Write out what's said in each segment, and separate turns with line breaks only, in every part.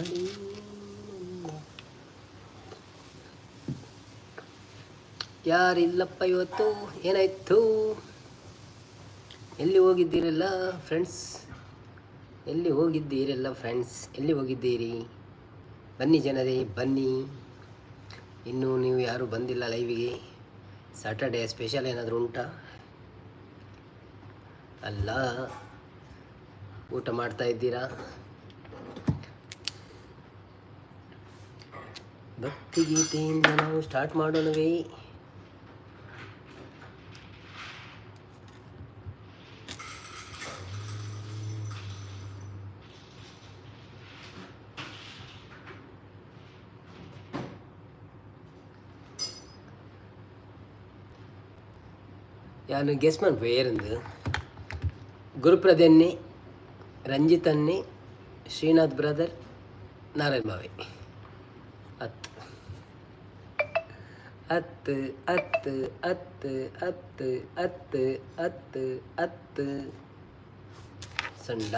ಮಾಡಿ. ಯಾರಿಲ್ಲಪ್ಪ ಇವತ್ತು? ಏನಾಯ್ತು? ಎಲ್ಲಿ ಹೋಗಿದ್ದೀರಲ್ಲ ಫ್ರೆಂಡ್ಸ್? ಎಲ್ಲಿ ಹೋಗಿದ್ದೀರಲ್ಲ ಫ್ರೆಂಡ್ಸ್? ಎಲ್ಲಿ ಹೋಗಿದ್ದೀರಿ? ಬನ್ನಿ ಜನರೇ, ಬನ್ನಿ. ಇನ್ನೂ ನೀವು ಯಾರೂ ಬಂದಿಲ್ಲ ಲೈವಿಗೆ. ಸ್ಯಾಟರ್ಡೇ ಸ್ಪೆಷಲ್ ಏನಾದರೂ ಉಂಟಾ? ಅಲ್ಲ, ಊಟ ಮಾಡ್ತಾ ಇದ್ದೀರಾ? ಭಕ್ತಿಗೀತೆಯಿಂದ ನಾವು ಸ್ಟಾರ್ಟ್ ಮಾಡೋಣವೇ? ಯಾನು ಗೆಸ್ ಮನ್ಪು ಏರಂದು? ಗುರುಪ್ರದನ್ನಿ, ರಂಜಿತನ್ನಿ, ಶ್ರೀನಾಥ್ ಬ್ರದರ್, ನಾರಾಯಣ್ ಬಾವಿ. ಹತ್ತು ಹತ್ತು ಹತ್ತು ಹತ್ತು ಹತ್ತು ಹತ್ತು ಹತ್ತು ಹತ್ತು ಸಂಡ.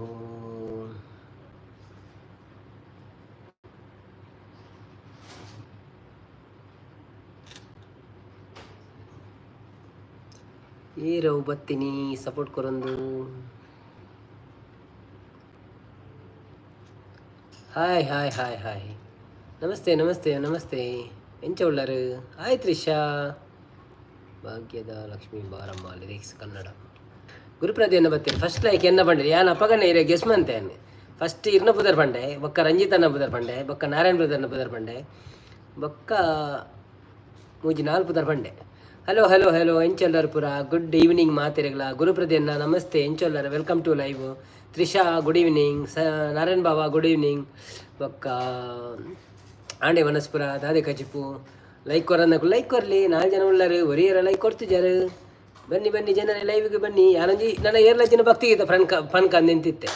ಓಂ. ಏರವು ಬತ್ತೀನಿ ಸಪೋರ್ಟ್ ಕೊರೊಂದು. ಹಾಯ್ ಹಾಯ್ ಹಾಯ್ ಹಾಯ್, ನಮಸ್ತೆ ನಮಸ್ತೆ ನಮಸ್ತೆ. ಎಂಚ ಉಳ್ಳಾರು? ಹಾಯ್ ತ್ರಿಷಾ. ಭಾಗ್ಯದ ಲಕ್ಷ್ಮೀ ಬಾರಮ್ಮ ಲಿರಿಕ್ಸ್ ಕನ್ನಡ. ಗುರುಪ್ರದಿ ಎನ್ನ ಬತ್ತೀರಿ. ಫಸ್ಟ್ ಲೈಕ್ ಎನ್ನ ಬಂಡೆ. ಯಾನ್ ಅಪಗನೆ ಇರೆ ಗೆಸ್ ಮಂತೆ. ಫಸ್ಟ್ ಇರ್ನ ಪುದರ್ ಪಂಡೆ, ಬೊಕ್ಕ ರಂಜಿತನ ಪುದರ್ ಪಂಡೆ, ಬೊಕ್ಕ ನಾರಾಯಣ ಬ್ರದರ್ನ ಪುದರ್ ಪಂಡೆ, ಬೊಕ್ಕ ಮೂಜಿ ನಾಲ್ ಪುದರ್ ಪಂಡೆ. ಹಲೋ ಹಲೋ ಹಲೋ, ಎಂಚೊಲ್ಲರ್ ಪುರ? ಗುಡ್ ಈವ್ನಿಂಗ್ ಮಾತೆರೆಗ್ಲ. ಗುರುಪ್ರದಿಯನ್ನ ನಮಸ್ತೆ, ಎಂಚೊಲ್ಲರ್? Welcome to live. Trisha, good evening. ಸ ನಾರಾಯಣ್ ಬಾಬಾ, ಗುಡ್ ಈವ್ನಿಂಗ್. ಬೊಕ್ಕ ಆಂಡೆ ವನಸ್ಪುರ ದಾದೆ ಕಜಿಪು? ಲೈಕ್ ಕೊರನ್ನಕು ಲೈಕ್ ಕೊರ್ಲಿ. ನಾಲ್ಕು ಜನ ಉಳ್ಳಾರು, ಒರಿಯರ ಲೈಕ್ ಕೊಡ್ತಿದ್ದಾರೆ. ಬನ್ನಿ ಬನ್ನಿ ಜನರೇ, ಲೈವ್ಗೆ ಬನ್ನಿ. ಯಾನೊಂಜಿ ನನ್ನ ಏರ್ಲ ಜನ ಭಕ್ತಿ ಗೀತೆ ಫ್ರನ್ ಫನ್ ನಿಂತಿತ್ತೆ.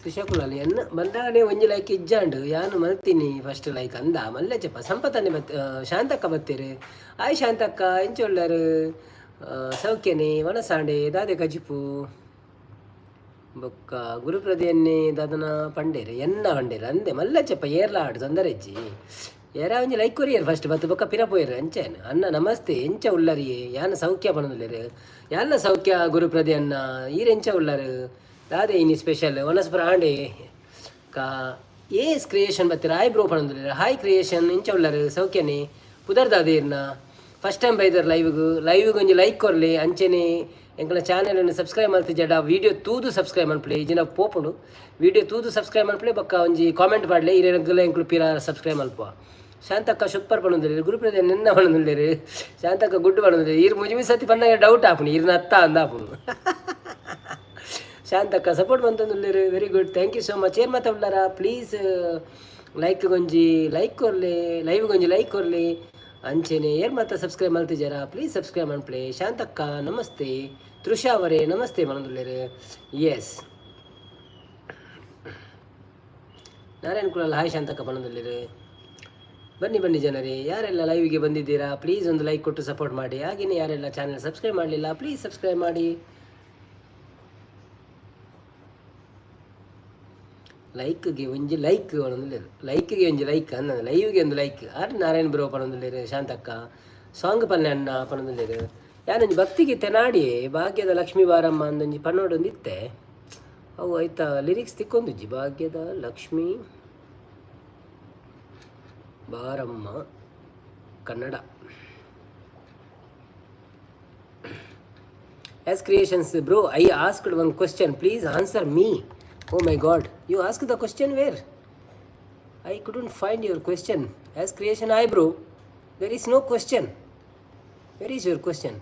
ತ್ರಿಷಾ ಕುಲಾಲ್, ಎನ್ನ ಬಂದಾಗನೇ ಒಂಜಿ ಲೈಕ್ ಇಜ್ಜಾಂಡು. ಯಾನು ಮಲ್ತೀನಿ ಫಸ್ಟ್ ಲೈಕ್ ಅಂದ ಮಲ್ಲೆ ಚಪ್ಪ. ಸಂಪತನ್ನೆ ಬತ್, ಶಾಂತಕ್ಕ ಬತ್ತೀರು. ಆಯ್ ಶಾಂತಕ್ಕ, ಎಂಚೊಳ್ಳರು? ಸೌಖ್ಯನೆ? ವನಸಾಂಡೆ ದಾದೆ ಕಜಿಪು? ಬೊಕ್ಕ ಗುರುಪ್ರದಿಯನ್ನೇ ದಾದನ ಪಂಡೇರು, ಎನ್ನ ಪಂಡೇರು ಅಂದೆ ಮಲ್ಲ ಚಪ್ಪ. ಏರ್ಲ ಆಡು ತೊಂದರೆ ಇಜ್ಜಿ. ಏರ ಒಂಜಿ ಲೈಕ್ ಕೊರಿಯರ್ ಫಸ್ಟ್ ಬತ್ತು ಬೊಕ್ಕ ಪಿರ ಪೋಯರು ಅಂಚೇನು. ಅನ್ನ ನಮಸ್ತೆ, ಎಂಚ ಉಲ್ಲರಿಯೇ? ಯಾನ ಸೌಖ್ಯ ಪನೊಂದುಲ್ಲೆರ್. ಯಾನ ಸೌಖ್ಯ ಗುರುಪ್ರದಿ ಅನ್ನ, ಈರ್ ಎಂಚ ಉಲ್ಲರು? ದಾದೆ ಇನಿ ಸ್ಪೆಷಲ್ ವನಸ್ಪರ ಆಂಡೆ? ಕಾ ಏಸ್ ಕ್ರಿಯೇಷನ್ ಬತ್ತೀರ. ಹಾಯ್ ಬ್ರೋ ಪನೊಂದುಲ್ಲೆರ್. ಹಾಯ್ ಕ್ರಿಯೇಷನ್, ಎಂಚ ಉಲ್ಲರು? ಸೌಖ್ಯನೆ? ಪುದರ್ ದಾದ? First time ಬೈದರ್ ಲೈವ್ಗ್. ಲೈವ್ಗೆ ಒಂಜಿ ಲೈಕ್ ಕೊರ್ಲಿ. ಅಂಚೆನೆ ಎಂಕಲ ಚಾನೆಲ್ ಸಬ್ಸ್ಕ್ರೈಬ್ ಮಲ್ತಿಜಡ ವೀಡಿಯೋ ತೂದು ಸಬ್ಸ್ಕ್ರೈಬ್ ಮನ್ಪುಲೆ. ಈ ಜಿನ ಪೋಪುಂಡು. ವೀಡಿಯೋ ತೂದು ಸಬ್ಸ್ಕ್ರೈಬ್ ಮನ್ಪುಲೆ. ಬೊಕ್ಕ ಒಂಜಿ ಕಾಮೆಂಟ್ ಪಾಡ್ಲೆ. ಇರೆಗ್ಲ ಎಂಕುಲು ಪಿರ ಸಬ್ಸ್ಕ್ರೈಬ್ ಮಲ್ಪುವ. ಶಾಂತಕ್ಕ ಸೂಪರ್ ಪನೊಂದುಲ್ಲೆರ್. ಗುರುಪ್ರದೇ ನಿನ್ನ ಪನೊಂದುಲ್ಲೆರ್. ಶಾಂತಕ್ಕ ಗುಡ್ಡು ಪನೊಂದುಲ್ಲೆರ್. ಈರ್ ಮುಜಿ ಸತಿ ಪನ್ನಗ ಡೌಟ್ ಆಪುಂಡು, ಈರ್ನ ಅತ್ತ ಅಂದ ಆಪುಂಡು. ಶಾಂತಕ್ಕ ಸಪೋರ್ಟ್ ಮಂತೊಂದುಲ್ಲೆರ್. Very good, thank you so much. ಏರ್ ಮಾತ ಉಳ್ಳಾರ? ಪ್ಲೀಸ್ ಲೈಕ್ ಗೊಂಜಿ ಲೈಕ್ ಕೊರ್ಲಿ, ಲೈವ್ ಗೊಂಜಿ ಲೈಕ್ ಕೊರ್ಲಿ. ಅಂಚೆನೆ ಏರ್ ಮಾತ ಸಬ್ಸ್ಕ್ರೈಬ್ ಮಲ್ತಿಜಾರ? ಪ್ಲೀಸ್ ಸಬ್ಸ್ಕ್ರೈಬ್ ಮನ್ಪುಲೆ. ಶಾಂತಕ್ಕ ನಮಸ್ತೆ. ತೃಷಾ ಅವರೇ ನಮಸ್ತೆ ಪನೊಂದುಲ್ಲೆರ್. ಎಸ್, ನಾರಾಯಣ್ ಕುಲಾಲ್ ಹಾಯ್ ಶಾಂತಕ್ಕ ಪನೊಂದುಲ್ಲೆರ್. ಬನ್ನಿ ಬನ್ನಿ ಜನರೇ, ಯಾರೆಲ್ಲ ಲೈವ್ಗೆ ಬಂದಿದ್ದೀರಾ ಪ್ಲೀಸ್ ಒಂದು ಲೈಕ್ ಕೊಟ್ಟು ಸಪೋರ್ಟ್ ಮಾಡಿ. ಹಾಗೆಯೇ ಯಾರೆಲ್ಲ ಚಾನಲ್ ಸಬ್ಸ್ಕ್ರೈಬ್ ಮಾಡಲಿಲ್ಲ, ಪ್ಲೀಸ್ ಸಬ್ಸ್ಕ್ರೈಬ್ ಮಾಡಿ. ಲೈಕ್ಗೆ ಒಂಜಿ ಲೈಕ್ ಪನೊಂದುಲ್ಲೆರ್. ಲೈಕ್ಗೆ ಒಂಜಿ ಲೈಕ್ ಅಂದ, ಲೈವ್ಗೆ ಒಂದು ಲೈಕ್. ಆರ್ ನಾರಾಯಣ್ ಬ್ರೋ ಪನೊಂದುಲ್ಲೆರ್. ಶಾಂತಕ್ಕ ಸಾಂಗ್ ಪನ್ನೆ ಅಣ್ಣ ಪನೊಂದುಲ್ಲೆರ್. ಯಾನೊಂಜಿ ಭಕ್ತಿಗೀತೆ ನಾಡಿ ಭಾಗ್ಯದ ಲಕ್ಷ್ಮೀ ಬಾರಮ್ಮ ಅಂದೊಂಜಿ ಪನ್ನೊಡೊಂದು ಇತ್ತೆ. ಅವು ಐತ ಲಿರಿಕ್ಸ್ ತಿಕ್ಕೊಂದುಜ್ಜಿ. ಭಾಗ್ಯದ ಲಕ್ಷ್ಮೀ ಬಾರಮ್ಮ Kannada. S creations bro, I asked one question, please answer me. Oh my God, you ask the question where? I couldn't find your question. S creation, hi bro, there is no question. Where is your question?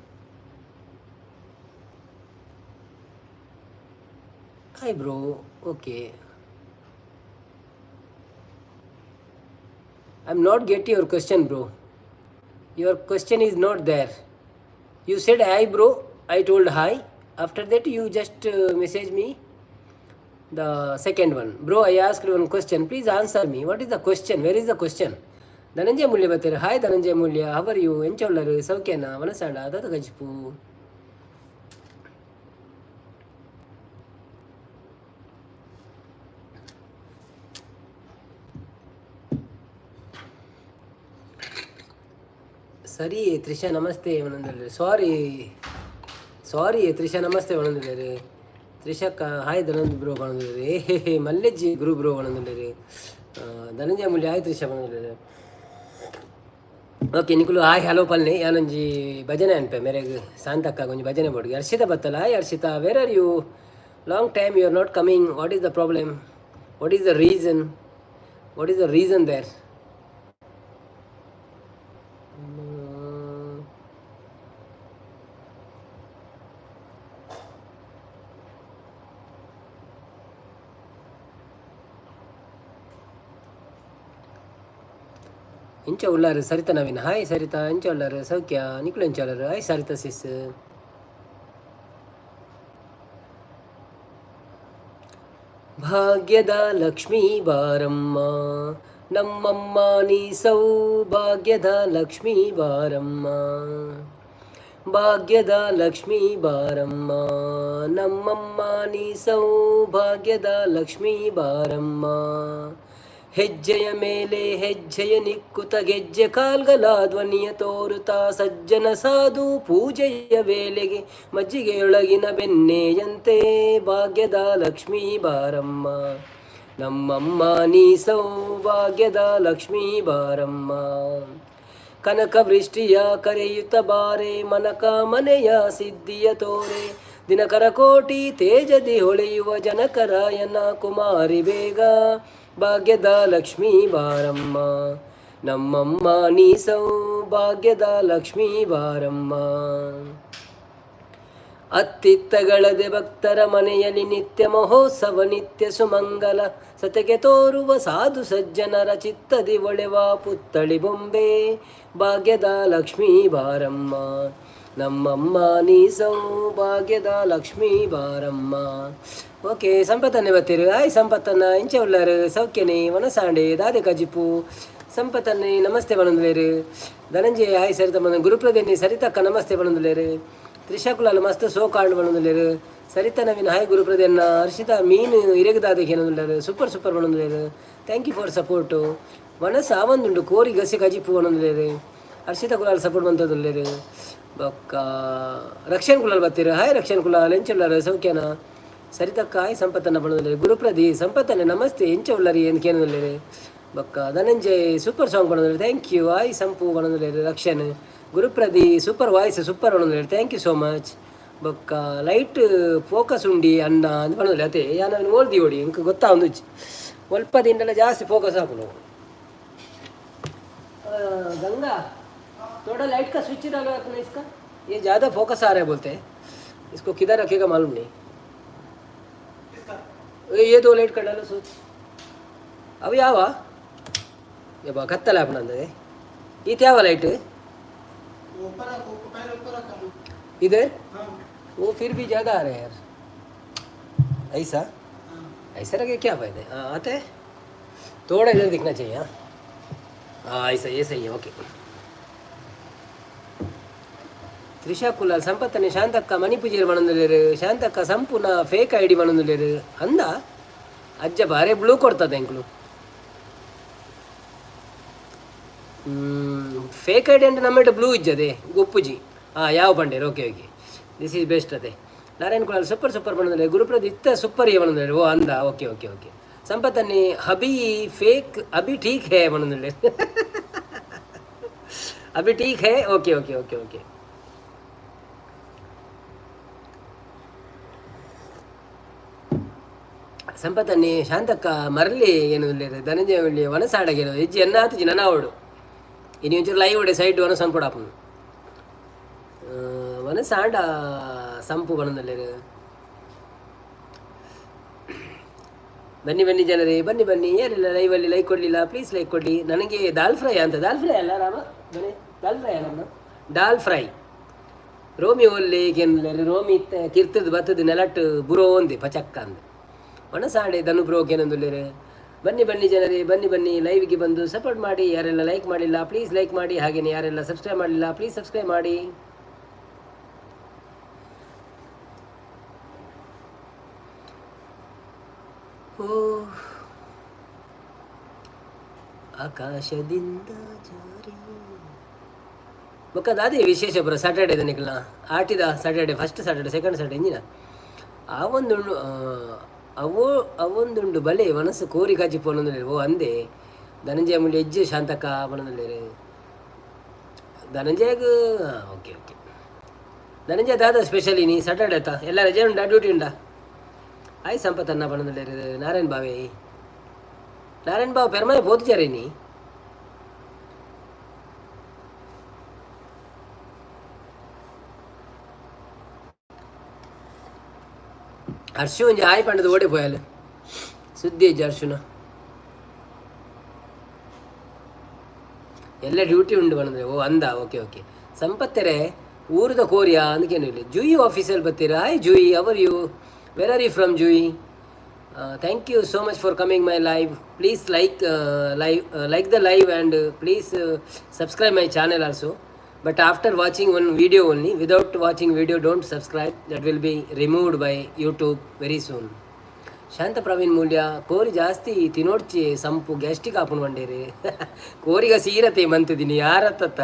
Hi bro, okay. I am not get your question, bro. Your question is not there. You said hi bro, I told hi. After that you just message me. The second one. Bro, I asked one question, please answer me. What is the question? Where is the question? Dhananjaya Mulya ಬತ್ತೆರ್. Hi Dhananjaya Mulya, how are you? ಎಂಚ ಉಲ್ಲರು? ಸೌಖ್ಯನ? ವನಸಾಂಡ ದಾದ ಕಜಿಪು? ಸರಿ ತ್ರಿಷಾ ನಮಸ್ತೆ ಒಂದೊಂದಲ್ಲಿ. ಸಾರಿ ಸಾರಿ Trisha, namaste ಒಂದೊಂದಿದ್ದಾರೆ. ತ್ರಿಷಕ್ಕ hi ಧನಂಜ್ bro ಬಂದಿದ್ದಾರೆ. ಹೇ ಹೇ, ಮಲ್ಲೆಜ್ಜಿ ಗುರು bro ಒಂದೊಂದಿದ್ದಾರೆ. Dhananjaya Moolya hi Trisha ಬಂದಿದ್ದಾರೆ. Okay, ನಿಕುಲು hi hello ಪಲ್ನೆ. ಯಾನೊಂಜಿ ಭಜನೆ ಅನ್ಪೆ ಮೇರೆಗ್ ಶಾಂತಕ್ಕ ಒಂಜಿ ಭಜನೆ ಬೋರ್ಡ್ಗೆ. Harshita ಬತ್ತಲ್ಲ. Hi Harshita, where are you? Long time you are not coming. What is the problem? What is the reason? What is the reason there? ಇಂಚ ಉಲ್ಲಾರು Sarita Naveen. Hi Sarita, ಇಂಚ ಉಲ್ಲಾರು? ಸೌಖ್ಯ? ನಿಕುಲು ಎಂಚ ಉಲ್ಲಾರು? ಹಾಯ್ ಸರಿತಾ ಸಿಸ್. ಭಾಗ್ಯದ ಲಕ್ಷ್ಮೀ ಬಾರಮ್ಮ, ನಮ್ಮಮ್ಮ ನೀ ಸೌಭಾಗ್ಯದ ಲಕ್ಷ್ಮೀ ಬಾರಮ್ಮ. ಭಾಗ್ಯದ ಲಕ್ಷ್ಮೀ ಬಾರಮ್ಮ, ನಮ್ಮಮ್ಮ ನೀ ಸೌಭಾಗ್ಯದ ಲಕ್ಷ್ಮೀ ಬಾರಮ್ಮ. ಹೆಜ್ಜೆಯ ಮೇಲೆ ಹೆಜ್ಜೆಯ ನಿಕ್ಕುತ ಗೆಜ್ಜೆ ಕಾಲ್ಗಲ ಧ್ವನಿಯ ತೋರುತ್ತಾ, ಸಜ್ಜನ ಸಾಧು ಪೂಜೆಯ ವೇಳೆಗೆ ಮಜ್ಜಿಗೆಯೊಳಗಿನ ಬೆಣ್ಣೆಯಂತೆ ಭಾಗ್ಯದ ಲಕ್ಷ್ಮೀ ಬಾರಮ್ಮ, ನಮ್ಮಮ್ಮ ನೀ ಸೌಭಾಗ್ಯದ ಲಕ್ಷ್ಮೀ ಬಾರಮ್ಮ. ಕನಕ ವೃಷ್ಟಿಯ ಕರೆಯುತ್ತ ಬಾರೆ, ಮನಕ ಮನೆಯ ಸಿದ್ಧಿಯ ತೋರೆ, ದಿನಕರ ಕೋಟಿ ತೇಜದಿ ಹೊಳೆಯುವ ಜನಕರಾಯನ ಕುಮಾರಿ ಬೇಗ ಭಾಗ್ಯದ ಲಕ್ಷ್ಮೀ ಬಾರಮ್ಮ, ನಮ್ಮಮ್ಮ ನೀ ಸೌಭಾಗ್ಯದ ಲಕ್ಷ್ಮೀ ಬಾರಮ್ಮ. ಅತ್ತಿತ್ತಗಳದೆ ಭಕ್ತರ ಮನೆಯಲ್ಲಿ ನಿತ್ಯ ಮಹೋತ್ಸವ ನಿತ್ಯ ಸುಮಂಗಲ ಸತಕೆ ತೋರುವ ಸಾಧು ಸಜ್ಜನರ ಚಿತ್ತದಿ ಒಳೆವ ಪುತ್ತಳಿ ಬೊಂಬೆ ಭಾಗ್ಯದ ಲಕ್ಷ್ಮೀ ಬಾರಮ್ಮ, ನಮ್ಮಮ್ಮ ನೀ ಸೌಭಾಗ್ಯದ ಲಕ್ಷ್ಮೀ ಬಾರಮ್ಮ. ಓಕೆ, ಸಂಪತ್ತನ್ನೇ ಬತ್ತೀರು. ಆಯ್ ಸಂಪತ್ತನ್ನ, ಇಂಚ ಉಳ್ಳಾರು? ಸೌಖ್ಯನೆ? ವನಸಾಂಡೆ ದಾದೆ ಕಜಿಪು? ಸಂಪತ್ತನ್ನೇ ನಮಸ್ತೆ ಬಣಂದುಲೇರು. ಧನಂಜಯ ಹಾಯ್. ಸರಿತ ಬಂದ ಗುರುಪ್ರದೇನಿ ಸರಿತಕ್ಕ ನಮಸ್ತೆ ಬಣಂದುಲೇರು. ತ್ರಿಷಾ ಕುಲಾಲ್ ಮಸ್ತ್ ಸೋ ಕಾಂಡ್ ಬಣಂದುಲೇರು. ಸರಿತಾ ನವೀನ್ ಹಾಯ್ ಗುರುಪ್ರದೇನ. ಹರ್ಷಿತಾ ಮೀನು ಇರೆಗದಾದಕ್ಕೆ ಏನಂದುಲ್ಲಾರು. ಸೂಪರ್ ಸೂಪರ್ ಬಣಂದುಲೇರು. Thank you for support. ವನಸ ಆವಂದುಂಡು ಕೋರಿ ಗಸಿ ಕಜಿಪು ಬಣಂದುಲೇರು. ಹರ್ಷಿತಾ ಕುಲಾಲ್ ಸಪೋರ್ಟ್ ಬಂತದುಲ್ಲೇರು. ಬೊಕ್ಕ ರಕ್ಷಣ್ ಕುಲಾಲ್ ಬತ್ತೀರು. ಹಾಯ್ ರಕ್ಷಣ್ ಕುಲಾಲ್, ಎಂಚುಲ್ಲಾರು? ಸೌಖ್ಯನ? ಸರಿತಕ್ಕ ಹಾಯ್ ಸಂಪತ್ತನ್ನ ಬಣಂದುಲೇರು. ಗುರುಪ್ರದಿ ಸಂಪತ್ತನ್ನ ನಮಸ್ತೆ, ಎಂಚ ಉಳ್ಳಾರಿ ಏನು ಕೇನದುಲ್ಲೇರು. ಬೊಕ್ಕ ಧನಂಜಯ್ ಸೂಪರ್ ಸಾಂಗ್ ಬಣಂದುಲೇರು. Thank you. Hi ಸಂಪು ಬಣಂದುಲೇರು ರಕ್ಷಣ್. ಗುರುಪ್ರದಿ ಸೂಪರ್ ವಾಯ್ಸ್ ಸೂಪರ್ ಬಣಂದುಲೇರು. Thank you so much. ಬೊಕ್ಕ ಲೈಟ್ ಫೋಕಸ್ ಉಂಡಿ ಅಣ್ಣ ಅಂತ ಬಣಂದುಲೆ. ಅತೆ ಯಾನ ಓಲ್ದಿ ಓಡಿ ಇಂಕ ಗೊತ್ತಾ ಒಂದು ಒಲ್ಪ ದಿಂಡಲ ಜಾಸ್ತಿ ಫೋಕಸ್ ಹಾಕುನು. गंगा, थोड़ा लाइट का स्विच डालो अपने इसका। ये ज़्यादा फोकस आ रहा है बोलते हैं। इसको किधर रखेगा मालूम नहीं। ये दो लाइट का डालो स्विच। ಅವು ಯಾವ ಯಬ್ಬ ಕತ್ತಲೆ अपना ಈತ ಯಾವ लाइट?
ऊपर रखो, पहले ऊपर रखा ना।
इधर?
हाँ।
वो फिर भी ज़्यादा आ रहा है यार। ऐसा?
हाँ।
ऐसा रखे क्या फायदा है? हाँ, आते हैं थोड़ा इधर दिखना चाहिए। हाँ हाँ, ऐसा ये सही है। ओके, ತ್ರಿಷಾ ಕುಲಾಲ್ ಸಂಪತ್ತನೆ ಶಾಂತಕ್ಕ ಮಣಿಪೂಜೆರು ಬಣಂದುಲೇರು. ಶಾಂತಕ್ಕ ಸಂಪೂರ್ಣ ಫೇಕ್ ಐಡಿ ಬಣಂದುಲೇರು. ಅಂದ ಅಜ್ಜ ಬಾರೆ ಬ್ಲೂ ಕೊಡ್ತದೆ ಎಂಕ್ಲು. ಫೇಕ್ ಐಡಿ ಅಂದ್ರೆ ನಮ್ಮೆಟ ಬ್ಲೂ ಇಜ್ಜದೆ ಗೊಪ್ಪುಜಿ. ಹಾಂ, ಯಾವ ಬಂಡೇರು? Okay okay, this is best ಅದೇ. ನಾರಾಯಣ್ ಕುಲಾಲ್ ಸೂಪರ್ ಸೂಪರ್ ಬಣಂದುಲೇರು. ಗುರುಪ್ರದ್ ಇತ್ತ ಸೂಪರ್ ಬಣಂದುಲೇರು. ಓ ಅಂದ, ಓಕೆ ಓಕೆ ಓಕೆ. ಸಂಪತ್ತನ್ನಿ ಅಭಿ ಫೇಕ್ ಅಭಿ ಠೀಕ್ ಹೇ ಬಣಂದುಲೇರು. ಅಭಿ ಠೀಕ್ ಹೇ. Okay okay okay okay. ಸಂಪತ್ತನ್ನಿ ಶಾಂತಕ್ಕ ಮರಲಿ ಏನು ಧನಂಜಯ ಒಳ್ಳಿ ವನಸಾಡಗೇನು ಹೆಜ್ಜೆ ಎನ್ನ ಆತುಜಿ ನನ ಅವಡು. ಇನಿ ಒಂಚೂರು ಲೈವ್ ಒಡೆ ಸೈಡ್ ವನ ಸಂಪುಡಾಪುನು ವನಸಾಂಡ ಸಂಪು ಬಣದಲ್ಲೇರು. ಬನ್ನಿ ಬನ್ನಿ ಜನರೇ, ಬನ್ನಿ ಬನ್ನಿ. ಯಾರೆಲ್ಲ ಲೈವಲ್ಲಿ ಲೈಕ್ ಕೊಡಲಿಲ್ಲ, ಪ್ಲೀಸ್ ಲೈಕ್ ಕೊಡಿ. ನನಗೆ ದಾಲ್ ಫ್ರೈ ಅಂತ. ದಾಲ್ ಫ್ರೈ ಅಲ್ಲ ರಾಮ, ಬನ್ನಿ. ದಾಲ್ ಫ್ರೈ ಅಲ್ಲ, ದಾಲ್ ಫ್ರೈ. ರೋಮಿ ಒಲ್ಲೆ ಕೆನ್ಲೆರ್. ರೋಮಿ ಕಿರ್ತದ ಬತ್ತದ ನೆಲಟ್ ಬುರೋ ಒಂದೆ ಪಚಕ್ಕ ಅಂದ್. ಮನಸಾಂಡೆ ಧನು ಬ್ರೋ ಏನಂದುಲ್ಲೇರು. ಬನ್ನಿ ಬನ್ನಿ ಜನರೇ, ಬನ್ನಿ ಬನ್ನಿ, ಲೈವ್ಗೆ ಬಂದು ಸಪೋರ್ಟ್ ಮಾಡಿ. ಯಾರೆಲ್ಲ ಲೈಕ್ ಮಾಡಿಲ್ಲ, ಪ್ಲೀಸ್ ಲೈಕ್ ಮಾಡಿ. ಹಾಗೆಯೇ ಯಾರೆಲ್ಲ ಸಬ್ಸ್ಕ್ರೈಬ್ ಮಾಡಿಲ್ಲ, ಪ್ಲೀಸ್ ಸಬ್ಸ್ಕ್ರೈಬ್ ಮಾಡಿ. ಓ ಆಕಾಶದಿಂದ ಜಾರಿ. ಬೊಕ್ಕ ದಾದೆ ವಿಶೇಷ ಪುರ ಸ್ಯಾಟರ್ಡೆ ದನಿಕಲ್ನ ಆಟಿದ Saturday, first Saturday, second Saturday ಇಂಜಿನ ಆವೊಂದುಂಡು. ಅವೋ ಅವೊಂದುಂಡು ಬಲೆ ಮನಸ್ಸು ಕೋರಿ ಕಾಜಿ ಪೋನೊಂದುಲ್ಲೆರ್. ಓ ಅಂದೆ ಧನಂಜಯ ಮುಳ್ಳಿ ಎಜ್ಜೆ ಶಾಂತಕ್ಕ ಪನೊಂದುಲ್ಲೆರ್ ಧನಂಜಯಗ್. ಓಕೆ ಓಕೆ ಧನಂಜಯ ದಾದ ಸ್ಪೆಷಲ್ ಇನಿ ಸ್ಯಾಟರ್ಡೆ ಅತ್ತ? ಎಲ್ಲ ರಜೆ ಉಂಡಾ, ಡ್ಯೂಟಿ ಉಂಡಾ? ಆಯ್ ಸಂಪತ್ ಅನ್ನ ಪನೊಂದುಲ್ಲೆರ್. ನಾರಾಯಣ್ ಬಾವೆ, ನಾರಾಯಣ್ ಬಾವ ಪೆರ್ಮನೆ ಪೋತುಜಾರೆ ನೀ? ಹರ್ಷು ಒಂಜಿ ಆಯ್ ಪಂಡದು ಓಡೆ ಪೋಯಲ್? ಸುದ್ದಿ ಇಜ್ಜಿ ಹರ್ಷುನ. ಎಲ್ಲ ಡ್ಯೂಟಿ ಉಂಡು ಪನಂದ್ರೆ. ಓ ಅಂದ, ಓಕೆ ಓಕೆ. ಸಂಪತ್ತೆರೆ ಊರುದ ಕೋರಿಯಾ ಅಂದಕೇನು ಇಲ್ಲ. ಜೂಯಿ ಆಫೀಸಲ್ಲಿ ಬರ್ತೀರಾ? Hi Jui, how are you? Where are you from, Jui? Thank you so much for coming my live. Please like live, like the live and please subscribe my channel also, but after watching one video only. Without watching video, don't subscribe. That will be removed by YouTube very soon. Shanta Praveen Mulya, ಕೋರಿ ಜಾಸ್ತಿ ತಿನ್ನೋಡ್ಚಿ ಸಂಪು, gastric ಆಪುಂಡು ಬಂಡೇರಿ. ಕೋರಿಗ ಸೀರತೆ ಮಂತಿದ್ದೀನಿ ಯಾರತ್ತ?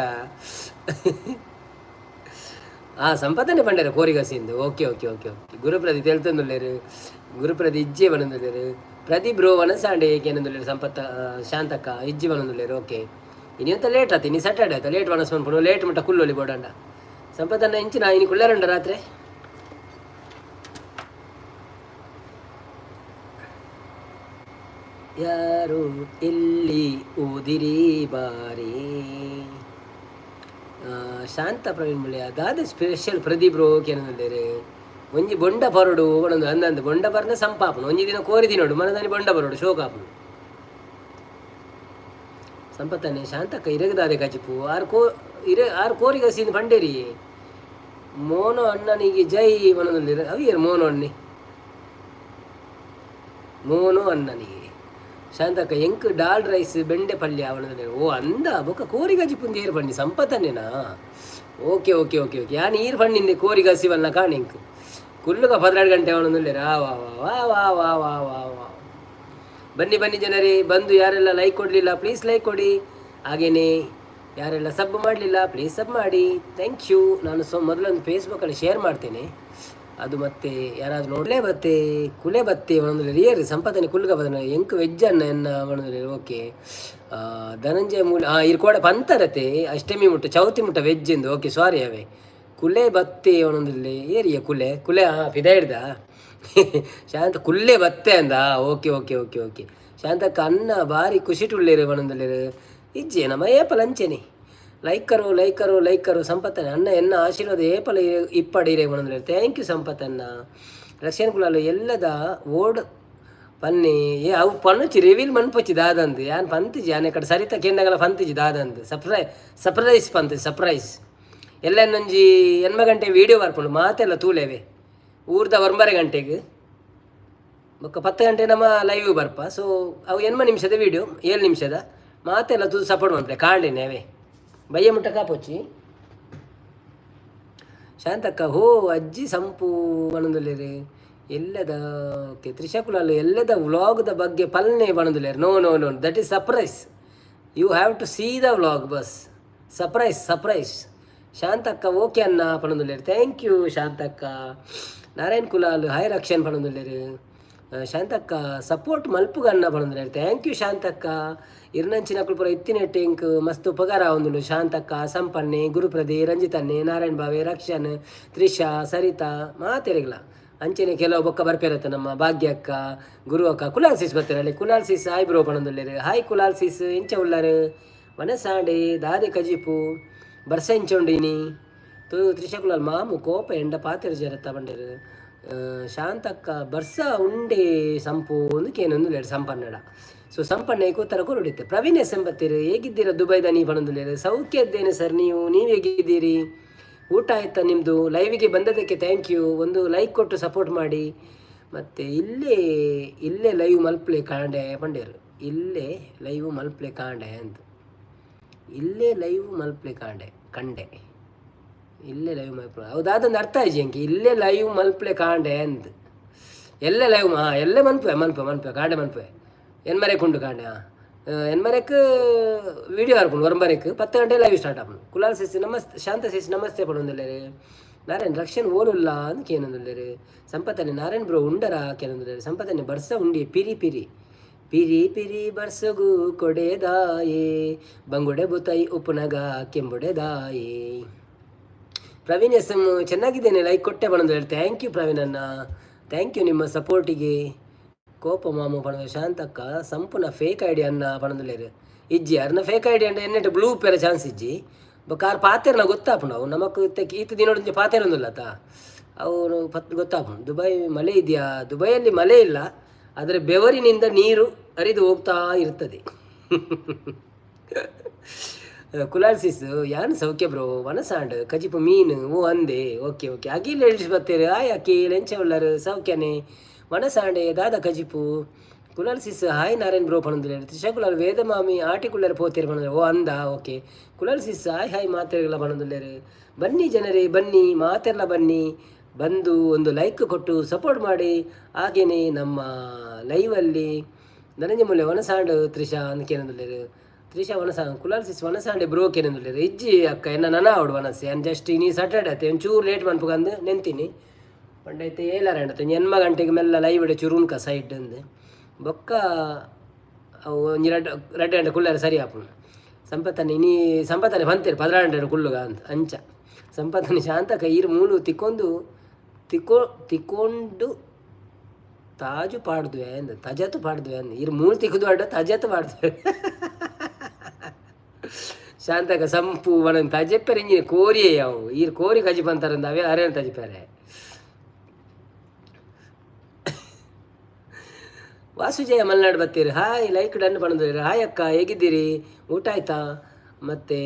ಆ ಸಂಪತ್ತನೆ ಪಂಡೇರ ಕೋರಿಗ ಸೀಂದು. ಓಕೆ ಓಕೆ ಓಕೆ ಓಕೆ ಗುರುಪ್ರದಿ ತೆಲ್ತೊಂದುಲ್ಲೇರು. ಗುರುಪ್ರದಿ ಇಜ್ಜೆ ಬನೊಂದುಲ್ಲೇರು. ಪ್ರದಿ ಬ್ರೋ ವನಸಾಂಡೆ ಏಕೇನೊಂದುಲ್ಲೇರು. ಸಂಪತ್ತ ಶಾಂತಕ್ಕ ಇಜ್ಜಿ ಬನೊಂದುಲ್ಲೇರು. ಓಕೆ, ಇನಿ ಅಂತ ಲೇಟ್ ಆತು. ಇನಿ ಸ್ಯಾಟರ್ಡೆ ಆಯ್ತಾ? ಲೇಟ್ ವನಸ್ ಮನ್ಪುಂಡು, ಲೇಟ್ ಮುಟ್ಟ ಕುಲ್ಲೊಲಿ ಬೋಡಂಡ. ಸಂಪತ್ತನ್ನ ಇಂಚಿನ ಇನಿ ಕುಳ್ಳರಂಡ ರಾತ್ರಿ. ಯಾರು ಎಲ್ಲಿ ಓದಿರಿ ಬಾರಿ. ಶಾಂತ ಪ್ರವೀಣ್ ಮುಳ್ಯ ದಾದ ಸ್ಪೆಷಲ್ ಪ್ರದೀಪ್ ಬ್ರೋ ಕೇನಂದೇರೆ? ಒಂಜಿ ಬೊಂಡ ಪರಡು ಒಣೊಂದು ಅಂದಂದು ಬೊಂಡ ಪರ್ನ ಸಂಪಾಪನು. ಒಂಜಿ ದಿನ ಕೋರಿ ದಿನೋಡು ಮನದಾನಿ ಬೊಂಡ ಬರೋಡು ಶೋಕಾಪನು. ಸಂಪತ್ತನೆ ಶಾಂತಕ್ಕ ಇರಗದಾದೆ ಕಚಿಪು ಆರ್ ಕೋ ಇರ ಆರ್ ಕೋರಿಗ ಸೀನ್ ಪಂಡೇರಿ. ಮೋನೋ ಅಣ್ಣನಿಗೆ ಜೈ ಮನದಲ್ಲಿ. ಅವಿಯರ್ ಮೋನೋ ಅಣ್ಣಿ, ಮೋನೋ ಅಣ್ಣನಿಗೆ. ಶಾಂತಕ್ಕ ಎಂಕ್ ಡಾಲ್ ರೈಸ್ ಬೆಂಡೆ ಪಲ್ಯ ಅವನದಲ್ಲಿ. ಓ ಅಂದ, ಬೊಕ್ಕ ಕೋರಿಗಜಿ ಪುಂದು ಏರ್ ಪಂಡಿ ಸಂಪತ್ತನೇನಾ? ಓಕೆ ಓಕೆ ಓಕೆ ಓಕೆ ಯಾನ್ ಈರ್ ಪಂಡಿಂದೆ ಕೋರಿಗ ಸಿವಲ್ನ ಕಾಣಿಂಕ್ ಕುಲ್ಲುಗ 12 ಗಂಟೆ ಅವನೊಂದುಲ್ಲೇರ. ವಾ ವಾ ವಾ ವಾ ವಾ ವಾ ವಾ ವಾ. ಬನ್ನಿ ಬನ್ನಿ ಜನರೇ, ಬಂದು ಯಾರೆಲ್ಲ ಲೈಕ್ ಕೊಡಲಿಲ್ಲ, ಪ್ಲೀಸ್ ಲೈಕ್ ಕೊಡಿ. ಹಾಗೆಯೇ ಯಾರೆಲ್ಲ ಸಬ್ ಮಾಡಲಿಲ್ಲ, ಪ್ಲೀಸ್ ಸಬ್ ಮಾಡಿ. Thank you. ನಾನು ಸೊ ಮೊದಲೊಂದು ಫೇಸ್ಬುಕ್ಕಲ್ಲಿ ಶೇರ್ ಮಾಡ್ತೇನೆ ಅದು, ಮತ್ತೆ ಯಾರಾದರೂ ನೋಡಲೇ ಬತ್ತೆ ಕುಲೆ ಬತ್ತೆ ಒಂದೊಂದು ರಿಯರ್ ಸಂಪಾದನೆ ಕುಲ್ಗ ಬದನ ಎಂಕ್ ವೆಜ್ ಅನ್ನ ಎನ್ನ ಒಂದೊಂದು. ಓಕೆ ಧನಂಜಯ ಮೂಲ ಇರ್ಕೋಡೆ ಪಂತರತೆ ಅಷ್ಟಮಿ ಮುಟ್ಟ ಚೌತಿ ಮುಟ್ಟ ವೆಜ್ ಎಂದು. ಓಕೆ, ಸಾರಿ. ಅವೇ ಕುಲೆ ಬತ್ತೆ ಒಂದೊಂದಿಲ್ಲ ಏರಿಯ ಕುಲೆ ಕುಲೆ ಹಾಂ ಪಿದ ಹಿಡ್ದ ಶಾಂತ ಕುಲ್ಲೆ ಬತ್ತೆ ಅಂದ. ಓಕೆ ಓಕೆ ಓಕೆ ಓಕೆ ಶಾಂತಕ್ಕ ಅನ್ನ ಭಾರಿ ಖುಷಿಟುಳ್ಳೇರು ಒಂದೊಂದಿಲ್ಲೇರು. ಇಜ್ಜೆ ನಮ್ಮ ಏಪಲ ಅಂಚೆನೆ. ಲೈಕ್ ಕರೋ, ಲೈಕ್ ಕರೋ, ಲೈಕ್ ಕರೋ. ಸಂಪತ್ತನ ಅಣ್ಣ ಎನ್ನ ಆಶೀರ್ವಾದ ಏಪಲ ಇಪ್ಪಡಿರೆ ಒಂದೊಂದಿಲ್ಲ. Thank you ಸಂಪತ್ತನ್ನ. ರಕ್ಷಣ್ ಕುಲಾಲು ಎಲ್ಲದ ಓಡ್ ಪನ್ನಿ. ಏ ಅವು ಪನ್ನುಚಿ ರಿವೀಲ್ ಮನ್ಪೊಚ್ಚಿ ದಾದಂದು ಯಾನ್ ಪಂತಿಜಿ. ಯಾನ್ ಕಡೆ ಸರಿತ ಕೇಂದ್ರಗಳ ಪಂತಿಜಿ ದಾದಂದು. Surprise ಪಂತಿ surprise. ಎಲ್ಲ ಇನ್ನೊಂಜಿ 8 ಗಂಟೆ ವೀಡಿಯೋ ಬರ್ಪುಂಡು ಮಾತೆಲ್ಲ ತೂಲೆವೆ. ಊರ್ದ 9 ಗಂಟೆಗೆ ಬೊಕ್ಕ 10 ಗಂಟೆ ನಮ್ಮ ಲೈವ್ ಬರ್ಪ. ಸೊ ಅವು 8 ನಿಮಿಷದ ವೀಡಿಯೋ, 7 ನಿಮಿಷದ ಮಾತೆಲ್ಲ ತೂ ಸಪೋರ್ಟ್ ಮಾಡ್ತಾರೆ ಕಾಂಡಿನೆ ಅವೇ ಬಯ್ಯ ಮುಟ್ಟ ಕಾಪೊಚ್ಚಿ. ಶಾಂತಕ್ಕ ಹೋ ಅಜ್ಜಿ ಸಂಪು ಬಣದುಲ್ಲೇರು ಎಲ್ಲದ. ಓಕೆ ತ್ರಿಷಾ ಕುಲಾಲ್ ಎಲ್ಲದ ವ್ಲಾಗ್ದ ಬಗ್ಗೆ ಪಲ್ನೆ ಬಣದುಲ್ಲೇರು. No, no, no, that is surprise. You have to see the vlog bus. Surprise, surprise. Shantakka okay ಅನ್ನ ಪಣದುಲ್ಲೇರು. Thank you Shantakka. Narayan Kulal hi Rakshan ಪಣದುಲ್ಲೇರು. ಶಾಂತಕ್ಕ ಸಪೋರ್ಟ್ ಮಲ್ಪುಗ ಅನ್ನ ಪಣದುಲ್ಲೇರು. Thank you Shantakka. ಇರ್ನಂಚಿನ ಪೂರ ಇತ್ತಿನೆಟ್ ಎಂಕ್ ಮಸ್ತ್ ಉಪಕಾರ ಆವೊಂದುಂಡು. ಶಾಂತಕ್ಕ, ಸಂಪನ್ನೆ, ಗುರುಪ್ರದಿ, ರಂಜಿತನ್ನೆ, ನಾರಾಯಣ್ ಬಾವೆ, ರಕ್ಷನ್, ತ್ರಿಷಾ, ಸರಿತಾ ಮಾತೆರೆಗ್ಲ. ಅಂಚೆನೆ ಕೆಲವು ಬೊಕ್ಕ ಬರ್ಪೇರತ್ತ ನಮ್ಮ ಭಾಗ್ಯಕ್ಕ, ಗುರು ಅಕ್ಕ, ಕುಲಾಲ್ ಸೀಸ್ ಬರ್ತಾರೆ. ಕುಲಾಲ್ ಸೀಸ್ ಹಾಯ್ ಬ್ರೋ ಪಣದುಲ್ಲೇರು. ಹಾಯ್ ಕುಲಾಲ್ ಸೀಸ್, ಎಂಚ ಉಳ್ಳಾರು? ವನಸಾಂಡೆ ದಾದೆ ಕಜಿಪು ಬರ್ಸ ಇಂಚೊಂಡಿನಿ ತು. ತ್ರಿಷಾ ಕುಲಾಲ್ ಮಾಮು ಕೋಪ ಎಂಡ ಪಾತೆರ ಜರತ್ತ ಬಂಡೇರು. ಶಾಂತಕ್ಕ ಬರ್ಸ ಉಂಡೆ ಸಂಪು ಒಂದು ಕೇನೊಂದು ಲೇಡು ಸಂಪನ್ನಡ. ಸೊ ಸಂಪಣ್ಣ ಕೂತರ ಕೊರಡಿತ್ತೆ. ಪ್ರವೀಣ್ ಎಸ್ ಎಂಬತ್ತೀರು ಹೇಗಿದ್ದೀರಾ ದುಬೈದ ನೀ ಪಣದುಲ್ಲೇರು. ಸೌಖ್ಯ ಇದ್ದೇನೆ ಸರ್, ನೀವು ನೀವು ಹೇಗಿದ್ದೀರಿ? ಊಟ ಆಯ್ತಾ ನಿಮ್ಮದು? ಲೈವಿಗೆ ಬಂದದಕ್ಕೆ thank you. ಒಂದು ಲೈಕ್ ಕೊಟ್ಟು ಸಪೋರ್ಟ್ ಮಾಡಿ. ಮತ್ತು ಇಲ್ಲೇ ಇಲ್ಲೇ ಲೈವ್ ಮಲ್ಪ್ಲೆ ಕಾಂಡೆ ಪಂಡೇರು. ಇಲ್ಲೇ ಲೈವ್ ಮಲ್ಪ್ಲೆ ಕಾಂಡೆ ಅಂತ. ಇಲ್ಲೇ ಲೈವ್ ಮಲ್ಪ್ಲೆ ಕಾಂಡೆ ಕಂಡೆ. ಇಲ್ಲೇ ಲೈವ್ ಮಲ್ಪ್ಲೆ ಹೌದಾದೊಂದು ಅರ್ಥ ಆಯ್ತು ಅಂಕಿ. ಇಲ್ಲೇ ಲೈವ್ ಮಲ್ಪ್ಲೆ ಕಾಂಡೆ ಅಂದ್. ಎಲ್ಲೇ ಲೈವ್? ಹಾಂ, ಎಲ್ಲೇ ಮನ್ಪೆ ಮನ್ಪೆ ಮನ್ಪೆ ಕಾಂಡೆ ಮನ್ಪೆ. ಎನ್ಮರೆ ಕುಂಡು ಕಾಂಡೆ. ಹಾಂ, ಎನ್ಮರೆಕ್ ವೀಡಿಯೋ ಆರ್ಪುಂಡು. ಒರಂಬರೆಕ್ 10 ಗಂಟೆ ಲೈವ್ ಸ್ಟಾರ್ಟ್ ಆಪುಂಡು. ಕುಲಾಲ್ ಸಿಸ್ ನಮಸ್ತೆ, ಶಾಂತ ಸಿಸ್ ನಮಸ್ತೆ ಪಡೊಂದುಲ್ಲೆರ್. ನಾರಾಯಣ್ ರಕ್ಷಣ್ ಓಲುಲ್ಲ ಅಂದ್ ಕೇನೊಂದುಲ್ಲೆರ್. ಸಂಪತ್ತನೆ ನಾರಾಯಣ್ ಬ್ರೋ ಉಂಡರ ಕೇನೊಂದುಲ್ಲೆರ್. ಸಂಪತ್ತನೆ ಬರ್ಸ ಉಂಡಿ ಪಿರಿ ಪಿರಿ ಪಿರಿ ಪಿರಿ ಬರ್ಸಗು ಕೊಡೆದಾಯೇ, ಬಂಗುಡೆ ಬುತೈ ಉಪ್ಪುನಗ ಕೆಂಬುಡೆದಾಯೇ. ಪ್ರವೀಣ್ ಎಸ್ ಎಂ ಚೆನ್ನಾಗಿದ್ದೇನೆ, ಲೈಕ್ ಕೊಟ್ಟೆ ಬಂದು ಹೇಳಿ. Thank you Praveen ಅಣ್ಣ, thank you ನಿಮ್ಮ ಸಪೋರ್ಟಿಗೆ. ಕೋಪ ಮಾಮು ಪಣದು. ಶಾಂತಕ್ಕ ಸಂಪೂರ್ಣ ಫೇಕ್ ಐಡಿ ಅನ್ನ ಪಣದುಲ್ಲೇರು. ಇಜ್ಜಿ, ಅರ್ನ ಫೇಕ್ ಐಡಿ ಅಂಡ ಎನ್ನೆಟ್ ಬ್ಲೂ ಪೆರ ಚಾನ್ಸ್ ಇಜ್ಜಿ. ಬೊಕ್ಕ ಆರ್ ಪಾತೆರ್ನ ಗೊತ್ತಾಪುಂಡು. ಅವು ನಮಕ್ ಈತ ದಿನೊಡು ಪಾತೆರೊಂದುಲ್ಲತ, ಅವು ಪತ್ ಗೊತ್ತಾಪುಂಡು. ದುಬೈ ಮಳೆ ಇದೆಯಾ? ದುಬೈಯಲ್ಲಿ ಮಳೆ ಇಲ್ಲ, ಆದರೆ ಬೆವರಿನಿಂದ ನೀರು ಹರಿದು ಹೋಗ್ತಾ ಇರ್ತದೆ. ಕುಲಾಲ್ ಸಿಸ್ ಯಾನ್ ಸೌಖ್ಯ ಬ್ರೋ, ವನಸಾಂಡ್ ಕಜಿಪು ಮೀನು. ಓ ಅಂದೆ, ಓಕೆ ಓಕೆ. ಅಖಿಲ್ ಎಲ್ಸ್ ಬತ್ತೇರು. ಆಯ್ ಅಖಿಲ್, ಎಂಚ ಉಳ್ಳರು? ಸೌಖ್ಯನೆ? ವನಸಾಂಡೆ ದಾದ ಕಜಿಪು? Kulal sis hi Narayan bro ಪಣಂದುಲ್ಲೇರ್. ತ್ರಿಷಾ ಕುಲಾಲ್ ವೇದ ಮಾಮಿ ಆಟಿ ಕುಳ್ಳರ್ ಪೋತೇರು ಪಣಂದ್ರೆ. ಓ ಅಂದ, okay. Kulal sis hi hi ಮಾತೆರ್ಲ ಪಣಂದುಲ್ಲೇರು. ಬನ್ನಿ ಜನರೇ, ಬನ್ನಿ, ಮಾತೆರ್ಲ ಬನ್ನಿ. ಬಂದು ಒಂದು ಲೈಕ್ ಕೊಟ್ಟು ಸಪೋರ್ಟ್ ಮಾಡಿ. ಹಾಗೆಯೇ ನಮ್ಮ ಲೈವಲ್ಲಿ ಧನಂಜಯ ಮೂಲೆ ವನಸಾಂಡ್ ತ್ರಿಷಾ ಅಂತ ಕೇನಂದುಲ್ಲೇರು. ತ್ರಿಷಾ ವನಸಾ ಕುಲಾಲ್ ಸಿಸ್ ವನಸಾಂಡೆ ಬ್ರೋ ಕೇನಂದುಲ್ಲೇರು. ಇಜ್ಜಿ ಅಕ್ಕ, ಎನ್ನ ನನ ಆವಡು ವನಸೆ ಅನ್ ಜಸ್ಟ್ ಇನಿ ಸ್ಯಾಟರ್ಡೆ ಆತೆ, ಒಂಚೂರು ಲೇಟ್ ಮನ್ಪುಗಂದು ನೆಂತೀನಿ. ಪಂಡೈತೆ ಏಲಾರ ಅಂಡತೆ 8 ಗಂಟೆಗೆ ಮೆಲ್ಲ ಲೈವ್ ಇಡೆ ಚುರುನ್ಕ ಸೈಡ್ ಅಂದು. ಬೊಕ್ಕ ಅವು ಒಂಜಿ ರಡ್ಡ್ ರಡ್ಡ್ ಗಂಟೆ ಕುಳ್ಳರೆ ಸರಿ ಆಪುಂಡು. ಸಂಪತ್ತನೆ ಇನಿ ಸಂಪತ್ತನೆ ಬಂತೇರು 12 ಗಂಟೆ ಕುಳ್ಳುಗ ಅಂತ ಅಂಚ. ಸಂಪತ್ತನೆ ಶಾಂತಕ ಈರು ಮೂಲು ತಿಕ್ಕೊಂದು ತಿಕ್ಕೋ ತಿಕ್ಕೊಂಡು ತಾಜು ಪಾಡ್ದುವೆ ಅಂದ, ತಜತು ಪಾಡ್ದುವೆ ಅಂದ. ಇರು ಮೂಲು ತಿಕ್ಕುದು ಅಡ್ಡ ತಜತು ಪಾಡ್ದುವೆ. ಶಾಂತಕ ಸಂಪು ವನ ತಜೆಪ್ಪೆರೆ ಇಂಜಿನ ಕೋರಿಯೇ ಅವು. ಈರು ಕೋರಿ ಕಜಿ ಬಂತಾರಂದ ಅವೇ ಅರೇನು ತಜಿಪೆರೆ. ವಾಸುಜಯ ಮಲ್ನಾಡು ಬತ್ತೀರಿ. ಹಾಯ್, ಲೈಕ್ ಡನ್ ಪಣಂದಿರಿ. ಹಾಯ್ ಅಕ್ಕ, ಹೇಗಿದ್ದೀರಿ? ಊಟ ಆಯ್ತಾ? ಮತ್ತು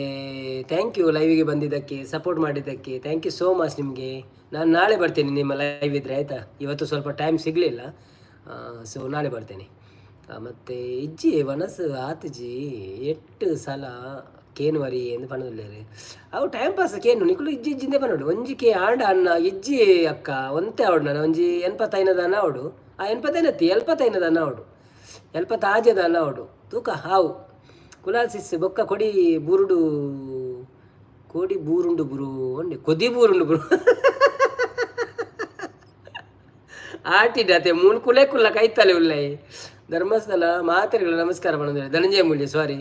thank you ಲೈವಿಗೆ ಬಂದಿದ್ದಕ್ಕೆ, ಸಪೋರ್ಟ್ ಮಾಡಿದ್ದಕ್ಕೆ. Thank you so much ನಿಮಗೆ. ನಾನು ನಾಳೆ ಬರ್ತೀನಿ ನಿಮ್ಮ ಲೈವ್ ಇದ್ದರೆ, ಆಯಿತಾ? ಇವತ್ತು ಸ್ವಲ್ಪ ಟೈಮ್ ಸಿಗಲಿಲ್ಲ, ಸೊ ನಾಳೆ ಬರ್ತೇನೆ. ಮತ್ತು ಇಜ್ಜಿ ವನಸು ಆತಿಜಿ ಎಟ್ಟು ಸಲ ಕೇನುವರಿ ಎಂದು ಪಣದುಲ್ಲೇರು. ಅವು ಟೈಮ್ ಪಾಸ್ ಕೇನು ನಿಕುಲು ಇಜ್ಜಿ ಇಜ್ಜಿಂದೆ ಪನೋಡು. ಒಂಜಿ ಕೆ ಆಂಡ ಅನ್ನ ಇಜ್ಜಿ ಅಕ್ಕ, ಒಂತೆ ಅವಡು ನಾನು ಒಂಜಿ 85ದ ಅನ್ನ ಅವಡು. ಆ 85ತ್ತಿ 75ದ ಅನ್ನ ಅವಡು, 75ದ ಅನ್ನ ಅವಡು ತೂಕ ಹಾವು. ಕುಲಾಲ್ ಸಿಸ್ ಬೊಕ್ಕ ಕೊಡಿ ಬೂರುಡು ಕೋಡಿ ಬೂರುಂಡು ಬುರು ಒಂಡೆ ಕೊದಿ ಬೂರುಂಡು ಬುರು ಆಟಿಡತೆ ಮೂಲು ಕುಲೆ ಕುಲ್ಲ ಕೈತಲೆ ಉಲ್ಲೈ. ಧರ್ಮಸ್ಥಳ ಮಾತೆಗಳ ನಮಸ್ಕಾರ ಪಣಂದುಲ್ಲೆ. ಧನಂಜಯ ಮೂಲ್ಯ ಸಾರಿ.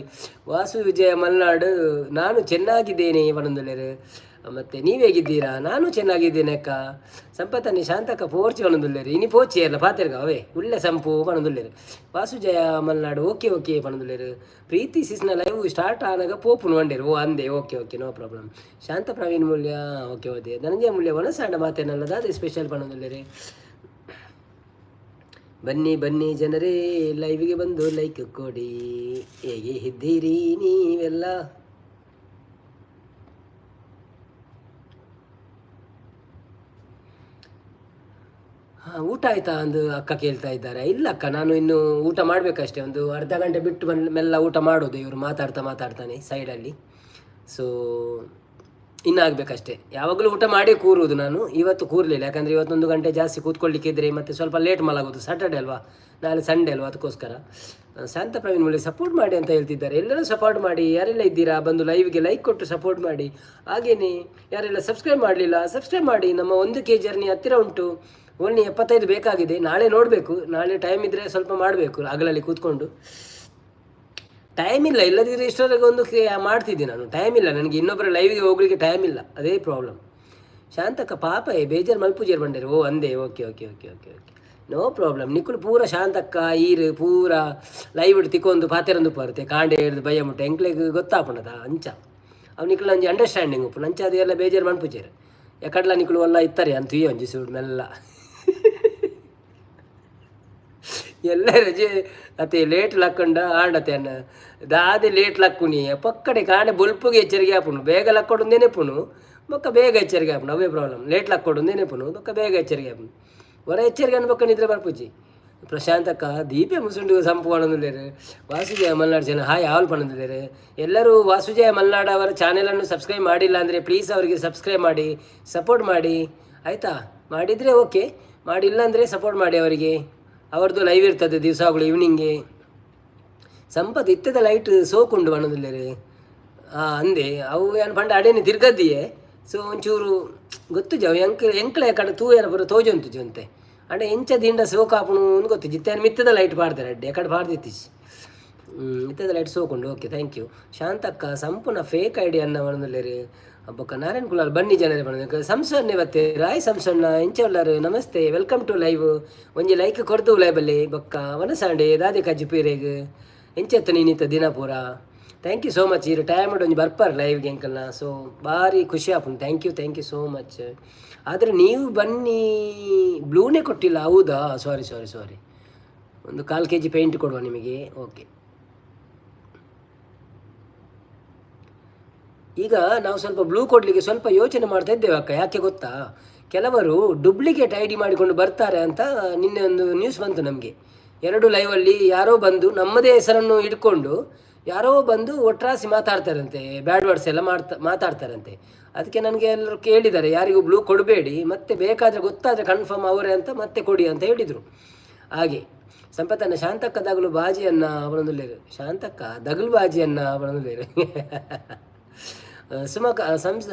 ವಾಸು ವಿಜಯ ಮಲ್ನಾಡು ನಾನು ಚೆನ್ನಾಗಿದ್ದೇನೆ ಪಣಂದುಲ್ಲೇರು. ಮತ್ತು ನೀವು ಹೇಗಿದ್ದೀರಾ? ನಾನು ಚೆನ್ನಾಗಿದ್ದೇನೆ ಅಕ್ಕ. ಸಂಪತ್ತನಿ ಶಾಂತಕ್ಕ ಪೋರ್ಚಿ ಪಣಂದುಲ್ಲೇರು. ಇನಿ ಪೋಚಿ ಅಲ್ಲ ಪಾತೆರ್ಗ ಅವೇ ಉಳ್ಳೆ ಸಂಪು ಪಣಂದುಲ್ಲೇರು. ವಾಸು ಜಯ ಮಲ್ನಾಡು ಓಕೆ ಓಕೆ ಪಣಂದುಲ್ಲೇರು. ಪ್ರೀತಿ ಸಿಸ್ನ ಲೈವ್ ಸ್ಟಾರ್ಟ್ ಆನಾಗ ಪೋಪುನು వండేರು. ಓ ಅಂದೆ, ಓಕೆ ಓಕೆ, ನೋ ಪ್ರಾಬ್ಲಮ್. ಶಾಂತ ಪ್ರವೀಣ್ ಮೂಲ್ಯ ಓಕೆ ಓಕೆ. ಧನಂಜಯ ಮೂಲ್ಯ ವನಸಾಂಡ ಮಾತೇನಲ್ಲದ ಅದೇ ಸ್ಪೆಷಲ್ ಪಣಂದುಲ್ಲೇರು. ಬನ್ನಿ ಬನ್ನಿ ಜನರೇ, ಲೈವ್ಗೆ ಬಂದು ಲೈಕ್ ಕೊಡಿ. ಹೇಗೆ ಇದ್ದೀರಿ ನೀವೆಲ್ಲ? ಹಾಂ, ಊಟ ಆಯ್ತಾ ಅಂದು ಅಕ್ಕ ಕೇಳ್ತಾ ಇದ್ದಾರೆ. ಇಲ್ಲ ಅಕ್ಕ, ನಾನು ಇನ್ನು ಊಟ ಮಾಡಬೇಕಷ್ಟೇ. ಒಂದು ಅರ್ಧ ಗಂಟೆ ಬಿಟ್ಟು ಬಂದು ಮೆಲ್ಲ ಊಟ ಮಾಡೋದು. ಇವರು ಮಾತಾಡ್ತಾ ಮಾತಾಡ್ತಾನೆ ಸೈಡಲ್ಲಿ. ಸೊ ಇನ್ನಾಗಬೇಕಷ್ಟೇ. ಯಾವಾಗಲೂ ಊಟ ಮಾಡಿ ಕೂರುವುದು ನಾನು, ಇವತ್ತು ಕೂರಲಿಲ್ಲ. ಯಾಕಂದರೆ ಇವತ್ತೊಂದು ಗಂಟೆ ಜಾಸ್ತಿ ಕೂತ್ಕೊಳ್ಳಿಕ್ಕಿದ್ರೆ ಮತ್ತು ಸ್ವಲ್ಪ ಲೇಟ್ ಮಲಗೋದು. ಸ್ಯಾಟರ್ಡೆ ಅಲ್ವಾ, ನಾಳೆ ಸಂಡೇ ಅಲ್ವಾ, ಅದಕ್ಕೋಸ್ಕರ. ಶಾಂತ ಪ್ರವೀಣ್ ಮುಳ್ಳಿ ಸಪೋರ್ಟ್ ಮಾಡಿ ಅಂತ ಹೇಳ್ತಿದ್ದಾರೆ. ಎಲ್ಲರೂ ಸಪೋರ್ಟ್ ಮಾಡಿ. ಯಾರೆಲ್ಲ ಇದ್ದೀರಾ ಬಂದು ಲೈವ್ಗೆ ಲೈಕ್ ಕೊಟ್ಟು ಸಪೋರ್ಟ್ ಮಾಡಿ. ಹಾಗೆಯೇ ಯಾರೆಲ್ಲ ಸಬ್ಸ್ಕ್ರೈಬ್ ಮಾಡಲಿಲ್ಲ, ಸಬ್ಸ್ಕ್ರೈಬ್ ಮಾಡಿ. ನಮ್ಮ 1K journey ಹತ್ತಿರ ಉಂಟು. ಓನ್ಲಿ 75 ಬೇಕಾಗಿದೆ. ನಾಳೆ ನೋಡಬೇಕು, ನಾಳೆ ಟೈಮ್ ಇದ್ದರೆ ಸ್ವಲ್ಪ ಮಾಡಬೇಕು ಹಗಲಲ್ಲಿ ಕೂತ್ಕೊಂಡು. ಟೈಮ್ ಇಲ್ಲ, ಇಲ್ಲದಿದ್ದರೆ ಇಷ್ಟೊರೆಗೆ 1K ಮಾಡ್ತಿದ್ದೆ ನಾನು. ಟೈಮ್ ಇಲ್ಲ ನನಗೆ, ಇನ್ನೊಬ್ಬರ ಲೈವ್ಗೆ ಹೋಗಲಿಕ್ಕೆ ಟೈಮ್ ಇಲ್ಲ, ಅದೇ ಪ್ರಾಬ್ಲಮ್. ಶಾಂತಕ್ಕ ಪಾಪ ಬೇಜಾರು ಮಲ್ಪುಜೇರು ಬಂಡೇರು. ಓ ಅಂದೆ, okay okay okay okay okay, no problem. ನಿಕುಲು ಪೂರ ಶಾಂತಕ್ಕ ಈರು ಪೂರ ಲೈವ್ ತಿಕ್ಕೊಂದು ಪಾತೆರಂದು ಬರುತ್ತೆ. ಕಾಂಡೆ ಹಿಡ್ದು ಬಯ್ಯ ಮುಟ್ಟೆ ಎಂಕ್ಲೆಗ್ ಗೊತ್ತಾಪುಂಡದ ಅಂಚ. ಅವು ನಿಕುಲು ಒಂಜಿ ಅಂಡರ್ಸ್ಟ್ಯಾಂಡಿಂಗ್ ಉಪ್ಪು ಅಂಚ ಅದೆಲ್ಲ ಬೇಜಾರು ಮನ್ಪುಜೇರು. ಎಕಡ್ಲ ನಿಕುಲು ಒಲ್ಲ ಇತ್ತಾರೆ ಅಂತ ಒಂಜಿ ಸೂಡು ಮೆಲ್ಲ ಎಲ್ಲ ರಜೆ ಅತ್ತೆ ಲೇಟ್ ಲಕ್ಕಂಡ ಆಂಡತೆ ಅನ್ನ ದಾದೆ ಲೇಟ್ ಲಕ್ಕುನಿ ಪಕ್ಕಡೆ ಕಾಂಡೆ ಬೊಲ್ಪುಗೆ ಎಚ್ಚರಿಕೆ ಆಪುಂಡು. ಬೇಗ ಲಕ್ಕೊಡು ನೆನಪುನು, ಬೊಕ್ಕ ಬೇಗ ಎಚ್ಚರಿಕೆ ಆಪುಂಡು. ಅವೇ ಪ್ರಾಬ್ಲಮ್. ಲೇಟ್ ಲಕ್ಕೊಡು ನೆನಪುನು, ಬೊಕ್ಕ ಬೇಗ ಎಚ್ಚರಿಕೆ ಆಪುಂಡು. ಹೊರ ಎಚ್ಚರಿಕೆ ಅನ್ಬಕ್ಕ ನಿದ್ರೆ ಬರ್ಪುಜಿ. ಪ್ರಶಾಂತಕ್ಕ ದೀಪೆ ಮುಸುಂಡು ಸಂಪು ಪಣೊಂದುಲ್ಲೆರ್. ವಾಸುಜಯ ಮಲ್ನಾಡ್ ಜನ ಹಾಯ್ ಆಲ್ ಪಣೊಂದುಲ್ಲೆರ್. ಎಲ್ಲರೂ ವಾಸುಜಯ ಮಲ್ನಾಡ್ ಅವರ ಚಾನೆಲನ್ನು ಸಬ್ಸ್ಕ್ರೈಬ್ ಮಾಡಿಲ್ಲ ಅಂದರೆ ಪ್ಲೀಸ್ ಅವರಿಗೆ ಸಬ್ಸ್ಕ್ರೈಬ್ ಮಾಡಿ, ಸಪೋರ್ಟ್ ಮಾಡಿ, ಆಯಿತಾ? ಮಾಡಿದರೆ ಓಕೆ, ಮಾಡಿಲ್ಲ ಅಂದರೆ ಸಪೋರ್ಟ್ ಮಾಡಿ ಅವರಿಗೆ. ಅವ್ರದ್ದು ಲೈವ್ ಇರ್ತದೆ ದಿವಸಗಳು ಈವ್ನಿಂಗ್ಗೆ. ಸಂಪತ್ ಇತ್ತದ ಲೈಟ್ ಸೋಕುಂಡು ಪಣೊಂದುಲ್ಲೆರ್. ಅಂದೆ ಅವು ಏನು ಪಂಡ ಅಡೇನೆ ತಿರ್ಗದ್ದಿಯೇ. ಸೊ ಒಂಚೂರು ಗೊತ್ತುಜಿ ಅವು ಎಂಕ್ ಎಂಕ್ಲೆ ಕಡೆ ತೂಯರ ಪೂರ ತೋಜೊಂತುಜಿ ಒಂತೆ. ಅಂಡ ಎಂಚ ದಿಂಡ ಸೋಕಾಪುಣು ಅಂದ್ ಗೊತ್ತುಜಿ. ಇತ್ತೆ ಮಿತ್ತದ ಲೈಟ್ ಪಾಡ್ದೆರ್, ಅಡ್ಡೆ ಎಕಡೆ ಪಾಡ್ದಿತ್ತಿಜಿ. ಇತ್ತದ ಲೈಟ್ ಸೋಕುಂಡು. Okay, thank you. ಶಾಂತಕ್ಕ ಸಂಪುನ fake ID ಅನ್ನ ಪಣೊಂದುಲ್ಲೆರ್. ಬೊಕ್ಕ ನಾರಾಯಣ್ ಕುಲಾಲ್ ಬನ್ನಿ ಜನರೇ ಪಣೊಂದು ಸಂಸನ್ನೆ ಬತ್ತೇರ್. ಹಾಯ್ ಸಂಸಣ್ಣ, ಎಂಚ ಉಲ್ಲರ್? Namaste, welcome to live. ಒಂಜಿ ಲೈಕ್ ಕೊರ್ದು ಲೈಬಲ್ಲಿ. ಬೊಕ್ಕ ವನಸಾಂಡೆ ದಾದೆ ಕಜ್ಜಿ ಪೀರೆಗ್ ಎಂಚೆತ್ತ ನೀನಿತ್ತ ದಿನ ಪೂರ? Thank you so much. ಇರು ಟೈಮ್ ಒಂಜಿ ಬರ್ಪಾರ್ ಲೈವ್ಗೆ ಎಂಕಲ್ನ. ಸೊ ಭಾರಿ ಖುಷಿ ಆಪುಂಡು. Thank you, thank you so much. ಆದರೆ ನೀವು ಬನ್ನಿ ಬ್ಲೂನೇ ಕೊಟ್ಟಿಲ್ಲ, ಹೌದಾ? ಸಾರಿ ಸಾರಿ ಸಾರಿ. ಒಂದು ಕಾಲು ಕೆಜಿ ಪೇಂಟ್ ಕೊಡುವ ನಿಮಗೆ. ಓಕೆ, ಈಗ ನಾವು ಸ್ವಲ್ಪ ಬ್ಲೂ ಕೊಡಲಿಕ್ಕೆ ಸ್ವಲ್ಪ ಯೋಚನೆ ಮಾಡ್ತಾ ಇದ್ದೇವೆ ಅಕ್ಕ. ಯಾಕೆ ಗೊತ್ತಾ? ಕೆಲವರು ಡೂಪ್ಲಿಕೇಟ್ ಐಡಿ ಮಾಡಿಕೊಂಡು ಬರ್ತಾರೆ ಅಂತ ನಿನ್ನೆ ಒಂದು ನ್ಯೂಸ್ ಬಂತು ನಮಗೆ. ಎರಡು ಲೈವಲ್ಲಿ ಯಾರೋ ಬಂದು ನಮ್ಮದೇ ಹೆಸರನ್ನು ಇಟ್ಕೊಂಡು ಯಾರೋ ಬಂದು ಒಟ್ರಾಸಿ ಮಾತಾಡ್ತಾರಂತೆ, ಬ್ಯಾಡ್ ವರ್ಡ್ಸ್ ಎಲ್ಲ ಮಾತಾಡ್ತಾರಂತೆ. ಅದಕ್ಕೆ ನನಗೆ ಎಲ್ಲರೂ ಕೇಳಿದ್ದಾರೆ, ಯಾರಿಗೂ ಬ್ಲೂ ಕೊಡಬೇಡಿ, ಮತ್ತೆ ಬೇಕಾದರೆ ಗೊತ್ತಾದರೆ ಕನ್ಫರ್ಮ್ ಅವರೇ ಅಂತ ಮತ್ತೆ ಕೊಡಿ ಅಂತ ಹೇಳಿದರು. ಹಾಗೆ ಸಂಪತ್ತನ್ನ ಶಾಂತಕ್ಕ ದಗಲು ಬಾಜಿಯನ್ನ ಅವಳೊಂದುಲ್ಲೇರು. ಶಾಂತಕ್ಕ ದಗಲು ಬಾಜಿಯನ್ನ ಅವಳೊಂದುಲ್ಲೇರು. ಸುಮಕ ಸಂಸ್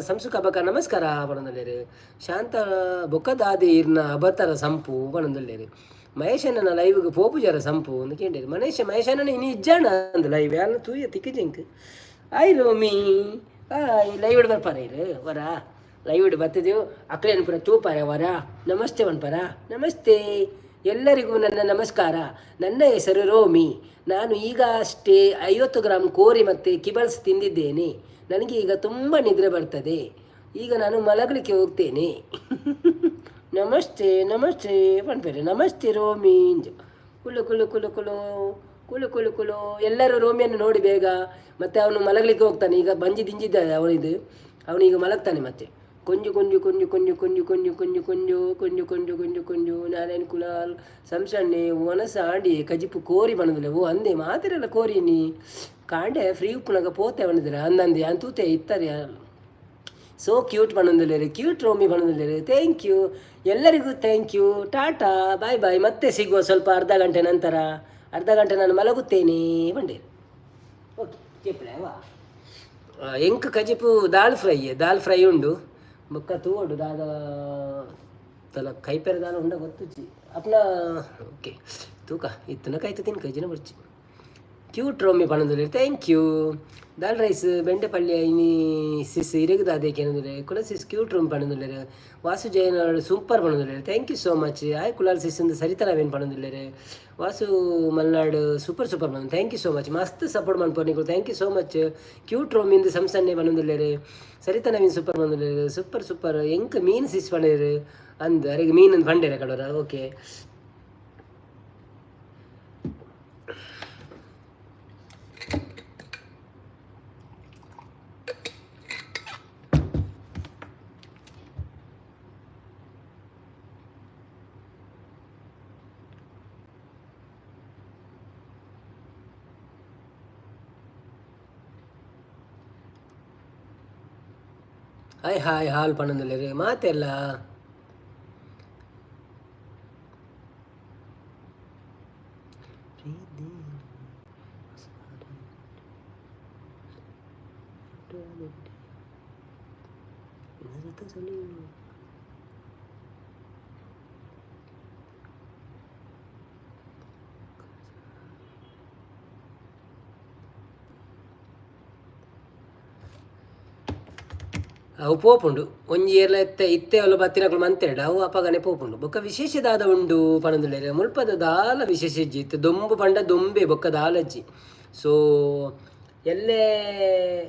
ಸಂಸುಕ ಬಕ ನಮಸ್ಕಾರ ಪಣೊಂದುಲ್ಲೆರ್. ಶಾಂತ ಬೊಕ್ಕದಾದಿ ಇರ್ನ ಅಬತರ ಸಂಪು ಪಣೊಂದುಲ್ಲೆರ್. ಮಹೇಶನ ಲೈವ್ಗೆ ಪೋಪುಜಾರ ಸಂಪು ಅಂದ್ ಕೇಂಡೇರ್. ಮನೇಶ ಮಹೇಶನ ಇನಿ ಇಜ್ಜಾಣ ಅಂದ್ ಲೈವ್ ಯಾನ್ ತೂಯ ತಿಕ್ಕಿಜಿಂಕ್. ಆಯ್ ರೋಮಿ, ಆಯ್. ಲೈವ್ ಬರ್ಪಾರ ಇರು ವರ ಲೈವ್ ಬತ್ತಿದೆವು ಅಕ್ಲೇನು ಪೂರ ತೂಪಾರ ವರ. ನಮಸ್ತೆ ಪನ್ಪರ. ನಮಸ್ತೆ ಎಲ್ಲರಿಗೂ, ನನ್ನ ನಮಸ್ಕಾರ. ನನ್ನ ಹೆಸರು ರೋಮಿ. ನಾನು ಈಗ ಅಷ್ಟೇ 50 ಗ್ರಾಮ್ ಕೋರಿ ಮತ್ತು ಕಿಬಲ್ಸ್ ತಿಂದಿದ್ದೇನೆ. ನನಗೆ ಈಗ ತುಂಬ ನಿದ್ರೆ ಬರ್ತದೆ. ಈಗ ನಾನು ಮಲಗಲಿಕ್ಕೆ ಹೋಗ್ತೇನೆ. ನಮಸ್ತೆ ನಮಸ್ತೆ ಪನ್ಪೇರು. ನಮಸ್ತೆ ರೋಮಿ. ಕುಲು ಕುಲು ಕುಲು ಕುಲು ಕುಲು ಕುಲು ಕುಲು. ಎಲ್ಲರೂ ರೋಮಿಯನ್ನು ನೋಡಿ ಬೇಗ. ಮತ್ತೆ ಅವನು ಮಲಗಲಿಕ್ಕೆ ಹೋಗ್ತಾನೆ ಈಗ. ಬಂಜಿ ದಿಂಜಿದ್ದಾನೆ ಅವನಿದು. ಅವನೀಗ ಮಲಗ್ತಾನೆ ಮತ್ತೆ. ಕೊಂಜು ಕೊಂಜು ಕೊಂಜು ಕೊಂಜು ಕೊಂಜು ಕೊಂಜು ಕೊಂಜು ಕೊಂಜು ಕೊಂಜು ಕೊಂಜು ಕೊಂಜು ಕೊಂಜು. ನಾರಾಯಣ್ ಕುಲಾಲ್ ಸಂಸಣ್ಣೆ ಒನಸ ಆಂಡಿ ಕಜಿಪು ಕೋರಿ ಬಣದಿಲ್ಲ. ಓ ಅಂದೆ ಮಾತಿರಲ್ಲ ಕೋರಿ ನೀ ಕಾಂಡೆ ಫ್ರೀ ಉಪ್ಪುನಗ ಪೋತೆ ಬಣದಿರ ಅಂದಂದೆ ಅಂತೂತೆ ಇತ್ತಾರೆ. ಸೋ ಕ್ಯೂಟ್ ಪಣೊಂದುಲ್ಲೆರ್. ಕ್ಯೂಟ್ ರೋಮಿ ಪಣೊಂದುಲ್ಲೆರ್. Thank you ಎಲ್ಲರಿಗೂ, thank you. Tata, bye bye. ಮತ್ತೆ ಸಿಗುವ ಸ್ವಲ್ಪ ಅರ್ಧ ಗಂಟೆ ನಂತರ. ಅರ್ಧ ಗಂಟೆ ನಾನು ಮಲಗುತ್ತೇನೆ ಬಂಡೆ. ಓಕೆ, ಕೇಪಲೆ. ಎಂಕ್ ಕಜಿಪು ದಾಲ್ ಫ್ರೈ, ದಾಲ್ ಫ್ರೈ ಉಂಡು. ಬೊಕ್ಕ ತೂವೊಡು ದಾದ ತಲ ಕೈಪೆರೆ ದಾಲ ಉಂಡ ಗೊತ್ತುಜ್ಜಿ ಅಪ್ನ. ಓಕೆ, ತೂಕ ಇತ್ತನ ಕೈತ ತಿನ್ಕ ಜಿನ ಬುಡ್ಚಿ. ಕ್ಯೂಟ್ ರೋಮಿ ಪಣೊಂದುಲ್ಲೆರ್. Thank you. Dal rice ಬೆಂಡೆ ಪಲ್ಯ ಇನಿ ಸಿಸ್ ಇರೆಗ್ ದಾದೆ ಕೇನೊಂದುಲ್ಲೆರ್. ಕುಲ ಸಿಸ್ ಕ್ಯೂಟ್ ರೋಮಿ ಪಣೊಂದುಲ್ಲೆರ್. ವಾಸು ಜೈನ ಸೂಪರ್ ಪಣೊಂದುಲ್ಲೆರ್. Thank you so much. Hi Kulal sis ಇಂದು ಸರಿತಾ ನವೀನ್ ಪಣೊಂದುಲ್ಲೆರ್. ವಾಸು ಮಲ್ನಾಡ್ ಸೂಪರ್ ಸೂಪರ್ ಪಣೊಂದು. Thank you so much. ಮಸ್ತ್ ಸಪೋರ್ಟ್ ಮನ್ಪುವರ್ ನಿಕುಲು. Thank you so much. Cute Romi ಇಂದು ಸಂಸನ್ನೆ ಪಣೊಂದುಲ್ಲೆರ್. ಸರಿತಾ ನವೀನ್ ಸೂಪರ್ ಪಣೊಂದುಲ್ಲೆರ್. Super super. ಎಂಕ್ ಮೀನ್ ಸಿಸ್ ಪಂಡೆರ್ ಅಂದ್. ಅರೆಗ್ ಮೀನ್ ಅಂದ್ ಪಂಡೆರ್ ಕಡೋರ. Okay. Hi hi ಹಾಲ್ ಪಣೊಂದುಲ್ಲೆರ್ ಮಾತೆಲ್ಲ. ಅವು ಪೋಪುಂಡು ಒಂಜಿ ಏರ್ಲ ಇತ್ತೆ ಇತ್ತೆ ಅಲ್ಲ ಬತ್ತಿನಕುಲು ಮಂತೆರ್ಡ ಅವು ಅಪಗನೆ ಪೋಪುಂಡು. ಬೊಕ್ಕ ವಿಶೇಷ ದಾದ ಉಂಡು ಪನೊಂದುಲ್ಲೆರ್. ಮುಲ್ಪದ ದಾಲ ವಿಶೇಷ ಇಜ್ಜಿ. ಇತ್ತೆ ದೊಂಬು ಪಂಡ ದೊಂಬೆ, ಬೊಕ್ಕ ದಾಲಜ್ಜಿ. ಸೊ ಎಲ್ಲೆ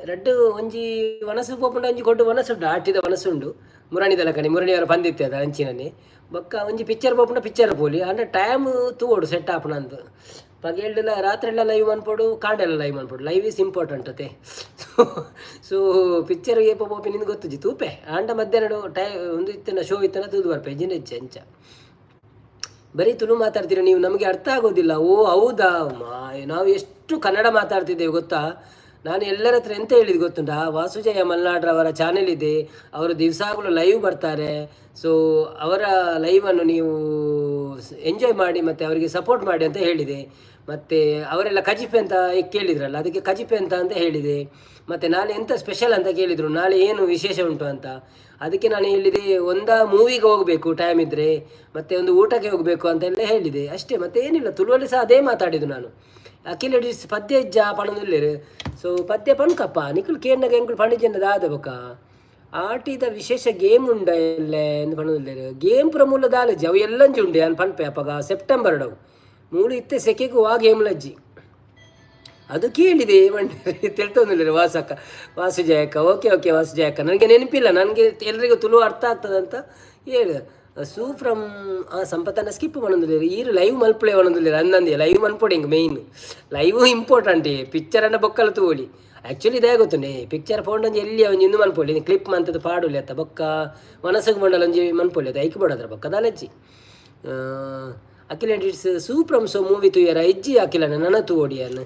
ರಡ್ಡ್ ಒಂಜಿ ವನಸು ಪೋಪುಂಡು, ಒಂಜಿ ಕೊಡ್ಡು ವನಸುಂಡು, ಆಟಿದ ವನಸುಂಡು ಮುರಣಿದ ಲಕನೆ ಮುರಣಿಯವರ ಬಂದಿತ್ತೆ ಅದ ಅಂಚಿನನೆ. ಬೊಕ್ಕ ಒಂಜಿ ಪಿಕ್ಚರ್ ಪೋಪುಂಡ ಪಿಕ್ಚರ್ ಪೋಲಿ. ಅಂಡ ಟೈಮ್ ತೂವೊಡು ಸೆಟ್ ಆಪುನಂದ್. ಪಗೆಲ್ಡೆಲ ರಾತ್ರೆಲ್ಲ ಲೈವ್ ಮನ್ಪೊಡು, ಕಾಂಡೆಲ ಲೈವ್ ಮನ್ಪೊಡು. ಲೈವ್ is important ಅತೆ. So picture ಏಪ ಪೋಪಿನಿಂದ್ ಗೊತ್ತುಜಿ, ತೂಪೆ. ಆಂಡ ಮಧ್ಯಾಹ್ನ ಟೈ ಒಂದು ಇತ್ತಿನ ಶೋ ಇತ್ತನ ತೂದು ಬರ್ಪೆ. ಇಜ್ಜಿಂಡ ಇಜ್ಜಿ ಅಂಚ. ಬರೀ ತುಳು ಮಾತಾಡ್ತೀರ ನೀವು, ನಮಗೆ ಅರ್ಥ ಆಗೋದಿಲ್ಲ. ಓ ಹೌದಾ? ನಾವು ಎಷ್ಟು ಕನ್ನಡ ಮಾತಾಡ್ತಿದ್ದೇವೆ ಗೊತ್ತಾ? ನಾನು ಎಲ್ಲರ ಹತ್ರ ಎಂತ ಹೇಳಿದ್ದು ಗೊತ್ತುಂಟಾ? ವಾಸುಜಯ ಮಲ್ನಾಡ್ರವರ ಚಾನೆಲ್ ಇದೆ, ಅವರು ದಿವಸಾಗಲೂ ಲೈವ್ ಬರ್ತಾರೆ. ಸೊ ಅವರ ಲೈವನ್ನು ನೀವು ಎಂಜಾಯ್ ಮಾಡಿ ಮತ್ತು ಅವರಿಗೆ ಸಪೋರ್ಟ್ ಮಾಡಿ ಅಂತ ಹೇಳಿದೆ. ಮತ್ತು ಅವರೆಲ್ಲ ಕಜಿಪೆ ಅಂತ ಕೇಳಿದ್ರಲ್ಲ, ಅದಕ್ಕೆ ಕಜಿಪೆ ಅಂತ ಅಂತ ಹೇಳಿದೆ. ಮತ್ತು ನಾಳೆ ಎಂತ ಸ್ಪೆಷಲ್ ಅಂತ ಕೇಳಿದರು, ನಾಳೆ ಏನು ವಿಶೇಷ ಉಂಟು ಅಂತ. ಅದಕ್ಕೆ ನಾನು ಹೇಳಿದೆ, ಒಂದ ಮೂವಿಗೆ ಹೋಗಬೇಕು ಟೈಮ್ ಇದ್ದರೆ, ಮತ್ತು ಒಂದು ಊಟಕ್ಕೆ ಹೋಗಬೇಕು ಅಂತೆಲ್ಲ ಹೇಳಿದೆ ಅಷ್ಟೇ, ಮತ್ತೆ ಏನಿಲ್ಲ. ತುಳುವಲ್ಲಿ ಸಹ ಅದೇ ಮಾತಾಡಿದ್ದು ನಾನು. ಅಖಿಲ್ ಎಡಿಟ್ಸ್ ಪದ್ಯ ಇಜ್ಜ ಪಣೊಂದುಲ್ಲೆರ್. ಸೊ ಪದ್ಯ ಪಣ್ಕಪ್ಪ, ನಿಕುಲು ಕೇನ್ನಗ ಎಂಕುಲು ಪಂಡಿಜೆಂಡ ದಾದ ಬೊಕ? ಆಟಿದ ವಿಶೇಷ ಗೇಮ್ ಉಂಡ ಎಲ್ಲೆ ಅಂದ್ ಪಣೊಂದುಲ್ಲೆರ್. ಗೇಮ್ ಪೂರ ಮೂಲ ದಾಲಜಿ, ಅವು ಎಲ್ಲಂಜಿ ಉಂಡೆ ಯಾನ್ ಪನ್ಪೆ ಅಪಗ ಸೆಪ್ಟೆಂಬರ್ ಅವು. ಮೂಲು ಇತ್ತೆ ಸೆಕೆಗ್ ವಾ ಗೇಮ್ಲಜ್ಜಿ. ಅದು ಕೇಳಿದೆ ತೆಳ್ತೊಂದಿಲ್ಲ ವಾಸಕ್ಕ, ವಾಸುಜಯಕ್ಕ. ಓಕೆ ಓಕೆ ವಾಸುಜಯಕ್ಕ, ನನಗೆ ನೆನಪಿಲ್ಲ. ನನಗೆ ಎಲ್ರಿಗೂ ತುಳು ಅರ್ಥ ಆಗ್ತದಂತ ಹೇಳಿ. ಸೂ ಫ್ರಮ್ ಆ ಸಂಪತ್ತನ್ನ ಸ್ಕಿಪ್ ಮಾಡೊಂದಿಲ್ಲ. ಈರು ಲೈವ್ ಮಲ್ಪುಲೆ ಪಣೊಂದುಲ್ಲೆರ್. ಅಂದಂದೆ ಲೈವ್ ಮನ್ಪೊಡು. ಹಿಂಗೆ ಮೇಯ್ನ್ ಲೈವ್ ಇಂಪಾರ್ಟೆಂಟ್. ಪಿಕ್ಚರನ್ನ ಬೊಕ್ಕಲ ತೂವೊಲಿ. ಆ್ಯಕ್ಚುಲಿ ಇದೇ ಗೊತ್ತುಂಡೆ, ಪಿಕ್ಚರ್ ಪೋಂಡೊಂಜಿ ಎಲ್ಲಿ ಒಂಜಿ ಇಂದು ಮನ್ಪೊಲಿ, ಕ್ಲಿಪ್ ಮಂತದ ಪಾಡೊಲಿ ಅತ್ತ ಬೊಕ್ಕ ಮನಸ್ಸಿಗೆ ಬಂಡಲ ಒಂಜಿ ಮನ್ಪೊಲಿ ಅತ್ತ. ಐಕ್ ಬೋಡಾದ್ರ ಬೊಕ್ಕ ದಾಲಜ್ಜಿ. ಅಖಿಲ ಎಡಿಟ್ಸ್ ಸೂಪ್ರಮ್ ಸೊ ಮೂವಿ ತೂಯರ? ಇಜ್ಜಿ ಅಖಿಲನ, ನನ ತೂವೊಡಿಯಾನ್.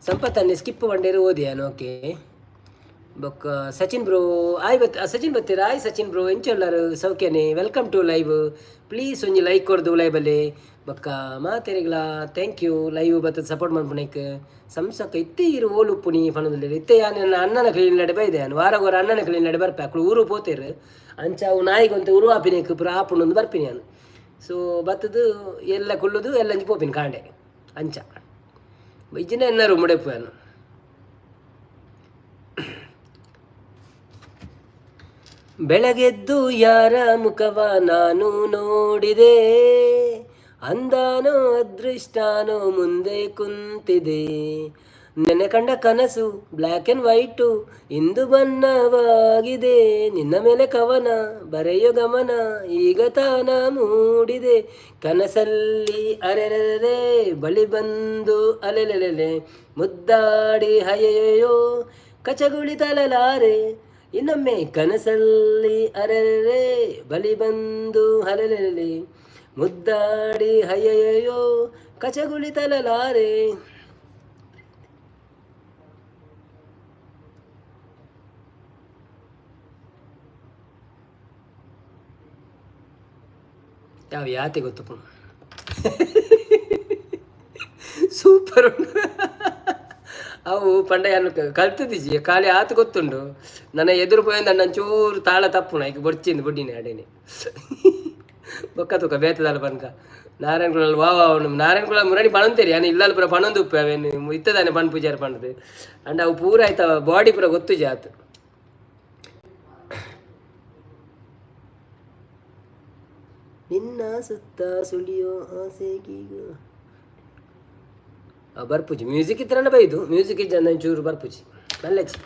ಸಂಪತ್ತನ್ನೆ ಸ್ಕಿಪ್ ಬಂಡೇರು ಓದಿಯಾನ್. ಓಕೆ. ಬೊಕ್ಕ ಸಚಿನ್ ಬ್ರೋ ಆಯ್ ಬತ್ ಸಚಿನ್ ಬತ್ತೀರ. ಆಯ್ ಸಚಿನ್ ಬ್ರೋ, ಎಂಚ ಸೌಖ್ಯನೆ? Welcome to live. Please ಒಂಜಿ ಲೈಕ್ ಕೊರ್ದು ಲೈವಲ್ಲಿ. ಬೊಕ್ಕ ಮಾತೆರೆಗ್ಲಾ thank you live ಬತ್ತದ ಸಪೋರ್ಟ್ ಮನ್ಪುನೈಕ್. ಸಂಸಕ್ಕ ಇತ್ತೆ ಇರು ಓಲು ಉಪ್ಪುನಿ ಪನೊಂದುಲ್ಲೆರ್. ಇತ್ತೆ ಯಾನ್ ಎನ್ನ ಅಣ್ಣನ ಕ್ಲೀನ್ ನಡೆ ಬೈದೆ. ಯಾನ್ ವಾರಗೊರ ಅಣ್ಣನ ಕ್ಲೀನ್ ನಡೆ ಬರ್ಪೆ. ಅಕುಲು ಊರು ಪೋತೆರ್. ಅಂಚ ಅವು ನಾಯಿಗೊಂತೆ ಉರು ಆಪಿನೇಕ್ ಪೂರ ಆಪುಂಡು ಬರ್ಪಿನಿ ಯಾನ್. ಸೊ ಬತ್ತದು ಎಲ್ಲ ಕುಲ್ಲುದು ಎಲ್ಲಂಜಿ ಪೋಪಿನಿ ಕಾಂಡೆ ಅಂಚ. ಇಜ್ಜಿಂಡ ಎನ್ನ ರೂಮ್ ಯಾನ್. ಬೆಳಗೆದ್ದು ಯಾರ ಮುಖವ ನಾನು ನೋಡಿದೆ, ಅಂದಾನೋ ಅದೃಷ್ಟಾನೋ ಮುಂದೆ ಕುಂತಿದೆ. ನೆನೆ ಕಂಡ ಕನಸು ಬ್ಲ್ಯಾಕ್ ಆ್ಯಂಡ್ ವೈಟು ಇಂದು ಬಣ್ಣವಾಗಿದೆ. ನಿನ್ನ ಮೇಲೆ ಕವನ ಬರೆಯೋ ಗಮನ ಈಗ ತಾನ ಮೂಡಿದೆ. ಕನಸಲ್ಲಿ ಅರೆರೆರೆ ಬಳಿ ಬಂದು ಅಲೆಲೆಲೆಲೆ ಮುದ್ದಾಡಿ ಹಯೆಯೋ ಕಚಗುಳಿ ತಲಲಾರೆ. ಇನ್ನೊಮ್ಮೆ ಕನಸಲ್ಲಿ ಅರೆರೆ ಬಳಿ ಬಂದು ಹಲೆಲೆಲೆ ಮುದ್ದಾಡಿ ಹಯೆಯೋ ಕಚಗುಳಿ ತಲಲಾರೆ. ಯಾವ ಯಾತೆ ಗೊತ್ತಪ್ಪ. ಸೂಪರ್. ಅವು ಪಂಡ ಯಾನು ಕಲ್ತದಿಜಿ, ಖಾಲಿ ಆತು ಗೊತ್ತುಂಡು. ನನ್ನ ಎದುರು ಪೋಯಂದ ಚೂರು ತಾಳ ತಪ್ಪುನ ಐಕ್ ಬೊಡ್ಚಿಂದು ಬೊಡ್ಡಿನ ಅಡೇನೆ. ಬೊಕ್ಕ ತುಕ ಬೇತದಾಲ ಪನ್ಕ. ನಾರಾಯಣ ಕುಲ ವಾ ವಾ. ನಾರಾಯಣ ಕುಲ ಮುರಣಿ ಪಣಂತೇರಿ ಯಾನು ಇಲ್ಲಲ್ ಪೂರ ಪಣೊಂದು ಉಪ್ಪು ಅವೇನು ಇತ್ತದಾನೆ ಪಣ್ ಪೂಜಾರಿ ಪಂಡದು. ಅಂಡ್ ಅವು ಪೂರ ಆಯ್ತ ಬಾಡಿ ಪೂರ ಗೊತ್ತುಜಿ ಆತು. ನಿನ್ನ ಸುತ್ತ ಸುಳಿಯೋ ಆಸೆಗೀಗ ಬರ್ಪುಜಿ. ಮ್ಯೂಸಿಕ್ ಇತ್ರನ ಬೈದು, ಮ್ಯೂಸಿಕ್ ಇಜ್ಜ ಚೂರು ಬರ್ಪುಜಿ ಮಲ್ಲಜ್ಜಿ.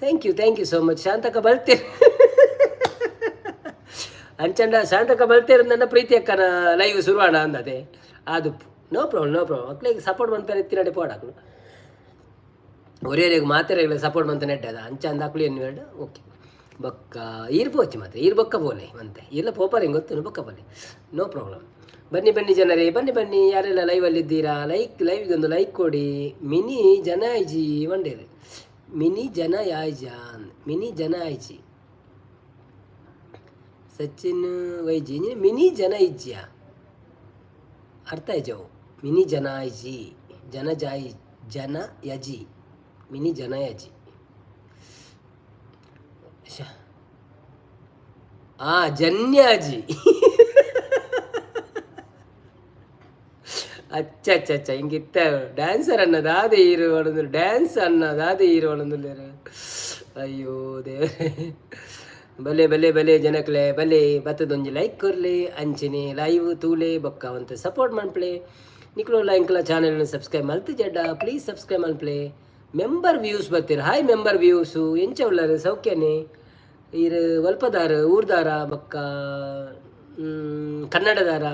Thank you, thank you so much. ಶಾಂತಕ ಬಲ್ತೇರಿ ಅಂಚಂಡ. ಶಾಂತಕ ಬಲ್ತೇರು ನನ್ನ ಪ್ರೀತಿ ಅಕ್ಕನ ಲೈವ್ ಶುರುವಾಣ ಅಂದದೆ ಆದುಪ್ಪು. No problem, no problem. ಅಕ್ಲೆಗ್ ಸಪೋರ್ಟ್ ಮನ್ಪೆರೆ ಇತ್ತಿನಡೆ ಪೋಡಾಕ್ಲು. ಒರಿಯರಿಗೆ ಮಾತೆರೆಗ್ಲ ಸಪೋರ್ಟ್ ಮಂತ ನೆಡ್ಡದ ಅಂಚ ಅಂದ ಅಕ್ಲು ಎನ್ನು ಬೇಡ. ಓಕೆ. ಬೊಕ್ಕ ಈರ್ ಪೋಚಿ ಮಾತ್ರ, ಈರ್ ಬೊಕ್ಕ ಪೋಲೆ ಮಂತೆ ಇಲ್ಲ ಪೋಪರ್ ಹೆಂಗೆ ಗೊತ್ತು, ಬೊಕ್ಕ ಪೋಲೆ. No problem. ಬನ್ನಿ ಬನ್ನಿ ಜನರೇ, ಬನ್ನಿ ಬನ್ನಿ. ಯಾರೆಲ್ಲ ಲೈವಲ್ಲಿ ಇದ್ದೀರಾ, ಲೈಕ್ ಲೈವ್ಗೆ ಒಂದು ಲೈಕ್ ಕೊಡಿ. ಮಿನಿ ಜನ ಐಜಿ ವಂಡೇರು ಮಿನಿ ಜನ ಯಾಯ್ಜ ಮಿನಿ ಜನ ಐಜಿ ಸಚಿನ್ ವೈಜಿ ಮಿನಿ ಜನ ಇಜ್ಜಿಯ ಅರ್ಥ ಆಯ್ಜವು. ಮಿನಿ ಜನ ಐಜಿ ಜನ ಜಾಯಿ ಜನ ಯಜಿ ಮಿನಿ ಜನ ಯಜಿ ಆ ಜನ್ಯಾಜಿ. ಅಚ್ಚ ಅಚ್ಚ ಅಚ್ಚ. ಹಿಂಗಿತ್ತ ಡ್ಯಾನ್ಸರ್ ಅನ್ನೋದಾದ ಹೀರೋ ಅನ್ನೋದು, ಡ್ಯಾನ್ಸ್ ಅನ್ನೋದಾದ ಹೀರೋ ಅನ್ನೋದಿಲ್ಲ. ಅಯ್ಯೋ ದೇವರೇ. ಬಲೆ ಬಲೆ ಬಲೆ ಜನಕ್ಲೆ ಬಲೆ. ಬತ್ತದೊಂಜಿ ಲೈಕ್ ಕೊರ್ಲೆ, ಅಂಚನೆ ಲೈವ್ ತೂಲೆ, ಬೊಕ್ಕ ಒಂತೆ ಸಪೋರ್ಟ್ ಮನ್ಪ್ಲೆ. ನಿಕ್ಲು ಎಂಕಲ ಚಾನೆಲ್ ಸಬ್ಸ್ಕ್ರೈಬ್ ಮಲ್ತ್ ಜಡ್ಡ ಪ್ಲೀಸ್ ಸಬ್ಸ್ಕ್ರೈಬ್ ಮನ್ಪ್ಲೆ. ಮೆಂಬರ್ ವ್ಯೂಸ್ ಬತ್ತೀರ. ಹಾಯ್ ಮೆಂಬರ್ ವ್ಯೂಸು, ಎಂಚ ಉಳ್ಳರು? ಸೌಖ್ಯನೆ? ಈರ್ ಒಲ್ಪದಾರ? ಊರ್ದಾರ? ಬೊಕ್ಕ ಕನ್ನಡದಾರ?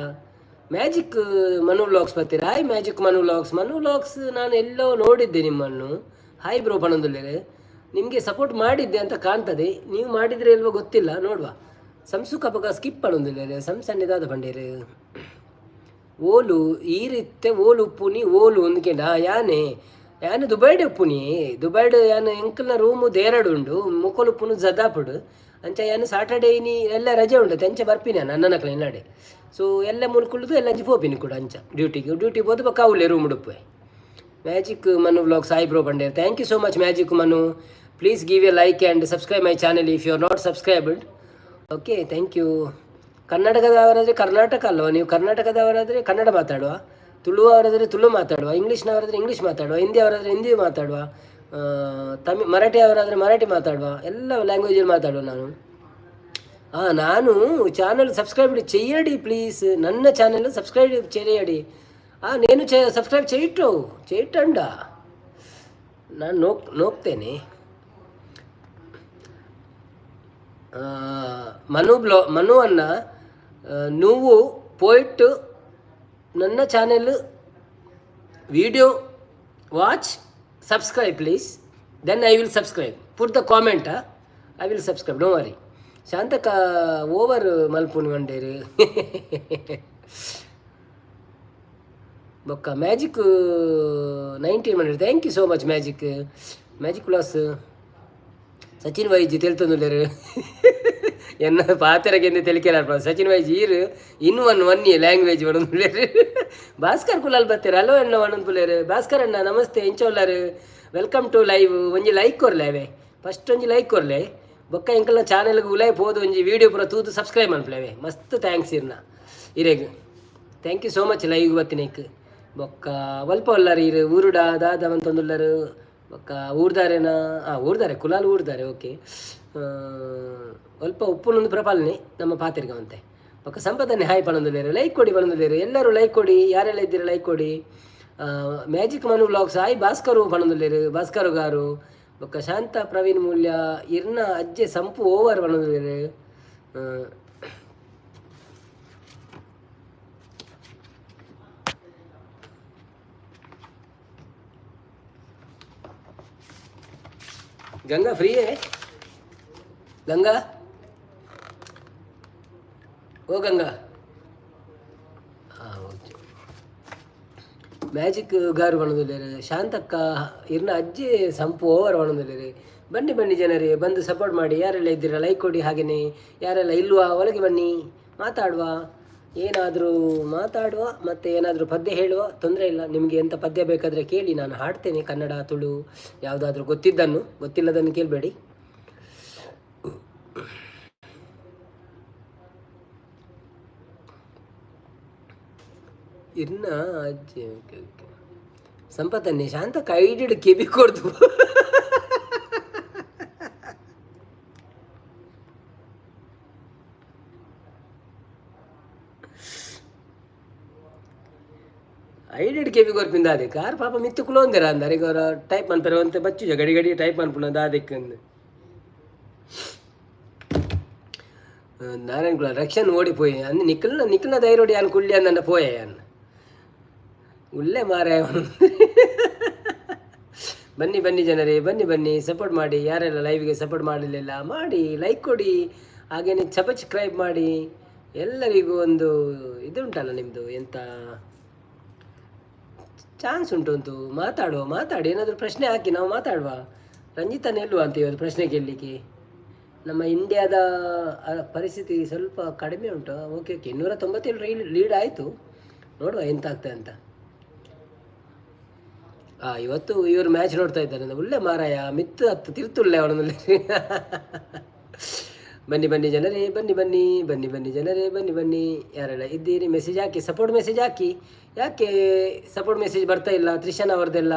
ಮ್ಯಾಜಿಕ್ ಮನು ವ್ಲಾಗ್ಸ್ ಬರ್ತೀರಾ? Hi magic Manu vlogs. Manu vlogs, ನಾನು ಎಲ್ಲೋ ನೋಡಿದ್ದೆ ನಿಮ್ಮನ್ನು. ಹಾಯ್ ಬ್ರೋ ಪಣಂದುಲ್ಲೇರೆ. ನಿಮಗೆ ಸಪೋರ್ಟ್ ಮಾಡಿದ್ದೆ ಅಂತ ಕಾಣ್ತದೆ. ನೀವು ಮಾಡಿದರೆ ಇಲ್ವೋ ಗೊತ್ತಿಲ್ಲ, ನೋಡುವ. ಸಂಸು ಕಪಕ ಸ್ಕಿಪ್ ಪಣೊಂದುಲ್ಲೆರ್. ಸಂಸಣ್ಣಿದಾದ ಪಂಡೇರು? ಓಲು ಈ ರೀತೆ ಓಲು ಉಪ್ಪುನಿ ಓಲು ಅಂದ್ಕೆಂಡ ಯಾನೆ ಯಾನ್ ದುಬೈಡ್ ಉಪ್ಪುನಿ. ದುಬೈಡ್ ಯಾನ್ ಎಂಕಲ್ನ ರೂಮು ದೇರಡು ಉಂಡು, ಮೊಕಲು ಉಪ್ಪುನು ಜದಾಪುಡು. ಅಂಚ ಯಾನ್ ಸಾಟರ್ಡೆ ಇನಿ ಎಲ್ಲ ರಜೆ ಉಂಡು, ಅಂಚ ಬರ್ಪಿನಿ ನಾನು ಅಣ್ಣನಕ್ಲೆ ಇಲ್ಲಡೆ. ಸೊ ಎಲ್ಲ ಮುಲ್ಕುಳ್ದು ಎಲ್ಲ ಅಂಚ ಪೋಪಿನಿ ಕೂಡ ಅಂಚ ಡ್ಯೂಟಿಗೆ. ಡ್ಯೂಟಿ ಪೋದು ಬೊಕ್ಕ ಅವ್ಲೆ ರೂಮ್ ಉಡುಪೆ. Magic Manu vlog Sai bro ಪಂಡೇರ್. Thank you so much, magic Manu. Please give a like and subscribe my channel if you are not subscribed. Okay, thank you. ಕರ್ನಾಟಕದವರಾದರೆ ಕರ್ನಾಟಕ ಅಲ್ವಾ ನೀವು? ಕರ್ನಾಟಕದವರಾದರೆ ಕನ್ನಡ ಮಾತಾಡುವ, ತುಳು ಅವರಾದರೆ ತುಳು ಮಾತಾಡುವ, ಇಂಗ್ಲೀಷ್ನವರಾದರೆ ಇಂಗ್ಲೀಷ್ ಮಾತಾಡುವ, ಹಿಂದಿ ಅವರಾದರೆ ಹಿಂದಿ ಮಾತಾಡುವ, ಮರಾಠಿ ಅವರಾದರೆ ಮರಾಠಿ ಮಾತಾಡುವ, ಎಲ್ಲ ಲ್ಯಾಂಗ್ವೇಜಲ್ಲಿ ಮಾತಾಡುವ ನಾನು. ಹಾಂ, ನಾನು ಚಾನಲ್ ಸಬ್ಸ್ಕ್ರೈಬ್ చెయ్యడి ಪ್ಲೀಸ್. ನನ್ನ ಚಾನಲ್ ಸಬ್ಸ್ಕ್ರೈಬ್ చేయడి. నేను చే ಸಬ್ಸ್ಕ್ರೈಬ್ చేయిಟ್ಟು చేయిಟ್ಟಂಡ ನಾನು ನೋಕ್ತೇನೆ. ಮನು ಬ್ಲೋ ಮನು ಅನ್ನ, నువ్వు పోయిಟ್ಟು ನನ್ನ channel video watch, subscribe please, then I will subscribe. Put the comment, I will subscribe, no worry. ಶಾಂತಕ over ಮಲ್ಪುನಿ వండేರು. ಬೊಕ್ಕ ಮ್ಯಾಜಿಕ್ 19 ಮಂಡೇರು. Thank you so much, magic. Magic class Sachin ವೈಜಿ ತೆಲ್ತೊಂದುಲ್ಲೆರ್. ಎನ್ನ ಪಾತೆರಗೆಂದು ತೆಲಿಕೆಲಾರ್ಪ. ಸಚಿನ್ ವೈಜಿ ಈರ್ ಇನ್ ಒನ್ ಒನ್ ಲ್ಯಾಂಗ್ವೇಜ್ ಪನೊಂದುಲ್ಲೆರ್. ಭಾಸ್ಕರ್ ಕುಲಾಲ್ ಬತ್ತೆರ್. ಹಲೋ ಅಣ್ಣ ಪನೊಂದುಲ್ಲೆರ್. ಭಾಸ್ಕರ್ ಅಣ್ಣ, ನಮಸ್ತೆ, ಎಂಚ ಉಲ್ಲರ್? Welcome to live. ಒಂಜಿ ಲೈಕ್ ಕೊರ್ಲೆ ಅವೆ. ಫಸ್ಟ್ ಒಂಜಿ ಲೈಕ್ ಕೊರ್ಲೆ. ಬೊಕ್ಕ ಎಂಕಲ್ನ ಚಾನೆಲ್ಗೆ ಉಲಾಯ್ ಪೋದು ಒಂಜಿ ವೀಡಿಯೋ ಪೂರ ತೂದು ಸಬ್ಸ್ಕ್ರೈಬ್ ಮನ್ಪುಲೆ. ಮಸ್ತ್ thanks ಇರ್ನ ಇರೆಗ್. Thank you so much live ಬತ್ತಿನೇಕ್. ಬೊಕ್ಕ ಒಲ್ಪ ಉಲ್ಲರ್ ಇರು? ಊರುಡ ದಾದ ಮಂತೊಂದುಲ್ಲರ್? ಬೊಕ್ಕ ಊರ್ದಾರೇನಾ? ಹಾಂ, ಊರ್ದಾರೆ, ಕುಲಾಲ್ ಊರ್ದಾರೆ. ಓಕೆ, ಒಲ್ಪ ಉಪ್ಪುನೊಂದು ಪ್ರಪಾಲನೆ ನಮ್ಮ ಪಾತೆರ್ಗ ಅಂತೆ. ಬೊಕ್ಕ ಸಂಪದನ್ನೇ ಹಾಯ್ ಪನೊಂದುಲ್ಲೆರ್. ಲೈಕ್ ಕೊಡಿ ಪನೊಂದುಲ್ಲೆರ್. ಎಲ್ಲರೂ ಲೈಕ್ ಕೊಡಿ. ಯಾರೆಲ್ಲ ಇದ್ದೀರ ಲೈಕ್ ಕೊಡಿ. Magic Manu vlogs hi Bhaskar ಪನೊಂದುಲ್ಲೆರ್, ಭಾಸ್ಕರು ಗಾರು. ಬೊಕ್ಕ ಶಾಂತ ಪ್ರವೀಣ್ ಮೂಲ್ಯ, ಇರ್ನ ಅಜ್ಜೆ ಸಂಪು ಓವರ್ ಪನೊಂದುಲ್ಲೆರ್. ಗಂಗಾ ಫ್ರೀಯೇ? ಗಂಗಾ, ಓ ಗಂಗಾ. ಹಾಂ, ಓಕೆ. ಮ್ಯಾಜಿಕ್ ಗಾರು ಪನೊಂದುಲ್ಲೆರ್. ಶಾಂತಕ್ಕ, ಇರ್ನ ಅಜ್ಜಿ ಸಂಪು ಓವರ್ ಪನೊಂದುಲ್ಲೆರ್. ಬನ್ನಿ ಬನ್ನಿ ಜನರೇ, ಬಂದು ಸಪೋರ್ಟ್ ಮಾಡಿ. ಯಾರೆಲ್ಲ ಇದ್ದೀರಾ ಲೈಕ್ ಕೊಡಿ. ಹಾಗೆಯೇ ಯಾರೆಲ್ಲ ಇಲ್ವಾ, ಒಳಗೆ ಬನ್ನಿ, ಮಾತಾಡುವ. ಏನಾದರೂ ಮಾತಾಡುವ ಮತ್ತು ಏನಾದರೂ ಪದ್ಯ ಹೇಳುವ, ತೊಂದರೆ ಇಲ್ಲ. ನಿಮಗೆ ಎಂಥ ಪದ್ಯ ಬೇಕಾದರೆ ಕೇಳಿ, ನಾನು ಹಾಡ್ತೇನೆ. ಕನ್ನಡ, ತುಳು ಯಾವುದಾದ್ರೂ ಗೊತ್ತಿದ್ದನ್ನು, ಗೊತ್ತಿಲ್ಲದನ್ನು ಕೇಳಬೇಡಿ. ಇರ್ನ ಅಜ್ಜಿ, ಓಕೆ ಓಕೆ. ಸಂಪತ್ತನ್ನೇ ಶಾಂತ ಕೈಡಿಡು ಕೆಬಿ ಕೊಡ್ದು. ಐಡೆಡ್ ಕೆಬಿ ಕೊರ್ಪಿಂದ ಅದೇ ಕಾರ್ ಪಾಪ ಮಿತ್ತು ಕುಲೋಂದಿರ ಅಂದ. ಅರೆಗ್ ಅವರ ಟೈಪ್ ಮನ್ಪೆರೆ ಒಂತೆ ಬಚ್ಚುಜ, ಗಡಿ ಗಡಿ ಟೈಪ್ ಮನ್ಪುನ ದಾದೆಕ್ ಅಂದ್. ನಾರಾಯಣ ಕುಲ ರಕ್ಷನ್ ಓಡಿ ಪೋಯೆ ಅಂದ್. ನಿಕ್ಕಲ್ನ ನಿಕ್ಕಲ್ನ ಧೈರ್ಯೋಡಿ ಯಾನ್ ಕುಳ್ಳಿ ಅಂದಂಡ ಪೋಯೆ ಯಾನ್ ಉಲ್ಲೆ ಮಾರಾಯ. ಬನ್ನಿ ಬನ್ನಿ ಜನರೇ, ಬನ್ನಿ ಬನ್ನಿ, ಸಪೋರ್ಟ್ ಮಾಡಿ. ಯಾರೆಲ್ಲ ಲೈವ್ಗೆ ಸಪೋರ್ಟ್ ಮಾಡಲಿಲ್ಲ, ಮಾಡಿ, ಲೈಕ್ ಕೊಡಿ, ಹಾಗೇನೆ ಸಬ್ಸ್ಕ್ರೈಬ್ ಮಾಡಿ. ಎಲ್ಲರಿಗೂ ಒಂದು ಇದು ಉಂಟಲ್ಲ ನಿಮ್ಮದು, ಎಂಥ ಚಾನ್ಸ್ ಉಂಟು ಅಂತು ಮಾತಾಡುವ. ಮಾತಾಡಿ, ಏನಾದರೂ ಪ್ರಶ್ನೆ ಹಾಕಿ, ನಾವು ಮಾತಾಡುವ. ರಂಜಿತಾನ ಎಲ್ವಾ ಅಂತ ಇವತ್ತು ಪ್ರಶ್ನೆ ಕೇಳಲಿಕ್ಕೆ? ನಮ್ಮ ಇಂಡಿಯಾದ ಪರಿಸ್ಥಿತಿ ಸ್ವಲ್ಪ ಕಡಿಮೆ ಉಂಟು. ಓಕೆ ಓಕೆ, 297 ಲೀಡ್ ಆಯಿತು. ನೋಡುವ ಎಂತ ಆಗ್ತದೆ ಅಂತ. ಇವತ್ತು ಇವರು ಮ್ಯಾಚ್ ನೋಡ್ತಾ ಇದ್ದಾರೆ. ಒಳ್ಳೆ ಮಾರಾಯ, ಮಿತ್ತು ಹತ್ತು ತಿರ್ತುಳ್ಳೆ ಅವನಲ್ಲಿ. ಬನ್ನಿ ಬನ್ನಿ ಜನರೇ, ಬನ್ನಿ ಬನ್ನಿ ಬನ್ನಿ ಬನ್ನಿ ಜನರೇ, ಬನ್ನಿ ಬನ್ನಿ. ಯಾರೆಲ್ಲ ಇದ್ದೀರಿ message hockey, support message hockey. ಯಾಕೆ ಸಪೋರ್ಟ್ ಮೆಸೇಜ್ ಬರ್ತಾ ಇಲ್ಲ ತ್ರಿಶನ್ ಅವರದೆಲ್ಲ?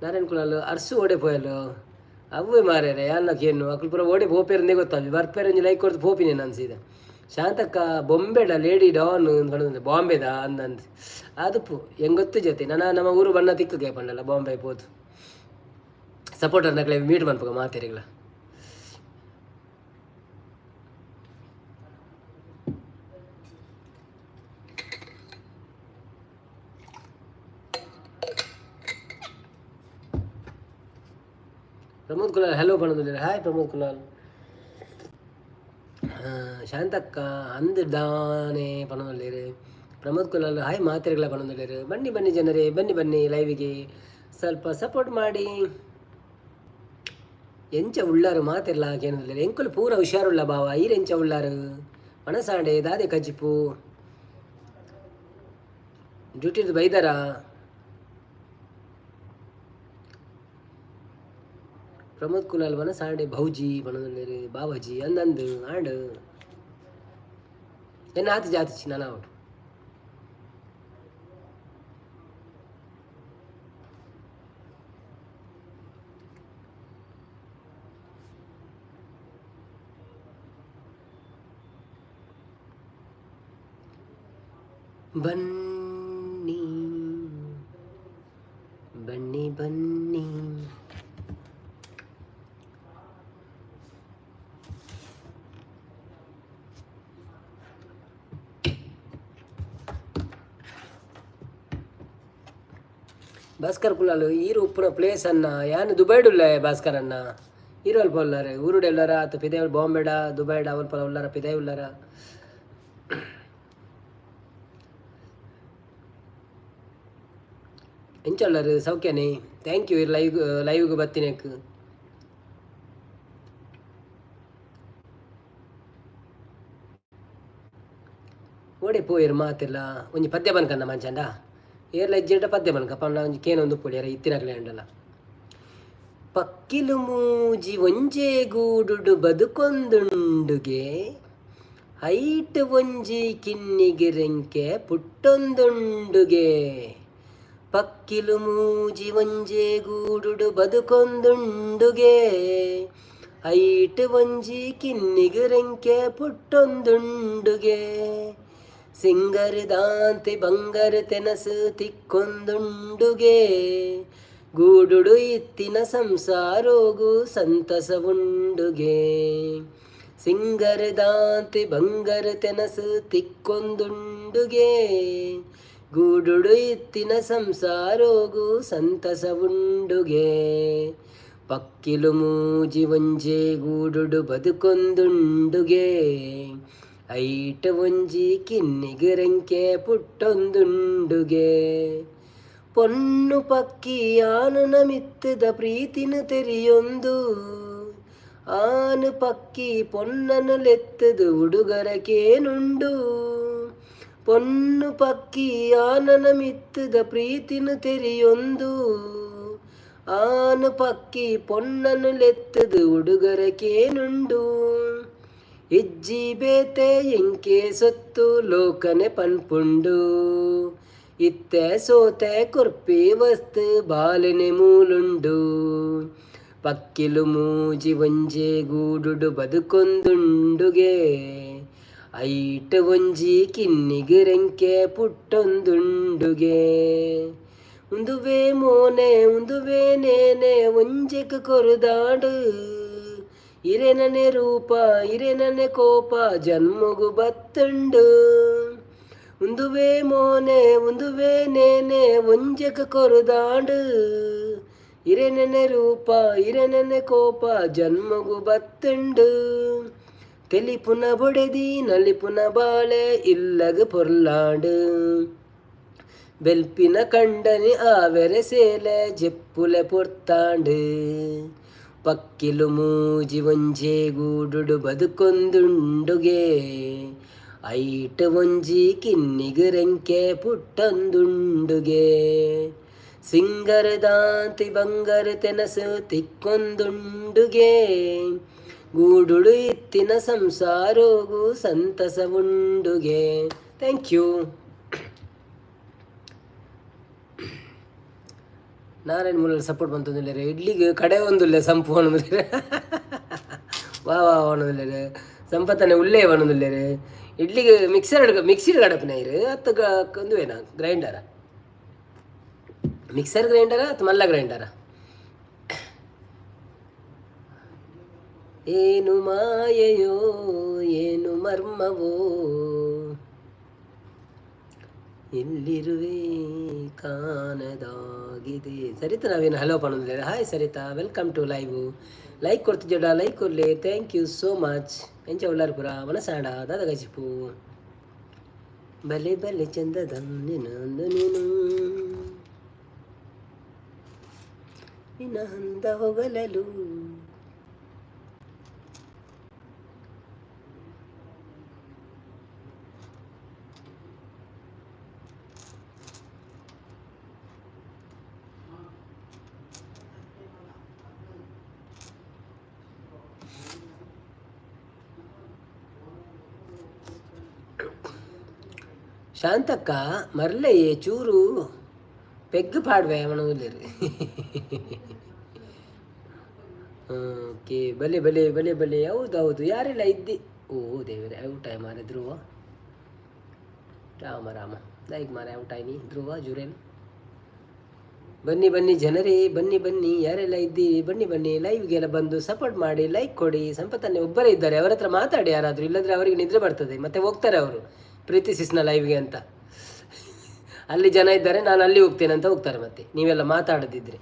ನಾರಾಯಣ್ ಕುಲಾಲ್ ಅರ್ಸು ಓಡೆ ಪೋಯಲು ಅವೇ ಮಾರ್ಯಾರೆ. ಯಾನ್ನಕ್ಕೆ ಏನು ಅಕುಲು ಪೂರ ಓಡೆ ಪೋಪೇರಂದೇ ಗೊತ್ತಾವಿ. ಬರ್ಪೇರೆ ಒಂಜಿ ಲೈಕ್ ಕೊಡ್ದು ಪೋಪಿನಿ ನಾನು ಸೀದಾ. ಶಾಂತಕ್ಕ ಬೊಂಬೆಡ ಲೇಡಿ ಡಾನ್ ಪಂಡ ಬಾಂಬೆದ ಅಂದಂದು ಅದುಪ್ಪು ಹೆಂಗೊತ್ತು ಜೊತೆ ನನ್ನ ನಮ್ಮ ಊರು ಬಣ್ಣ ತಿಕ್ಕುಗೆ ಪಂಡಲ್ಲ. ಬಾಂಬೆ ಪೋತು ಸಪೋರ್ಟರ್ ನಕಲೆ ಮೀಟ್ ಮನ್ಪುಗ ಮಾತೆರಿಗಳ. ಪ್ರಮೋದ್ ಕುಲಾಲ್ ಹಲೋ ಪನೊಂದುಲ್ಲೆರ್. ಹಾಯ್ ಪ್ರಮೋದ್ ಕುಲಾಲ್. ಶಾಂತಕ್ಕ ಅಂದ್ ದಾನೆ ಪನೊಂದುಲ್ಲೆರ್. ಪ್ರಮೋದ್ ಕುಲಾಲ್ ಹಾಯ್ ಮಾತೆರೆಗ್ಲ ಪನೊಂದುಲ್ಲೆರ್. ಬನ್ನಿ ಬನ್ನಿ ಜನರೇ, ಬನ್ನಿ ಬನ್ನಿ, ಲೈವಿಗೆ ಸ್ವಲ್ಪ ಸಪೋರ್ಟ್ ಮಾಡಿ. ಎಂಚ ಉಳ್ಳಾರು ಮಾತೆರ್ಲ ಕೇನೊಂದುಲ್ಲೆರ್. ಎಂಕುಲು ಪೂರ ಹುಷಾರುಳ್ಳ ಬಾವ, ಈರ್ ಎಂಚ ಉಳ್ಳಾರು? ಮನಸಾಂಡೆ ದಾದೆ ಕಜಿಪು? ಡ್ಯೂಟಿದು ಬೈದಾರ? ಪ್ರಮೋದ್ ಕುಲಾಲ್ ವನಸಾಂಡೆ ಭೌಜಿ ಪನೊಂದುಲ್ಲೆರ್. ಬಾವಾಜಿ ಅಂದಂದು ಆಂಡ್ ಎನ್ನ ಆತ್ ಜಾತಿಚಿ ನನ ಅವಡು. ಬನ್ನಿ ಬನ್ನಿ ಬನ್ನಿ. ಭಾಸ್ಕರ್ ಕುಲಾಲ್, ಈರು ಉಪ್ಪುನ ಪ್ಲೇಸ್ ಅನ್ನ? ಯಾನ್ ದುಬೈಡ್ ಉಲ್ಲೆ ಭಾಸ್ಕರ್ ಅಣ್ಣ. ಈರು ಅಲ್ಪ ಉಲ್ಲಾರೆ? ಊರುಡು ಎಲ್ಲಾರ ಅತ್ತ ಪಿದೈ? ಬಾಂಬೆಡ, ದುಬೈಡ, ಅವಲ್ಪ ಉಲ್ಲಾರ, ಪಿದೈ ಉಲ್ಲಾರ? ಎಂಚ ಉಲ್ಲರ್? ಸೌಖ್ಯನೇ? Thank you live ಲೈವ್ಗೆ ಬತ್ತಿನಕ್. ಓಡೆ ಪೋಯೆರ್ ಮಾತೆರ್ಲ? ಒಂಜಿ ಪದ್ಯ ಬನ್ಕಂದ ಮಂಚಂಡ ಏರ್ಲ ಇಜ್ಜೆಂಡ ಪದ್ಯ ಬನ್ಕ ಪಂಡ ಒಂಜಿ ಕೇನೊಂದು ಉಪ್ಪೊಡು ಇತ್ತಿನಕ್ಲೆ ಅಂಡಲ. ಪಕ್ಕಿಲು ಮೂಜಿ ಒಂಜೇ ಗೂಡುಡು ಬದುಕೊಂದುಂಡುಗೆ, ಹೈಟ್ ಒಂಜಿ ಕಿನ್ನಿಗೆ ರೆಂಕೆ ಪುಟ್ಟೊಂದುಂಡುಗೆ. ಪಕ್ಕಿಲು ಮೂಜಿ ಒಂಜೇ ಗೂಡುಡು ಬದುಕೊಂದುಂಡುಗೆ, ಹೈಟ್ ಒಂಜಿ ಕಿನ್ನಿಗೆ ರೆಂಕೆ ಪುಟ್ಟೊಂದುಂಡುಗೆ. ಸಿಂಗರ್ ದಾಂತೆ ಬಂಗಾರ ತೆನಸು ತಿಕ್ಕೊಂದುಂಡುಗೆ, ಗೂಡುಡು ಇತ್ತಿನ ಸಂಸಾರೋಗು ಸಂತಸ ಉಂಡುಗೆ. ಸಿಂಗರ್ ದಾಂತೆ ಬಂಗಾರ ತೆನಸು ತಿಕ್ಕೊಂದುಂಡುಗೆ, ಗೂಡುಡು ಇತ್ತಿನ ಸಂಸಾರೋಗು ಸಂತಸ ಉಂಡುಗೆ. ಪಕ್ಕಿಲು ಮೂಜಿ ಒಂಜೇ ಗೂಡುಡು ಬದುಕೊಂದುಂಡುಗೆ, ಐಟ್ ಒಂಜಿ ಕಿನ್ನಿಗ್ ರೆಂಕೆ ಪುಟ್ಟೊಂದುಂಡುಗೆ. ಪೊನ್ನು ಪಕ್ಕಿ ಆನನ ಮಿತ್ತದ ಪ್ರೀತಿನ ತೆರಿಯೊಂದು, ಆನು ಪಕ್ಕಿ ಪೊನ್ನನು ಲೆತ್ತದು ಉಡುಗರಕೇನುಂಡು. ಪೊನ್ನು ಪಕ್ಕಿ ಆನನ ಮಿತ್ತದ ಪ್ರೀತಿನ ತೆರಿಯೊಂದು, ಆನು ಪಕ್ಕಿ ಪೊನ್ನನು ಲೆತ್ತದು ಉಡುಗರಕೇನುಂಡು. ಇಜ್ಜಿ ಬೇತೆ ಎಂಕೆ ಸೊತ್ತು ಲೋಕನೆ ಪನ್ಪುಂಡು, ಇತ್ತೆ ಸೋತೆ ಕೊರ್ಪಿ ವಸ್ತು ಬಾಲೆನೆ ಮೂಲುಂಡು. ಪಕ್ಕಿಲು ಮೂಜಿ ಒಂಜೇ ಗೂಡುಡು ಬದುಕೊಂದುಂಡುಗೆ, ಐಟ್ ಒಂಜಿ ಕಿನ್ನಿಗ್ ರೆಂಕೆ ಪುಟ್ಟೊಂದುಂಡುಗೆ. ಉಂದುವೇ ಮೋನೆ ಉಂದುವೇ ನೇನೆ ಒಂಜೆಕ್ ಕೊರುದಾಂಡು, ಇರೆನನೆ ರೂಪ ಇರೆನನೆ ಕೋಪ ಜನ್ಮಗು ಬತ್ತುಂಡು. ಉಂದುವೇ ಮೋನೆ ಉಂದುವೇ ನೇನೆ ಒಂಜೆಕ್ ಕೊರುದಾಂಡು, ಇರೆನನೆ ರೂಪ ಇರೆನನೆ ಕೋಪ ಜನ್ಮಗು ಬತ್ತುಂಡು. ತೆಲಿಪುನ ಬೊಡೆದಿ ನಲಿಪುನ ಬಾಳೆ ಇಲ್ಲಗ್ ಪೊರ್ಲಾಂಡು, ಬೆಲ್ಪಿನ ಕಂಡನಿ ಆವೆರೆ ಸೇಲೆ ಜೆಪ್ಪುಲೆ ಪೊರ್ತಾಂಡು. ಪಕ್ಕಿಲು ಮೂಜಿ ಒಂಜೇ ಗೂಡುಡು ಬದುಕೊಂದುಂಡುಗೆ, ಐಟ್ ಒಂಜಿ ಕಿನ್ನಿಗ್ ರೆಂಕೆ ಪುಟ್ಟೊಂದುಂಡುಗೆ. ಸಿಂಗರ ದಾಂತಿ ಬಂಗಾರ ತೆನಸು ತಿಕ್ಕೊಂದುಂಡುಗೆ, ಗೂಡುಡು ಇತ್ತಿನ ಸಂಸಾರೋಗು ಸಂತಸ ಉಂಡುಗೆ. Thank you. Narayana ಮೂಲ ಸಪೋರ್ಟ್ ಬಂತಂದಿಲ್ಲ. ಇಡ್ಲಿಗೆ ಕಡೆ ಒಂದುಲ್ಲೆ ಸಂಪು ಅನ್ನೋದಿಲ್ಲ. ವಾ ವಾ ಅನ್ನೋದಿಲ್ಲ. ಸಂಪತ್ತನೆ ಉಲ್ಲೇ ಅನ್ನೋದಿಲ್ಲ. ಇಡ್ಲಿಗೆ ಮಿಕ್ಸರ್ ಮಿಕ್ಸಿಡ್ ಕಡಪಿನ ಇರು ಅತ್ತ ಒಂದುವೇನಾ ಗ್ರೈಂಡರ? ಮಿಕ್ಸರ್ ಗ್ರೈಂಡರ ಅಥವಾ ಮಲ್ಲ ಗ್ರೈಂಡರ? ಏನು ಮಾಯೆಯೋ ಏನು ಮರ್ಮವೋ. ಎಲ್ಲಿರುವೆ ಕಾಣದಾಗಿದೆ. ಸರಿತಾ ನವೀನ್ ಹಲೋ ಪನ್ನೊಂದಿಲ್ಲ. Hi Saritha, welcome to live. Like ಕೊಡ್ತಿಜ್ಜಡ like ಕೊರ್ಲೆ, thank you so much. ಎಂಚ ಉಳ್ಳಾರ್ ಪುರ ಮನಸಾಡ ದಾದ ಗಜಿಪು ಬಲೆ ಬಲೆ ಚಂದದ ನಿನ್ನೊಂದು ನೀನು ನಿನ್ನ ಹಂದ ಹೊಗಲಲು. ಶಾಂತಕ್ಕ ಮರ್ಲೆಯೇ ಚೂರು ಪೆಗ್ ಪಾಡ್ವೆ ಮನೋಲ್ಲೇರು. ಓಕೆ, ಬಲೆ ಬಲೆ ಬಲೆ ಬಲೆ. ಹೌದು ಹೌದು, ಯಾರೆಲ್ಲ ಇದ್ದಿ? ಓ ದೇವರೇ, ಔಟ್ ಆಯ್ ಮಾರೆ ಧ್ರುವ. ರಾಮ ರಾಮ, ಲೈಕ್ ಮಾರೆ ಔಟ್ ಆಯ್ನಿ ಧ್ರುವ ಜುರೇಲ್. ಬನ್ನಿ ಬನ್ನಿ ಜನರೇ, ಬನ್ನಿ ಬನ್ನಿ, ಯಾರೆಲ್ಲ ಇದ್ದೀರಿ ಬನ್ನಿ ಬನ್ನಿ. ಲೈವ್ಗೆಲ್ಲ ಬಂದು ಸಪೋರ್ಟ್ ಮಾಡಿ, ಲೈಕ್ ಕೊಡಿ. ಸಂಪತ್ತನ್ನೇ ಒಬ್ಬರೇ ಇದ್ದಾರೆ, ಅವರ ಹತ್ರ ಮಾತಾಡಿ ಯಾರಾದರೂ. ಇಲ್ಲಂದರೆ ಅವರಿಗೆ ನಿದ್ರೆ ಬರ್ತದೆ, ಮತ್ತೆ ಹೋಗ್ತಾರೆ ಅವರು ಪ್ರೀತಿ ಸಿಸ್ನ ಲೈವ್ಗೆ ಅಂತ. ಅಲ್ಲಿ ಜನ ಇದ್ದಾರೆ, ನಾನು ಅಲ್ಲಿ ಹೋಗ್ತೇನೆ ಅಂತ ಹೋಗ್ತಾರೆ ಮತ್ತೆ, ನೀವೆಲ್ಲ ಮಾತಾಡದಿದ್ದರೆ.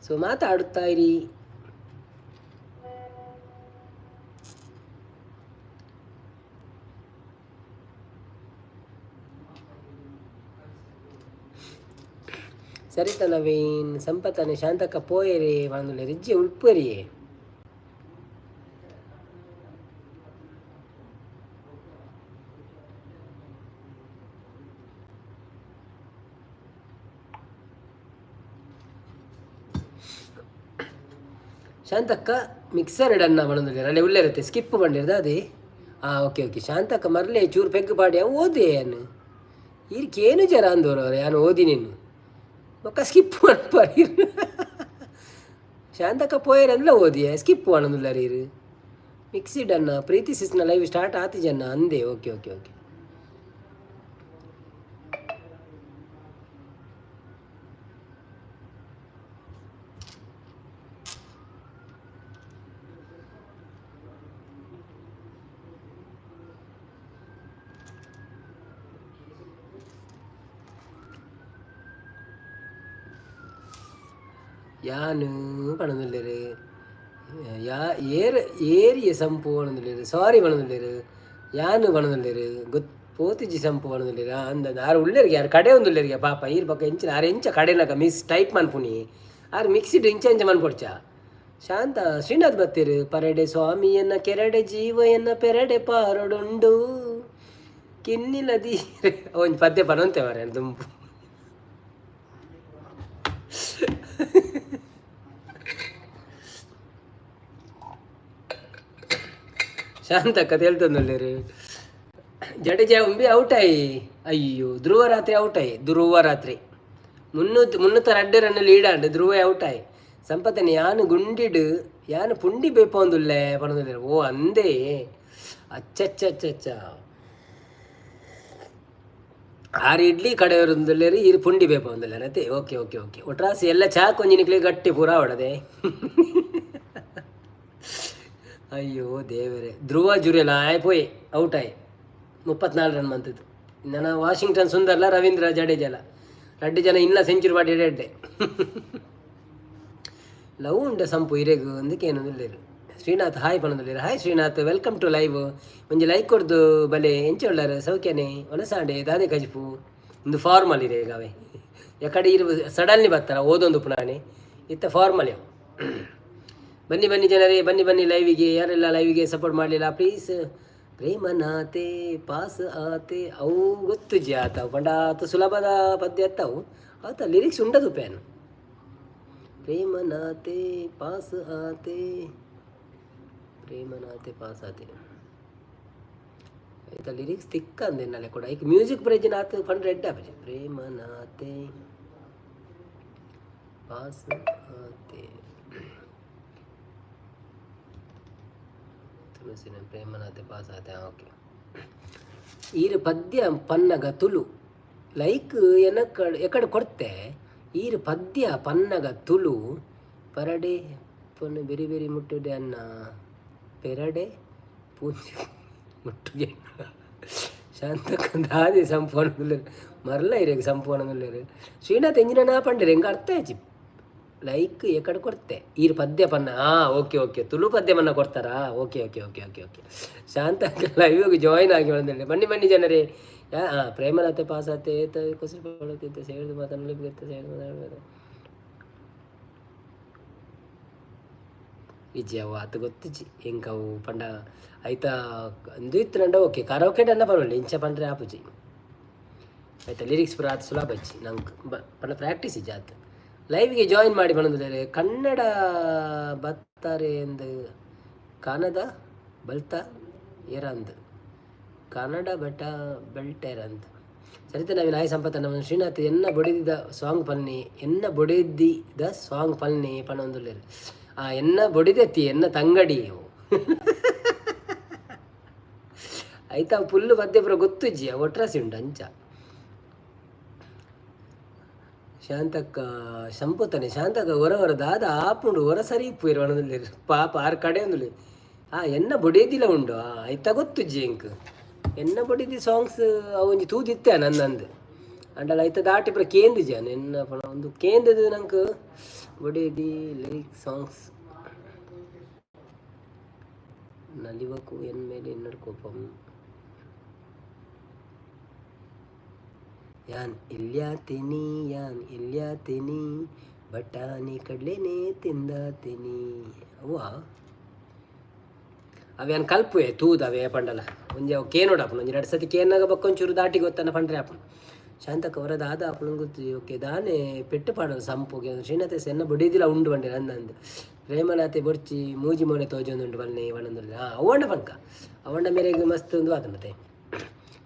ಸೊ ಮಾತಾಡುತ್ತಾ ಇರಿ. ಸರಿತ ನವೀನ್, ಸಂಪತ್ತನೆ ಶಾಂತಕ್ಕ ಪೋಯರಿ ಪಂದುಲೆ ರಿಜ್ಜಿ ಉಳ್ಪರಿಯೇ. ಶಾಂತಕ್ಕ ಮಿಕ್ಸರ್ ಇಡನ್ನ ಪಣೊಂದುಲ್ಲೆರ್ ಅಲ್ಲೇ ಉಲ್ಲೆರತ್ತೆ ಸ್ಕಿಪ್ ಪಂಡಿರ್ದ ಅದೇ. ಹಾಂ, ಓಕೆ ಓಕೆ. ಶಾಂತಕ್ಕ ಮರ್ಲೆ ಚೂರು ಪೆಗ್ ಪಾಡಿ ಅವು ಓದಿ ಏನು ಈರ್ಕೇನು ಜರ ಅಂದವರು ಯಾನು ಓದಿ ನೀನು ಬೊಕ್ಕ ಸ್ಕಿಪ್ ಮನ್ಪರ್. ಶಾಂತಕ್ಕ ಪೋಯರೆಲ್ಲ ಓದಿಯೇ ಸ್ಕಿಪ್ ಪಣೊಂದುಲ್ಲೆರ್ ಈರ್. ಮಿಕ್ಸಿಡ್ ಅನ್ನ ಪ್ರೀತಿ ಸಿಸ್ನ ಲೈವ್ ಸ್ಟಾರ್ಟ್ ಆತಿಜನ್ನ ಅಂದೆ. Okay okay okay. ಯಾನ್ ಪಣೊಂದುಲ್ಲೆರ್ ಯಾ ಏರ್ ಏರಿಯ ಸಂಪು ಪಣೊಂದುಲ್ಲೆರ್, ಸಾರಿ ಪಣೊಂದುಲ್ಲೆರ್, ಯಾನ್ ಪಣೊಂದುಲ್ಲೆರ್ ಗೊತ್ ಪೋತಿಜಿ ಸಂಪು ಪಣೊಂದುಲ್ಲೆರ್. ಅಂದ ಆರ್ ಉಲ್ಲೆರ್ಗೆ ಆರ್ ಕಡೆ ಒಂದುಲ್ಲೆರ್ಗೆ ಪಾಪ. ಈರ್ ಬೊಕ್ಕ ಎಂಚಿನ ಆರ್ ಎಂಚ ಕಡೆನಕ ಮಿಸ್ ಟೈಪ್ ಮನ್ಪುನಿ ಆರ್ ಮಿಕ್ಸಿಡ್ ಇಂಚ ಇಂಚ ಮನ್ಪೊಡ್ಚ. ಶಾಂತ ಶ್ರೀನಾಥ್ ಬತ್ತೆರ್. ಪರಡೆ ಸ್ವಾಮಿಯನ್ನ ಕೆರಡೆ ಜೀವಯನ್ನ ಪೆರಡೆ ಪಾರೊಡುಂಡು ಕಿನ್ನಿಲ ದೀರೆ ಒಂಜಿ ಪದ್ಯ ಪನೊಂತೆ ಮಾರ್ರೆ ದುಂಬು. ಶಾಂತಕ್ಕ ತೇಲ್ತೊಂದುಲ್ಲೆರ್. ಜಡೇಜಾ ಉಂಬಿ ಔಟ್ ಆಯಿ. ಅಯ್ಯೋ, ಧ್ರುವ ರಾತ್ರಿ ಔಟ್ ಆಯಿ. ಧ್ರುವ ರಾತ್ರಿ 302 ರನ್ ಲೀಡ್ ಆಂಡ್ ಧ್ರುವ ಔಟ್ ಆಯಿ. ಸಂಪತ್ತನೆ ಯಾನ್ ಗುಂಡಿಡ್ ಯಾನ್ ಪುಂಡಿ ಬೇಪೊಂದುಲ್ಲೆ ಪನೊಂದುಲ್ಲೆರ್. ಓ ಅಂದೇ, ಅಚ್ಚಚ್ಚಚ್ಚಚ್ಚ. ಆರ್ ಇಡ್ಲಿ ಕಡೆಯವರೊಂದುಲ್ಲೆರ್, ಈರ್ ಪುಂಡಿ ಬೇಪೊಂದುಲ್ಲೆರ್ ಅತೆ. Okay okay okay. ಒಟ್ರಾಸಿ ಎಲ್ಲ ಚಾಕ್ ಒಂಜಿನಿಕ್ಲೆ ಗಟ್ಟಿ ಪೂರ ಆವಡದೆ. ಅಯ್ಯೋ ದೇವರೇ. ಧ್ರುವ ಜುರೇಲ ಆಯ್ ಪೋಯ್ ಔಟ್ ಆಯ್ 34 ರನ್ ಮಂತದ್ದು. ನನ್ನ ವಾಷಿಂಗ್ಟನ್ ಸುಂದರ್ಲ ರವೀಂದ್ರ ಜಡೇಜಲ ರಡ್ಡು ಜನ ಇಲ್ಲ ಸೆಂಚುರಿ ಪಾಡಿ ಎಡ್ಡೆ. ಲವ್ ಉಂಡ ಸಂಪು ಇರೆಗ್ ಅಂದಕ್ಕೆ. ಶ್ರೀನಾಥ್ ಹಾಯ್ ಪನೊಂದುಲ್ಲೆರ್. Hi Srinath, welcome to live. ಒಂಜಿ ಲೈಕ್ ಕೊರ್ದು ಬಲೆ. ಎಂಚ ಉಳ್ಳಾರ್ ಸೌಖ್ಯನೆ ಒನಸಾಂಡೆ ದಾದೆ ಕಜಿಪು? ಒಂದು ಫಾರ್ಮಲ್ ಇರೆ ಅವೇ ಎಕಡೆ ಇರು ಸಡನ್ಲಿ ಬರ್ತಾರ ಓದೊಂದು ಪುನಾಣಿ ಇತ್ತ ಫಾರ್ಮಲ್ ಯಾವ. ಬನ್ನಿ ಬನ್ನಿ ಜನರೇ, ಬನ್ನಿ ಬನ್ನಿ ಲೈವಿಗೆ. ಯಾರೆಲ್ಲ ಲೈವಿಗೆ ಸಪೋರ್ಟ್ ಮಾಡಲಿಲ್ಲ ಪ್ಲೀಸ್. ಪ್ರೇಮನಾತೆ ಪಾಸ್ ಆತೆ ಅವು ಗೊತ್ತು ಜಿ ಆತ ಪಂಡ ಆತ ಸುಲಭದ ಪದ್ಯ ಅತ್ತವು ಆತ ಲಿರಿಕ್ಸ್ ಉಂಡದು ಪ್ಯಾನ್. ಪ್ರೇಮನಾತೆ ಪಾಸ್ ಆತೆ, ಪ್ರೇಮನಾತೆ ಪಾಸ್ ಆತೆ ಆಯ್ತಾ. ಲಿರಿಕ್ಸ್ ತಿಕ್ಕ ಅಂದೆ ಕೂಡ ಈಗ ಮ್ಯೂಸಿಕ್ ಪ್ರಯೋಜನ ಆತ ಫಂಡ್ ರೆಡ್ ಆಪಜಿ. ಪ್ರೇಮನಾತೆ ಪಾಸ್ ಆತೆ ತುಳಸಿನ ಪ್ರೇಮನಾತೆ ಪಾಸ್ ಆತೆ. ಓಕೆ, ಈರು ಪದ್ಯ ಪನ್ನಗ ತುಳು ಲೈಕ್ ಎನಕಡ್ ಎಕಡೆ ಕೊಡ್ತೆ. ಈರು ಪದ್ಯ ಪನ್ನಗ ತುಳು ಪರಡೆ ಪೊನ್ನು ಬೆರಿ ಬೆರಿ ಮುಟ್ಟುಡೆ ಅನ್ನ ಪೆರಡೆ ಪೂಂಜೆ ಮುಟ್ಟುಗೆ. ಶಾಂತಕ್ಕ ದಾದಿ ಸಂಪೂರ್ಣ ಮರಲ ಇರೇಗ ಸಂಪೂರ್ಣ. ಶ್ರೀನಾಥ್ ಎಂಜಿನ ಪಂಡಿರ ಎಂಗೆ ಅರ್ಥ ಆಯ್ಚಿ. ಲೈಕ್ ಎಕಡೆ ಕೊಡ್ತೆ ಈರು ಪದ್ಯ ಪನ್ನ. ಹಾಂ, ಓಕೆ ಓಕೆ, ತುಳು ಪದ್ಯ ಪನ್ನ ಕೊಡ್ತಾರಾ? Okay okay okay okay okay. Shantakka ಲೈವ್ಗೆ join ಆಗಿ ಬಂದಿಲ್ಲ. ಬನ್ನಿ ಬನ್ನಿ ಜನರೇ. ಹಾಂ, ಪ್ರೇಮಲತೆ ಪಾಸಾತೆ ಕೊಸರು ಪಡುತ್ತಿದ್ದ ಸೇರಿದ ಮಾತನ್ನು ಸೇರಿದ ಮಾತಾಡ ಇಜ್ಜಿ. ಅವು ಆತ ಗೊತ್ತಿಜ್ಜಿ ಎಂಕ್ ಅವು ಪಂಡ ಐತ ಅಂದು ಇತ್ತುಂಡ. ಓಕೆ, ಕರೋಕೆ ಅನ್ನ ಪರವಾಗಿಲ್ಲ, ಇಂಚ ಪಂಡ್ರೆ ಆಪುಜಿ. ಆಯ್ತಾ, ಲಿರಿಕ್ಸ್ ಪೂರ ಆತು ಸುಲಭ ಇಜ್ಜಿ ನಂಗೆ ಪಂಡ ಪ್ರಾಕ್ಟೀಸ್ ಇಜ್ಜಿ ಆತು. ಲೈವ್ಗೆ ಜಾಯಿನ್ ಮಾಡಿ ಬಂದಿದ್ದಾರೆ. ಕನ್ನಡ ಬತ್ತಾರೆ ಎಂದು ಕನ್ನಡ ಬಲ್ತ ಏರಂದು ಕನ್ನಡ ಬೆಟ್ಟ ಬೆಲ್ಟೇರಂದು ಸರಿತ ನವೀನ್ ಆಯ್ ಸಂಪತ್ತ. ನಮ್ಮ ಶ್ರೀನಾಥ್ ಎನ್ನ ಬೊಡಿದ ಸಾಂಗ್ ಪನ್ನಿ, ಎನ್ನ ಬೊಡಿದಿದ ಸಾಂಗ್ ಪನ್ನಿ ಪನ್ನೊಂದುಲ್ಲೆರ್. ಆ ಎನ್ನ ಬೊಡಿದೆತ್ತಿ ಎನ್ನ ತಂಗಡಿ ಐತ ಪುಲ್ಲು ಪದ್ಯ ಪೂರ ಗೊತ್ತುಜ್ಜಿ, ಒಟ್ರಾಸಿ ಉಂಟು ಅಂಚ. ಶಾಂತಕ್ಕ ಸಂಪುತನೆ ಶಾಂತಕ್ಕ ಹೊರ ಹೊರ ದಾದ ಆಪುಂಡು ಹೊರ ಸರಿ ಇಪ್ಪು ಒಣದಲ್ಲಿ ಪಾಪ ಆರು ಕಡೆ ಒಂದುಲಿ. ಆ ಎನ್ನ ಬೊಡಿದಿಲ್ಲ ಉಂಡು ಐತ ಗೊತ್ತುಜ್ಜಿ ಎಂಕ್. ಎನ್ನ ಬೊಡಿದಿ ಸಾಂಗ್ಸ್ ಅವು ಒಂಜಿ ತೂದಿತ್ತೆ ನನ್ನಂದು ಅಂಡಲ ಐತ ದಾಟಿ ಪೂರ ಕೇಂದಿಜ ಎನ್ನ ಪಣ ಒಂದು ಕೇಂದದು ನಂಕ್ ಬೊಡಿದಿ ಲಿರಿಕ್ ಸಾಂಗ್ಸ್. ನಲಿವಕು ಎನ್ ಮೇಲೆ ಎನ್ನಡ್ ಕೋಪಂ ಯಾನ್ ಇಲ್ಯಾತಿನಿ ಯಾನ್ ಇಲ್ಯಾತಿನಿ ಬಟಾಣಿ ಕಡ್ಲೆನೇ ತಿಂದಾತಿನಿ. ಅವ್ವ ಅವ್ಯಾನ್ ಕಲ್ಪುವೆ ತೂದ ಅವೇ ಪಂಡಲ ಒಂಜಿ ಅವು ಕೇನೋಡಪ್ಪನು ಒಂಜಿ ಎರಡು ಸತಿ ಕೇನಾಗ ಬಕ್ಕೊಂಚೂರು ದಾಟಿ ಗೊತ್ತನ ಪಂಡ್ರೆ ಆಪುಂಡು. ಶಾಂತಕ್ಕ ಹೊರದ ಆದ ಆಪುಂಡು ಗೊತ್ತು. ಓಕೆ, ದಾನೆ ಪೆಟ್ಟು ಪಾಡೋದು ಸಂಪುಗೆ ಶ್ರೀನಾಥೆ ಸೆನ್ನ ಬಡಿದಿಲ್ಲ ಉಂಡು ಬಂಡೆ ನಂದಂದು. ಪ್ರೇಮಲಾತೆ ಬೊರ್ಚಿ ಮೂಜಿ ಮೋನೆ ತೋಜೊಂದುಂಡು ಬನ್ನಿ ಬಣ್ಣಂದುಲ್ಲ. ಹಾಂ, ಅವಂಡ ಪನ್ಕ ಅವಂಡ ಮೇರೆಗೆ ಮಸ್ತ್ ಒಂದು ಆತ ಮತ್ತೆ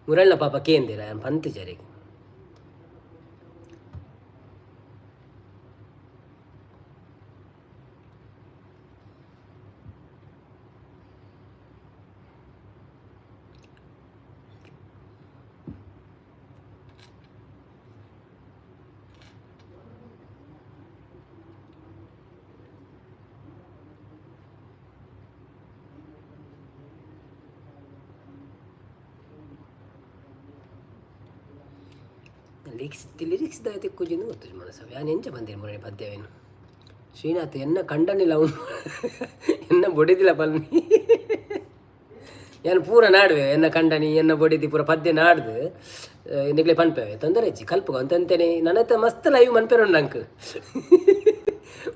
ಮುರಳ್ನ ಪಾಪ ಕೇಂದಿರ ಪಂತಿಜರಿಗೆ. ಲಿರಿಕ್ಸ್ ಲಿರಿಕ್ಸ್ ದಾಯ ತಿಕ್ಕುಜಿಂದು ಗೊತ್ತು ಮನಸ್ಸು ಯಾನ್ ಎಂಚ ಬಂದಿರಿ ಮುರಣಿ ಪದ್ಯವೇನು. ಶ್ರೀನಾಥ್ ಎನ್ನ ಕಂಡನಿಲ್ಲ ಅವನು ಎನ್ನ ಬೊಡಿದಿಲ್ಲ ಪಲ್ನಿ ಯಾನ್ ಪೂರ ನಾಡುವೆ ಎನ್ನ ಕಂಡನಿ ಎನ್ನ ಬೊಡಿದಿ ಪೂರ ಪದ್ಯ ನಾಡ್ದು ನಿಗ್ಲೆ ಪನ್ಪೇವೆ. ತೊಂದರೆ ಹೆಚ್ಚಿ ಕಲ್ಪುಗ ಅಂತಂತೇನೆ. ನನ್ನ ಮಸ್ತ್ ಲೈವ್ ಮನ್ಪೇರುಂಡು ನಂಕ್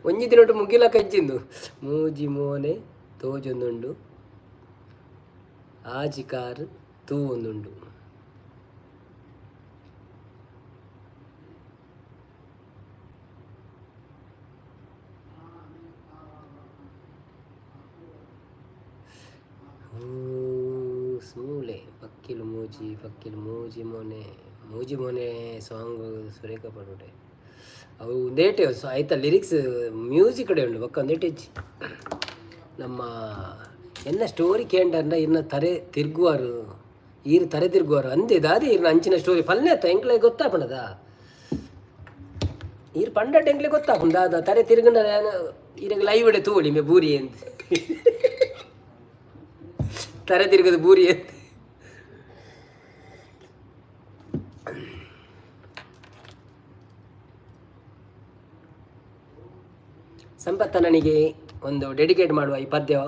ಒಂಜಿ ದಿನೊಟ್ಟು ಮುಗಿಲ ಕಜ್ಜಿಂದು ಮೂಜಿ ಮೋನೆ ತೋಜೊಂದುಂಡು ಆಜಿ ಕಾರ್ ತೂ ಒಂದುಂಡು. ಸೂಳೆ ಪಕ್ಕಿಲು ಮೂಜಿ ಪಕ್ಕಿಲು ಮೂಜಿ ಮೋನೆ ಮೂಜಿ ಮೋನೆ ಸಾಂಗ್ ಸುರೇಖ ಪಡುಡೆ. ಅವು ಒಂದೇಟೆ ಆಯ್ತಾ ಲಿರಿಕ್ಸ್ ಮ್ಯೂಸಿಕ್ ಕಡೆ ಉಂಡು ಬೊಕ್ಕ ಒಂದೇಟೆ ಇಜ್ಜಿ. ನಮ್ಮ ಎನ್ನ ಸ್ಟೋರಿ ಕೇಂಡರ್ನ ಇರ್ನ ತರೆ ತಿರ್ಗುವಾರು ಈರು ತರೆ ತಿರ್ಗುವಾರು ಅಂದೆ ದಾದಿ ಇರ್ನ ಅಂಚಿನ ಸ್ಟೋರಿ ಪಲ್ಲೆ ಆತ ಎಂಕ್ಲೆ ಗೊತ್ತಾಪಣದ ಈರ್ ಪಂಡಟ್ ಎಂಕ್ಲೆ ಗೊತ್ತಾಪುಂಡು ದಾದ ತರೆ ತಿರುಗಂಡ ಈರೆಗ್ ಲೈವ್ ಇಡೆ ತೂವಳಿ ಮೇ ಬೂರಿ ಅಂತ ತರೆ ತಿರುಗದು ಬೂರಿ ಅಂತ. ಸಂಪತ್ತಣ್ಣನಿಗೆ ಒಂದು ಡೆಡಿಕೇಟ್ ಮಾಡುವ ಈ ಪದ್ಯ.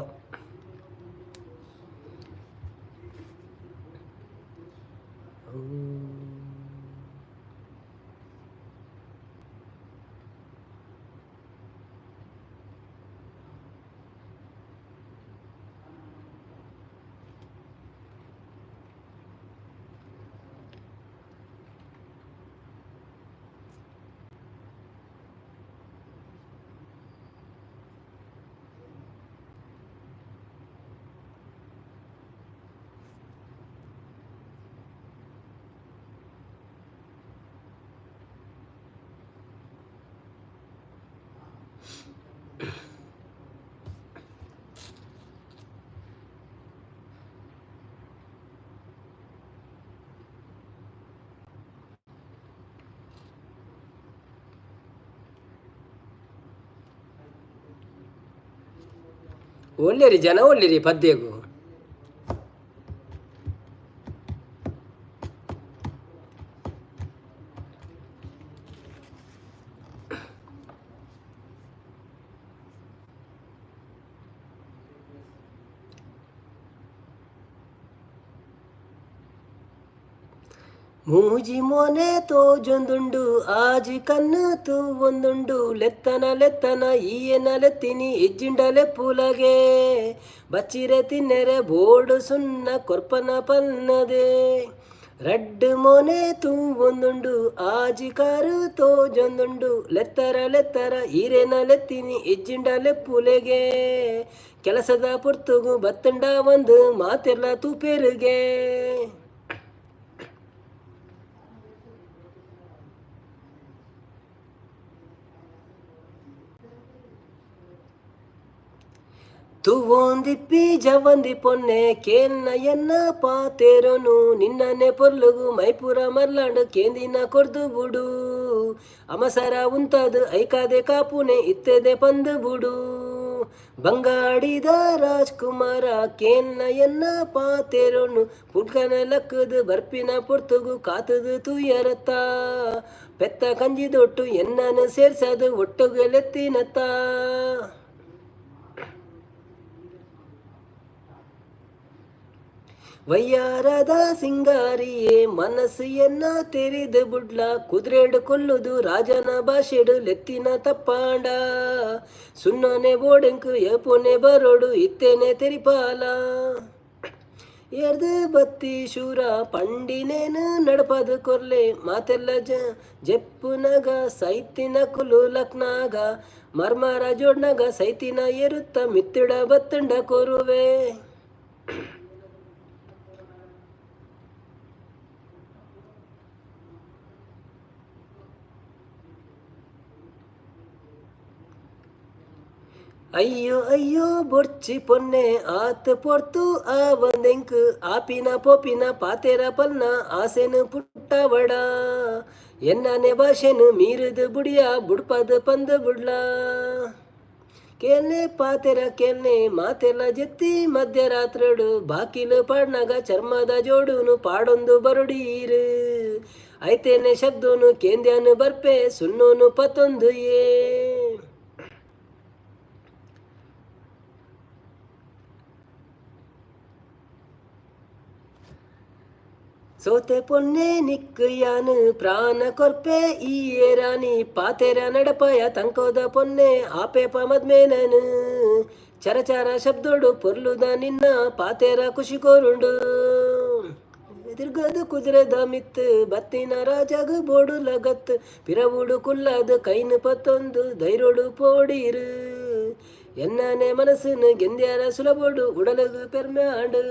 ಒಳ್ಳೆರಿ ಜನ ಒಳ್ಳೆರಿ ಪದ್ಯಗು. ಮೂಜಿ ಮೋನೆ ತೋಜೊಂದುಂಡು, ಆಜಿ ಕಣ್ಣು ತೂವೊಂದುಂಡು. ಲೆತ್ತನ ಲೆತ್ತನ ಈಯನ ಲೆತ್ತಿನಿ, ಇಜ್ಜಿಂಡಲೆ ಪುಲಗೆ. ಬಚ್ಚಿರೆ ತಿನ್ನೆರೆ ಬೋಡು, ಸುನ್ನ ಕೊರ್ಪನ ಪನ್ನದೆ. ರಡ್ಡ್ ಮೋನೆ ತೂವೊಂದುಂಡು, ಆಜಿ ಕಾರು ತೋಜೊಂದುಂಡು. ಲೆತ್ತರ ಲೆತ್ತರ ಈರೆನ ಲೆತ್ತಿನಿ, ಇಜ್ಜಿಂಡಲೆ ಪುಲೆಗೆ. ಕೆಲಸದ ಪೊರ್ತುಗು ಬತ್ತಂಡ ಒಂದು ಮಾತೆರ್ಲ ತೂಪೆರುಗೆ. ತೂವೊಂದಿಪ್ಪಿ ಜವಂದಿ ಪೊನ್ನೆ, ಕೇನ್ನ ಎನ್ನ ಪಾತೆರೊನು. ನಿನ್ನನೆ ಪೊರ್ಲುಗು ಮೈಪುರ ಮರ್ಲಾಂಡ್, ಕೇಂದಿನ ಕೊರ್ದು ಬುಡು. ಅಮಸರ ಉಂತಾದು ಐಕಾದೆ ಕಾಪುನೆ, ಇತ್ತೆದೆ ಪಂದು ಬುಡು. ಬಂಗಾಡಿದ ರಾಜ್ಕುಮಾರ, ಕೇನ್ನ ಎನ್ನ ಪಾತೆರೊನು. ಪುಡ್ಕನ ಲಕ್ಕದು ಬರ್ಪಿನ ಪೊರ್ತುಗು ಕಾತದು ತೂಯರತ್ತ. ಪೆತ್ತ ಕಂಜಿದೊಟ್ಟು ಎನ್ನನು ಸೇರ್ಸದು ಒಟ್ಟುಗೆ ಲೆತ್ತಿನತ್ತ. ವಯ್ಯಾರದ ಸಿಂಗಾರಿಯೇ, ಮನಸ್ಸು ಎನ್ನ ತೆರೆದು ಬುಡ್ಲ. ಕುದುರೆಡು ಕೊಲ್ಲುದು ರಾಜನ ಭಾಷೆಡು ಲೆತ್ತಿನ ತಪ್ಪಾಂಡ. ಸುನ್ನನೆ ಬೋಡೆಂಕು ಏಪೋನೆ ಬರೋಡು, ಇತ್ತೇನೆ ತೆರಿಪಾಲ. ಎರ್ದು ಬತ್ತಿ ಶೂರ ಪಂಡಿನೇನು ನಡಪದು ಕೊರ್ಲೆ. ಮಾತೆಲ್ಲ ಜೆಪ್ಪುನಗ ಸೈತಿನ ಕುಲು ಲಕ್ನಾಗ. ಮರ್ಮರ ಜೋಡ್ನಗ ಸೈತಿನ ಏರುತ್ತ ಮಿತ್ತಿಡ ಬತ್ತಂಡ ಕೊರುವೆ. ಅಯ್ಯೋ ಅಯ್ಯೋ ಬೊರ್ಚಿ ಪೊನ್ನೆ, ಆತ್ ಪೊರ್ತು ಆವಂದೆಂಕ್. ಆಪಿನ ಪೋಪಿನ ಪಾತೆರ ಪನ್ನ ಆಸೆನು ಪುಟ್ಟವಡ. ಎನ್ನನೆ ಭಾಷೆನು ಮೀರುದು ಬುಡಿಯ, ಬುಡ್ಪದು ಪಂದು ಬುಡ್ಲ. ಕೇಳ್ನೆ ಪಾತೆರ ಕೇಳ್ನೆ ಮಾತೆಲ್ಲ ಜೆತ್ತಿ ಮಧ್ಯರಾತ್ರುಡು. ಬಾಕಿಲು ಪಾಡ್ನಗ ಚರ್ಮದ ಜೋಡುನು ಪಾಡೊಂದು ಬರುಡೀರು. ಐತೇನೆ ಶಬ್ದನು ಕೇಂದ್ಯಾನು ಬರ್ಪೆ, ಸುನ್ನೋನು ಪತ್ತೊಂದು ಏ. ಸೋತೆ ಪೊನ್ನೆ ನಿಕ್ಕು ಯಾನು ಪ್ರಾಣ ಕೊರ್ಪೆ, ಈ ಏರಾನಿ ಪಾತೆರ ನಡಪಾಯ. ತಂಕೋದ ಪೊನ್ನೆ ಆಪೇಪ ಮದ್ಮೇನನು. ಚರಚರ ಶಬ್ದೋಡು ಪೊರ್ಲುದ ನಿನ್ನ ಪಾತೆರ ಖುಷಿ ಕೋರುಂಡು. ಎದುರ್ಗದು ಕುದುರೆದ ಮಿತ್ತು ಬತ್ತಿನ ರಾಜಗು ಬೋಡು ಲಗತ್. ಪಿರವುಡು ಕುಲ್ಲದು ಕೈನು ಪತ್ತೊಂದು ಧೈರ್ಯೋಡು ಪೋಡೀರು. ಎನ್ನನೆ ಮನಸ್ಸುನು ಗೆಂದ್ಯಾರ ಸುಲಭೋಡು, ಉಡಲಗು ಪೆರ್ಮ್ಯಾಂಡು,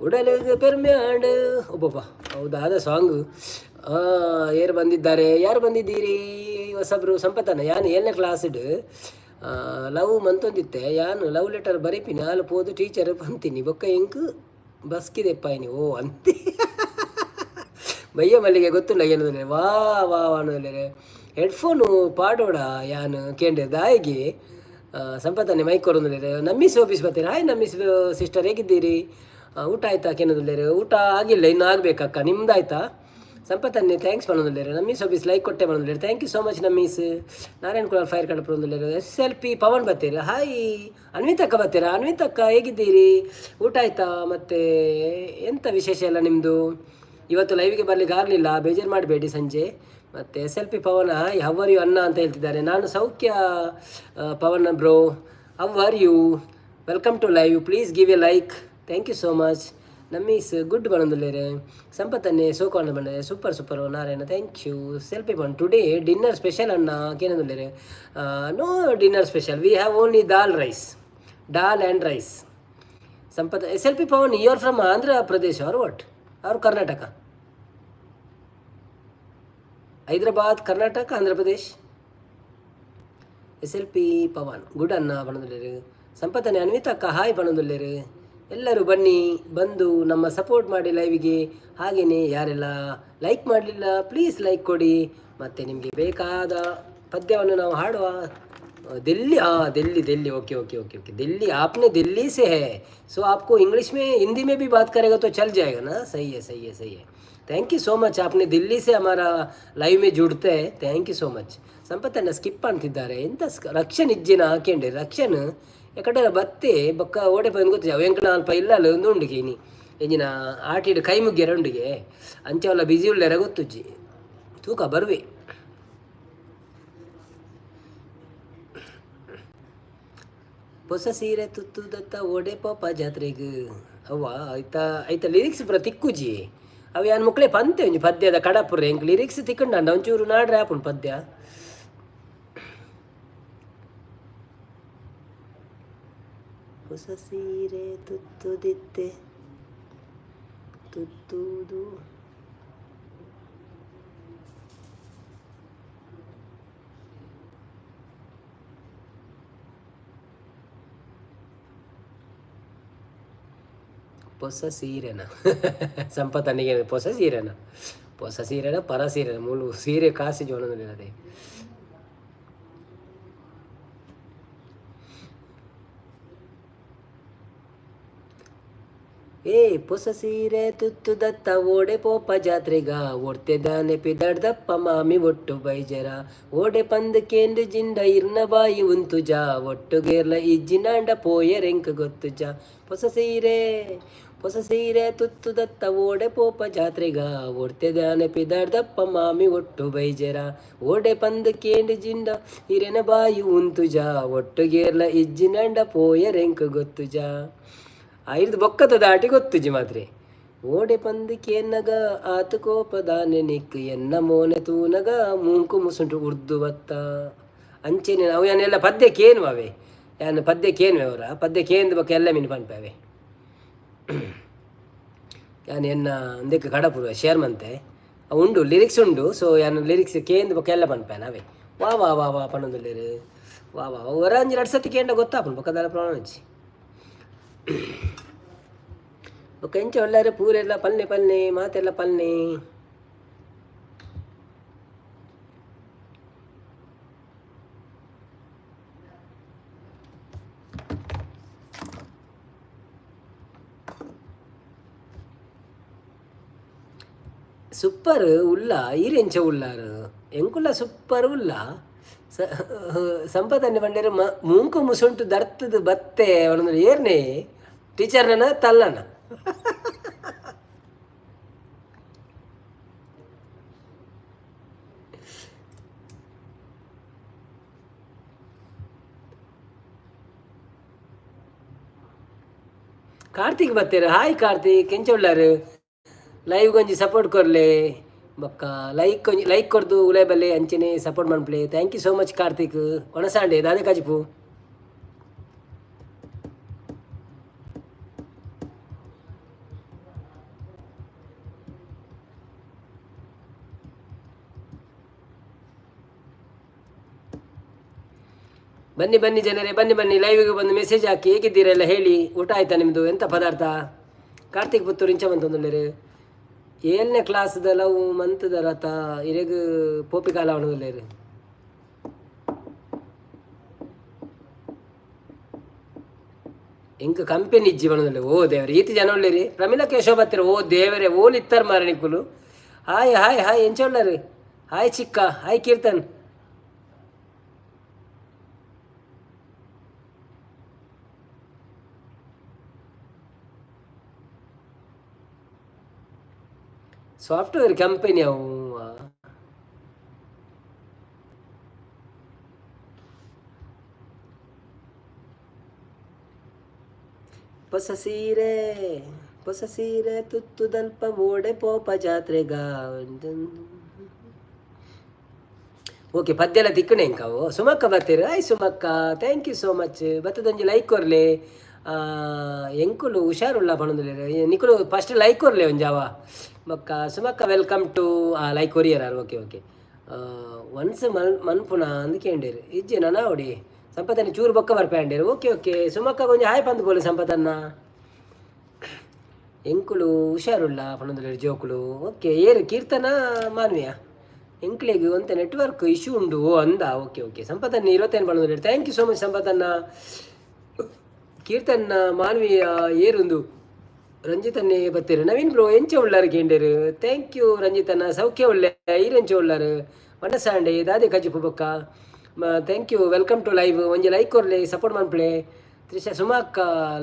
ಉಡಲಿಗೆ ಪೆರ್ಮೆ ಆಂಡ್. ಒಬ್ಬೊಬ್ಬ ಹೌದಾದ ಸಾಂಗು. ಯಾರು ಬಂದಿದ್ದಾರೆ? ಯಾರು ಬಂದಿದ್ದೀರಿ ಹೊಸಬ್ರು? ಸಂಪತನ ಯಾನ್ ಏಳನೇ ಕ್ಲಾಸ್ಡ್ ಲವ್ ಮಂತೊಂದಿತ್ತೆ. ಯಾನು ಲವ್ ಲೆಟರ್ ಬರೀಪಿನಿ, ಆಲು ಪೋದು ಟೀಚರ್ ಪಂತೀನಿ. ಬೊಕ್ಕ ಎಂಕ್ ಬಸ್ಕಿದೆಪ್ಪಾಯಿನಿ. ಓ ಅಂತೆ ಬಯ್ಯ ಮಲ್ಲಿಗೆ ಗೊತ್ತಿಲ್ಲ ಏನಂದ್ರೆ. ವಾ ವಾ ಅನ್ನೋದಿಲ್ಲ. ಹೆಡ್ಫೋನು ಪಾಡೋಡ ಯಾನು ಕೇಂದ್ರ ದಾಯಿಗೆ. ಸಂಪತ್ತನೆ ಮೈಕ್ ಕೊರೊಂದುಲ್ಲೆರ್. ನಮ್ಮೀಸ್ ಆಫೀಸ್ ಬರ್ತೀರಾ? ಹಾಯ್ ನಮ್ಮೀಸ್ ಸಿಸ್ಟರ್, ಹೇಗಿದ್ದೀರಿ? ಊಟ ಆಯ್ತಾ ಕೇನೊಂದುಲ್ಲೆರ್. ಊಟ ಆಗಿಲ್ಲ, ಇನ್ನು ಆಗಬೇಕಕ್ಕ. ನಿಮ್ದಾಯ್ತಾ? ಸಂಪತ್ತನ್ನೇ thanks ಪನೊಂದುಲ್ಲೆರ್. ನಮ್ಮೀಸ್ ಆಫೀಸ್ ಲೈಕ್ ಕೊಟ್ಟೆ ಪನೊಂದುಲ್ಲೆರ್. Thank you so much ನಮ್ಮೀಸ್. Narayan Kulal fire ಕಡಪೊಂದುಲ್ಲೆರ್. S L P Pavan ಬತ್ತೀರ. Hi ಅನ್ವಿತಕ್ಕ ಬರ್ತೀರಾ? ಅನ್ವಿತಕ್ಕ, ಹೇಗಿದ್ದೀರಿ? ಊಟ ಆಯ್ತಾ? ಮತ್ತು ಎಂಥ ವಿಶೇಷ ಎಲ್ಲ ನಿಮ್ಮದು? ಇವತ್ತು ಲೈವ್ಗೆ ಬರ್ಲಿಕ್ಕೆ ಆಗಲಿಲ್ಲ, ಬೇಜಾರು ಮಾಡಬೇಡಿ ಸಂಜೆ. ಮತ್ತು S L P Pavan, "Hi, how are you ಅಣ್ಣ?" ಅಂತ ಹೇಳ್ತಿದ್ದಾರೆ. ನಾನು ಸೌಖ್ಯ ಪವನ್ bro, how are you? Welcome to live. Please give a like. Thank you so much. ನಮ್ಮೀಸ್ good ಬನೊಂದುಲ್ಲೆರ್. ಸಂಪತ್ತನ್ನೇ ಸೋಕಾಂಡ ಬಂಡೆ. Super super Narayana, thank you. Selfie bun. Today dinner special ಅಣ್ಣ ಕೇನೊಂದುಲ್ಲೆರ್. No dinner special, we have only dal rice, dal and rice. Sampath S L P Pavan, you are from Andhra Pradesh or what? Or Karnataka? Hyderabad, Karnataka, Andhra Pradesh? S L P Pavan good ಅನ್ನ ಪನೊಂದುಲ್ಲೆರ್. ಸಂಪತ್ತನೆ ಅನ್ವಿತಕ್ಕ hi ಪನೊಂದುಲ್ಲೆರ್. ಎಲ್ಲರೂ ಬನ್ನಿ, ಬಂದು ನಮ್ಮ support ಮಾಡಿ ಲೈವಿಗೆ. ಹಾಗೆಯೇ ಯಾರೆಲ್ಲ like ಮಾಡಲಿಲ್ಲ, please like ಕೊಡಿ. ಮತ್ತು ನಿಮಗೆ ಬೇಕಾದ ಪದ್ಯವನ್ನು ನಾವು ಹಾಡುವ. दिल्ली, हाँ, Delhi Delhi, okay okay okay okay, Delhi. आपने दिल्ली से है, सो आपको इंग्लिश में, हिंदी में भी बात करेगा तो चल जाएगा ना? सही है, सही है, सही है. Thank you so much. आपने दिल्ली से हमारा ಲೈವ್ में जुड़ते हैं, thank you so much. ಸಂಪತ್ತನ್ನ skip ಅಂತಿದ್ದಾರೆ. ಎಂತ ರಕ್ಷನ್ ಇಜ್ಜಿನ ಹಾಕೊಂಡೆ. ರಕ್ಷನ್ ಎಕಡೆ ಬತ್ತೆ ಬೊಕ್ಕ ಓಡೆ ಬಂದು ಗೊತ್ತಿದೆ. ಅವು ಎಂಕಣ ಅಲ್ಪ ಇಲ್ಲ ಒಂದು ಉಂಡು ಇನಿ. ಎಂಜಿನ ಆಟಿಡ್ ಕೈ ಮುಗ್ಯರ ಉಂಡಿಗೆ ಅಂಚವಲ್ಲ ಬಿಸಿ ಉಲ್ಲೆರ ಗೊತ್ತುಜ್ಜಿ ತೂಕ ಬರುವೆ. ಹೊಸ ಸೀರೆ ತುತ್ತುದತ್ತ ಓಡೆ ಪೋಪ ಜಾತ್ರೆಗ್ ಅವ್ವ ಐತ ಐತ ಲಿರಿಕ್ಸ್ ಪೂರ ತಿಕ್ಕುಜಿ. ಅವು ಯಾನ್ ಮುಕ್ಲೆ ಪಂತೆ ಒಂಜಿ ಪದ್ಯದ ಕಡಪುರ್ರೆ ಎಂಕ್ ಲಿರಿಕ್ಸ್ ತಿಕ್ಕುಂಡಂಡ ಒಂಚೂರು ನಾಡ್ರೆ ಆಪುಂಡು ಪದ್ಯ. ಹೊಸ ಸೀರೆ ತುತ್ತುದಿತ್ತೆ ತುತ್ತುದು ಪೊಸ ಸೀರೆನ ಸಂಪತ್ತನಿಗೆ ಪೊಸ ಸೀರೆನ ಪೊಸ ಸೀರೆನ ಪರ ಸೀರೆನ ಮೂಲು ಸೀರೆ ಕಾಸಿ ಜೋನದಿಲ್ಲದೆ. ಏ ಪೊಸ ಸೀರೆ ತುತ್ತು ದತ್ತ ಓಡೆ ಪೋಪ ಜಾತ್ರೆಗ ಒಡ್ತೆ ದಾನೆ ಪಿದಡ್ದಪ್ಪ ಮಾಮಿ ಒಟ್ಟು ಬೈಜರ ಓಡೆ ಪಂದ್ ಕೇಂದ್ರ ಜಿಂಡ ಇರ್ನ ಬಾಯಿ ಉಂತುಜ ಒಟ್ಟುಗೇರ್ಲ ಇಜ್ಜಿನಾಂಡ ಪೋಯರೆಂಕ್ ಗೊತ್ತುಜ. ಪೊಸ ಸೀರೆ ಪೊಸ ಸೀರೆ ತುತ್ತು ದತ್ತ ಓಡೆ ಪೋಪ ಜಾತ್ರೆಗ ಒಡ್ತೆ ದಾನೆ ಪಿದಡ್ದಪ್ಪ ಮಾಮಿ ಒಟ್ಟು ಬೈಜರ ಓಡೆ ಪಂದ್ ಕೇಂದ್ರ ಜಿಂಡ ಇರೆನ ಬಾಯಿ ಉಂತುಜ ಒಟ್ಟುಗೇರ್ಲ ಇಜ್ಜಿನಾಂಡ ಪೋಯರೆಂಕ್ ಗೊತ್ತುಜ. ಐರ್ದು ಬೊಕ್ಕದ ದಾಟಿ ಗೊತ್ತುಜಿ ಮಾತ್ರೆ. ಓಡೆ ಪಂದ್ ಕೇನ್ನಗ ಆತ ಕೋಪದಾನೆ ನಿಕ್ ಎನ್ನ ಮೋನೆ ತೂನಗ ಮೂಂಕು ಮುಸುಂಟು ಉರ್ದು ಬತ್ತ ಅಂಚೆನೆ ಅವು ಯಾನೆಲ್ಲ ಪದ್ಯ ಕೇನು ಅವೆ ಯಾನ್ ಪದ್ಯ ಕೇನ್ವೆ ಅವರ ಪದ್ಯ ಕೇಂದ್ ಬೊಕ್ಕ ಎಲ್ಲ ಮೀನು ಪನ್ಪವೆ. ಯಾನ್ ಎನ್ನ ಅಂದಕ್ಕೆ ಕಡಪುರ ಶೇರ್ ಮಂತೆ ಅವು ಉಂಡು ಲಿರಿಕ್ಸ್ ಉಂಡು. ಸೊ ಯಾನ್ ಲಿರಿಕ್ಸ್ ಕೇಂದ್ ಬೊಕ್ಕ ಎಲ್ಲ ಪನ್ಪೇನ ಅವೇ. ವಾ ವಾ ವಾ ವಾ ಪನ್ನೊಂದುಲ್ಲೆರ್ ವಾ ವಾ ಒರ ಒಂಜಿ ರಡ್ಡ್ ಸತಿ ಕೇಂಡ ಗೊತ್ತಾಪುಂಡು ಬೊಕ್ಕ ಪ್ರಾಬ್ಲಮ್ ಇಜ್ಜಿ. ಬೊಕ್ಕ ಎಂಚ ಉಲ್ಲೆರ್ ಪೂರೆಲ್ಲ ಪಲ್ಲೆ ಪಲ್ಲೆ ಮಾತೆಲ್ಲ ಪಲ್ಲೆ. ಸೂಪರ್ ಉಲ್ಲ ಈರ್ ಎಂಚ ಉಲ್ಲಾರ್ ಎಂಕುಲ್ಲ ಸೂಪರ್ ಉಲ್ಲ. ಸಂಪತನ್ನೆ ಪಂಡೆರ್ ಮೂಂಕು ಮುಸುಂಟು ದರ್ತದು ಬತ್ತೆ ಅವನೊಂದು ಏರ್ನೆ ಟೀಚರ್ನ ತಲ್ಲನ. ಕಾರ್ತಿಕ್ ಬತ್ತೇರು. ಹಾಯ್ ಕಾರ್ತಿಕ್, ಎಂಚ ಉಳ್ಳಾರು? ಲೈವ್ ಒಂಜಿ ಸಪೋರ್ಟ್ ಕೊರ್ಲೆ ಬೊಕ್ಕ ಲೈಕ್ ಒಂಜಿ ಲೈಕ್ ಕೊರ್ದು ಉಲೈ ಬಲ್ಲೆ ಅಂಚನೆ ಸಪೋರ್ಟ್ ಮನ್ಪುಲೆ. Thank you so much Karthik. ಒಣಸಾಂಡೆ ದಾದೆ ಕಾಜಿಪು? ಬನ್ನಿ ಬನ್ನಿ ಜನರೇ, ಬನ್ನಿ ಬನ್ನಿ ಲೈವಿಗೆ ಬಂದು ಮೆಸೇಜ್ ಹಾಕಿ. ಹೇಗಿದ್ದೀರಲ್ಲ ಹೇಳಿ. ಊಟ ಆಯ್ತಾ ನಿಮ್ಮದು? ಎಂತ ಪದಾರ್ಥ? ಕಾರ್ತಿಕ್ ಪುತ್ತೂರು ಇಂಚ ಬಂತೊಂದುಲ್ಲೆರ್. ಏಳನೇ ಕ್ಲಾಸ್ದ ಲವ್ ಮಂತ್ದ ರಥ ಇರೆಗ್ ಪೋಪಿ ಕಾಲ ಅವನದುಲ್ಲೆರ್. ಎಂಕ್ ಕಂಪೆನಿ ಇಜ್ಜಿ ಬಣದಲ್ಲಿ. ಓ ದೇವರೇ, ಈತಿ ಜನ ಉಳ್ಳೇರಿ. ಪ್ರಮೀಳಾ ಕೇಶವ ಬತ್ತಿರ. ಓ ದೇವರೇ, ಓಲ್ ಇತ್ತಾರ ಮಾರ ನಿಕುಲು. ಹಾಯ್ ಹಾಯ್ ಹಾಯ್, ಎಂಚ ಉಳ್ಳಾರು? ಹಾಯ್ ಚಿಕ್ಕ, ಹಾಯ್ ಕೀರ್ತನ್. ಸಾಫ್ಟ್ವೇರ್ ಕಂಪನಿ ಅವು. ಹೊಸ ಸೀರೆ ಹೊಸ ಸೀರೆ ತುತ್ತುದಲ್ಪ ಓಡೆ ಪೋಪ ಜಾತ್ರೆಗ. ಓಕೆ, ಪದ್ಯಲ ತಿಕ್ಕಣೆ ಇಂಕಾವು. ಸುಮಕ್ಕ ಬರ್ತೀರ. ಆಯ್ ಸುಮಕ್ಕ, thank you so much. ಬತ್ತದೊಂಜಿ like ಕೊರ್ಲೆ. ಎಂಕುಲು ಹುಷಾರುಲ್ಲ ಪಣೊಂದುಲ್ಲೆರ್. ನಿಕುಲು ಫಸ್ಟ್ ಲೈಕ್ ಕೊರ್ಲೆ ಒಂಜಾವ. ಬೊಕ್ಕ ಸುಮಕ್ಕ welcome to like courier. Okay okay, once Mal ಮನ್ಪುನ ಅಂದ್ ಕೇಂಡೇರು. ಇಜ್ಜೆ ನನ ಅವಡಿ ಸಂಪತನ್ನ ಚೂರು ಬೊಕ್ಕ ಬರ್ಪೆ ಅಂಡೇರು. ಓಕೆ ಓಕೆ ಸುಮಕ್ಕ ಒಂಜಿ ಹಾಯ್ ಪಂದ್ ಪೋಲೆ ಸಂಪತನ್ನ. ಎಂಕುಲು ಹುಷಾರುಲ್ಲ ಪಣೊಂದುಲ್ಲೆರ್ ಜೋಕುಲು. ಓಕೆ, ಏರು ಕೀರ್ತನ ಮಾನ್ವಿಯ ಎಂಕ್ಲೆಗ್ ಒಂತೆ ನೆಟ್ವರ್ಕ್ ಇಶ್ಯೂ ಉಂಡು. ಓ ಅಂದ. ಓಕೆ ಓಕೆ ಸಂಪತನ್ನ 25 ಪಣೊಂದುಲ್ಲೆರ್. Thank you so much ಸಂಪತನ್ನ. ಕೀರ್ತನ್ನ ಮಾನ್ವಿಯ ಏರುಂದು ರಂಜಿತನ್ನೇ ಬತ್ತೀರು. ನವೀನ್ ಬ್ರೋ ಎಂಚ ಉಳ್ಳಾರು ಕೇಂಡೇರು. Thank you ರಂಜಿತನ್ನ. ಸೌಖ್ಯ ಉಳ್ಳೆ, ಈರೆಂಚ ಉಳ್ಳಾರು? ಮನಸಾಂಡೆ ದಾದೆ ಕಜಿಪು ಬೊಕ್ಕ? Thank you, welcome to live. ಒಂಜಿ ಲೈಕ್ ಕೊರ್ಲೆ, ಸಪೋರ್ಟ್ ಮನ್ಪುಲೆ. ತ್ರಿಷಾ, ಸುಮಾಕ್ಕ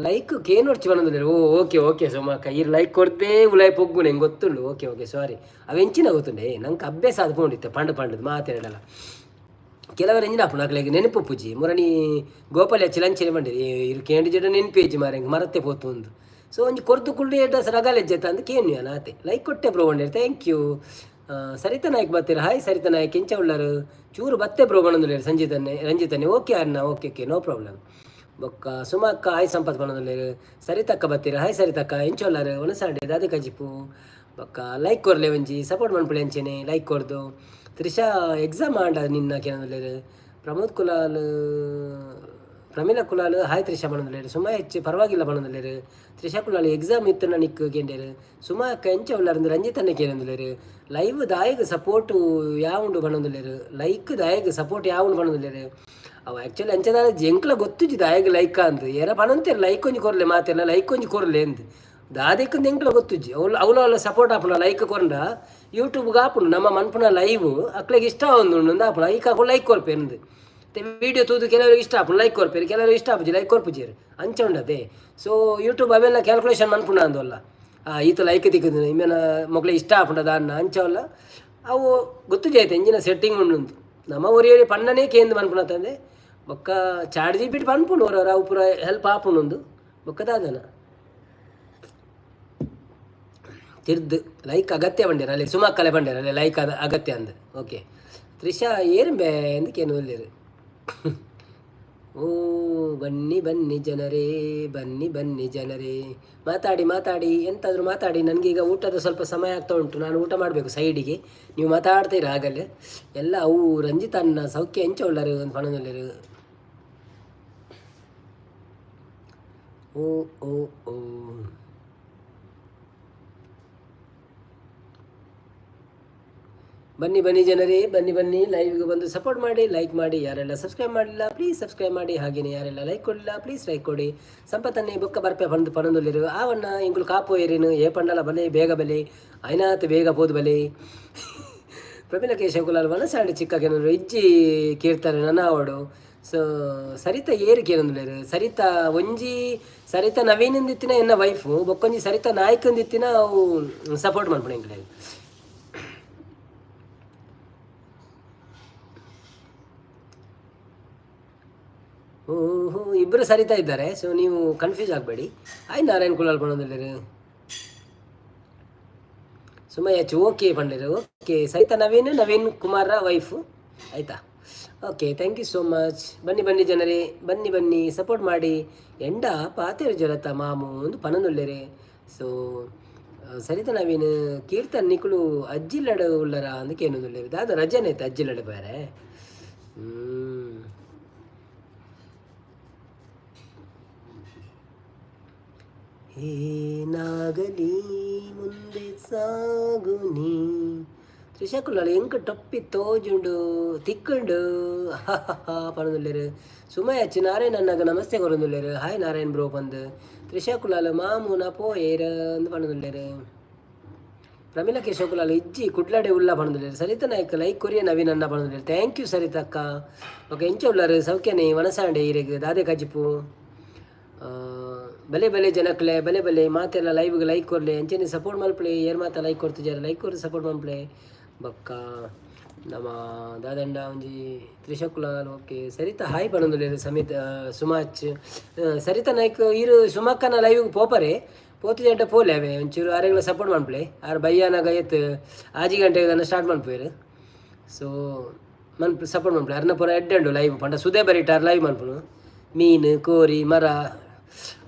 ಲೈಕ್ ಕೇನೊರ್ಚಿ ಬನ್ನೊಂದುಲ್ಲೆರ್. ಓ ಓಕೆ ಓಕೆ ಸುಮಾಕ್ಕ, ಈರ್ ಲೈಕ್ ಕೊರ್ದೇ ಉಲಾಯಿ ಪೊಗ್ಗುನೆ ಎಂಕ್ ಗೊತ್ತುಂಡು. ಓಕೆ ಓಕೆ, ಸಾರಿ, ಅವು ಎಂಚಿನ ಗೊತ್ತುಂಡೆ, ನಂಗೆ ಅಭ್ಯಾಸ ಆದ್ ಪೋಂಡಿತ್ತೆ ಪಂಡ್ ಪಂಡದು ಮಾತೆರಡಲ. ಕೆಲವರು ಎಂಜಿನ ಆಪುಂಡು, ಅಕ್ಲೆಗ್ ನೆನಪು ಪೂಜಿ ಮುರಣಿ ಗೋಪಾಲ ಚಿಲಂಚಿನ ಬಂಡಿ ಇರು ಕೇಂಡಿ ಜಡ ನೆನಪೇಜಿ ಮಾರೆ, ಎಂಕ್ ಮರತ್ತೆ ಪೋತು ಒಂದು. ಸೊ ಒಂಜಿ ಕೊರ್ದು ಕುಳ್ಳು ಎಡ್ಡ ರಗಾಲೆಜ್ಜೆತ್ತ ಅಂದ್ ಕೇನ್ಯು ಆತೆ. ಲೈಕ್ ಕೊಟ್ಟೆ ಬ್ರೋ ಒಂಡೆ, thank you. Saritha Nayak ಬತ್ತೆರ್. ಹಾಯ್ ಸರಿತಾ ನಾಯಕ್, ಎಂಚ ಉಳ್ಳರು? ಚೂರು ಬತ್ತೆ ಬ್ರೋ ಬಣ್ಣದುಲ್ಲೇರು ಸಂಜಿತನ್ನೆ ರಂಜಿತನ್ನೆ. ಓಕೆ ಅಣ್ಣ, ಓಕೆ ಓಕೆ, ನೋ ಪ್ರಾಬ್ಲಮ್. ಬೊಕ್ಕ ಸುಮಕ್ಕ ಹಾಯ್ ಸಂಪತ್ ಬಣ್ಣದುಲ್ಲೇರು. ಸರಿತಕ್ಕ ಬತ್ತೀರ. ಹಾಯ್ ಸರಿತಕ್ಕ, ಎಂಚ ಉಳ್ಳರು? ಒಣಸಾಂಡೆ ದಾದೆ ಕಜಿಪು? ಬೊಕ್ಕ ಲೈಕ್ ಕೊರ್ಲೆ, ಒಂಜಿ ಸಪೋರ್ಟ್ ಮನ್ಪುಲೆ ಅಂಚೆನೆ ಲೈಕ್ ಕೊರ್ದು. ತ್ರಿಷಾ, ಎಕ್ಸಾಮ್ ಆಂಡ ನಿನ್ನ ಕೇನೊಂದುಲ್ಲೆರ್. ಪ್ರಮೋದ್ ಕುಲಾಲ್, ಪ್ರಮೀಲಾ ಕುಲಾಲ್ ಹಾಯ್ ತ್ರಿಷಾ ಬಣ್ಣದುಲ್ಲೆರ್. ಸುಮಾ ಹೆಚ್ಚು ಪರವಾಗಿಲ್ಲ ಬಣ್ಣದುಲ್ಲೆರ್. ತ್ರಿಷಾ ಕುಲಾಲ್, ಎಕ್ಸಾಮ್ ಇತ್ತು ನಿಕ್ ಕೇಂಡೇರು. ಸುಮಾ ಅಕ್ಕ ಎಂಚ ಉಳ್ಳಾರ್ ರಂಜಿತ್ ಅಣ್ಣ ಕೇನೊಂದುಲ್ಲೆರ್. ಲೈವ್ ದಾಯಗ್ ಸಪೋರ್ಟ್ ಯಾವುಂಡು ಬಣ್ಣದುಲ್ಲೆರ್. ಲೈಕ್ ದಾಯಗ್ ಸಪೋರ್ಟ್ ಯಾವುಂಡು ಬಣ್ಣದುಲ್ಲೆರ್. ಅವು ಆ್ಯಕ್ಚುಲಿ ಅಂಚದಾದ ಎಂಕ್ಲ ಗೊತ್ತುಜಿ ದಾಯಗ್ ಲೈಕ್ ಅಂದ್. ಏರ ಪನೊಂತೆರ್ ಲೈಕ್ ಒಂಜಿ ಕೊರ್ಲೆ, ಮಾತೆಲ್ಲ ಲೈಕ್ ಒಂಜಿ ಕೊರ್ಲೆ ಅಂದ್. ದಾದೆಕ್ ಎಂಕ್ಲ ಗೊತ್ತುಜ್ಜಿ. ಅವ್ಲು ಅವ್ಲು ಅಲ್ಲ ಸಪೋರ್ಟ್ ಆಪುಂಡ. ಲೈಕ್ ಕೊರ್ಂಡ ಯೂಟ್ಯೂಬ್ಗೆ ಆಪುಂಡು, ನಮ್ಮ ಮನ್ಪುನ ಲೈವ್ ಅಕ್ಲೆಗ್ ಇಷ್ಟ ಆವೊಂದುಂಡು ಆಪುಂಡು. ಐಕ್ ಅಕುಲು ಲೈಕ್ ಕೊರ್ಪೆರ್. ವಿಡಿಯೋ ತೂದು ಕೆಲವರಿಗೆ ಇಷ್ಟ ಆಪುಂಡು, ಲೈಕ್ ಕೊರ್ಪೆರ್. ಕೆಲವರಿಗೆ ಇಷ್ಟ ಆಪುಜಿ, ಲೈಕ್ ಕೊರ್ಪುಜೆರ್. ಅಂಚ ಉಂಡತೆ. ಸೊ ಯೂಟ್ಯೂಬ್ ಅವೆಲ್ಲ ಕ್ಯಾಲ್ಕುಲೇಷನ್ ಮನ್ಪುಂಡ ಅಂದಲ್ಲ, ಈತ ಲೈಕ್ ತಿಕ್ಕುದು ಇಮ್ಮೆನ ಮೊಕ್ಲೆ ಇಷ್ಟ ಆಪುಂಡ ದಾನ್ನ ಅಂಚವಲ್ಲ. ಅವು ಗೊತ್ತುಜಿ ಐತೆ ಎಂಜಿನ ಸೆಟ್ಟಿಂಗ್ ಉಂಡು. ನಮ್ಮ ಒರಿಯರಿ ಪಣ್ಣನೇ ಕೇಂದ್ರ ಮನ್ಪುನ ತಂದೆ. ಬೊಕ್ಕ ಚಾಟ್ ಜಿಪಿಟಿ ಪನ್ಪುಂಡು ಹೊರ, ಅವು ಪೂರ ಹೆಲ್ಪ್ ಆಪುಂಡು. ಬೊಕ್ಕ ದಾದನ ತಿರ್ದು ಲೈಕ್ ಅಗತ್ಯ ಬಂಡೇರ ಅಲ್ಲಿ. ಸುಮಕ್ಕಲೆ ಬಂಡೇರ ಅಲ್ಲಿ ಲೈಕ್ ಅದ ಅಗತ್ಯ ಅಂದ್. ಓಕೆ ತ್ರಿಷಾ, ಏರುಂಬೆ ಎಂದಕ್ಕೇನು ಒಲ್ಲೇರು. ಓ ಬನ್ನಿ ಬನ್ನಿ ಜನರೇ, ಬನ್ನಿ ಬನ್ನಿ ಜನರೇ, ಮಾತಾಡಿ ಮಾತಾಡಿ, ಎಂತಾದರೂ ಮಾತಾಡಿ. ನನಗೀಗ ಊಟದ ಸ್ವಲ್ಪ ಸಮಯ ಆಗ್ತಾ ಉಂಟು, ನಾನು ಊಟ ಮಾಡಬೇಕು ಸೈಡಿಗೆ. ನೀವು ಮಾತಾಡ್ತೀರ ಆಗಲೇ ಎಲ್ಲ. ಅವು ರಂಜಿತ್ ಅಣ್ಣ ಸೌಖ್ಯ, ಎಂಚ ಉಳ್ಳರು ಒಂದು ಪಣದಲ್ಲಿರು. ಓ ಓ ಓ, ಬನ್ನಿ ಬನ್ನಿ ಜನರೇ, ಬನ್ನಿ ಬನ್ನಿ, ಲೈವ್ಗೆ ಬಂದು ಸಪೋರ್ಟ್ ಮಾಡಿ, ಲೈಕ್ ಮಾಡಿ. ಯಾರೆಲ್ಲ ಸಬ್ಸ್ಕ್ರೈಬ್ ಮಾಡಿಲ್ಲ, ಪ್ಲೀಸ್ ಸಬ್ಸ್ಕ್ರೈಬ್ ಮಾಡಿ. ಹಾಗೆಯೇ ಯಾರೆಲ್ಲ ಲೈಕ್ ಕೊಡಲಿಲ್ಲ, ಪ್ಲೀಸ್ ಲೈಕ್ ಕೊಡಿ. ಸಂಪತ್ತನ್ನೇ ಬೊಕ್ಕ ಬರ್ಪೆ ಬಂದು ಪನೊಂದುಲ್ಲೆರ್. ಆವಣ್ಣ, ಇಂಗುಲು ಕಾಪು ಏರಿನು ಏ ಪಂಡಲ ಬಲೆ, ಬೇಗ ಬಲೆ, ಐನಾತ್ ಬೇಗ ಪೋದು ಬಲೆ. ಪ್ರಮೀಲ ಕೇಶವ ಕುಲಾಲ್ ವನಸಾಂಡ್ ಚಿಕ್ಕ ಕೆನರು ಇಜ್ಜಿ ಕೀರ್ತಾರೆ ನನ್ನ ಅವಡು. ಸೊ ಸರಿತಾ ಏರು ಕೇನೊಂದುಲ್ಲೆರ್. ಸರಿತಾ ಒಂಜಿ ಸರಿತಾ ನವೀನಂದಿತ್ತಿನ ಎನ್ನ ವೈಫು, ಬೊಕ್ಕೊಂಜಿ ಸರಿತಾ ನಾಯ್ಕಂದಿತ್ತಿನ. ಅವು ಸಪೋರ್ಟ್ ಮನ್ಪುಣ ಎಂಕ್ಲೆಗ್. ಓಹೋ, ಇಬ್ಬರು ಸರಿತಾ ಇದ್ದಾರೆ. ಸೊ ನೀವು ಕನ್ಫ್ಯೂಸ್ ಆಗಬೇಡಿ. ಆಯ್ ನಾರಾಯಣ್ ಕುಲಾಲ್ ಪಣೊಂದುಲ್ಲೆರ್. ಸುಮಯ್ಯ ಓಕೆ ಪಂಡೇರು. ಓಕೆ, ಸರಿತಾ ನವೀನ್, ನವೀನ್ ಕುಮಾರ ವೈಫು ಆಯಿತಾ? Okay, thank you so much. ಬನ್ನಿ ಬನ್ನಿ ಜನರೇ, ಬನ್ನಿ ಬನ್ನಿ, ಸಪೋರ್ಟ್ ಮಾಡಿ. ಎಂಡ ಪಾತೆರು ಜರತ ಮಾಮು ಒಂದು ಪನೊಂದುಲ್ಲೆರೆ. ಸೊ ಸರಿತಾ ನವೀನ್, ಕೀರ್ತನ್ ನಿಕುಲು ಅಜ್ಜಿಲ್ಲಡ ಉಲ್ಲರ ಅಂದ್ ಕೇನೊಂದುಲ್ಲೆರ್. ದಾದ ರಜೆನೆ ಐತೆ ಅಜ್ಜಿಲ್ಲಡ ಬೇರೆ. ಏನಾಗಲಿ ಮುಂದೆ ಸಾಗುನಿ. ತ್ರಿಷಾ ಕುಲಾಲ್, ಎಂಕ್ ಟೊಪ್ಪಿ ತೋಜುಂಡು ತಿಕ್ಕುಂಡು ಪನೊಂದುಲ್ಲೆರ್. ಸುಮಯ ಅಚ್ಚು ನಾರಾಯಣ್ ಅಣ್ಣಗ್ ನಮಸ್ತೆ ಕೊರೊಂದುಲ್ಲೆರ್. ಹಾಯ್ ನಾರಾಯಣ್ ಬ್ರೋ ಪಂದ್. ತ್ರಿಷಾ ಕುಲಾಲ್, ಮಾಮೂನ ಪೋಯೇರ್ ಅಂದ್ ಪನೊಂದುಲ್ಲೆರ್. ಪ್ರಮೀಲಾ ಕೇಶವ ಕುಲಾಲ್, ಇಜ್ಜಿ ಕುಡ್ಲಡೆ ಉಲ್ಲ ಪನೊಂದುಲ್ಲೆರ್. ಸರಿತಾ ನಾಯ್ಕ, ಲೈಕ್ ಕೊರಿಯ ನವೀನ್ ಅಣ್ಣ ಪನೊಂದುಲ್ಲೆರ್. Thank you ಸರಿತಕ್ಕ. ಓಕೆ, ಎಂಚ ಉಲ್ಲರ್? ಸೌಖ್ಯನೇ? ವನಸಾಂಡೆ ಈರೆಗ್ ದಾದೆ ಕಜಿಪು? ಬಲೆ ಬಲೆ ಜನಕ್ಲೆ, ಬಲೆ ಬಲೆ. ಮಾತೆಲ್ಲ ಲೈವ್ಗೆ ಲೈಕ್ ಕೊರ್ಲೆ, ಅಂಚನೆ ಸಪೋರ್ಟ್ ಮಲ್ಪಲೆ. ಏರ್ ಮಾತ ಲೈಕ್ ಕೊರ್ತಿಜಾರ, ಲೈಕ್ ಕೊರ್ದು ಸಪೋರ್ಟ್ ಮಲ್ಪಲೆ. ಬೊಕ್ಕ ನಮ್ಮ ದಾದಂಡ ಒಂಜಿ ತ್ರಿಷಾ ಕುಲಾಲ್ ಓಕೆ. ಸರಿತಾ ಹಾಯ್ ಪನೊಂದುಲ್ಲೆರ್. ಸಮಿತ್ ಸುಮಾಚ್, ಸರಿತಾ ನಾಯ್ಕ್, ಈರು ಸುಮಕ್ಕನ ಲೈವ್ಗೆ ಪೋಪರೆ ಪೋತು ಜಂಟ ಪೋಲೆ. ಅವೆ ಒಂಚೂರು ಆರೆಗ್ಲ ಸಪೋರ್ಟ್ ಮನ್ಪುಲೆ. ಆರ್ ಬಯ್ಯಾನಾಗ ಏತ್ 6 ಗಂಟೆಗೆ ದಾನ ಸ್ಟಾರ್ಟ್ ಮನ್ಪುವೆರ್. ಸೊ ಮನ್ಪು, ಸಪೋರ್ಟ್ ಮನ್ಪುಲೆ. ಅರ್ನ ಪೂರ ಎಡ್ಡೆ ಉಂಡು ಲೈವ್ ಪಂಡ ಸುದೆ ಬರಿಟ್ ಆರ್ ಲೈವ್ ಮನ್ಪುನು. ಮೀನು ಕೋರಿ ಮರ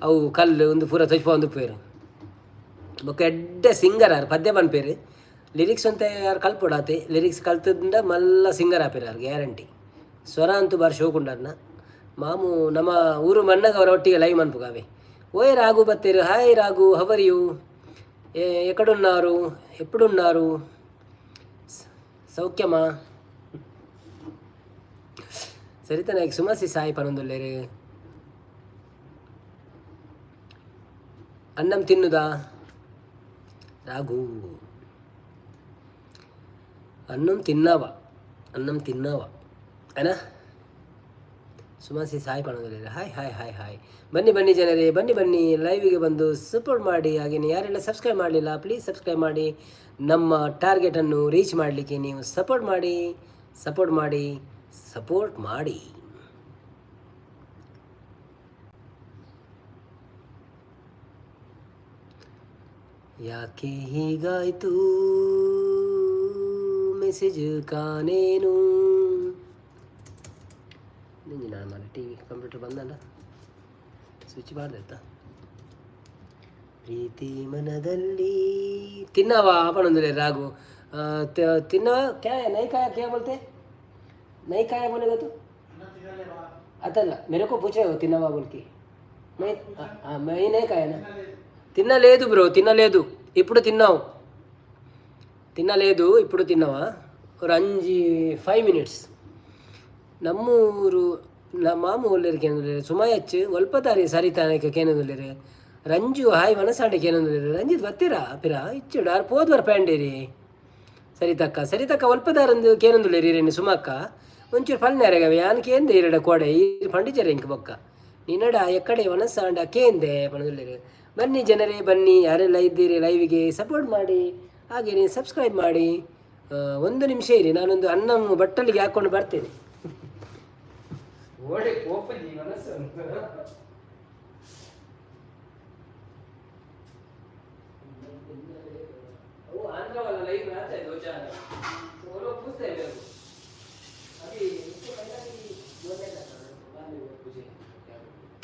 ಅವು ಕಲ್ಲು ಒಂದು ಪೂರ ತೋಜ್ಪಾವೊಂದು ಉಪ್ಪುವೆರ್. ಬೊಕ್ಕ ಎಡ್ಡೆ ಸಿಂಗರ್ ಆರ್, ಪದ್ಯ ಪನ್ಪೆರ್. ಲಿರಿಕ್ಸ್ ಒಂತೆ ಆರ್ ಕಲ್ಪೊಡಾತೆ. ಲಿರಿಕ್ಸ್ ಕಲ್ತುಂಡ ಮಲ್ಲ ಸಿಂಗರ್ ಆಪೆರ್ ಆರ್, ಗ್ಯಾರಂಟಿ. ಸ್ವರ ಅಂತೂ ಬಾರಿ ಶೋಕುಂಡಾರ್ನ. ಮಾಮು ನಮ್ಮ ಊರು ಮಣ್ಣಗ ಅವರ ಒಟ್ಟಿಗೆ ಲೈವ್ ಮನ್ಪುಗಾವೆ. ಓಯ್ ರಾಘು ಬತ್ತೇರು. Hi Raghu, how are you? ఎక్కడున్నారు? ఎప్పుడున్నారు? సౌఖ్యమా? ಸರಿತಾ ನಾಯ್ಕ್ ಸುಮಸಿ ಸಾಯಿ ಪನೊಂದುಲ್ಲೆರ್. ಅನ್ನಂ ತಿನ್ನುದಾ ರಾಘು? అన్నం తిన్నావా? అన్నం తిన్నావా అయినా? ಸುಮಾಸಿ ಸಾಯ್ ಪಣೋದಿಲ್ಲ. Hi hi hi hi. ಬನ್ನಿ ಬನ್ನಿ ಜನರೇ, ಬನ್ನಿ ಬನ್ನಿ, ಲೈವಿಗೆ ಬಂದು ಸಪೋರ್ಟ್ ಮಾಡಿ. ಹಾಗೆಯೇ ಯಾರೆಲ್ಲ ಸಬ್ಸ್ಕ್ರೈಬ್ ಮಾಡಲಿಲ್ಲ, ಪ್ಲೀಸ್ ಸಬ್ಸ್ಕ್ರೈಬ್ ಮಾಡಿ. ನಮ್ಮ ಟಾರ್ಗೆಟನ್ನು ರೀಚ್ ಮಾಡಲಿಕ್ಕೆ ನೀವು ಸಪೋರ್ಟ್ ಮಾಡಿ, ಸಪೋರ್ಟ್ ಮಾಡಿ, ಸಪೋರ್ಟ್ ಮಾಡಿ. ಯಾಕೆ ಹೀಗಾಯ್ತು, ಮೆಸೇಜ್ ಕಾಣೇನು. ನಾನು ಮನೆ ಟಿವಿ ಕಂಪ್ಯೂಟರ್ ಬಂದಲ್ಲ, ಸ್ವಿಚ್ ಬಾರ್ದತ್ತ. ಪ್ರೀತಿ ಮನದಲ್ಲಿ ತಿನ್ನವಾ ಪಣೊಂದುಲ್ಲೆ ರಾಘು. ತಿನ್ನವ ಕ್ಯಾ नहीं खाया, क्या बोलते, नहीं खाया बोलेगा तू?
ಅನ್ನ ತಿನ್ನಲೇವಾ?
अतಲ್ಲ, मेरे को पूछ रहे हो తిన్నవా बोल के. मैं हाँ, मैं नहीं खाया ना.
తినలేదు.
తినలేదు బ్రో, తినలేదు. ఇప్పుడు తిన్నావు? తినలేదు. ఇప్పుడు తిన్నావా? ఒక 5 మినిట్స్. ನಮ್ಮೂರು ನಮ್ಮ ಮಾಮು ಒಲ್ಲೆರ್ ಕೇನೊಂದುಲ್ಲೆರ್. ಸುಮಯಚ್ ಒಲ್ಪದಾರಿ ಸರಿತಾನಕ್ಕೆ ಕೇನೊಂದುಲ್ಲೆರ್. ರಂಜು ಹಾಯ್, ಮನಸಾಂಡೆ ಕೇನೊಂದುಲ್ಲೆರ್. ರಂಜಿತ್ ಬತ್ತೀರಾ ಪಿರ ಇಚ್ಚುಡು ಆರ್ ಪೋದ್ವರ್ ಪ್ಯಾಂಡೇರಿ. ಸರಿತಕ್ಕ, ಸರಿತಕ್ಕ, ಒಲ್ಪದಾರಂದು ಕೇನೊಂದುಲ್ಲೆರ್ ಇರೇನು. ಸುಮಕ್ಕ ಒಂಚೂರು ಪಲ್ನೇರೆಗವೆ ಯಾನ್ ಕೇಂದೆ ಇರಡ ಕೋಡೆ ಈ ಪಂಡಿಚರೆ ಇಂಕ್ ಬೊಕ್ಕ ನಿನ್ನಡ ಎಕ್ಕಡೆ ವನಸಾಂಡ ಕೇಂದೆ ಪಣದುಲ್ಲೆರ್. ಬನ್ನಿ ಜನರೇ, ಬನ್ನಿ. ಯಾರೆಲ್ಲ ಇದ್ದೀರಿ ಲೈವಿಗೆ ಸಪೋರ್ಟ್ ಮಾಡಿ, ಹಾಗೆಯೇ ಸಬ್ಸ್ಕ್ರೈಬ್ ಮಾಡಿ. ಒಂದು ನಿಮಿಷ ಇರಿ, ನಾನೊಂದು ಅನ್ನ ಬಟ್ಟಲಿಗೆ ಹಾಕ್ಕೊಂಡು ಬರ್ತೇನೆ. ಓಡೆ ಕೋಪಜಿ ಮನಸ್ಸು. वो आंध्र वाला लाइव में आता है दो चार, तो वो लोग पूछते हैं मेरे को। अभी उससे पहले भी बोलने का था, बाद में वो पूछे क्या बोलते हैं।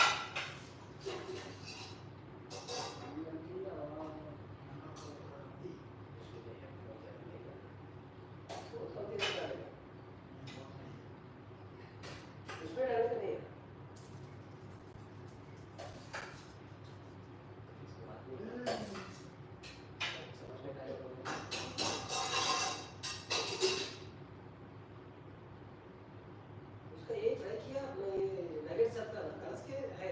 उसमें डालने का नहीं है। उसमें डालेगा। उसका ये फ्राई किया अपना, ये नगेट्स आता ना, कलस के है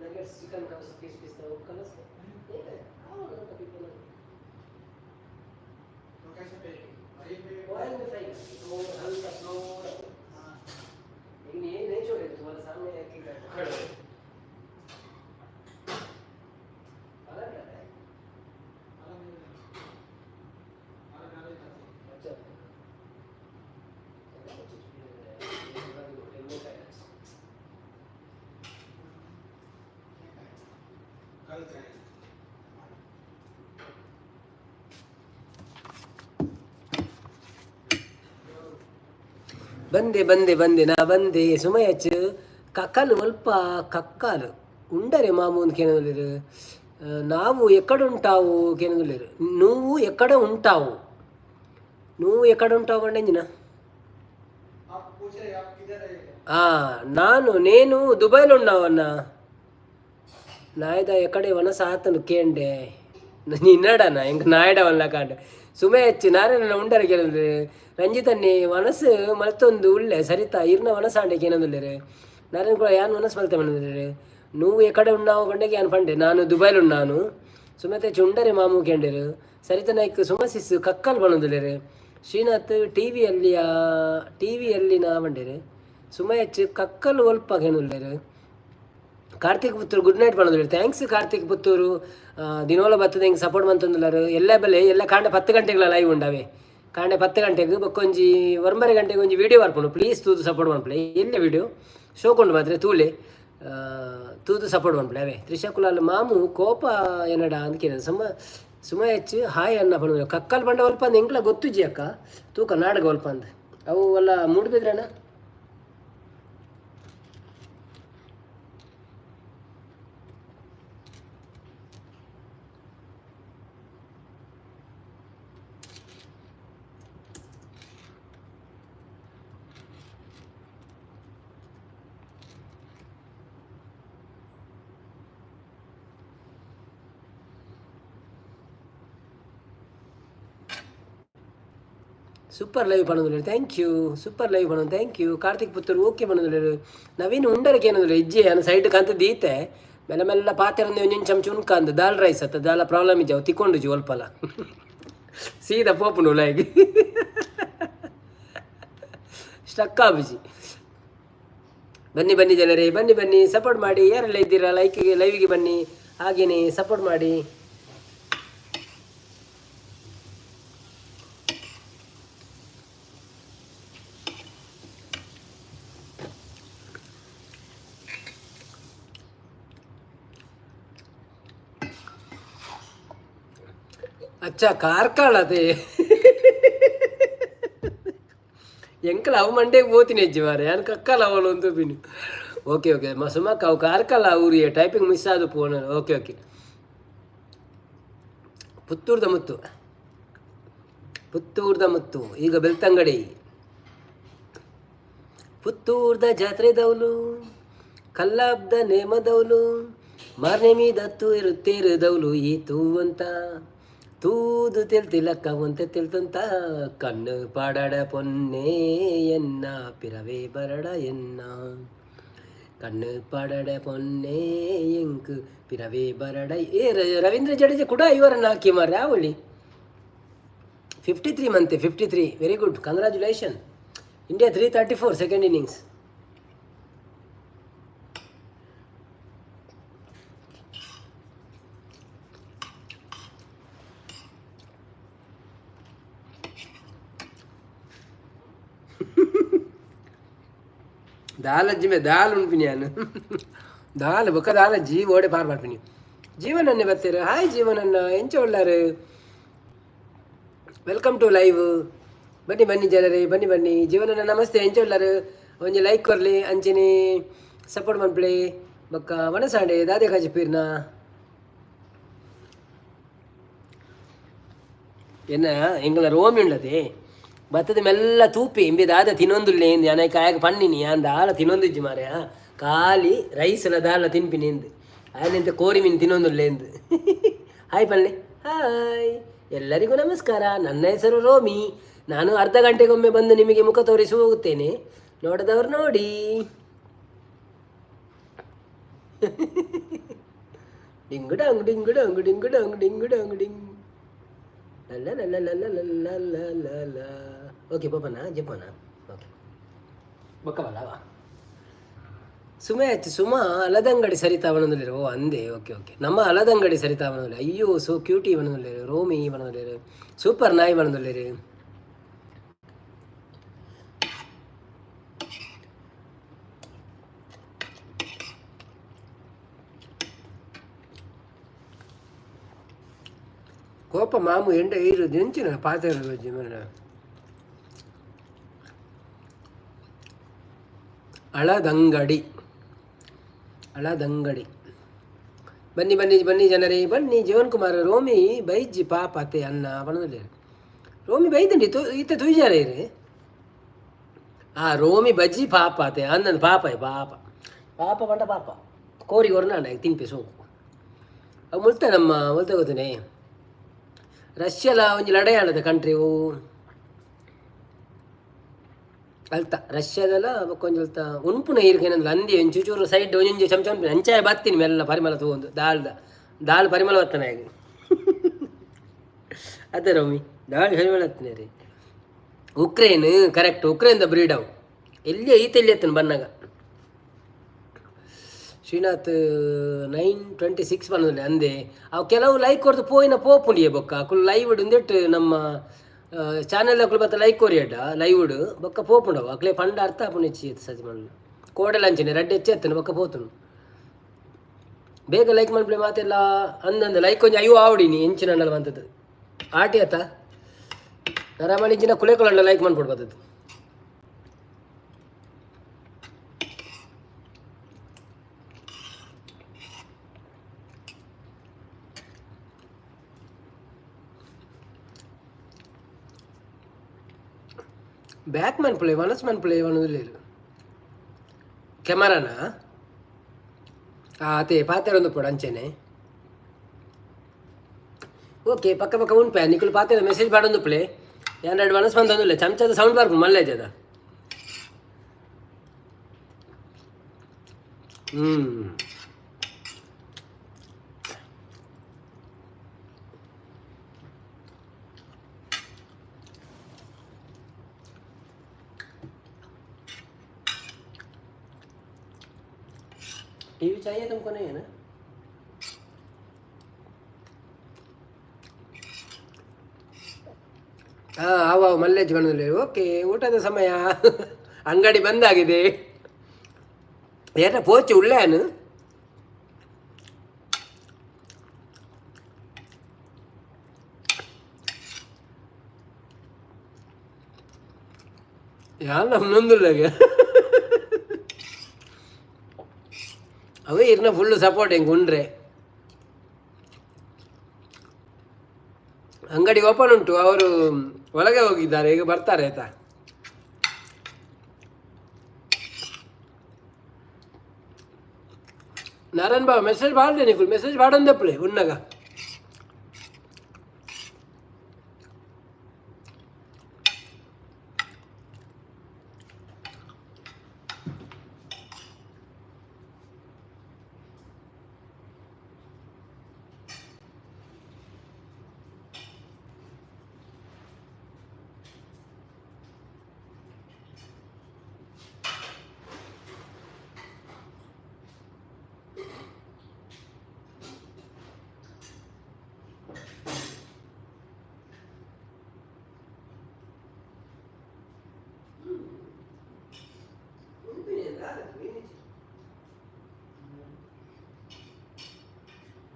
नगेट्स, चिकन का पीस पीस था वो कलस के नहीं है। आओ ना कभी बना।
तो कैसे पे ऑयल में?
ऑयल में फ्राई करके तो हल्का स्लो।
हाँ।
लेकिन ये नहीं छोड़ेगा, तुम्हारे सामने एक एक पकड़ अलग रहता है।
अलग नहीं, अलग अलग खाते।
अच्छा, होटल में खाया।
कल खाएंगे।
ಬಂದೆ ಬಂದೆ ಬಂದೆ, ನಾ ಬಂದೆ. ಸುಮಯಚ್ ಕಕ್ಕಲು ಒಲ್ಪ ಕಕ್ಕಾಲು ఉండరే మామూలు కేనదులేరు. ನಾವು ఎక్కడుంటావు కేనదులేరు. నువ్వు ఎక్కడ ఉంటావు, నువ్వు ఎక్కడ ఉంటావు అంటే ఇంజిన?
आप पूछ रहे आप किधर है?
ನಾನು నేను దుబాయ్లో ఉన్నావన్న. ನಾಯ್ದ ಎಕಡೆ ವನಸ ಆತನು ಕೇಂಡೆ ನಿನ್ನಡನ ಇಂಕ ನಾಯ್ಡ ವಲ್ಲ ಕಾಂಡ. ಸುಮಯಚ್ಚು ನಾರೇನ ಉಂಡರೆ ಕೇಳಿದ್ರೆ. ರಂಜಿತನ್ನಿ ವನಸು ಮಲ್ತೊಂದು ಉಳ್ಳೆ. ಸರಿತಾ ಇರ್ನ ವನಸಾಂಡೆ ಕೇನೊಂದುಲ್ಲೇರು. నారాయణ కూడా యాన్ వనస్ మల్తే మనదులేరు. నువ్వు ఎక్కడ ఉన్నావు పండగ యాన్ పండే, ನಾನು దుబాయ్లో ఉన్నాను. సుమతే చుండరే మాము కేండేరు. ಸರಿತ ನಾಯ್ಕ್ ಸುಮಸಿಸ್ ಕಕ್ಕಲ್ ಬಣದುಲೇರು. ಶ್ರೀನಾಥ್ ಟಿವಿಯಲ್ಲಿ ಟಿವಿಯಲ್ಲಿ ನಾ ಬಂಡೇರು. ಸುಮಯಚ್ ಕಕ್ಕಲ್ ಒಲ್ಪ ಕೇನುಲ್ಲೇರು. ಕಾರ್ತಿಕ್ ಪುತ್ತೂರು ಗುಡ್ ನೈಟ್ ಪಣದುಲ್ಲೇರು. Thanks Karthik Puttur. ದಿನೋಲ ಬತ್ತದ ಹಿಂಗೆ ಸಪೋರ್ಟ್ ಮಂತೊಂದುಲ್ಲಾರು. ಎಲ್ಲ ಬೆಲೆ ಎಲ್ಲ ಕಾಂಡೆ 10 ಗಂಟೆಗಳ ಲೈವ್ ಉಂಡವೆ. ಕಾಂಡೆ 10 ಗಂಟೆಗೆ ಬೊಕ್ಕೊಂಜಿ 9 ಗಂಟೆಗೆ ಒಂಜಿ ವೀಡಿಯೋ ಬರ್ಪುಂಡು. ಪ್ಲೀಸ್ ತೂದು ಸಪೋರ್ಟ್ ಮನ್ಪುಲೆ. ಎಲ್ಲ ವೀಡಿಯೋ ಶೋಕೊಂಡು ಮಾತ್ರ ತೂಲೆ, ತೂದು ಸಪೋರ್ಟ್ ಮನ್ಪುಲೆ ಅವೇ. ತ್ರಿಷಾ ಕುಲಾಲ್ ಮಾಮು ಕೋಪ ಏನಡ ಅಂತ ಕೇಳಿದ. ಸುಮ ಸುಮಯಚ್ ಹಾಯ್ ಅನ್ನ ಪಣ. ಕಕ್ಕಲ್ ಬಂಡ ಒಲ್ಪ ಅಂದ್ ಎಂಕ್ಲ ಗೊತ್ತುಜಿ ಅಕ್ಕ. ತೂಕ ನಾಡಗ ಒಲ್ಪ ಅಂದ್ ಅವು ಎಲ್ಲ ಮೂಡ್ಬಿದ್ರಣ್ಣ. ಸೂಪರ್ ಲೈವ್ ಪಣದುಲ್ಲೇರು. Thank you. Super live ಪಣ, thank you. Karthik Puttur okay ಪಣದುಲ್ಲೇರು. ನವೀನ್ ಉಂಡರಕ್ಕೆ ಏನಂದ್ರೆ ಇಜ್ಜೆ ಅನ್ನ ಸೈಡ್ ಕಾಂತ ದೀತೆ. ಮೆಲ್ಲ ಮೆಲ್ಲ ಪಾತೆರಂದು ಒಂಜೊಂಜಿ ಚಮಚ ಉನ್ಕಂದು ದಾಲ್ ರೈಸ್ ಅತ್ತ ದಾಲ ಪ್ರಾಬ್ಲಮ್ ಇಜ್ಜಾವು ತಿಕ್ಕೊಂಡು ಒಲ್ಪಲ ಸೀದಾ ಪೋಪುಂಡು ಲೈಕ್ ಸ್ಟಕ್ ಆಪುಜಿ. ಬನ್ನಿ ಬನ್ನಿ ಜನರೇ, ಬನ್ನಿ ಬನ್ನಿ, ಸಪೋರ್ಟ್ ಮಾಡಿ. ಯಾರೆಲ್ಲ ಇದ್ದೀರಾ ಲೈಕ್ಗೆ, ಲೈವ್ಗೆ ಬನ್ನಿ, ಹಾಗೇನೆ ಸಪೋರ್ಟ್ ಮಾಡಿ. ಅಚ್ಚಾ, ಕಾರ್ಕಳ ಅದೇ. ಎಂಕಲ ಅವು ಮಂಡೆಗೆ ಪೋತಿನ ಹೆಜ್ಜೆ ಮಾರೆ, ಯಾನ್ ಕಕ್ಕಲ ಅವಳು ಒಂದು ಬಿನಿ. ಓಕೆ ಓಕೆ, ಸುಮಕ್ಕ, ಅವು ಕಾರ್ಕಳ ಊರಿಗೆ ಟೈಪಿಂಗ್ ಮಿಸ್ ಆದ ಫೋನ್. ಓಕೆ ಓಕೆ, ಪುತ್ತೂರ್ದ ಮುತ್ತು, ಪುತ್ತೂರ್ದ ಮುತ್ತು, ಈಗ ಬೆಳ್ತಂಗಡಿ. ಪುತ್ತೂರ್ದ ಜಾತ್ರೆದವಲು, ಕಲ್ಲಾಬ್ದ ನೇಮದವಲು, ಮಾರ್ನೆಮಿ ದತ್ತು ಇರುತ್ತೇರದವಲು, ಈ ತೂವಂತ ತೂದು ತೆಲ್ತಿಲಕ್ಕ ಒಂತ ತೆಲ್ತಂತ ಕಣ್ಣು ಪಾಡಡ ಪೊನ್ನೆ ಎನ್ನ ಪಿರವೇ ಬರಡ ಎನ್ನ ಕಣ್ಣು ಪಾಡಡ ಪೊನ್ನೆ ಎಂಕ್ ಪಿರವೇ ಬರಡ. ಏ ರವೀಂದ್ರ ಜಡೇಜಾ ಕೂಡ ಇವರನ್ನು ಹಾಕಿ ಮಾರ್ರೆ. ಆವಳಿ 53 ಮಂತೆ, 53. Very good, congratulation India. 334 second innings. ದಾಲಜ್ಜಿ May dal ಉಣ್ಪಿನಿ ನಾನು, ದಾಲ್ ಬೊಕ್ಕ ದಾಲ ಜೀವ ಓಡೆ ಪಾರ್ ಮಾಡ್ಪಿನಿ. ಜೀವನನ್ನೇ ಬರ್ತೀರ. ಹಾಯ್ ಜೀವನನ್ನ, ಎಂಚ ಉಳ್ಳಾರು? Welcome to live. ಬನ್ನಿ ಬನ್ನಿ ಜನರೇ, ಬನ್ನಿ ಬನ್ನಿ. ಜೀವನನ್ನ ನಮಸ್ತೆ, ಎಂಚ ಉಳ್ಳಾರು? ಒಂಜಿ ಲೈಕ್ ಕೊರ್ಲಿ, ಅಂಚನೆ ಸಪೋರ್ಟ್ ಮನ್ಪುಲೆ. ಬೊಕ್ಕ ವನಸಾಂಡೆ ದಾದೆ ಕಾಜಿ ಪೀರ್ನ? ಎನ್ನ ಎಂಗಳ ರೋಮಿ ಉಂಡದೆ ಬತ್ತದ ಮೆಲ್ಲ ತೂಪಿ ಇಂಬೆ ದಾದ ತಿನ್ನೊಂದುಲ್ಲೆ ಇಂದು ಯಾನ ಕಾಯಕ ಪನ್ನಿನಿ, ಯಾನ್ ದಾಲ ತಿನ್ನೊಂದಿಜ್ಜಿ ಮಾರ್ಯ, ಖಾಲಿ ರೈಸ್ ಎಲ್ಲ ದಾಲ ತಿನ್ಪಿನಿ ಎಂದು. ಆಯನೆಂತ ಕೋರಿ ಮೀನು ತಿನ್ನೊಂದುಲ್ಲೆ ಎಂದು. ಹಾಯ್ ಪಲ್ಲೆ. ಹಾಯ್, ಎಲ್ಲರಿಗೂ ನಮಸ್ಕಾರ. ನನ್ನ ಹೆಸರು ರೋಮಿ. ನಾನು ಅರ್ಧ ಗಂಟೆಗೊಮ್ಮೆ ಬಂದು ನಿಮಗೆ ಮುಖ ತೋರಿಸಿ ಹೋಗುತ್ತೇನೆ. ನೋಡದವರು ನೋಡಿ. ಡಿಂಗು ಡಾಂಗ್ ಡಿಂಗು ಡಾಂಗ್ ಡಿಂಗು ಡಾಂಗ್ ಡಿಂಗು ಡಾಂಗ್ ಡಿಂಗ್ ಲಲ್ಲ. ಓಕೆ, ಪೋಪನಾ ಜಪ್ಪನಾ? ಓಕೆ, ಬೊಕ್ಕವಲ್ಲ ಸುಮೆ ಆಯ್ತು. ಸುಮಾ ಅಲದಂಗಡಿ ಸರಿತಾ ಬನೊಂದುಲ್ಲೆರ್. ಓ ಅಂದೆ. ಓಕೆ ಓಕೆ, ನಮ್ಮ ಅಲದಂಗಡಿ ಸರಿತಾ ಬನೊಂದುಲ್ಲೆ. ಅಯ್ಯೋ, ಸೋ ಕ್ಯೂಟಿ ಬನೊಂದುಲ್ಲೆರ್. ರೋಮಿ ಬನೊಂದುಲ್ಲೆರ್. ಸೂಪರ್ ನಾಯಿ ಬನೊಂದುಲ್ಲೆರ್. ಕೋಪ ಮಾಮು ಎಂಡ ಈರು ದೆಂಚಿನ ಪಾತೆರ ಮನ್ನ. ಅಳದಂಗಡಿ, ಅಳದಂಗಡಿ. ಬನ್ನಿ ಬನ್ನಿ ಬನ್ನಿ ಜನರೇ, ಬನ್ನಿ. ಜೀವನ್ ಕುಮಾರ್, ರೋಮಿ ಬೈಜ್ಜಿ ಪಾಪ ಅತ್ತೆ ಅನ್ನ ಪಣೊಂದುಲ್ಲೆರ್. ರೋಮಿ ಬೈದಂಡಿ ಇತ್ತೆ ತೂಜಾರೆ ಇರು. ಆ ರೋಮಿ ಬಜ್ಜಿ ಪಾಪ ಅತ್ತೆ ಅಂದಂದು. ಪಾಪ ಪಾಪ ಪಾಪ ಪಂಡ ಪಾಪ ಕೋರಿ ಕೊರ್ನಾಂಡ ತಿನ್ಪೆ ಸೋಕು. ಅವು ಮುಲ್ತ ನಮ್ಮ ಮುಲ್ತ ಗೊತ್ತುನೆ. ರಷ್ಯಾಲ ಒಂಜಿ ಲಡಾಯಿ ಆಂಡದ ಕಂಟ್ರಿ ಓ ಅಲ್ತ ರಷ್ಯಾದಲ್ಲ. ಬೊಕ್ಕ ಒಂಜಿ ಅಲ್ತ ಉನ್ಪುನ ಈರ್ಕ ಏನಂದ್ರೆ ಅಂದಿ ಒಂಚೂರು ಚೂರು ಸೈಡ್ ಒಂಜೊಂಜಿ ಚಮಚ ಉನ್ಪಿನ ಅಂಚಾಯ ಬತ್ತೀನಿ ಮೆಲ್ಲ ಪರಿಮಳ ತಗೊಂಡು ದಾಲ್ದ ದಾಲ್ ಪರಿಮಳ ಬತ್ತನ ಹೇಗೆ ಅದೇ ರೋಮಿ ದಾಲ್ ಪರಿಮಳ ಹತ್ತನೇ ರೀ. ಉಕ್ರೇನ್ ಕರೆಕ್ಟ್, ಉಕ್ರೇನ್ದ ಬ್ರೀಡ್ ಅವು. ಎಲ್ಲಿ ಐತೆ ಎಲ್ಲಿ ಎತ್ತನ ಬನ್ನಾಗ. ಶ್ರೀನಾಥ್ 9:26 ಬಂದಿಲ್ಲ ಅಂದೆ. ಅವು ಕೆಲವು ಲೈಕ್ ಕೊಡ್ದು ಪೋಯಿನ ಪೋಪುಂಡಿಯೇ ಬೊಕ್ಕ ಅಕುಲು ಲೈವ್ ಉಂದೆಟ್ ನಮ್ಮ ಚಾನೆಲ್ ಅಕುಲು ಬತ್ತ ಲೈಕ್ ಕೊರಿಯಡ ಲೈವ್ಡ್ ಬೊಕ್ಕ ಪೋಪುಂಡವು. ಅಕ್ಲೆ ಪಂಡ ಅರ್ಥ ಆಪುಂಡು ಹೆಚ್ಚಿ ಸತಿ ಮಲ್ಲ ಕೋಡಲ ಅಂಚನೆ ರಡ್ಡೆ ಹೆಚ್ಚು ಎತ್ತನು ಬೊಕ್ಕ ಪೋತುಂಡು. ಬೇಗ ಲೈಕ್ ಮನ್ಪುಲೆ ಮಾತೆಲ್ಲ. ಅಂದಂದು ಲೈಕ್ ಒಂಜಿ ಅಯ್ಯೋ ಆವಡಿನಿ ಎಂಚಿನ ಅಂಡಲ ಬಂತದ್ದು ಆಟಿ ಆತ ನರಮಳಿ ಇಂಚಿನ ಕುಲೆ ಕುಲಂಡ ಲೈಕ್ ಮನ್ಪೊಡು ಬತ್ತದ್ದು. ಬ್ಯಾಕ್ ಮನ್ಪುಲೆ ವನಸ್ ಮನ್ಪುಲೆ ಪನೊಂದುಲ್ಲೆರ್. ಕೆಮರಾನಾ? ಅದೇ ಪಾತೆರೊಂದು ಪೋಡು ಅಂಚೆನೆ. ಓಕೆ, ಪಕ್ಕ ಪಕ್ಕ ಉಂಪೆ ನಿಕುಲು ಪಾತೆರ ಮೆಸೇಜ್ ಪಾಡೊಂದುಪ್ಪುಲೆ. ಯಾನ್ ರಡ್ಡ್ ವನಸ್ ಮಂತೊಂದುಲ್ಲೆ. ಚಮಚದ ಸೌಂಡ್ ಬರ್ಪುಂಡು ಮಲ್ಲೆ ಜದ. ಹ್ಮ್ टीवी चाहिए तुमको? नहीं है ना? ಹಾಂ, ಅವ ಮಲ್ಲೇಜ್ ಬಂದಿಲ್ಲ. ಓಕೆ, ಊಟದ ಸಮಯ, ಅಂಗಡಿ ಬಂದಾಗಿದೆ. ಏನ ಪೋಚಿ ಉಳ್ಳೇನು? ಯಾಲ ನೊಂದುಲ್ಲಾಗ ಅವೇ ಇರ್ನ ಫುಲ್ ಸಪೋರ್ಟ್ ಹೆಂಗೆ ಉಂಡ್ರೆ. ಅಂಗಡಿ ಓಪನ್ ಉಂಟು, ಅವರು ಒಳಗೆ ಹೋಗಿದ್ದಾರೆ, ಈಗ ಬರ್ತಾರೆ, ಆಯ್ತಾ? ನಾರಾಯಣ್ ಬಾಬು ಮೆಸೇಜ್ ಮಾಡಿದೆ, ನೀವು ಮೆಸೇಜ್ ಮಾಡಂದಪ್ಪಲೆ ಉಣ್ಣಗ.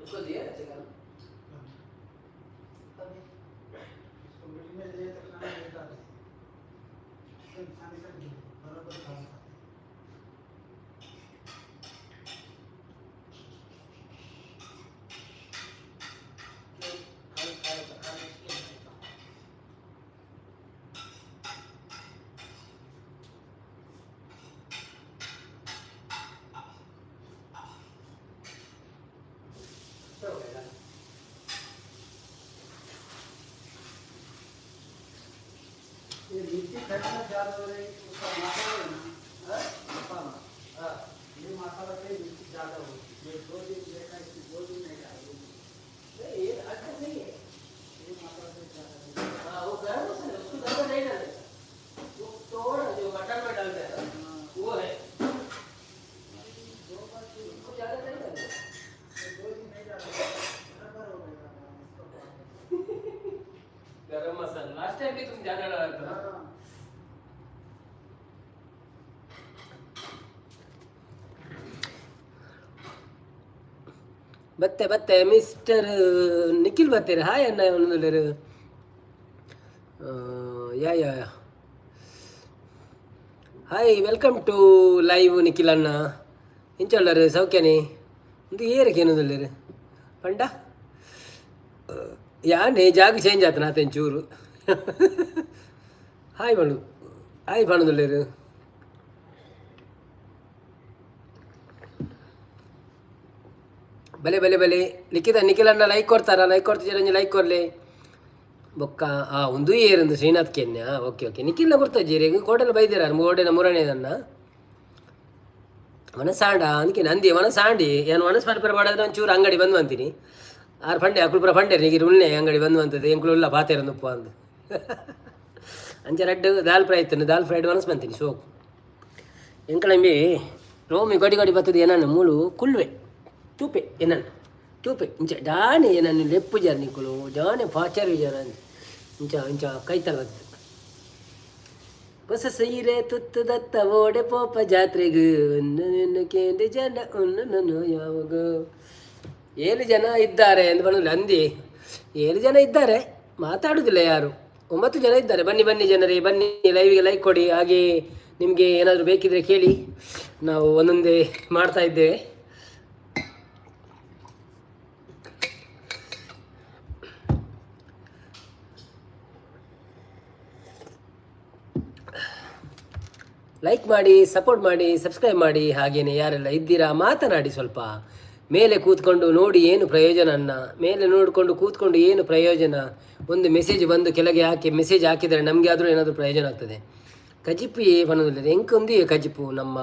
उसको दिया ना चिकन?
इसको मीटिंग में लिए तो खाना लेट आ रहे हैं, खाने का बराबर खाना खाते हैं। खाना खाएगा, खाना चिकन खाएगा।
अच्छा हो गया।
ये मिर्ची फैक्ट्री ज़्यादा हो रही, उसका मसाला है ना?
हाँ?
मसाला।
हाँ।
ये मसाला से मिर्ची ज़्यादा होती है। ये 2 दिन देखा, इसकी 2 दिन नहीं खाया।
नहीं, ये अच्छा नहीं है।
ये मसाला से ज़्यादा होती है।
हाँ, वो गरम मसाला, उसको ज़्यादा नहीं डालते। वो थोड़ा जो मटन में डालते हैं ना, वो है।
दो बार तो
उसको ज़्यादा नहीं डालते।
2 दिन नहीं डाला, बराबर हो गया इसको।
गरम मसाला लास्ट टाइम भी तुम ज़्यादा डाला था ना?
हाँ।
ಬತ್ತೆ ಬತ್ತೆ, ಮಿಸ್ಟರ್ ನಿಖಿಲ್ ಬತ್ತೀರಿ. ಹಾಯ್ ಅಣ್ಣ. ಒಂದೊಂದು yeah yeah yeah, hi, welcome to live Nikhil ಅಣ್ಣ. ಇಂಚೊಲ್ಲರು ಸೌಖ್ಯನೇ? ಒಂದು ಏರಕ್ಕೆ ಏನದಲ್ಲರು ಪಂಡ ಯಾನೆ ಜಾಗ ಚೇಂಜ್ ಆತನ ಆತೇನು ಚೂರು. ಹಾಯ್ ಬಣ್ಣು, ಹಾಯ್ ಬಣ್ಣದಲ್ಲೇರು. ಬಲೆ ಬಲೆ ಬಲೆ ಲಿಖಿತ ನಿಖಿಲ್ ಅಣ್ಣ ಲೈಕ್ ಕೊಡ್ತಾರ? ಲೈಕ್ ಕೊಡ್ತಿದ್ದೀರ? ಲೈಕ್ ಕೊರ್ಲಿ ಬೊಕ್ಕ. ಆ ಒಂದು ಏರಂದು ಶ್ರೀನಾಥ್ ಕೆನ್ಯ. ಓಕೆ ಓಕೆ, ನಿಖಿಲ್ನ ಕೊಡ್ತಾ ಜೀರಿಗೆ ಕೋಟೆಲ್ಲ ಬೈದಿರ ಓಡೆನ ಮೂರನೇದನ್ನ ಮನಸಾಂಡ ಅದಕ್ಕೆ ನಂದಿ ಮನಸಾಂಡಿ ಏನು ಮನಸ್ಸು ಪರ್ಪರ ಮಾಡಿದ್ರೆ ಒಂಚೂರು ಅಂಗಡಿ ಬಂದು ಅಂತೀನಿ. ಆರು ಫಂಡೆ ಅಕುಲ್ಪುರ ಫಂಡೆ ನೀರು ಉಳ್ಳೆ ಅಂಗಡಿ ಬಂದು ಅಂತದ್ದು ಎಂಕುಲು ಉಲ್ಲ ಪಾತೇರ ಉಪ್ಪು ಅಂದು. ಅಂಚೆ ರಡ್ಡು ದಾಲ್ ಫ್ರೈ ಇತ್ತು, ದಾಲ್ ಫ್ರೈಡ್ ಮನಸ್ಸು ಬಂತೀನಿ ಸೋಕು. ಎಂಕಳಂಬಿ ರೋಮಿ ಗಡಿ ಗಡಿ ಬರ್ತದೆ. ಏನನ್ನ ಮೂಲು ಕುಲ್ವೆ ತೂಪೆ ಏನನ್ನ ತೂಪೆ ಇಂಚ ಡಾನೆ ಏನನ್ನ ಲೆಪ್ಪು ಜಾರ ನಿಕ್ಕುಲು ಜಾನೆ ಪಾಚಾರ ವಿಚಾರ ಇಂಚ ಇಂಚ ಕೈತಲ್ ಬರ್ತದೆ. ಹೊಸ ಸೀರೆ ತುತ್ತು ದತ್ತ ಓಡೆ ಪೋಪ ಜಾತ್ರೆಗು ಉನ್ನು ಕೇಂದ್ರ ಜನ ಉನ್ನು ಯಾವಾಗ. 7 ಜನ ಇದ್ದಾರೆ ಎಂದು ಬಂದು ಅಂದಿ. 7 ಜನ ಇದ್ದಾರೆ, ಮಾತಾಡುವುದಿಲ್ಲ ಯಾರು. 9 ಜನ ಇದ್ದಾರೆ. ಬನ್ನಿ ಬನ್ನಿ ಜನರೇ, ಬನ್ನಿ, ಲೈವಿಗೆ ಲೈಕ್ ಕೊಡಿ. ಹಾಗೆ ನಿಮಗೆ ಏನಾದರೂ ಬೇಕಿದ್ರೆ ಕೇಳಿ, ನಾವು ಒಂದೊಂದೇ ಮಾಡ್ತಾ ಇದ್ದೇವೆ. ಲೈಕ್ ಮಾಡಿ, ಸಪೋರ್ಟ್ ಮಾಡಿ, ಸಬ್ಸ್ಕ್ರೈಬ್ ಮಾಡಿ. ಹಾಗೆಯೇ ಯಾರೆಲ್ಲ ಇದ್ದೀರಾ ಮಾತನಾಡಿ ಸ್ವಲ್ಪ. ಮೇಲೆ ಕೂತ್ಕೊಂಡು ನೋಡಿ ಏನು ಪ್ರಯೋಜನ ಅನ್ನ? ಮೇಲೆ ನೋಡಿಕೊಂಡು ಕೂತ್ಕೊಂಡು ಏನು ಪ್ರಯೋಜನ? ಒಂದು ಮೆಸೇಜ್ ಬಂದು ಕೆಳಗೆ ಹಾಕಿ, ಮೆಸೇಜ್ ಹಾಕಿದರೆ ನಮಗೆ ಆದರೂ ಏನಾದರೂ ಪ್ರಯೋಜನ ಆಗ್ತದೆ. ಕಜಿಪು ಏ ಬನ್ನೋದಿಲ್ಲ ಎಂಕೊಂದು ಕಜಿಪು ನಮ್ಮ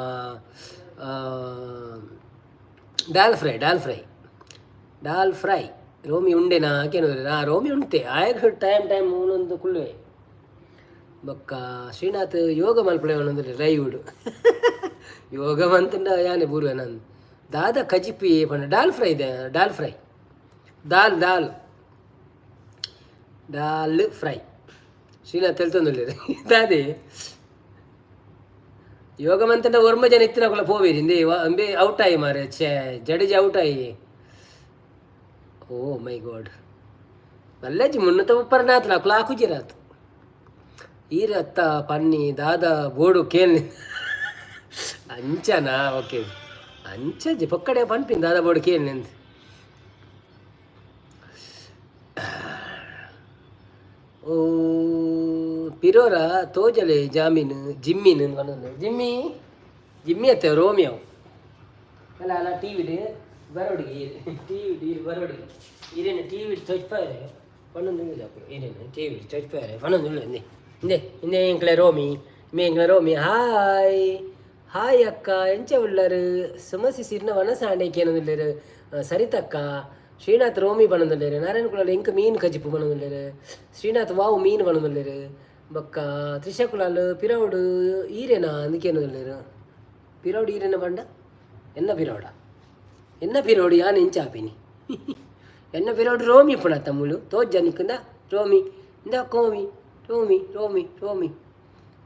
dal fry, dal fry, dal fry. Romi ಉಂಡೆನಾ ಕೇನೋದ್ರೆ? ಆ ರೋಮಿ ಉಂಟೆ ಆಯ್ತು. ಟೈಮ್ ಟೈಮ್ ಒಂದೊಂದು ಕುಳ್ಳುವೆ. ಬೊಕ್ಕ ಶ್ರೀನಾಥ್ ಯೋಗ ಮಲ್ಪಳೆ ಒಂದೊಂದು ಲೈವ್ಡ್ ಯೋಗ ಮಂತಂಡ ಯಾನೆ ಬೂರುವೆ ನಾನು. ದಾದ ಕಜಿಪಿ ಪಂಡ ದಾಲ್ ಫ್ರೈ ದೆ, ದಾಲ್ ಫ್ರೈ, ದಾಲ್ ದಾಲ್ ದಾಲ್ ಫ್ರೈ. ಶ್ರೀನಾಥ್ ತೆಲ್ತೊಂದುಲ್ಲೆರ್ ದಾದೆ ಯೋಗ ಮಂತಂಡ ಒರ್ಂಬ ಜನ ಇತ್ತಿನಕುಲ ಪೋವೇರಿ ಇಂದೇ ಅಂಬೆ ಔಟ್ ಆಯಿ ಮಾರೆ. ಛೇ, ಜಡೇಜಾ ಔಟ್ ಆಯಿ. ಓ ಮೈ ಗಾಡ್, ಮಲ್ಲೆಜ್ಜಿ ಮುನ್ನೂತ ಮುಪ್ಪರನಾತ್ಲ ಅಕುಲು ಆಕುಜಿರಾತ್. ಈರತ್ತ ಪನ್ನಿ ದಾದ ಬೋಡು ಕೇಳ್ನಿ ಅಂಚನಾ? ಓಕೆ, ಅಂಚಜ್ಜಿ ಪೊಕ್ಕಡೆ ಪನ್ಪಿನ ದಾದ ಬೋಡು ಕೇಳ್ನಿ ಅಂದ್. ಓ ಪಿರೋರ ತೋಜಲೆ ಜಾಮೀನು ಜಿಮ್ಮಿನ್ ಪನೊಂದು ಜಿಮ್ಮಿ ಜಿಮ್ಮಿ ಅತ್ತೆ ರೋಮಿಯೋ ಅಲ್ಲ ಅಲ್ಲ ಟಿ ವಿಡ್ ಬರೋಡಿಗೆ ಟಿ ವಿಡ್ ಇರು ಬರೋಡಿಗೆ ಇರೇನು ಟಿ ವಿಡ್ ತೋಜ್ಪಾರೆ ಪನ್ನೊಂದು ಇರೇನು ಟಿ ವಿಡ್ ತೋಜ್ಪಾರೆ ಪನ್ನೊಂದು ಇಂದೆ ಇಂದೆ ಇಂದೆ ಎಂಕ್ಲೆ ರೋಮಿ ಮೇ ಎಂಕ್ಲೆ ರೋಮಿ. ಹಾಯ್ ಹಾಯ್ ಅಕ್ಕ, ಎಂಚ ಉಳ್ಳರು? ಸುಮಸಿ ಸಿರ್ನ ವನಸಾಂಡೆ ಕೇನೊಂದುಲ್ಲೆರ್. ಸರಿತಕ್ಕ, ಶ್ರೀನಾಥ್ ರೋಮಿ ಪನೊಂದುಲ್ಲೆರ್. ನಾರಾಯಣ ಕುಲಾಲ್ ಎಂಕ್ ಮೀನ್ ಕಜಿಪು ಪನೊಂದುಲ್ಲೆರ್. ಶ್ರೀನಾಥ್ ವಾವ್ ಮೀನ್ ಪನೊಂದುಲ್ಲೆರ್. ಬೊಕ್ಕ ತ್ರಿಷಾ ಕುಲಾಲ್ ಪಿರವುಡು ಈರೆನ ಅಂದ್ ಕೇನೊಂದುಲ್ಲೆರ್. ಪಿರವುಡು ಈರೆನ ಪಂಡ ಎನ್ನ ಪಿರವುಡ? ಎನ್ನ ಪಿರವುಡು ಯಾನ್ ಎಂಚ ಆಪಿನಿ? ಎನ್ನ ಪಿರವುಡು ರೋಮಿ ಇಪ್ಪುನತ್ತ ಮೂಲು ತೋಜ್ಜ ನಿಕ್ಕುಂದ ರೋಮಿ ಇಂದ ಕೋಮಿ ರೋಮಿ ರೋಮಿ ರೋಮಿ.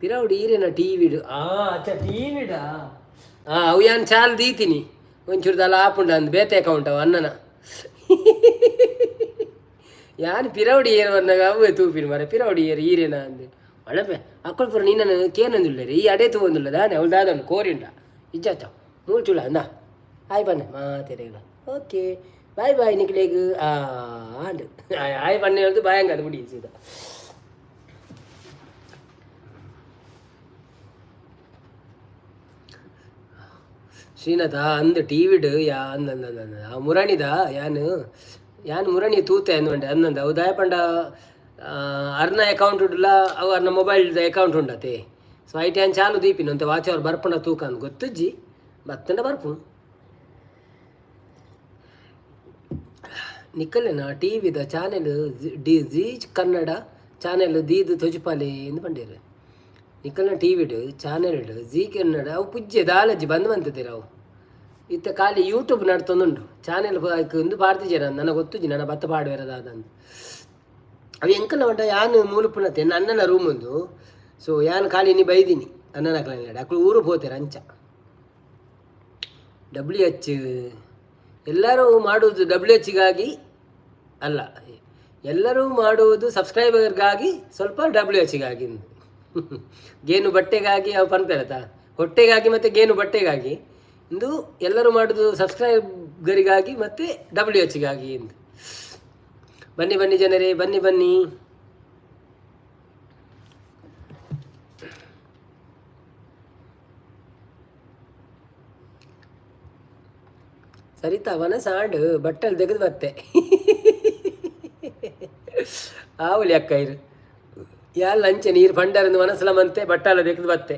ಪಿರವುಡು ಈರೆನ ಟಿ ವಿಡ್? ಆ ಅಚ್ಚ, ಟಿ ವಿಡಾ? ಆ ಅವು ಯಾನ್ ಚಾಲ್ ದೀತೀನಿ, ಒಂಚೂರು ದಾಲ ಆಪುಂಡ ಅಂದ್. ಬೇತೆ ಅಕೌಂಟ್ ಅವು ಅಣ್ಣನ. ಯಾನ್ ಪಿರವುಡು ಏರ್ ಬನ್ನಗ ಅವೇ ತೂಪಿನ ಮಾರೆ, ಪಿರವುಡು ಏರ್ ಈರೇನ ಅಂದ್. ಒಳಪೆ ಅಕ್ಕುಲು ಪೂರ ನಿನ್ನನ್ ಕೇನೊಂದುಲ್ಲೆರ್. ಈ ಅಡೆ ತೂವೊಂದುಲ್ಲ ದಾನೆ? ಅವ್ಲು ದಾದ ಉಂಡು ಕೋರಿಂಡ ಇಜ್ಜಾತ ಮೂಲು ಚುಳ ಅಂದ. ಆಯ್ ಬನ್ನೆ ಮಾತೆರೆಗ್ಲ. ಓಕೆ, ಬಾಯ್ ಬಾಯ್ ನಿಕ್ಲೆಗ್. ಆ ಆಂಡ್ ಆಯ್ ಬನ್ನೆ ಹೇಳ್ದು ಬಾಯಂಗ ಅದು ಬಿಡಿ ಸೀದಾ. ಶ್ರೀನಾಥ ಅಂದ್ ಟಿ ವಿಡ್ ಯಾ ಅಂದ್ ಅಂದ್ ಅಂದ್ ಅಂದ್ ಆ ಮುರಣಿದ ಯಾನ್ ಯಾನ್ ಮುರಣಿ ತೂತೆ ಅಂದ್ ಅಂದಂದ. ಅವು ದಾಯ ಪಂಡ ಅರ್ನ ಅಕೌಂಟ್ ಉಡ್ಲ, ಅವು ಅರ್ನ ಮೊಬೈಲ್ದ ಅಕೌಂಟ್ ಉಂಡತೆ. ಸೊ ಐಟ್ ಯಾನ್ ಚಾಲು ದೀಪಿನ ಅಂತೆ ವಾಚ್ ಅವ್ರು ಬರ್ಪುಂಡ ತೂಕ ಅಂದ್. ಗೊತ್ತುಜ್ಜಿ, ಬತ್ತಂಡ ಬರ್ಪುಂಡು. ನಿಕ್ಕಲೆನ ಟಿ ವಿದ channel D G Kannada channel ದೀದ್ ತೊಜುಪಾಲೆ ಇಂದ್ ಪಂಡೇರು. ನಿಕಲ್ನ ಟಿ ವಿಡ್ ಚಾನೆಲ್ ಜೀ ಕನ್ನಡ ಅವು ಪುಜ್ಜೆ ದಾಲಜ್ಜಿ ಬಂದ್ ಮಂತುದೆರ್ ಅವು. ಇತ್ತೆ ಖಾಲಿ ಯೂಟ್ಯೂಬ್ ನಡ್ತೊಂದುಂಡು. ಚಾನೆಲ್ ಇಂದು ಪಾಡ್ದಿಜೆರ್, ನನ ಗೊತ್ತುಜ್ಜಿ ನನ ಬತ್ತ ಪಾಡುವೆರ ದಾದಂದ್. ಅವು ಎಂಕಲ್ನ ಪಂಡ ಯಾನ್ ಮೂಲುಪ್ಪುನತೆ ಎನ್ನ ಅಣ್ಣನ ರೂಮ್ ಉಂದು. ಸೊ ಯಾನ್ ಖಾಲಿ ಇನಿ ಬೈದಿನಿ ಅಣ್ಣನಕ್ಲೆನ, ಅಕುಲು ಊರು ಪೋತೆರ್ ಅಂಚ. ಡಬ್ಲ್ಯೂ ಎಚ್ ಎಲ್ಲರೂ ಮಾಡುವುದು ಡಬ್ಲ್ಯೂ ಎಚ್ಗಾಗಿ ಅಲ್ಲ, ಎಲ್ಲರೂ ಮಾಡುವುದು ಸಬ್ಸ್ಕ್ರೈಬರ್ಗಾಗಿ, ಸ್ವಲ್ಪ ಡಬ್ಲ್ಯೂ ಎಚ್ಗಾಗಿ, ಗೇನು ಬಟ್ಟೆಗಾಗಿ. ಅವು ಪನ್ಪೆರತ ಹೊಟ್ಟೆಗಾಗಿ ಮತ್ತು ಗೇನು ಬಟ್ಟೆಗಾಗಿ. ಇಂದು ಎಲ್ಲರೂ ಮಾಡುವುದು ಸಬ್ಸ್ಕ್ರೈಬರಿಗಾಗಿ ಮತ್ತು ಡಬ್ಲ್ಯೂ ಎಚ್ಗಾಗಿ ಎಂದು. ಬನ್ನಿ ಬನ್ನಿ ಜನರೇ, ಬನ್ನಿ ಬನ್ನಿ. ಸರಿತಾ ವನಸಾಂಡ್ ಬಟ್ಟಲ್ ತೆಗೆದು ಬತ್ತೆ ಆವಲಿ ಅಕ್ಕ ಇರು ಯಾಲ್ ಅಂಚೆ ನೀರು ಪಂಡರಂದು ಮನಸ್ಸಲ ಮಂತೆ ಬಟ್ಟಾಲ ತೆಗೆದು ಬತ್ತೆ.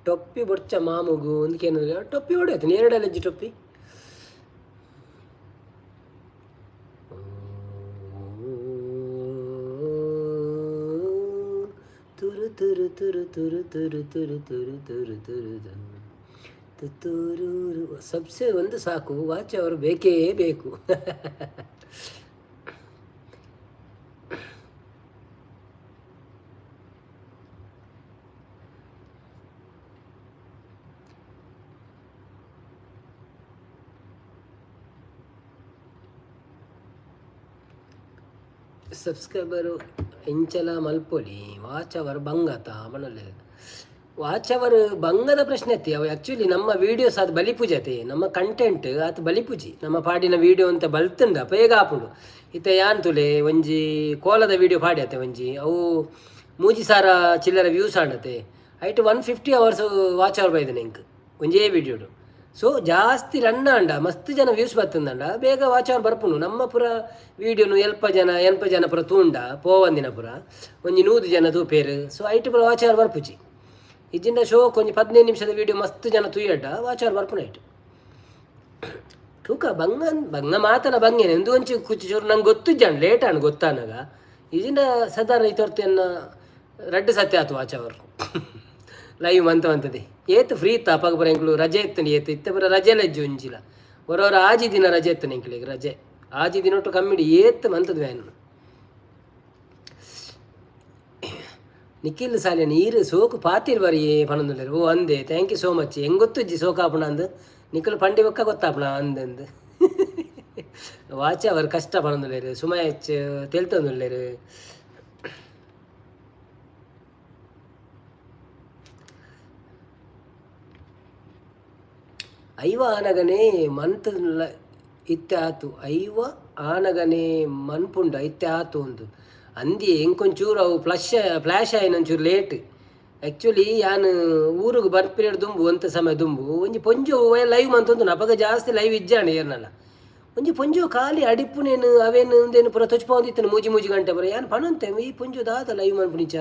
ಟೊಪ್ಪಿ ಬೊಡ್ಚ ಮಾಮುಗು ಒಂದಕ್ಕೇನು ಟೊಪ್ಪಿ ಹೊಡೆಯುತ್ತೆ ಎರಡಲ್ಲಜ್ಜಿ ಟೊಪ್ಪಿ. ತುರು ತುರು ತುರು ತುರು ತುರು ತುರು ತುರು ತುರು ತುರು ತುರು. ಸಬ್ಸೆ ಒಂದು ಸಾಕು, ವಾಚ್ ಅವರು ಬೇಕೇ ಬೇಕು. ಸಬ್ಸ್ಕ್ರೈಬರು ಎಂಚಲ ಮಲ್ಪೊಲಿ, ವಾಚ್ ಅವರ್ ಬಂಗತ ಮನಲೆ. ವಾಚ್ ಅವರ್ ಬಂಗದ ಪ್ರಶ್ನೆ ಅತ್ತಿ ಅವು. ಆ್ಯಕ್ಚುಲಿ ನಮ್ಮ ವೀಡಿಯೋಸ್ ಅದು ಬಲಿಪೂಜತೆ, ನಮ್ಮ ಕಂಟೆಂಟ್ ಆತ ಬಲಿಪೂಜಿ. ನಮ್ಮ ಪಾಡಿನ ವೀಡಿಯೋ ಅಂತ ಬಲ್ತುಂಡ ಬೇಗ ಆಪುಂಡು. ಇತ್ತೆ ಯಾನ್ ತುಲೆ, ಒಂಜಿ ಕೋಲದ ವೀಡಿಯೋ ಪಾಡ್ಯತೆ ಒಂಜಿ, ಅವು 3000 ಚಿಲ್ಲರೆ ವ್ಯೂಸ್ ಆಂಡತೆ. ಐಟ್ 150 hours watch hour ಬೈದನೆ ಎಂಕ್ ಒಂಜೇ ವೀಡಿಯೋಡು. ಸೊ ಜಾಸ್ತಿ ರನ್ ಆಂಡ, ಮಸ್ತ್ ಜನ ವ್ಯೂಸ್ ಬತ್ತಂದಂಡ ಬೇಗ ವಾಚ್ ಅವರ್ ಬರ್ಪುಂಡು. ನಮ್ಮ ಪುರ ವೀಡಿಯೋನು ಎಲ್ಪ ಜನ ಎಲ್ಪ ಜನ ಪುರ ತೂಂಡ ಪೋವಂದಿನ ಪುರ ಒಂಜಿ 100 ಜನ ತೂಪೇರು. ಸೊ ಐಟ್ ಪುರ ವಾಚ್ ಅವರ್ ಬರ್ಪುಜಿ. ಇಜ್ಜಿಂಡ ಶೋಕ್ ಒಂಜಿ 15 ನಿಮಿಷದ ವೀಡಿಯೋ ಮಸ್ತ್ ಜನ ತೂಯಡ್ಡ ವಾಚ್ ಅವರ್ ಬರ್ಪುನ. ಐಟ್ ತೂಕ ಬಂಗ ಬಂಗ ಮಾತನ ಬಂಗೇನೆ ಎಂದು ಒಂಚಿ ಕುಚ್ಚು ಚೂರು ನಂಗೆ ಗೊತ್ತಿಜ್ಜಾಂಡ್ ಲೇಟ್ ಆಂಡ್ ಗೊತ್ತಾನಗ. ಇಜಿಂಡ ಸಾಧಾರಣ ಈ ತೊರ್ತೆನ್ನ ರಡ್ಡ್ ಸತ್ಯ ಆತು ವಾಚ್ ಅವರ್ ಲೈವ್ ಮಂತ ಮಂತದೆ. ಏತ್ ಫ್ರೀ ಇತ್ತ ಅಪಗ ಪೂರ ಎಂಕ್ಲು ರಜೆ ಇತ್ತುಂಡು ಏತ್. ಇತ್ತೆ ಪೂರ ರಜೆಲ ಇಜ್ಜಿ ಒಂಜಿಲ. ಒರ ಒರ ಆಜಿ ದಿನ ರಜೆ ಇತ್ತುಂಡು ಎಂಕ್ಲೆಗ್ ರಜೆ. ಆಜಿ ದಿನೊಟ್ಟು ಕಮ್ಮಿಡ್ ಏತ್ ಮಂತುದು ಯಾನ್. ನಿಖಿಲ್ ಸಾಲ್ಯಾನ್ ಈರ್ ಸೋಕು ಪಾತೆರ್ ಬರಿಯೇ ಪನೊಂದುಲ್ಲೆರ್. ಓ ಅಂದೆ thank you so much. ಎಂಕ್ ಗೊತ್ತುಜ್ಜಿ ಸೋಕಾಪುಂಡ ಅಂದ್. ನಿಕುಲು ಪಂಡಿ ಬೊಕ್ಕ ಗೊತ್ತಾಪುಂಡ ಅಂದಂದ್. ವಾಚ್ ಅವರ್ ಕಷ್ಟ ಪನೊಂದುಲ್ಲೆರ್. ಸುಮಯಚ್ ತೆಲ್ತೊಂದುಲ್ಲೆರ್. ಐವ ಆನಗನೇ ಮಂತ್ ಇತ್ತೆ ಆತು. ಐವ ಆನಗನೇ ಮನ್ಪುಂಡ ಇತ್ತೆ ಆತು ಉಂದು. ಅಂದಿ ಎಂಕೊಂಚೂರು ಅವು ಫ್ಲಶ್ ಫ್ಲ್ಯಾಶ್ ಆಯಿನ ಒಂಚೂರು ಲೇಟ್. ಆ್ಯಕ್ಚುಲಿ ಯಾನ್ ಊರುಗು ಬರ್ಪಿನೆಡ್ ದುಂಬು ಒಂತೆ ಸಮಯ ದುಂಬು ಒಂಜಿ ಪೊಂಜೊವು ಲೈವ್ ಮಂತೊಂದುಂಡು. ಅಪಗ ಜಾಸ್ತಿ ಲೈವ್ ಇಜ್ಜಾಂಡ್ ಏರ್ನಲ. ಒಂಜಿ ಪೊಂಜೊವು ಖಾಲಿ ಅಡಿಪುನೇನ್ ಅವೇನ್ ಉಂದೆನ್ ಪೂರ ತೊಚ್ಪಾವೊಂದಿತ್ತುಂಡು ಮೂಜಿ ಮೂಜಿ ಗಂಟೆ ಪೂರ. ಯಾನ್ ಪನೊಂತೆ ಈ ಪೊಂಜೊವು ದಾದ ಲೈವ್ ಮನ್ಪುನಿಚ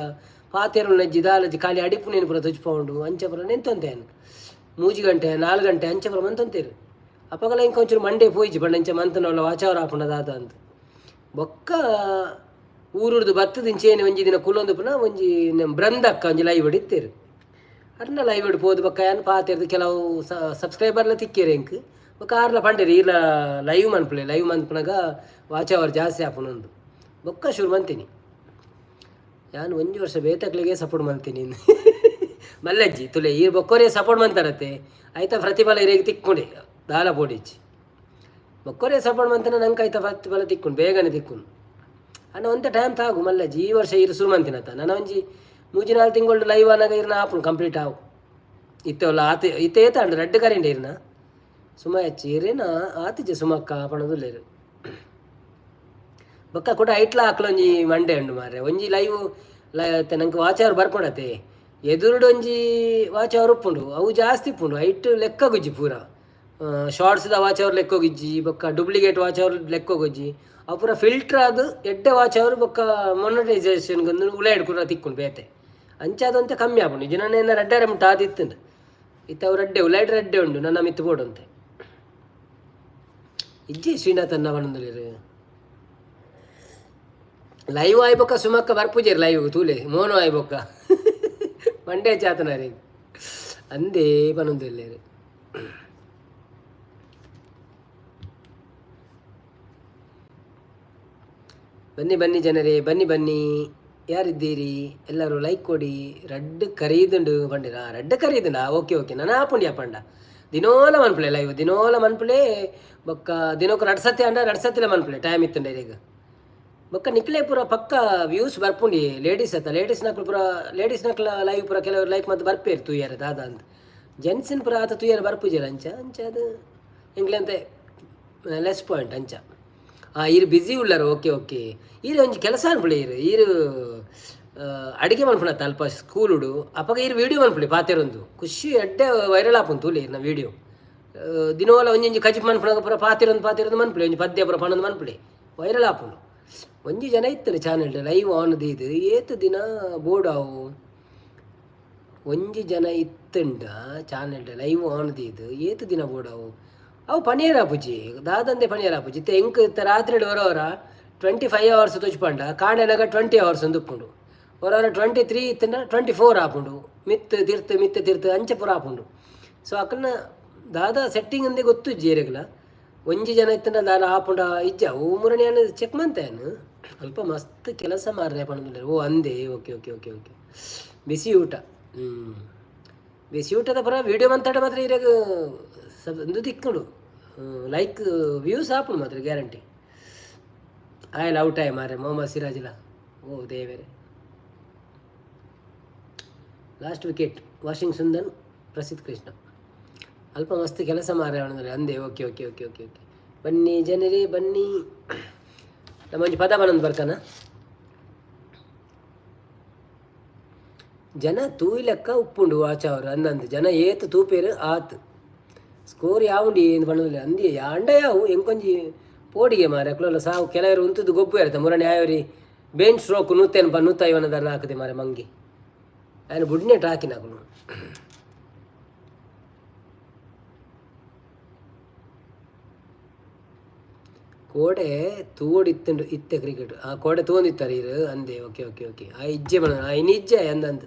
ಪಾತೆರುನಜ್ಜಿ ದಾಲಜ್ಜಿ ಖಾಲಿ ಅಡಿಪುನೇನ್ ಪೂರ ತೊಚ್ಪಾವುಂಡು ಅಂಚ ಪೂರ ನೆಂತೊಂತೆ ಯಾನ್. ಮೂಜಿ ಗಂಟೆ ನಾಲ್ ಗಂಟೆ ಅಂಚ ಪೂರ ಮಂತೊಂತೆರ್. ಅಪಗಲ ಎಂಕ್ ಒಂಚೂರು ಮಂಡೆ ಪೋಯಿಜಿ ಪಂಡ ಇಂಚ ಮಂತುಂಡ ವಾಚಾವರ ಆಪುಂಡ ದಾದ ಅಂದ್. ಬೊಕ್ಕ ಊರುಡ್ದು ಬತ್ತುದು ಇಂಚೇನೆ ಒಂಜಿ ದಿನ ಕುಲ್ಲೊಂದುಪ್ಪುನ ಒಂಜಿ ಬೃಂದಕ್ಕ ಒಂಜಿ ಲೈವ್ ಇತ್ತೆರ್. ಅರ್ನ ಲೈವ್ ಪೋದು ಬೊಕ್ಕ ಯಾನ್ ಪಾತೆರ್ದ್ ಕೆಲವು ಸಬ್ಸ್ಕ್ರೈಬರ್ಲ ತಿಕ್ಕೆರ್ ಎಂಕ್. ಬೊಕ್ಕ ಆರ್ಲ ಪಂಡೆರ್ ಈರ್ಲ ಲೈವ್ ಮನ್ಪುಲೆ, ಲೈವ್ ಮನ್ಪುನಗ ವಾಚ್ ಅವರ್ ಜಾಸ್ತಿ ಆಪುಂಡು. ಬೊಕ್ಕ ಶುರು ಮಂತಿನಿ. ಯಾನ್ ಒಂಜಿ ವರ್ಷ ಬೇತಕ್ಲೆಗೆ ಸಪೋರ್ಟ್ ಮಲ್ತೀನಿ. ಮಲ್ಲಜ್ಜಿ ತುಲೆ ಈರ್ ಬೊಕ್ಕೊರೇ ಸಪೋರ್ಟ್ ಮಂತಾರತ್ತೆ ಐತ ಪ್ರತಿಫಲ ಇರೆಗ್ ತಿಕ್ಕುಂಡೆ ದಾಲ ಪೋಡಿಜ್ಜಿ. ಬೊಕ್ಕೊರೇ ಸಪೋರ್ಟ್ ಮಂತನ ನಂಗೆ ಐತ ಪ್ರತಿಫಲ ತಿಕ್ಕುಂಡು, ಬೇಗನೆ ತಿಕ್ಕುಂಡು. ಅಣ್ಣ ಒಂತೆ ಟೈಮ್ ತಾಗು ಮಲ್ಲಜ್ಜಿ. ಈ ವರ್ಷ ಈರ್ ಶುರು ಮಂತಿನತ್ತ ನನ ಒಂಜಿ ಮೂಜಿ ನಾಲ್ ತಿಂಗಳು ಲೈವ್ ಆನಗ ಇರ್ನ ಆಪುಂಡು ಕಂಪ್ಲೀಟ್ ಆವು. ಇತ್ತೆ ಒಲ್ಲ ಆತ ಇತ್ತೆ ಏತಾಂಡ್ ರಡ್ಡ್ ಕರಿಂಡೆ ಇರ್ನ ಸುಮ ಹೆಚ್ಚಿ ಇರೇನ ಆತಿಜೆ ಸುಮಕ್ಕ ಪಣೊಂದುಲ್ಲೆರ್. ಬೊಕ್ಕ ಕುಡ ಐಟ್ಲ ಅಕ್ಲೊಂಜಿ ಮಂಡೆ ಉಂಡು ಮಾರ್ರೆ. ಒಂಜಿ ಲೈವ್ ನಂಕ್ ವಾಚ್ ಅವರ್ ಬರ್ಪುಂಡತೆ ಎದುರುಡು ಒಂಜಿ ವಾಚ್ ಅವರ್ ಉಪ್ಪುಂಡು, ಅವು ಜಾಸ್ತಿ ಉಪ್ಪುಂಡು. ಐಟ್ ಲೆಕ್ಕಗುಜ್ಜಿ ಪೂರ ಶಾರ್ಟ್ಸ್ದ ವಾಚ್ ಅವರ್ ಲೆಕ್ಕೋಗಿಜ್ಜಿ, ಬೊಕ್ಕ ಡೂಪ್ಲಿಕೇಟ್ ವಾಚ್ ಅವರ್ ಲೆಕ್ಕೋಗುಜ್ಜಿ. ಅವು ಪೂರ ಫಿಲ್ಟರ್ ಆದ್ ಎಡ್ಡೆ ವಾಚ್ ಅವರ್ ಬೊಕ್ಕ ಮೊನಟೈಸೇಷನ್ ಉಲಾಯಿಡ್ ಪೂರ ತಿಕ್ಕುಂಡು ಬೇತೆ. ಅಂಚಾದ್ ಒಂತೆ ಕಮ್ಮಿ ಆಪುಂಡು. ಇಜ್ಜಿಂಡ ರಡ್ಡರೆ ಮುಟ್ಟ ಆದಿತ್ತುಂಡು. ಇತ್ತೆ ಅವು ರಡ್ಡೆ ಉಲಾಯಿಡ್ ರಡ್ಡೆ ಉಂಡು ನನ್ನ ಮಿತ್ತ್ ಬೋಡಂತೆ. ಇಜ್ಜಿ ಶ್ರೀನಾಥ್ ಅಣ್ಣ ಪನೊಂದುಲ್ಲೆರ್. ಲೈವ್ ಆಯಿ ಬೊಕ್ಕ ಸುಮಕ್ಕ ಬರ್ಪುಜೆರ್ ಲೈವ್ ತೂಲೆ ಮೋನೋ ಆಯಿ ಬೊಕ್ಕ ಮಂಡೆ ಚಾತನಾರಿ ಅಂದೇ ಪನೊಂದುಲ್ಲೆರ್. ಬನ್ನಿ ಬನ್ನಿ ಜನರೇ, ಬನ್ನಿ ಬನ್ನಿ. ಯಾರಿದ್ದೀರಿ ಎಲ್ಲರೂ ಲೈಕ್ ಕೊಡಿ. ರಡ್ಡ್ ಕರೀದುಂಡು ಪಂಡಿರಾ? ರಡ್ಡ್ ಕರೀದುಂಡಾ? ಓಕೆ ಓಕೆ ನನ ಆಪುಂಡಿಯ ಪಂಡ ದಿನೋಲ ಮನ್ಪುಲೆ ಲೈವ್, ದಿನೋಲ ಮನ್ಪುಲೆ. ಬೊಕ್ಕ ದಿನೊಕು ರಡ್ಡ್ ಸತಿ ಆಂಡ ರಡ್ಡ್ ಸತಿಲ ಮನ್ಪುಲೆ ಟೈಮ್ ಇತ್ತುಂಡ ಇರೆಗ್. ಬೊಕ್ಕ ನಿಕ್ಲೆ ಪೂರ ಪಕ್ಕ ವ್ಯೂಸ್ ಬರ್ಪುಂಡಿ. ಲೇಡೀಸ್ ಅತ್ತ, ಲೇಡೀಸ್ನಕ್ಲು ಪೂರ ಲೇಡೀಸ್ನಕ್ಲ ಲೈವ್ ಪೂರ ಕೆಲವರು ಲೈಕ್ ಮಂತ್ ಬರ್ಪೇರು ತೂಯರೆ ದಾದ ಅಂದ್. ಜೆಂಟ್ಸಿನ ಪೂರ ಆತ ತೂಯರೆ ಬರ್ಪುಜೆರ್ ಅಂಚ ಅಂಚ ಅದು ಎಂಕ್ಲೆ ಲೆಸ್ ಪಾಯಿಂಟ್ ಅಂಚ. ಈರ್ ಬ್ಯುಸಿ ಉಲ್ಲರ್. ಓಕೆ ಓಕೆ ಈರ್ ಒಂಜಿ ಕೆಲಸ ಅನ್ಪುಲೆ. ಈರ್ ಈರ್ ಅಡಿಗೆ ಮನ್ಪುನತ್ತ ಅಲ್ಪ ಸ್ಕೂಲುಡು. ಅಪಗ ಈರ್ ವೀಡಿಯೋ ಮನ್ಪುಲೆ ಪಾತೆರೊಂದು ಖುಷಿ ಎಡ್ಡೆ ವೈರಲ್ ಆಪುಂಡು ತೂಲೆ ಈರ್ನ ವೀಡಿಯೋ. ದಿನೋಲ ಒಂಜೊಂಜಿ ಕಜಿಪು ಮನ್ಪುನಗ ಪೂರ ಪಾತೆರೊಂದು ಪಾತೆರೊಂದು ಮನ್ಪುಲೆ, ಒಂಜಿ ಪದ್ಯ ಪೂರ ಪನೊಂದು ಮನ್ಪುಲೆ, ವೈರಲ್ ಆಪುಂಡು. ಒಂಜಿ ಜನ ಇತ್ತುಂಡು ಚಾನೆಲ್ ಲೈವ್ ಆನ್ ದೀದ್ ಏತ್ ದಿನ ಬೋರ್ಡ್ ಆವು. ಒಂಜಿ ಜನ ಇತ್ತುಂಡ ಚಾನೆಲ್ ಲೈವ್ ಆನ್ ದೀದ್ ಏತ್ ದಿನ ಬೋರ್ಡ್ ಆವು. ಅವು ಪನಿಯರ ಆಪುಜಿ, ದಾದಂದೆ ಪನಿಯರ ಆಪುಜಿ. ಇತ್ತೆ ಎಂಕ್ ಇತ್ತೆ ರಾತ್ರಿಡ್ ಒರ 25 ಅವರ್ಸ್ ತೋಜಿಪಂಡ ಕಾಂಡೆನಗ 20 ಅವರ್ಸ್ ಉಂದು ಉಪ್ಪುಂಡು. ಒರ 23 ಇತ್ತುಂಡ 24 ಆಪುಂಡು. ಮಿತ್ತ್ ತಿರ್ತ್ ಮಿತ್ತ್ ತಿರ್ತ್ ಅಂಚ ಪೂರ ಆಪುಂಡು. ಸೊ ಅಕಲ್ನ ದಾದ ಸೆಟ್ಟಿಂಗ್ ಅಂದೇ ಗೊತ್ತುಜ್ಜಿ ಏರೆಗ್ಲ. ಒಂಜಿ ಜನ ಇತ್ತುಂಡ ದಾದ ಆಪುಂಡ ಇಜ್ಜ ಅವು ಮುರಣಿ ಯಾನ್ ಚೆಕ್ ಮಂತೆ ಯಾನ್. ಅಲ್ಪ ಮಸ್ತ್ ಕೆಲಸ ಮಾರ್ರೆ ಪನೊಂದುಲ್ಲೆರ್. ಓ ಅಂದೇ ಓಕೆ ಓಕೆ ಓಕೆ ಓಕೆ ಬಿಸಿ ಊಟ. ಬಿಸಿ ಊಟದ ಪೂರ ವೀಡಿಯೋ ಮಂತಾಡ ಮಾತ್ರ ಇರೆಗ್ ಉಂದು ತಿಕ್ಕುಂಡು ಲೈಕ್ ವ್ಯೂಸ್ ಆಪುಂಡು ಮಾತ್ರ ಗ್ಯಾರಂಟಿ. ಆಯೆಲ ಔಟ್ ಆಯೆ ಮಾರ್ರೆ ಮೊಹಮ್ಮದ್ ಸಿರಾಜ್ಲ. ಓ ದೇವೆರೆ. ಲಾಸ್ಟ್ ವಿಕೆಟ್ ವಾಷಿಂಗ್ ಸುಂದನ್ ಪ್ರಸಿದ್ಧ ಕೃಷ್ಣ. ಅಲ್ಪ ಮಸ್ತ್ ಕೆಲಸ ಮಾರ್ರೆ ಪನೊಂದುಲ್ಲೆರ್. ಅಂದೇ okay okay okay okay okay ಬನ್ನಿ ಜನರೇ ಬನ್ನಿ. ನಮ್ಮ ಒಂಜಿ ಪದ ಪನೊಂದು ಬರ್ಕನ. ಜನ ತೂಯಿಲೆಕ್ಕ ಉಪ್ಪುಂಡು ವಾಚ್ ಅವರ್ ಅಂದಂದು. ಜನ ಏತ್ ತೂಪೆರ್ ಆತ್ ಸ್ಕೋರ್ ಯಾವುಂಡು ಏನು ಪನೊಂದುಲ್ಲೆರ್. ಅಂದಿ ಯಾಂಡ ಯಾವು ಎಂಕೊಂಜಿ ಪೋಡಿಗೆ ಮಾರ್ರೆ. ಅಕುಲೆಲ್ಲ ಸಾವು ಕೆಲವರು ಉಂತುದು ಗೊಬ್ಬು ಇರುತ್ತೆ ಮುರಣಿ ಆಯೋರಿ ಬೇನ್ ಸ್ಟ್ರೋಕ್ ನೂತೆನ್ ನೂತೈವನ ದಾನ ಹಾಕದೆ ಮಾರ್ರೆ ಮಂಗಿ. ಆಯ್ನ ಬುಡ್ನೆಟ್ ಹಾಕಿನ ಅಕುಲು. ಕೋಡೆ ತೂವೊಡಿತ್ತುಂಡು ಇತ್ತೆ ಕ್ರಿಕೆಟ್. ಆ ಕೋಡೆ ತೂವೊಂದಿತ್ತಾರೆ ಇರು ಅಂದೆ. ಓಕೆ ಓಕೆ ಓಕೆ, ಆ ಇಜ್ಜೆ ಬಣ, ಆ ಇನಿ ಇಜ್ಜೆ ಅಂದಂದು.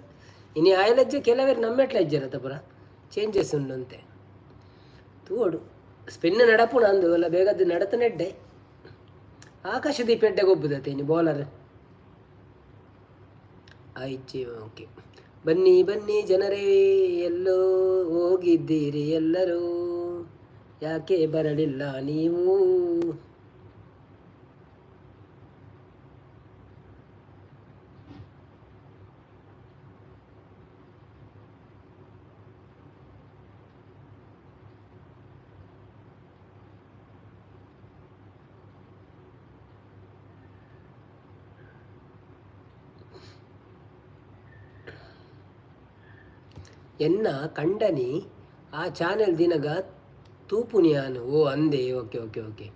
ಇನಿ ಆಯಲಜ್ಜೆ ಕೆಲವರು ನಮ್ಮೆಟ್ಲ ಇಜ್ಜೆರತ್ತ, ಪುರ ಚೇಂಜಸ್ ಉಂಡಂತೆ. ತೂವೊಡು, ಸ್ಪಿನ್ ನಡಪುಣ ಅಂದು ಅಲ್ಲ, ಬೇಗದ್ದು ನಡತ ನೆಡ್ಡೆ. ಆಕಾಶದೀಪ ಎಡ್ಡೆ ಗೊಬ್ಬುದತ್ತೆ ಇನಿ ಬೌಲರ್. ಆ ಇಜ್ಜೆ. ಓಕೆ, ಬನ್ನಿ ಬನ್ನಿ ಜನರೇ, ಎಲ್ಲೋ ಹೋಗಿದ್ದೀರಿ ಎಲ್ಲರೂ, ಯಾಕೆ ಬರಲಿಲ್ಲ ನೀವು? ಎನ್ನ ಕಂಡನಿ ಆ ಚಾನೆಲ್ ದಿನಗ ತೂಪುನಿಯಾನು. ಓ ಅಂದೆ. Okay okay okay.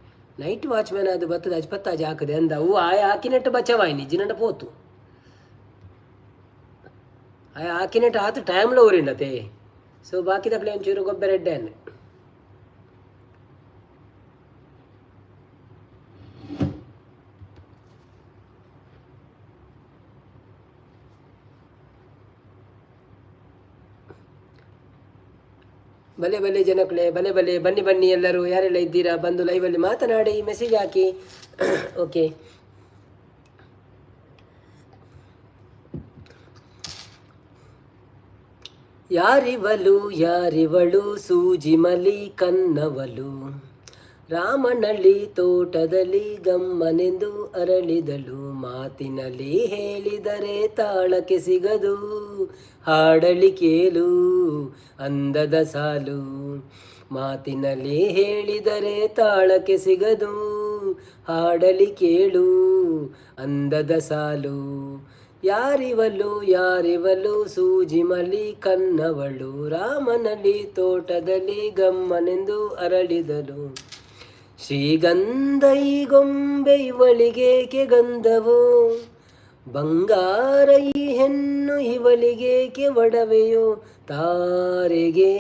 Night watchman ಅದು ಬತ್ತದ ಅಜ್ಪತ್ತಾಜಿ ಹಾಕದೆ ಅಂದ. ಅವು ಆಯ ಹಾಕಿನೆಟ್ಟು ಬಚ್ಚವಾಯಿನಿ ಜಿನಂಡ ಪೋತು. ಆಯ ಹಾಕಿನೆಟ್ಟು ಆತು ಟೈಮ್ಲ ಊರಿಂಡತೆ. ಸೊ ಬಾಕಿದಕ್ಲೆ ಒಂಚೂರು ಗೊಬ್ಬರ ಎಡ್ಡೆ ಅನ್ನ. ಬಲೆ ಬಲೆ ಜನಕುಲೆ, ಬಲೆ ಬಲೆ, ಬನ್ನಿ ಬನ್ನಿ ಎಲ್ಲರೂ. ಯಾರೆಲ್ಲ ಇದ್ದೀರಾ ಬಂದು ಲೈವಲ್ಲಿ ಮಾತನಾಡಿ, ಮೆಸೇಜ್ ಹಾಕಿ. ಓಕೆ, ಯಾರಿವಳು ಯಾರಿವಳು ಸೂಜಿಮಲಿ ಕನ್ನವಲು, ರಾಮನಳ್ಳಿ ತೋಟದಲ್ಲಿ ಗಮ್ಮನೆಂದು ಅರಳಿದಳು. ಮಾತಿನಲ್ಲಿ ಹೇಳಿದರೆ ತಾಳಕ್ಕೆ ಸಿಗದು, ಹಾಡಲಿ ಕೇಳು ಅಂದದ ಸಾಲು. ಮಾತಿನಲ್ಲಿ ಹೇಳಿದರೆ ತಾಳಕ್ಕೆ ಸಿಗದು, ಹಾಡಲಿ ಕೇಳು ಅಂದದ ಸಾಲು. ಯಾರಿವಳು ಯಾರಿವಳು ಸೂಜಿಮಲಿ ಕನ್ನವಳು, ರಾಮನಲ್ಲಿ ತೋಟದಲ್ಲಿ ಗಮ್ಮನೆಂದು ಅರಳಿದಳು. ಶ್ರೀಗಂಧ ಈ ಗೊಂಬೆ ಇವಳಿಗೇಕೆ ಗಂಧವೋ, ಬಂಗಾರ ಈ ಹೆಣ್ಣು ಇವಳಿಗೇಕೆ ಒಡವೆಯೋ. ತಾರೆಗೆ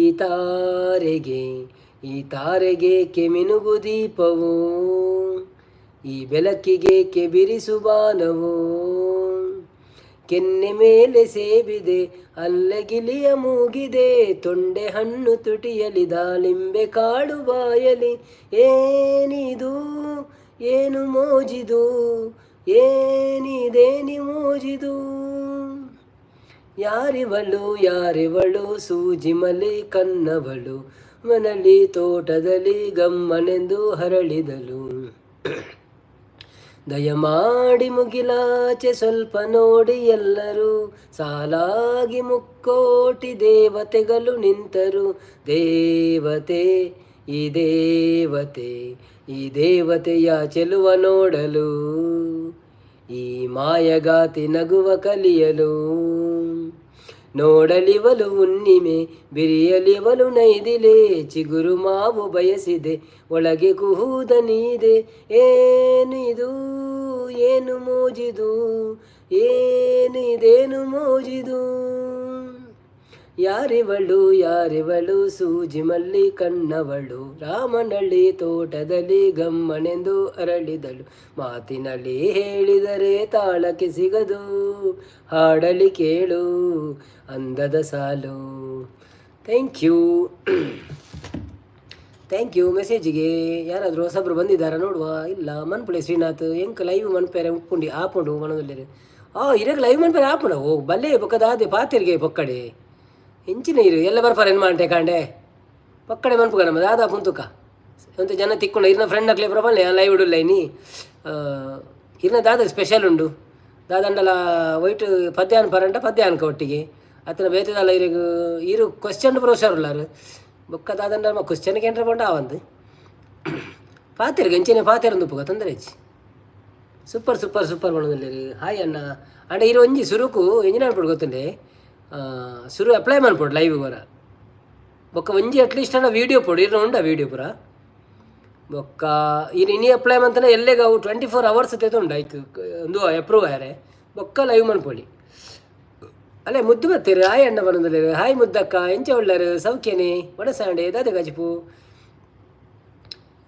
ಈ ತಾರೆಗೆ ಈ ತಾರೆಗೇಕೆ ಮಿನುಗು ದೀಪವು, ಈ ಬೆಳಕಿಗೇಕೆ ಬಿರಿಸು ಬಾನವು. ಕೆನ್ನೆ ಮೇಲೆ ಸೇಬಿದೆ, ಅಲ್ಲಗಿಲಿಯ ಮೂಗಿದೆ, ತೊಂಡೆ ಹಣ್ಣು ತುಟಿಯಲಿ, ದಾಳಿಂಬೆ ಕಾಳು ಬಾಯಲಿ. ಏನಿದು ಏನು ಮೋಜಿದು, ಏನಿದೇನಿ ಮೋಜಿದು. ಯಾರಿವಳು ಯಾರಿವಳು ಸೂಜಿಮಲಿ ಕನ್ನವಳು, ಮನಲಿ ತೋಟದಲ್ಲಿ ಗಮ್ಮನೆಂದು ಹರಳಿದಳು. ದಯಮಾಡಿ ಮುಗಿಲಾಚೆ ಸ್ವಲ್ಪ ನೋಡಿ ಎಲ್ಲರೂ, ಸಾಲಾಗಿ ಮುಕ್ಕೋಟಿ ದೇವತೆಗಳು ನಿಂತರು. ದೇವತೆ ಈ ದೇವತೆ ಈ ದೇವತೆಯ ಚೆಲುವ ನೋಡಲು, ಈ ಮಾಯಗಾತಿ ನಗುವ ಕಲಿಯಲು. ನೋಡಲಿವಲು ಹುಣ್ಣಿಮೆ, ಬಿರಿಯಲಿವಲು ನೈದಿಲೆ, ಚಿಗುರು ಮಾವು ಬಯಸಿದೆ, ಒಳಗೆ ಕುಹೂದನಿದೆ. ಏನಿದು ಏನು ಮೋಜಿದು, ಏನಿದೇನು ಮೋಜಿದು. ಯಾರಿವಳು ಯಾರಿವಳು ಸೂಜಿಮಲ್ಲಿ ಕಣ್ಣವಳು, ರಾಮನಳ್ಳಿ ತೋಟದಲ್ಲಿ ಗಮ್ಮನೆಂದು ಅರಳಿದಳು. ಮಾತಿನಲ್ಲಿ ಹೇಳಿದರೆ ತಾಳಕ್ಕೆ ಸಿಗದು, ಹಾಡಲಿ ಕೇಳು ಅಂದದ ಸಾಲು. Thank you, thank you ಮೆಸೇಜಿಗೆ. ಯಾರಾದರೂ ಹೊಸಬ್ರು ಬಂದಿದ್ದಾರಾ ನೋಡುವ. ಇಲ್ಲ ಮನ್ಪುಳೆ ಶ್ರೀನಾಥ್ ಎಂಕ್ ಲೈವ್ ಮನ್ಪೇರೆ ಉಪ್ಪುಂಡಿ ಆಪುಂಡು ಮನದಲ್ಲಿ. ಆ ಇರಗ್ ಲೈವ್ ಮನ್ಪೇರೆ ಆಪುಂಡ. ಓ ಬಲ್ಲೆ ಬೊಕ್ಕದಾದೆ ಪಾತೆರಿಗೆ ಪೊಕ್ಕಡೆ ಇಂಚಿನ ಇರು ಎಲ್ಲ ಬರ್ಪಾರೆ. ಏನು ಮಾಡ್ತೆ ಕಾಂಡೆ ಪಕ್ಕಡೆ ಮನ್ಪುಗ ನಮ್ಮ ದಾದಾ ಪುಂತುಕ ಒಂತೆ ಜನ ತಿಕ್ಕೊಂಡು ಇರ್ನ ಫ್ರೆಂಡ್ ಅಕ್ಲೆ ಪ್ರಬಲ್ಲೆ ಲೈವ್ ಇಡುಲ್ಲ ಇನಿ. ಇರ್ನ ದಾದ ಸ್ಪೆಷಲ್ ಉಂಡು ದಾದಂಡಲ ವೈಟ್ ಪದ್ಯಾನ್ ಪರಂಟ ಪದ್ಯಾನ್ಕ ಒಟ್ಟಿಗೆ ಅತನ ಬೇತದಲ್ಲ. ಇರೆಗ್ ಇರು ಕ್ವಶನ್ ಪ್ರೊಫೆಸರ್ ಉಲ್ಲಾರು. ಬೊಕ್ಕ ದಾದಂಡ ಕ್ವಶನ್ ಕೇಂದ್ರ ಪಂಡ ಆವಂದು ಪಾತೆರ್ಗೆ ಎಂಚಿನ ಪಾತೆರಂದು ಉಪ್ಪುಗ ತೊಂದರೆ ಹೆಚ್ಚಿ. ಸೂಪರ್ ಸೂಪರ್ ಸೂಪರ್ ಪಣೊಂದುಲ್ಲೆರ್. ಹಾಯ್ ಅಣ್ಣ. ಅಂಡ ಇರು ಒಂಜಿ ಸುರುಕು ಎಂಜಿನ ಅನ್ಪೊಡು ಗೊತ್ತುಂಡೆ, ಸುರು ಅಪ್ಲೈ ಮನ್ಪೊಡು ಲೈವ್ ಪೂರ. ಬೊಕ್ಕ ಒಂಜಿ ಅಟ್ಲೀಸ್ಟ್ ಅಣ್ಣ ವೀಡಿಯೋ ಪೊಡು. ಇರ್ನ ಉಂಡ ವೀಡಿಯೋ ಪೂರ. ಬೊಕ್ಕ ಇರ್ ಇನಿ ಅಪ್ಲೈ ಮಂತನ ಎಲ್ಲೆಗ ಅವು 24 ಅವರ್ಸ್ ತೆತುಂಡ ಐಕ್ ಉಂದು ಅಪ್ರೂವ್ ಆಯರೆ ಬೊಕ್ಕ ಲೈವ್ ಮನ್ಪೊಲಿ. ಅಲ್ಲೇ ಮುದ್ದು ಬತ್ತೀರು. ಹಾಯ್ ಅಣ್ಣ ಪನೊಂದುಲ್ಲೆರ್. ಹಾಯ್ ಮುದ್ದಕ್ಕ, ಎಂಚ ಉಳ್ಳರು? ಸೌಖ್ಯನೆ? ವಣಸಾಂಡೆ ದಾದ ಕಜಿಪು?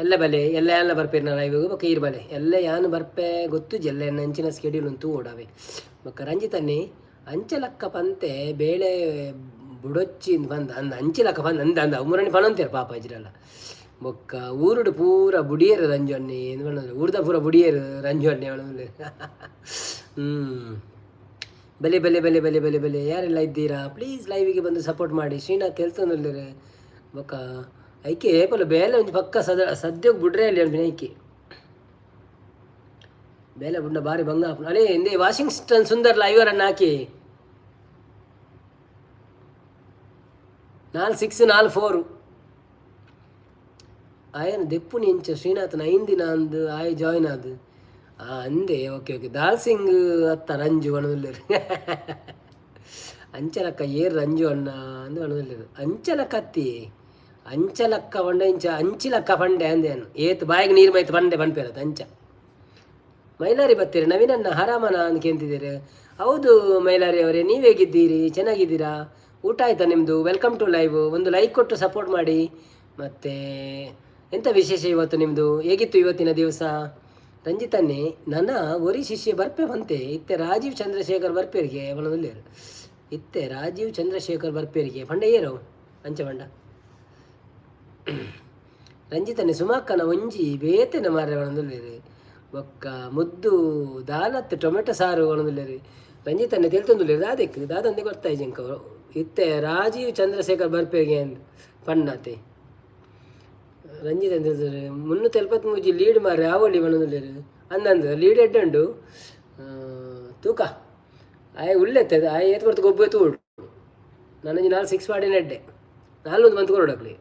ಎಲ್ಲ ಬಲೆ ಎಲ್ಲ ಎಲ್ಲ ಬರ್ಪೇರು ಲೈವ್ ಬೊಕ್ಕ ಈರ್ ಬಲೆ ಎಲ್ಲ ಯಾನು ಬರ್ಪೆ ಗೊತ್ತುಜಿ ಎಲ್ಲ ಎನ್ನ ಅಂಚಿನ ಸ್ಕೆಡ್ಯೂಲ್ ಉಂತು ಓಡಾವೆ. ಬೊಕ್ಕ ರಂಜಿತನ್ನಿ ಅಂಚಲಕ್ಕ ಪಂತೆ ಬೇಳೆ ಬುಡೊಚ್ಚಿ ಬಂದ ಅಂದ ಅಂಚಿಲಕ್ಕ ಪಂದ್ ಅಂದ ಅಂದ ಉಮರಣಿ ಪನಂತೇರು ಪಾಪ ಇಜ್ರಲ್ಲ. ಬೊಕ್ಕ ಊರುಡು ಪೂರ ಬುಡಿಯರು ರಂಜು ಅಣ್ಣೆ ಪಂಡ ಊರ್ದ ಪೂರ ಬುಡಿಯರು ರಂಜು ಅಣ್ಣೆ. ಬಲೆ ಬಲೆ ಬಲೆ ಬಲೆ ಬಲೆ ಬಲೆ. ಯಾರೆಲ್ಲ ಇದ್ದೀರಾ, ಪ್ಲೀಸ್ ಲೈವಿಗೆ ಬಂದು ಸಪೋರ್ಟ್ ಮಾಡಿ. ಶ್ರೀನಾಥ್ ತೆಲ್ತೊಂದುಲ್ಲೆರ್. ಬೊಕ್ಕ ಐಕೆ ಏಪಲ ಬೇಲೆ ಒಂಜಿ ಪಕ್ಕ ಸದ ಸದ್ಯಗ್ ಬುಡ್ರೆ ಅಲ್ಲಿ ಅನ್ಪಿನ. ಐಕೆ ಬೇಲೆ ಬುಡ್ನ ಬಾರಿ ಬಂಗ ಆಪುಂಡು. ಅಲೇ ಇಂದೇ ವಾಷಿಂಗ್ಟನ್ ಸುಂದರ್ ಲೈವರನ್ನು ಹಾಕಿ. ನಾಲ್ ಸಿಕ್ಸ್ ನಾಲ್ ಫೋರು ಆಯನ ದೆಪ್ಪುನಿ ಇಂಚ ಶ್ರೀನಾಥನ ಐಂದಿನ ಅಂದು ಆಯ್ ಜಾಯ್ನ್ ಆದ್ ಆ ಅಂದೆ. ಓಕೆ ಓಕೆ, ದಾಲ್ ಸಿಂಗ್ ಅತ್ತ ರಂಜು ಪನೊಂದುಲ್ಲೆರ್. ಅಂಚಲಕ್ಕ ಏರ್ ರಂಜು ಅಣ್ಣ ಅಂದ್ ಪನೊಂದುಲ್ಲೆರ್. ಅಂಚಲಕ್ಕ ಅತ್ತಿ, ಅಂಚಲಕ್ಕ ಪಂಡ ಇಂಚ ಅಂಚಿಲಕ್ಕ ಪಂಡೆ ಅಂದೆ. ಏತ್ ಬಾಯಿಗೆ ನೀರು ಮೈತ್ ಪಂಡೆ ಪನ್ಪೇರತ್ ಅಂಚ. ಮೈಲಾರಿ ಬತ್ತೀರಿ ನವೀನನ್ನ ಹರಾಮನ ಅಂತ ಕೇಂತಿದ್ದೀರಿ. ಹೌದು ಮೈಲಾರಿ ಅವರೇ, ನೀವು ಹೇಗಿದ್ದೀರಿ? ಚೆನ್ನಾಗಿದ್ದೀರಾ? ಊಟ ಆಯ್ತಾ ನಿಮ್ಮದು? Welcome to live. ಒಂದು ಲೈಕ್ ಕೊಟ್ಟು ಸಪೋರ್ಟ್ ಮಾಡಿ. ಮತ್ತು ಎಂಥ ವಿಶೇಷ ಇವತ್ತು ನಿಮ್ಮದು? ಹೇಗಿತ್ತು ಇವತ್ತಿನ ದಿವಸ? ರಂಜಿತನ್ನೇ ನನ್ನ ಒರಿ ಶಿಷ್ಯ ಬರ್ಪೆ ಬಂತೆ ಇತ್ತೆ ರಾಜೀವ್ ಚಂದ್ರಶೇಖರ್ ಬರ್ಪೇರಿಗೆ ಅವನದಲ್ಲೇರು. ಇತ್ತೆ ರಾಜೀವ್ ಚಂದ್ರಶೇಖರ್ ಬರ್ಪೇರಿಗೆ ಪಂಡ ಏರು ಅಂಚ ಪಂಡ. ರಂಜಿತನ್ನೇ ಸುಮಾಕ್ಕನ ಒಂಜಿ ಬೇತೆನ ಮಾರ್ರೆ ಪನೊಂದುಲ್ಲೆರ್. ಬೊಕ್ಕ ಮುದ್ದು ದಾಲತ್ ಟೊಮೆಟೊ ಸಾರು ಪನೊಂದುಲ್ಲೆರ್. ರಂಜಿತನ್ನೇ ತೆಲ್ತೊಂದುಲ್ಲೆರ್. ದಾದೆಕ್ ದಾದಂದೆ ಗೊತ್ತಾಯ್ಜಿ ಎಂಕ್. ಇತ್ತೆ ರಾಜೀವ್ ಚಂದ್ರಶೇಖರ್ ಬರ್ಪೇರಿಗೆ ಅಂದ್ ಪಣ್ಣಾತೆ. ರಂಜಿತ್ ಅಂತ 373 ಲೀಡ್ ಮಾರ್ರೆ ಆವೊಲಿ ಪನೊಂದುಲ್ಲೆರ್. ಅಂದಂದು ಲೀಡ್ ಎಡ್ಡೆ ತೂಕ ಆಯೆ ಉಲ್ಲೆತ್ತೆ ಆಯೆ ಏತ್ ಪೊರ್ತು ಗೊಬ್ಬು ತೂಡು. ನನಂಜಿ ನಾಲ್ ಸಿಕ್ಸ್ ಪಾಡಿನ ಎಡ್ಡೆ ನಾಲ್ನೊಂದು ಮಂತ್ ಕೊರೊಡಕ್ಲೆ.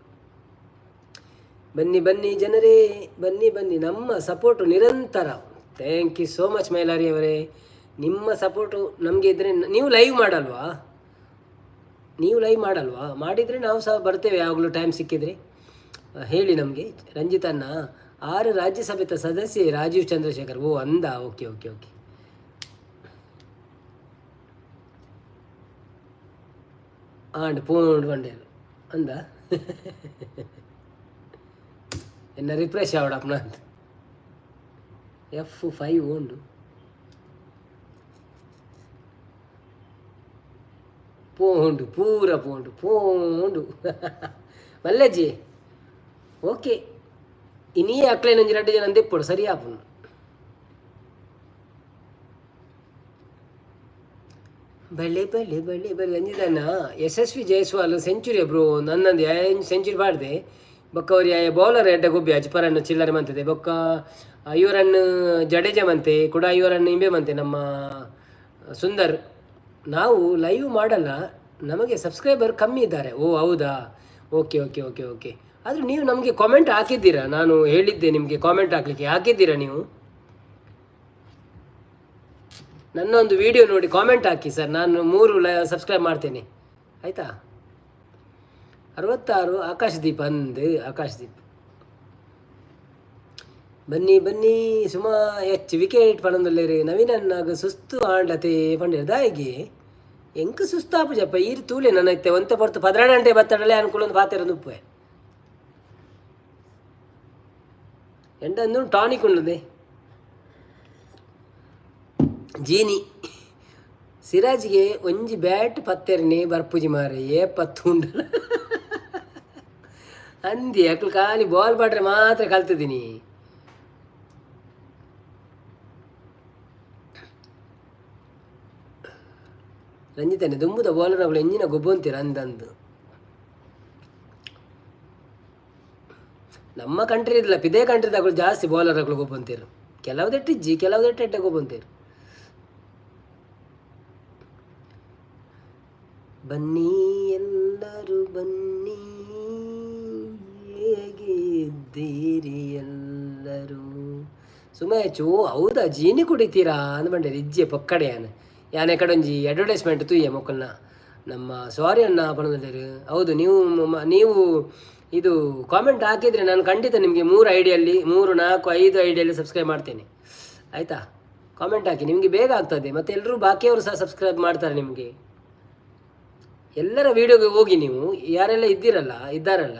ಬನ್ನಿ ಬನ್ನಿ ಜನರೇ, ಬನ್ನಿ ಬನ್ನಿ. ನಮ್ಮ ಸಪೋರ್ಟು ನಿರಂತರ. Thank you so much Mailari ಅವರೇ. ನಿಮ್ಮ ಸಪೋರ್ಟು ನಮಗೆ ಇದ್ದರೆ. ನೀವು ಲೈವ್ ಮಾಡಲ್ವಾ? ನೀವು ಲೈವ್ ಮಾಡಲ್ವಾ? ಮಾಡಿದರೆ ನಾವು ಸಹ ಬರ್ತೇವೆ ಯಾವಾಗಲೂ ಟೈಮ್ ಸಿಕ್ಕಿದರೆ. ಹೇಳಿ ನಮಗೆ. ರಂಜಿತಣ್ಣ ಆರು ರಾಜ್ಯಸಭೆತ ಸದಸ್ಯೆ ರಾಜೀವ್ ಚಂದ್ರಶೇಖರ್. ಓ ಅಂದ, ಓಕೆ ಓಕೆ ಓಕೆ. ಆಂಡ್ ಪೋಂಡ್ ಪಂಡೇರು ಅಂದ. ಎನ್ನ ರಿಫ್ರೆಶ್ ಆವಡಪ್ಪನ ಅಂತ F5 ಉಂಡು. ಪೋಂಡು ಪೂರ ಪೋಂಡು ಪೋಂಡು ಮಲ್ಲಜ್ಜಿ. ಓಕೆ, ಇನಿಯೇ ಅಕ್ಲೇನ ಒಂಜಿ ರಡ್ಡ್ ಜನ ದೆಪ್ಪೊಡು ಸರಿ ಆಪುಂಡು. ಬಳೆ ಬಳೆ ಬಳೆ ಬಳೆ. ರಂಜಿತಣ್ಣ ಯಶಸ್ವಿ ಜಯಸ್ವಾಲ್ ಸೆಂಚುರಿ ಬ್ರೋ. ನನ್ನಂದು ಸೆಂಚುರಿ ಪಾಡ್ದೆ. ಬೊಕ್ಕ ಅವ್ರಿ ಬೌಲರ್ ಎಡ್ಡೆ ಗೊಬ್ಬಿ ಅಜ್ಪರನ್ನು ಚಿಲ್ಲರೆ ಮಂತದೆ. ಬೊಕ್ಕ 5 ರನ್ ಜಡೇಜಾ ಮಂತೆ ಕೂಡ, 5 ರನ್ ಇಂಬೆ ಮಂತೆ ನಮ್ಮ ಸುಂದರ್. ನಾವು ಲೈವ್ ಮಾಡಲ್ಲ, ನಮಗೆ ಸಬ್ಸ್ಕ್ರೈಬರ್ ಕಮ್ಮಿ ಇದ್ದಾರೆ. ಓ ಹೌದಾ? Okay okay okay okay. ಆದರೂ ನೀವು ನಮಗೆ ಕಾಮೆಂಟ್ ಹಾಕಿದ್ದೀರಾ? ನಾನು ಹೇಳಿದ್ದೆ ನಿಮಗೆ ಕಾಮೆಂಟ್ ಹಾಕಲಿಕ್ಕೆ. ಹಾಕಿದ್ದೀರಾ ನೀವು? ನನ್ನ ಒಂದು ವಿಡಿಯೋ ನೋಡಿ ಕಾಮೆಂಟ್ ಹಾಕಿ ಸರ್. ನಾನು 3 ಸಬ್ಸ್ಕ್ರೈಬ್ ಮಾಡ್ತೇನೆ, ಆಯಿತಾ? 66 ಆಕಾಶದೀಪ್ ಅಂದು ಆಕಾಶದೀಪ್. ಬನ್ನಿ ಬನ್ನಿ. ಸುಮಾ ಹೆಚ್ಚು ವಿಕೆಟ್ ಪಣೊಂದುಲ್ಲೆರ್. ನವೀನನ್ನಾಗ ಸುಸ್ತು ಆಂಡತೆ ಪಂಡೆರ್. ದಾಯಿಗೆ ಎಂಕ್ ಸುಸ್ತಾಪುಜಪ್ಪ. ಈರ್ ತೂಲೆ ನನ್ನ ಇತ್ತೆ ಒಂತೆ ಪೊರ್ತು 12 ಗಂಟೆ ಬತ್ತಡಲೆ ಅನುಕೂಲ ಪಾತೆರೊಂದು ಉಪ್ಪುವೆ. ಎಂಟಂದು ಟಾನಿಕ್ ಉಂಡುದೆ ಜೀನಿ. ಸಿರಾಜ್ಗೆ ಒಂಜಿ ಬ್ಯಾಟ್ ಪತ್ತೆರ್ನಿ ಬರ್ಪುಜಿ ಮಾರೆ ಏ ಪತ್ತು ಉಂಡಲ ಅಂದಿ. ಅಕ್ಲು ಖಾಲಿ ಬಾಲ್ ಪಾಡ್ರೆ ಮಾತ್ರ ಕಲ್ತಿದ್ದೀನಿ. ರಂಜಿತನೆ ದುಂಬುದ ಬೌಲರ್ನಗಳು ಎಂಜಿನ ಗೊಬ್ಬೊಂತೀರ ಅಂದಂದು. ನಮ್ಮ ಕಂಟ್ರಿ ಇಲ್ಲ, ಪಿದೇ ಕಂಟ್ರಿದಗಳು ಜಾಸ್ತಿ ಬೌಲರ್ಗಳು ಗೊಬ್ಬೊಂತೀರು. ಕೆಲವು ಇಜ್ಜಿ, ಕೆಲವು ಎಡ್ಡೆ ಗೊಬ್ಬೊಂತೀರು. ಬನ್ನಿ ಎಲ್ಲರೂ ಬನ್ನಿ, ಹೇಗಿದ್ದೀರಿ ಎಲ್ಲರೂ? ಸುಮಯಚು ಹೌದಾ? ಜೀನಿ ಕುಡಿತೀರಾ ಅಂದ್ ಬಂಡೆ ಇಜ್ಜೆ ಪೊಕ್ಕಡೆ. ಯಾನ್ ಯಾನೆ ಕಡೊಂಜಿ ಅಡ್ವರ್ಟೈಸ್ಮೆಂಟ್ ತೂಯೆ ಮೊಕ್ಕಲ್ನ. ನಮ್ಮ ಸಾರಿ ಅಣ್ಣ ಪನೊಂದುಲ್ಲೆರ್. ಹೌದು, ನೀವು ನೀವು ಇದು ಕಾಮೆಂಟ್ ಹಾಕಿದರೆ ನಾನು ಖಂಡಿತ ನಿಮಗೆ 3 ಐಡಿಯಲ್ಲಿ, 3 4 5 ಐಡಿಯಲ್ಲಿ ಸಬ್ಸ್ಕ್ರೈಬ್ ಮಾಡ್ತೇನೆ, ಆಯಿತಾ? ಕಾಮೆಂಟ್ ಹಾಕಿ, ನಿಮಗೆ ಬೇಗ ಆಗ್ತದೆ. ಮತ್ತು ಎಲ್ಲರೂ ಬಾಕಿಯವರು ಸಹ ಸಬ್ಸ್ಕ್ರೈಬ್ ಮಾಡ್ತಾರೆ ನಿಮಗೆ. ಎಲ್ಲರ ವೀಡಿಯೋಗೆ ಹೋಗಿ ನೀವು ಯಾರೆಲ್ಲ ಇದ್ದೀರಲ್ಲ ಇದ್ದಾರಲ್ಲ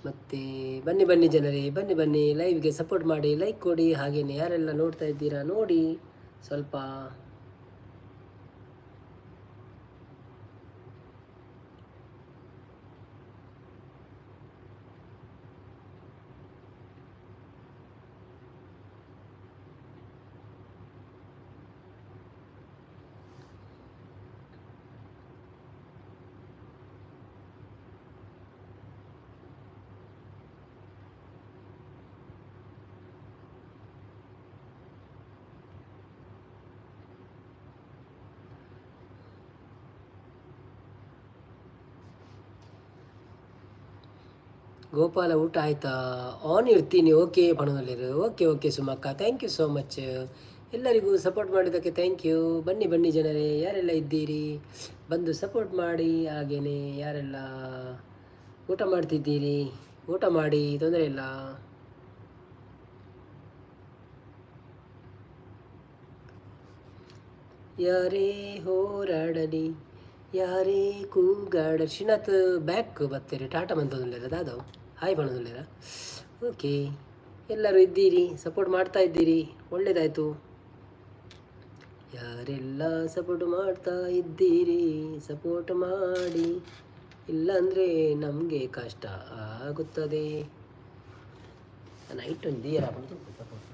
ಮತ್ತು ಬನ್ನಿ ಬನ್ನಿ ಜನರೇ, ಬನ್ನಿ ಬನ್ನಿ, ಲೈವ್ಗೆ ಸಪೋರ್ಟ್ ಮಾಡಿ, ಲೈಕ್ ಕೊಡಿ. ಹಾಗೆಯೇ ಯಾರೆಲ್ಲ ನೋಡ್ತಾ ಇದ್ದೀರಾ ನೋಡಿ ಸ್ವಲ್ಪ. ಗೋಪಾಲ ಊಟ ಆಯ್ತಾ? ಆನ್ ಇರ್ತೀನಿ. ಓಕೆ ಪಣದಲ್ಲಿರು. ಓಕೆ ಓಕೆ ಸುಮಕ್ಕ, thank you so much. ಎಲ್ಲರಿಗೂ ಸಪೋರ್ಟ್ ಮಾಡಿದ್ದಕ್ಕೆ thank you. ಬನ್ನಿ ಬನ್ನಿ ಜನರೇ, ಯಾರೆಲ್ಲ ಇದ್ದೀರಿ ಬಂದು ಸಪೋರ್ಟ್ ಮಾಡಿ. ಹಾಗೆಯೇ ಯಾರೆಲ್ಲ ಊಟ ಮಾಡ್ತಿದ್ದೀರಿ ಊಟ ಮಾಡಿ, ತೊಂದರೆ ಇಲ್ಲ. ಯಾರೇ ಹೋರಾಡಲಿ ಯಾರೇ ಕೂಗಾಡ. ಶ್ರೀನಾಥ್ ಬ್ಯಾಕ್ ಬರ್ತೀರಿ, ಟಾಟಾ ಮಂತೊಂದುಲ್ಲೆರ ದಾದವು ಹಾಯ್ ಪಣೊಂದುಲ್ಲೆರ. ಓಕೆ, ಎಲ್ಲರೂ ಇದ್ದೀರಿ, ಸಪೋರ್ಟ್ ಮಾಡ್ತಾ ಇದ್ದೀರಿ, ಒಳ್ಳೆಯದಾಯಿತು. ಯಾರೆಲ್ಲ ಸಪೋರ್ಟ್ ಮಾಡ್ತಾ ಇದ್ದೀರಿ ಸಪೋರ್ಟ್ ಮಾಡಿ, ಇಲ್ಲಾಂದರೆ ನಮಗೆ ಕಷ್ಟ ಆಗುತ್ತದೆ. ನೈಟ್ ಒಂದು ದಿಯರ ಸಪೋರ್ಟ್.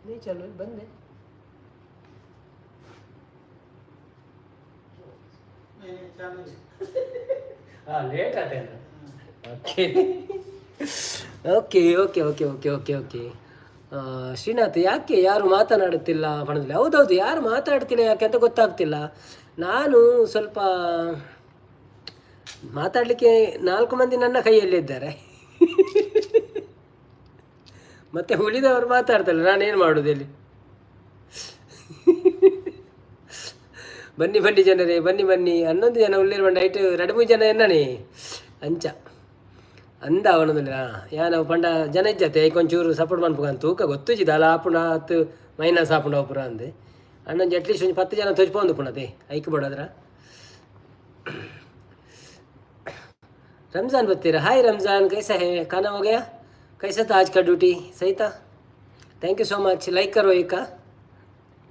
नहीं, चलो बंद है।
नहीं नहीं, चालू है।
हाँ, लेट आते हैं ना। Okay okay okay okay okay okay okay. Srinath, ಯಾಕೆ ಯಾರು ಮಾತನಾಡುತ್ತಿಲ್ಲ ಪಣದಿಲ್ಲ? ಹೌದೌದು, ಯಾರು ಮಾತಾಡ್ತಿಲ್ಲ ಯಾಕೆ ಅಂತ ಗೊತ್ತಾಗ್ತಿಲ್ಲ. ನಾನು ಸ್ವಲ್ಪ ಮಾತಾಡಲಿಕ್ಕೆ ನಾಲ್ಕು ಮಂದಿ ನನ್ನ ಕೈಯಲ್ಲಿದ್ದಾರೆ, ಮತ್ತೆ ಉಳಿದವರು ಮಾತಾಡ್ತಾರೆ, ನಾನೇನು ಮಾಡೋದು ಇಲ್ಲಿ? ಬನ್ನಿ ಬನ್ನಿ ಜನರೇ, ಬನ್ನಿ ಬನ್ನಿ. 11 ಜನ ಉಳ್ಳೇರು ಬಂಡ ಐಟ್ ಎರಡು ಮೂರು ಜನ ಎನ್ನಣೆ ಅಂಚ ಅಂದ ಅವನದಿಲ್ಲ. ಯಾನ ಪಂಡ ಜನ ಇಜ್ಜತೆ ಒಂಚೂರು ಸಪೋರ್ಟ್ ಮನ್ಪುಗ ತೂಕ ಗೊತ್ತುಜಿದ ಅಲ್ಲ ಆಪುಂಡ ಹತ್ತು ಮೈನಸ್ ಆಪುಂಡ ಪುರ ಅಂದೆ. ಅಣ್ಣಂಜಿ ಅಟ್ಲೀಸ್ಟ್ ಒಂಜಿ 10 ಜನ ತೋಜ್ಪೊಂದು ಪುಣತೆ ಐಕ್ ಬೋಡದ್ರ. रमज़ान बत्तीरा, हाय रमज़ान, कैसा है? खाना हो गया? कैसा था आज का ड्यूटी? सही था? Thank you so much. Like करो एक का।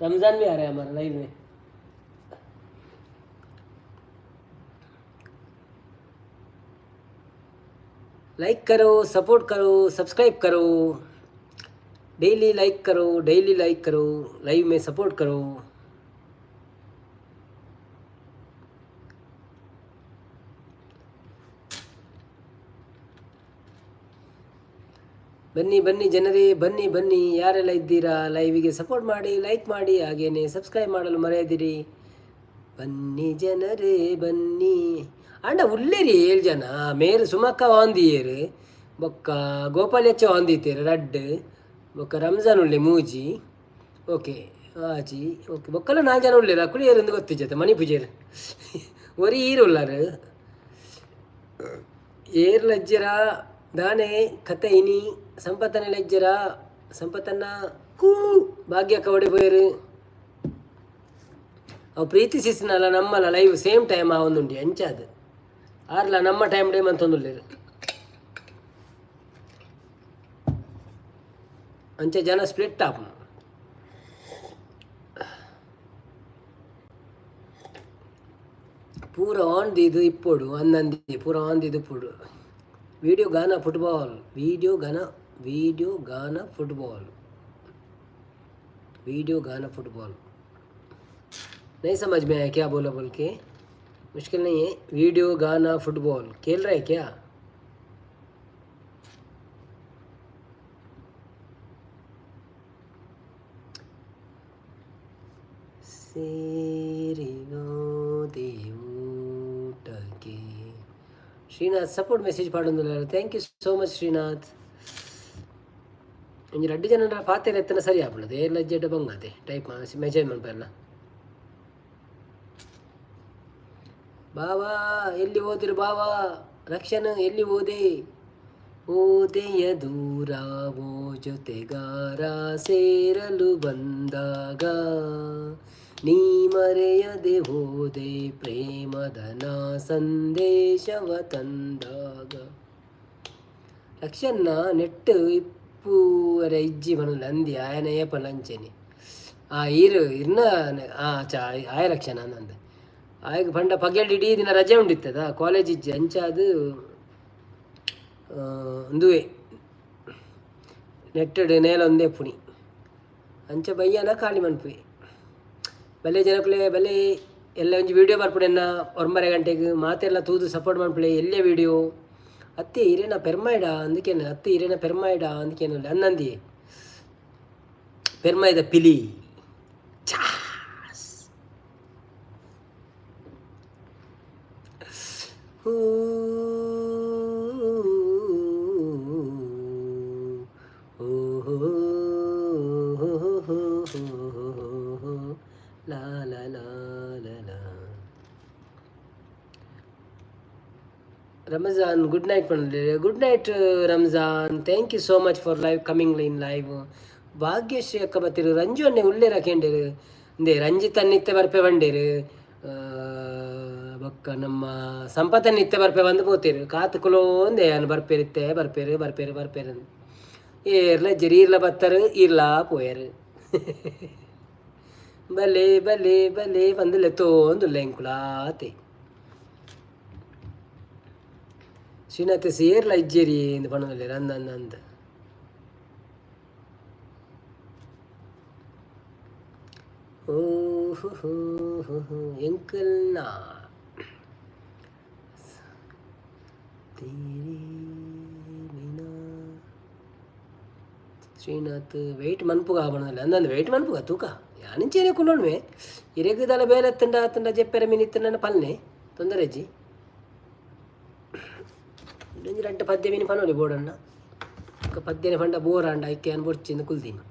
रमज़ान भी आ रहा है हमारा लाइव में। लाइक करो, सपोर्ट करो, सब्सक्राइब करो, डेली लाइक करो, डेली लाइक करो, लाइव में सपोर्ट करो। ಬನ್ನಿ ಬನ್ನಿ ಜನರೇ, ಬನ್ನಿ ಬನ್ನಿ. ಯಾರೆಲ್ಲ ಇದ್ದೀರಾ ಲೈವಿಗೆ ಸಪೋರ್ಟ್ ಮಾಡಿ, ಲೈಕ್ ಮಾಡಿ, ಹಾಗೇನೆ ಸಬ್ಸ್ಕ್ರೈಬ್ ಮಾಡಲು ಮರೆಯದಿರಿ. ಬನ್ನಿ ಜನರೇ ಬನ್ನಿ. ಅಂಡ ಉಲ್ಲೇರಿ ಏಳು ಜನ ಮೇರು ಸುಮಕ್ಕ ವಾಂದಿಯೇರು ಬೊಕ್ಕ ಗೋಪಾಲ್ ಹೆಚ್ಚ ವಾಂದಿತ್ತೇರು ರಡ್ಡ್ ಬೊಕ್ಕ ರಂಜಾನ್ ಉಳ್ಳೆ ಮೂಜಿ. ಓಕೆ ಆಜಿ ಓಕೆ ಬೊಕ್ಕಲ ನಾಲ್ಕು ಜನ ಉಳ್ಳೇರು. ಅಕುಲು ಏರಂದು ಗೊತ್ತಿಜ್ಜತೆ ಮಣಿ ಪೂಜೆರು ಒರಿ ಈರು ಉಳ್ಳಾರು ಏರ್ ಲಜ್ಜರ ದಾನೆ ಕತೆ ಇನಿ ಸಂಪತ್ತನ ಲಜ್ಜರ ಸಂಪತ್ತನ್ನ ಕೂ ಭಾಗ್ಯ ಕವಡೆ ಪೋಯರು. ಅವು ಪ್ರೀತಿಸಿಸ್ನಲ್ಲ ನಮ್ಮಲ್ಲ ಲೈವ್ ಸೇಮ್ ಟೈಮ್ ಆ ಒಂದುಂಡಿ ಅಂಚಾದ ಆರ್ಲ ನಮ್ಮ ಟೈಮ್ ಡೇ ಅಂತಂದುಲ್ಲೇರು ಅಂಚೆ ಜನ ಸ್ಪ್ಲಿಟ್ ಆಪುಂಡು. ಪೂರ ಆನ್ ದೀದು ಇಪ್ಪೊಡು ಅಂದಂದಿ ಪೂರ ಆನ್ ದೀದು ಇಪ್ಪೊಡು. ವಿಡಿಯೋ ಗಾನ ಫುಟ್ಬಾಲ್, ವಿಡಿಯೋ ಗಾನ, ವಿಡಿಯೋ ಗಾನ ಫುಟ್ಬಾಲ್, वीडियो गाना फुटबॉल। नहीं समझ में आया क्या बोला बोल के? मुश्किल नहीं है। वीडियो गाना फुटबॉल खेल रहे क्या? ಸೇರಿಗೋದೆ ಊಟಕ್ಕೆ. ಶ್ರೀನಾಥ್ ಸಪೋರ್ಟ್ ಮೆಸೇಜ್ ಪಾಡೊಂದುಲ್ಲೆರ್. Thank you so much Srinath. ಒಂಜಿ ರಡ್ಡ್ ಜನ ಪಾತೆರ ಎತ್ತನ ಸರಿ ಆಪುಂಡು. ಏರ್ಲ ಇಜ್ಜೆಡ ಬಂಗಾತೆ ಟೈಪ್ ಮೆಸೇಜ್ ಮನ್ಪೆರ್ಲ. ಬಾವಾ, ಎಲ್ಲಿ ಹೋದಿರು ಬಾವಾ? ರಕ್ಷಣ, ಎಲ್ಲಿ ಹೋದೆ? ಓದೆಯ ದೂರ ಓ ಜೊತೆಗಾರ, ಸೇರಲು ಬಂದಾಗ ನೀ ಮರೆಯದೆ ಹೋದೆ, ಪ್ರೇಮದ ನಾ ಸಂದೇಶವ ತಂದಾಗ. ರಕ್ಷನ್ನ ನೆಟ್ ಇಪ್ಪುವರೆ ಇಜ್ಜಿ ಪನೊಂದು ಅಂದಿ ಆಯನ ಏಪಲ ಅಂಚೆನೆ. ಆ ಈರು ಇರ್ನ ಆ ಚಾ ಆಯ ರಕ್ಷಣ ಅಂದ. ಆಯ್ಗ್ ಪಂಡ ಪಗೆಲ್ ಇಡೀ ದಿನ ರಜೆ ಉಂಡಿತ್ತದ, ಕಾಲೇಜ್ ಇಜ್ಜಿ. ಅಂಚಾದ್ ಉಂದುವೆ ನೆಟ್ಟಡ್ ನೇಲ ಒಂದೇ ಪುಣಿ ಅಂಚ ಬಯ್ಯನ ಖಾಲಿ ಮನ್ಪುವೆ. ಬಲ್ಲೆ ಜನಕುಲೆ, ಬಲ್ಲೆ. ಎಲ್ಲ ಒಂಜಿ ವೀಡಿಯೋ ಬರ್ಪುಡೆನ್ನ 9 ಗಂಟೆಗೆ. ಮಾತೆಲ್ಲ ತೂದು ಸಪೋರ್ಟ್ ಮನ್ಪುಲೆ. ಎಲ್ಲೇ ವೀಡಿಯೋ ಅತ್ತೆ ಇರೇನ ಪೆರ್ಮಾಯ್ಡ ಅಂದಕೇನ, ಅತ್ತೆ ಇರೇನ ಪೆರ್ಮಾಯ್ಡ ಅಂದಕೇನ. ಅನ್ನಂದಿ ಪೆರ್ಮಾಯ್ದ ಪಿಲಿ ಚಾಸ್. ಹೂ ಹೂ ಹೂ ಹೂ, ಲಾ ಲಾ ಲಾ ಲಾ ಲಾ. Ramazan good night ಪಂಡ್ರೆ. Good night Ramzan, thank you so much for live coming in live. Bhagyashree ಅಕ್ಕ ಬತ್ತಿರು. ರಂಜು ಅಣ್ಣೆ ಉಲ್ಲೇರ ಕೇಂಡೇರು. ಇಂದೆ ರಂಜಿತ್ ಅನ್ನಿತ್ತೆ ಬರ್ಪೆ ಬಂಡೇರು. ಬೊಕ್ಕ ನಮ್ಮ ಸಂಪತ್ ಇತ್ತೆ ಬರ್ಪೆ ಬಂದು ಪೋತೇರು. ಕಾತು ಕುಲೋಂದೆ ಯಾನ್ ಬರ್ಪೇರಿತ್ತೆ, ಬರ್ಪೇರು ಬರ್ಪೇರು ಬರ್ಪೇರು. ಏರ್ಲ ಇಜ್ಜೆರ್, ಈರ್ಲ ಬತ್ತರು, ಈರ್ಲಾ ಪೋಯರು. ಬಲೆ ಬಲೆ ಬಲೆ ಪಂದ್ ಲೆತ್ತೋಂದುಲ್ಲ ಎಂಕುಲಾತೆ. ಶ್ರೀನಾಥ್ ಸೇರ್ಲ ಇಜ್ಜೇರಿ ಇಂದ್ ಪನೊಂದುಲ್ಲೆರ್. ಅಂದ್ ಅಂದ್ ಅಂದ್. ಓ ಹೋ ಹೋ ಹೋ, ಎಂಕಲ್ನ ತೇರೆ ಬಿನಾ. ಶ್ರೀನಾಥ್ ವೆಯ್ಟ್ ಮನ್ಪುಗ ಪನೊಂದುಲ್ಲೆ. ಅಂದಂದು ವೆಯ್ಟ್ ಮನ್ಪುಗ ತೂಕ. ಯಾನಿಂಚೆನೆ ಕುಲ್ಲೊನ್ವೆ. ಇರೆಗ್ ದಾಲ ಬೇಲೆ ಇತ್ತುಂಡ ಅತ್ತುಂಡ ಜೆಪ್ಪೆರೆ ಮಿನಿ ಇತ್ತುಂಡ ಪಲ್ನೆ, ತೊಂದರೆ ಇಜ್ಜಿ. ಒಂಜಿ ರಡ್ಡ್ ಪದ್ಯ ಮೀನು ಪನೊಲಿ ಬೋಡಣ್ಣ. ಬೊಕ್ಕ ಪದ್ಯನೆ ಪಂಡ ಬೋರ್ ಆಂಡ ಐಕೆ ಯಾನ್ ಬೊಡ್ಚಿಂದ್ ಕುಲ್ದಿನಿ.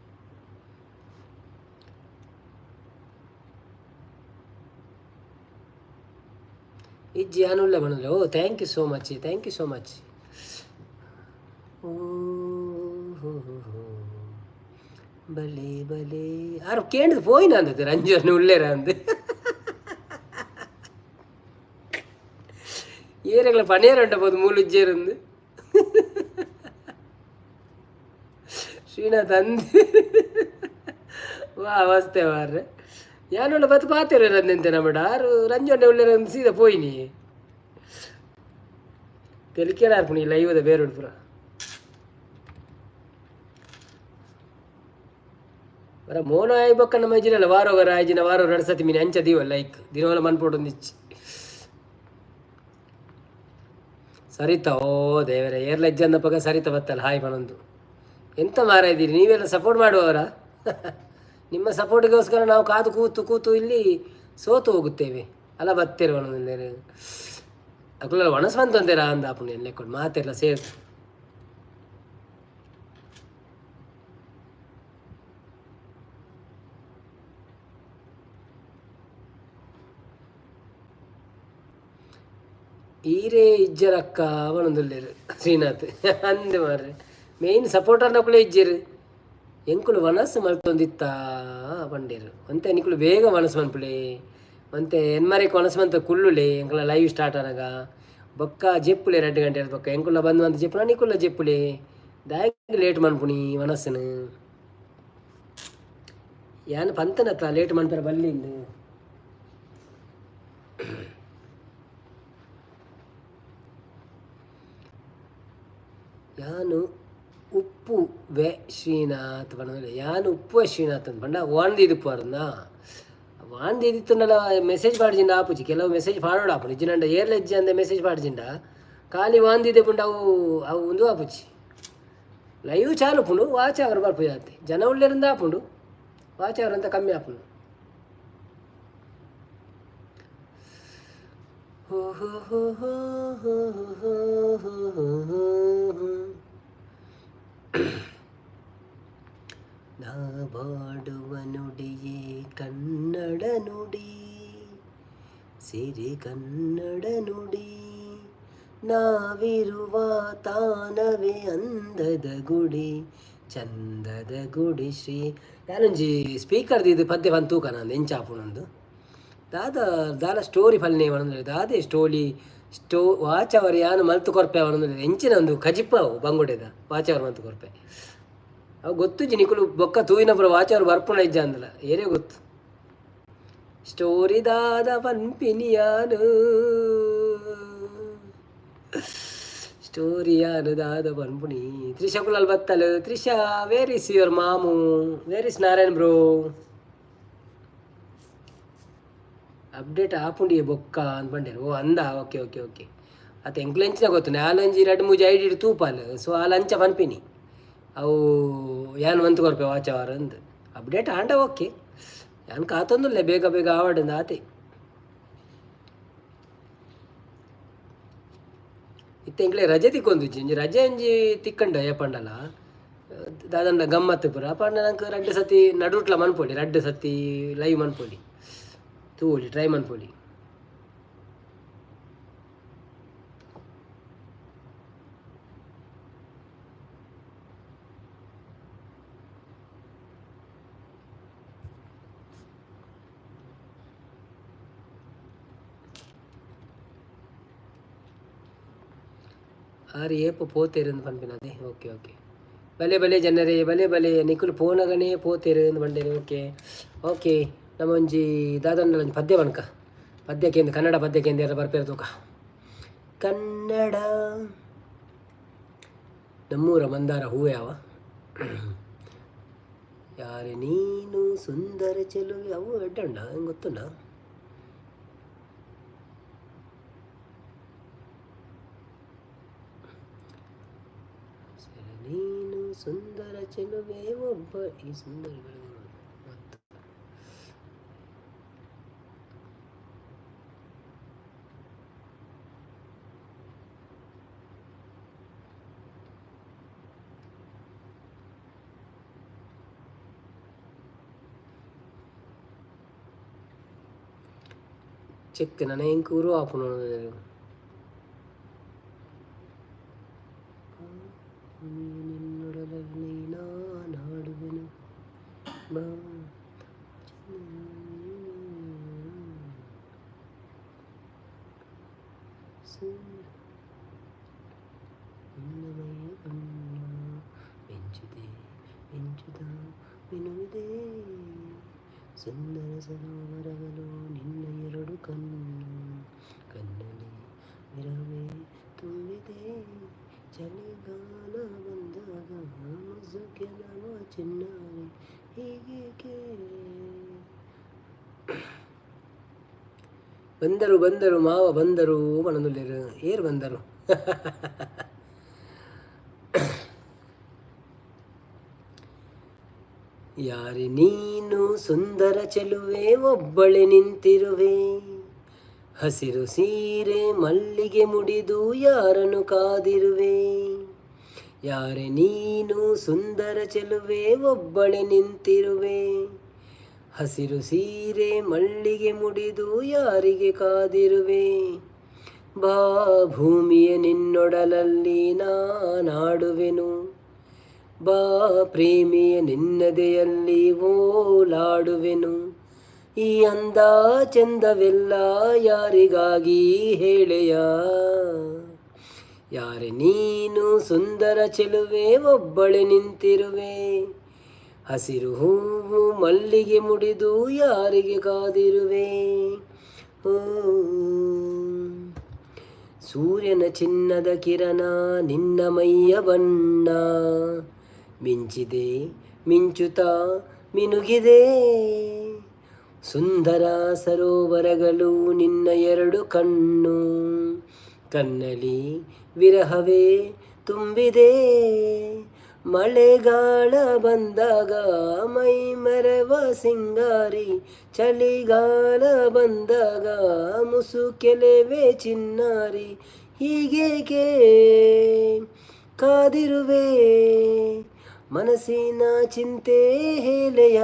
ಇಜ್ಜಿ ಯಾನ್ ಉಲ್ಲೆ ಪನೊಂದುಲ್ಲೆ. Oh, thank you so much, thank you so much. ಓ ಹೋ ಹೋ, ಬಲೆ ಬಲೆ. ಆರು ಕೇಂದ್ರ ಪೋಯಿನ ಅಂದತೆ ರಂಜನ್ ಉಲ್ಲೇರ ಅಂದ್. ಏರೆಗ್ಲ ಪನೇರ ಉಂಡ ಪೋದು ಮೂಲುಜ್ಜೇರಂದು ಶ್ರೀನಾಥ್ ಅಂದ್. ವಾ ವಸ್ತೆ ಮಾರ್ರೆ. ಯಾನುಲ್ಲ ಬತ್ತು ಪಾತೆರ ರಂದೆಂತೆ ನಮ್ಮಡ ಆರು ರಂಜೊಂಡೆ ಉಲ್ಲೇರ ಸೀದಾ ಪೋಯಿನಿ. ತೆಲಿಕೆಲ ಆರ್ಪುಣಿ ಲೈವದ ಬೇರೆ ಪೂರ. ವರ ಮೋನ ಆಯ್ ಬೊಕ್ಕ ನಮ್ಮ ಇಜ್ಜಿರಲ್ಲ. ವಾರೋ ವರ ಆಯ್ಜಿನ ವಾರೋ ರಡ್ ಸತಿ ಮೀನು ಅಂಚ ದೀವ ಲೈಕ್ ದಿನವಲ ಮನ್ಪೊಡೊಂದಿಚ್ಚಿ. ಸರಿತಾ, ಓ ದೇವರೇ, ಏರ್ಲ ಇಜ್ಜಂದಪಗ ಸರಿತ ಬತ್ತಲ್ಲ ಹಾಯ್ ಪನೊಂದು. ಎಂತ ಮಾರ ಇದ್ದೀರಿ ನೀವೆಲ್ಲ? ಸಪೋರ್ಟ್ ಮಾಡುವವರ? ನಿಮ್ಮ ಸಪೋರ್ಟ್ಗೋಸ್ಕರ ನಾವು ಕಾದು ಕೂತು ಕೂತು ಇಲ್ಲಿ ಸೋತು ಹೋಗುತ್ತೇವೆ ಅಲ್ಲ. ಬತ್ತೆರ್ ಪನೊಂದುಲ್ಲೆರ್. ಅಕುಲೆಲ್ಲ ವಣಸ್ ಮಂತೊಂದೇರಾ ಅಂದ ಆಪುಂಡು ಎನ್ನ ಲೆಕ್ಕೊಡು ಮಾತೆರ್ಲ ಸೇರ್ದು. ಈರೇ ಇಜ್ಜರಕ್ಕ ಪನೊಂದುಲ್ಲೆರ್ ಶ್ರೀನಾಥ್. ಅಂದ್ ಮಾರ್ರೆ, ಮೇಯ್ನ್ ಸಪೋರ್ಟರ್ನಕುಲೇ ಇಜ್ಜೆರ್. ಎಂಕುಲು ವನಸ್ ಮಲ್ತೊಂದಿತ್ತ ಪಂಡೆರ್. ಒಂತೆ ನಿಕುಲು ಬೇಗ ವನಸ್ ಮನ್ಪುಲೆ. ಒಂತೆ ಎನ್ಮರೆಕ್ ವನಸ್ ಮಂತ ಕುಲ್ಲುಲೆ. ಎಂಕುಲ ಲೈವ್ ಸ್ಟಾರ್ಟ್ ಆನಗ ಬೊಕ್ಕ ಜೆಪ್ಪುಲೆ. 2 ಗಂಟೆ ಬೊಕ್ಕ ಎಂಕುಲ ಬಂದು ಬಂದು ಜೆಪ್ಪುನ, ನಿಕುಲ್ಲ ಜೆಪ್ಪುಲೆ. ದಾಯೆಗ್ ಲೇಟ್ ಮನ್ಪುನಿ ವನಸ್ನ್? ಯಾನ್ ಪಂತನತ್ತ ಲೇಟ್ ಮನ್ಪೆರೆ ಬಲ್ಲಿಂದು. ಯಾನು ಉಪ್ಪುವೆ ಶ್ರೀನಾಥ್ ಪಂಡ, ಯಾನು ಉಪ್ಪುವೆ ಶ್ರೀನಾಥ್ ಅಂತ ಪಂಡ ವಾಂದಿದುಪ್ಪುವರ್ನ ವಾಂದಿದಿತ್ತುಂಡಲ ಮೆಸೇಜ್ ಪಾಡ್ಜಿಂಡ ಆಪುಜಿ. ಕೆಲವು ಮೆಸೇಜ್ ಪಾಡೋಡು ಆಪುಂಡು. ಇಜ್ಜಿನಂಡ ಏರ್ಲೆಜ್ಜಿ ಅಂದೆ ಮೆಸೇಜ್ ಪಾಡ್ಜಿಂಡ ಖಾಲಿ ವಾಂದಿದೆ ಪುಂಡ ಅವು ಅವು ಉಂದು ಆಪುಜಿ. ಲೈವ್ ಚಾಲು ಪುಂಡು, ವಾಚ್ ಅವರು ಬರ್ಪು ಜಾತಿ. ಜನ ಉಳ್ಳೇರಿಂದ ಆಪುಂಡು, ವಾಚ್ ಅವರಂತ ಕಮ್ಮಿ ಆಪುಂಡು. ಹೋ ಹೋ ಹೋ ಹೋ ಹೋ ಹೋ ಹೋ ಹೋ ಹೋ. ನಾ ಬಾಡುವ ನುಡಿಯೇ ಕನ್ನಡ ನುಡಿ, ಸಿರಿ ಕನ್ನಡ ನುಡಿ. ನಾವಿರುವ ತಾನವೇ ಅಂದದ ಗುಡಿ, ಚಂದದ ಗುಡಿ ಶ್ರೀ. ಯಾನೊಂಜಿ ಸ್ಪೀಕರ್ ಇದು ಪದ್ಯ ಬಂದು ತೂಕ ನಂದು ಎಂಚಾಪುನೊಂದು ದಾದ ದಾಲ ಸ್ಟೋರಿ ಫಲ್ನೆ ಪನೊಂದು ದಾದೆ ಸ್ಟೋಲಿ ಸ್ಟೋ ವಾಚವರ್ ಯಾನು ಮಲ್ತು ಕೊರ್ಪೆ ಅವನೊಂದು ಎಂಚಿನ ಒಂದು ಕಜಿಪ್ಪ ಅವು ಬಂಗುಡೆದ ವಾಚವರ್ ಮಲ್ತು ಕೊರ್ಪೆ. ಅವು ಗೊತ್ತುಜಿ ನಿಕುಲು ಬೊಕ್ಕ ತೂಯಿನ ಪುರ ವಾಚವರು ಬರ್ಪುಣ ಇಜ್ಜ ಅಂದಲ ಏರೇ ಗೊತ್ತು. ಸ್ಟೋರಿ ದಾದ ಪನ್ಪಿನಿಯಾನು, ಸ್ಟೋರಿ ಯಾನು ದಾದ ಪನ್ಪುನಿ. ತ್ರಿಷಾ ಕುಲಾಲ್ ಬತ್ತಲು. ತ್ರಿಷಾ, ವೇರ್ is your ಮಾಮು? Where is Narayan bro? Update ಆಪುಂಡಿಯೇ ಬೊಕ್ಕ ಅಂದ್ ಪಂಡೇರು. ಓ ಅಂದ, ಓಕೆ ಓಕೆ ಓಕೆ. ಅತ್ತ ಎಂಕ್ಲು ಎಂಚಿನ ಗೊತ್ತು, ನಾಲೊಂಜಿ ರಡ್ಡ್ ಮೂಜಿ ಐಡಿ ತೂಪಾಲ್. ಸೊ ಆಲ್ ಅಂಚ ಪನ್ಪಿನಿ, ಅವು ಯಾನ್ ಮಂತ್ ಕೊರ್ಪೆ ವಾಚವಾರ ಅಂದ್. ಅಪ್ಡೇಟ್ ಆಂಡ ಓಕೆ, ಯಾನ್ ಕಾತೊಂದುಲ್ಲೆ ಬೇಗ ಬೇಗ ಆವಡ್ ಆತೆ. ಇತ್ತೆ ಎಂಕ್ಲೆ ರಜೆ ತಿಕ್ಕೊಂದುಜ್ಜಿ. ಒಂಜಿ ರಜೆ ಒಂಜಿ ತಿಕ್ಕಂಡ ಏಪಂಡಲ ದಾದಂಡ ಗಮ್ಮತ್ತು ಪೂರ ಪಂಡ ನಂಗೆ ರಡ್ಡ್ ಸತಿ ನಡುಟ್ಲ ಮನ್ಪೊಲಿ, ರಡ್ಡ್ ಸತಿ ಲೈವ್ ಮನ್ಪೊಲಿ, ತೂವೊಲಿ, ಟ್ರೈ ಮನ್ಪೊಲಿ. ಆರು ಏಪ ಪೋತೇರು ಪನ್ಪಿನದೆ. ಓಕೆ ಓಕೆ, ಬಲೆ ಬಲೆ ಜನರೇ, ಬಲೆ ಬಲೆ. ನಿಕುಲು ಪೋನಗನೇ ಪೋತೇರು ಪಂಡೇರು. ಓಕೆ ಓಕೆ, ನಮ್ಮ ಒಂಜಿ ದಾದಂಡ ಒಂಜಿ ಪದ್ಯ ಬನ್ಕ. ಪದ್ಯ ಕೇಂದ್ರ, ಕನ್ನಡ ಪದ್ಯ ಕೇಂದ್ರ ಬರ್ಪೇರು ತೂಕ. ಕನ್ನಡ ನಮ್ಮೂರ ಮಂದಾರ ಹೂವೆ ಯಾವ. ಯಾರೆ ನೀನು ಸುಂದರ ಚೆಲುವೆ, ಅವು ಎಡ್ಡಂಡ ಹಂಗೆ ಗೊತ್ತುಂಡ. ನೀನು ಸುಂದರ ಚೆಲುವೆ ಒಬ್ಬ ಈ ಸುಂದರ ಗೊತ್ತು. ಚೆಕ್ ನನ್ನ ಎಂಕ್ ಉರು ಆಪುನು. ನಿನ್ನೊಡಲಲ್ಲಿ ನಾನಾಡುವೆನು ಬಾ. ನಿನ್ನ ಮೈಯ ಬಣ್ಣ ಮಿಂಚುದೆ ಮಿಂಚುದ ಮಿನುಗಿದೆ, ಸುಂದರ ಸರೋವರಗಳು ನಿನ್ನ ಎರಡು ಕಣ್ಣು. ಕಣ್ಣಲ್ಲಿ ವಿರಹವೇ ತುಂಬಿದೆ, ಚಳಿಗಾಲ ಬಂದಾಗ ಮುಸುಕೆನವ ಚಿನ್ನಾರೆ ಹೀಗೇಕೆ. ಬಂದರು ಬಂದರು ಮಾವ ಬಂದರು ಮನದುಲ್ಲೇರು. ಏರ್ ಬಂದರು? ಯಾರೆ ನೀನು ಸುಂದರ ಚೆಲುವೆ ಒಬ್ಬಳೆ ನಿಂತಿರುವೆ, ಹಸಿರು ಸೀರೆ ಮಲ್ಲಿಗೆ ಮುಡಿದು ಯಾರನ್ನು ಕಾದಿರುವೆ. ಯಾರೆ ನೀನು ಸುಂದರ ಚೆಲುವೆ ಒಬ್ಬಳೆ ನಿಂತಿರುವೆ, ಹಸಿರು ಸೀರೆ ಮಲ್ಲಿಗೆ ಮುಡಿದು ಯಾರಿಗೆ ಕಾದಿರುವೆ. ಬಾ ಭೂಮಿಯ ನಿನ್ನೊಡಲಲ್ಲಿ ನಾನಾಡುವೆನು, ಬಾ ಪ್ರೇಮಿಯ ನಿನ್ನದೆಯಲ್ಲಿ ಓಲಾಡುವೆನು. ಈ ಅಂದ ಚಂದವೆಲ್ಲ ಯಾರಿಗಾಗಿ ಹೇಳೆಯ. ಯಾರೆ ನೀನು ಸುಂದರ ಚೆಲುವೆ ಒಬ್ಬಳೆ ನಿಂತಿರುವೆ, ಹಸಿರು ಹೂವು ಮಲ್ಲಿಗೆ ಮುಡಿದು ಯಾರಿಗೆ ಕಾದಿರುವೆ. ಓ ಸೂರ್ಯನ ಚಿನ್ನದ ಕಿರಣ ನಿನ್ನ ಮೈಯ ಬಣ್ಣ ಮಿಂಚಿದೆ ಮಿಂಚುತ್ತಾ ಮಿನುಗಿದೆ. ಸುಂದರ ಸರೋವರಗಳು ನಿನ್ನ ಎರಡು ಕಣ್ಣು, ಕಣ್ಣಲಿ ವಿರಹವೇ ತುಂಬಿದೆ. ಮಳೆಗಾಲ ಬಂದಾಗ ಮೈ ಮರೆವ ಸಿಂಗಾರಿ, ಚಳಿಗಾಲ ಬಂದಾಗ ಮುಸುಕೆಲೆವೆ ಚಿನ್ನಾರಿ, ಹೀಗೇಕೆ ಕಾದಿರುವೆ ಮನಸ್ಸಿನ ಚಿಂತೆ ಹೇಳೆಯ?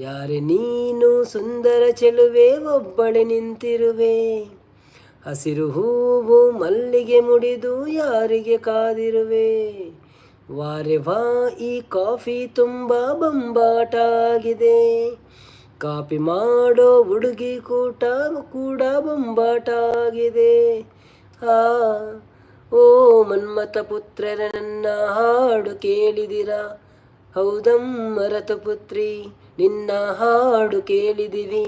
ಯಾರೆ ನೀನು ಸುಂದರ ಚೆಲುವೆ, ಒಬ್ಬಳೆ ನಿಂತಿರುವೆ? ಹಸಿರು ಹೂವು ಮಲ್ಲಿಗೆ ಮುಡಿದು ಯಾರಿಗೆ ಕಾದಿರುವೆ? ವಾರೆ ವಾ, ಈ ಕಾಫಿ ತುಂಬ ಬೊಂಬಾಟಾಗಿದೆ. ಕಾಪಿ ಮಾಡೋ ಹುಡುಗಿ ಕೂಟ ಕೂಡ ಬೊಂಬಾಟಾಗಿದೆ. ಆ ಓ ಮನ್ಮಥ ಪುತ್ರರ, ನನ್ನ ಹಾಡು ಕೇಳಿದಿರಾ? ಹೌದಮ್ಮ ರತಪುತ್ರಿ, ನಿನ್ನ ಹಾಡು ಕೇಳಿದಿವಿ,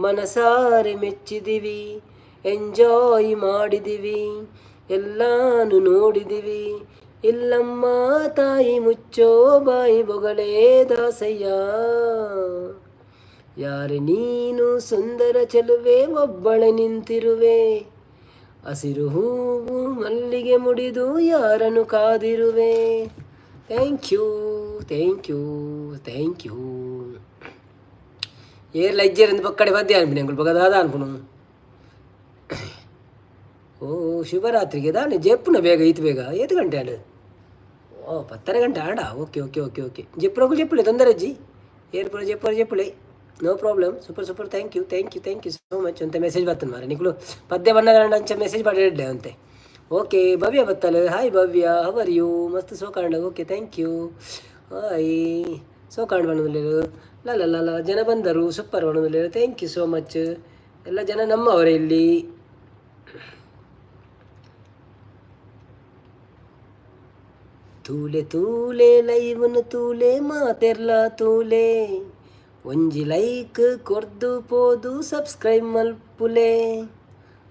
ಮನಸಾರೆ ಮೆಚ್ಚಿದಿವಿ, ಎಂಜಾಯ್ ಮಾಡಿದಿವಿ, ಎಲ್ಲಾನು ನೋಡಿದಿವಿ. ಇಲ್ಲಮ್ಮ ತಾಯಿ, ಮುಚ್ಚೋ ಬಾಯಿ, ಬೊಗಳೇ ದಾಸಯ್ಯ. ಯಾರೆ ನೀನು ಸುಂದರ ಚೆಲುವೆ, ಒಬ್ಬಳೆ ನಿಂತಿರುವೆ? ಹಸಿರು ಹೂವು ಮಲ್ಲಿಗೆ ಮುಡಿದು ಯಾರನ್ನು ಕಾದಿರುವೆ? Thank you, thank you, thank you. ಏರ್ಲ ಇಜ್ಜೇರಿಂದ ಪಕ್ಕಡೆ ಬದ್ದೆ ಅನ್ಪಿನ ಎಂಕುಲು ಬೊಕ ದಾದ ಅನ್ಪುನು? ಓ, ಶುಭರಾತ್ರಿಗೆ ದಾನೆ ಜೆಪ್ಪುನ ಬೇಗ, ಈತ್ ಬೇಗ ಏತ್ ಗಂಟೆ ಆಂಡ್? ಓ, 10:30 ಗಂಟೆ ಆಂಡ. Okay okay okay okay. ಜೆಪ್ಪುನಕುಲು ಜೆಪ್ಪುಲೆ, ತೊಂದರೆ ಅಜ್ಜಿ. ಏರ್ ಪೂರ ಜೆಪ್ಪುರ ಜೆಪ್ಪುಲೆ, no problem. Super, super, thank you, thank you, thank you so much. ಅಂತೆ ಮೆಸೇಜ್ ಬರ್ತದೆ ಮಾರೆ. ನಿಕುಲು ಪದ್ಯ ಬಣ್ಣಗಳ ಅಂಚ ಮೆಸೇಜ್ ಮಾಡಿ ಅಂತೆ. ಓಕೆ, ಭವ್ಯ ಬತ್ತಲ್. Hi Bhavya, how are you? ಮಸ್ತ್ ಸೋಕಾಂಡ್. Okay, thank you. Hi, ಸೋಕಾಂಡ್ ಬಣ್ಣದಲ್ಲಿರು. ಲ ಲ ಲ, ಜನ ಬಂದರು, super ಬಣ್ಣದಲ್ಲಿರು. Thank you so much. ಎಲ್ಲ ಜನ ನಮ್ಮವರೇ ಇಲ್ಲಿ. ತೂಲೆ ತೂಲೆ ಲೈವ್ನ್ ತೂಲೆ, ಮಾತೆರ್ಲ ತೂಲೆ. ಒಂಜಿ ಲೈಕ್ ಕೊರ್ದು ಪೋದು ಸಬ್ಸ್ಕ್ರೈಬ್ ಮಲ್ಪುಲೆ.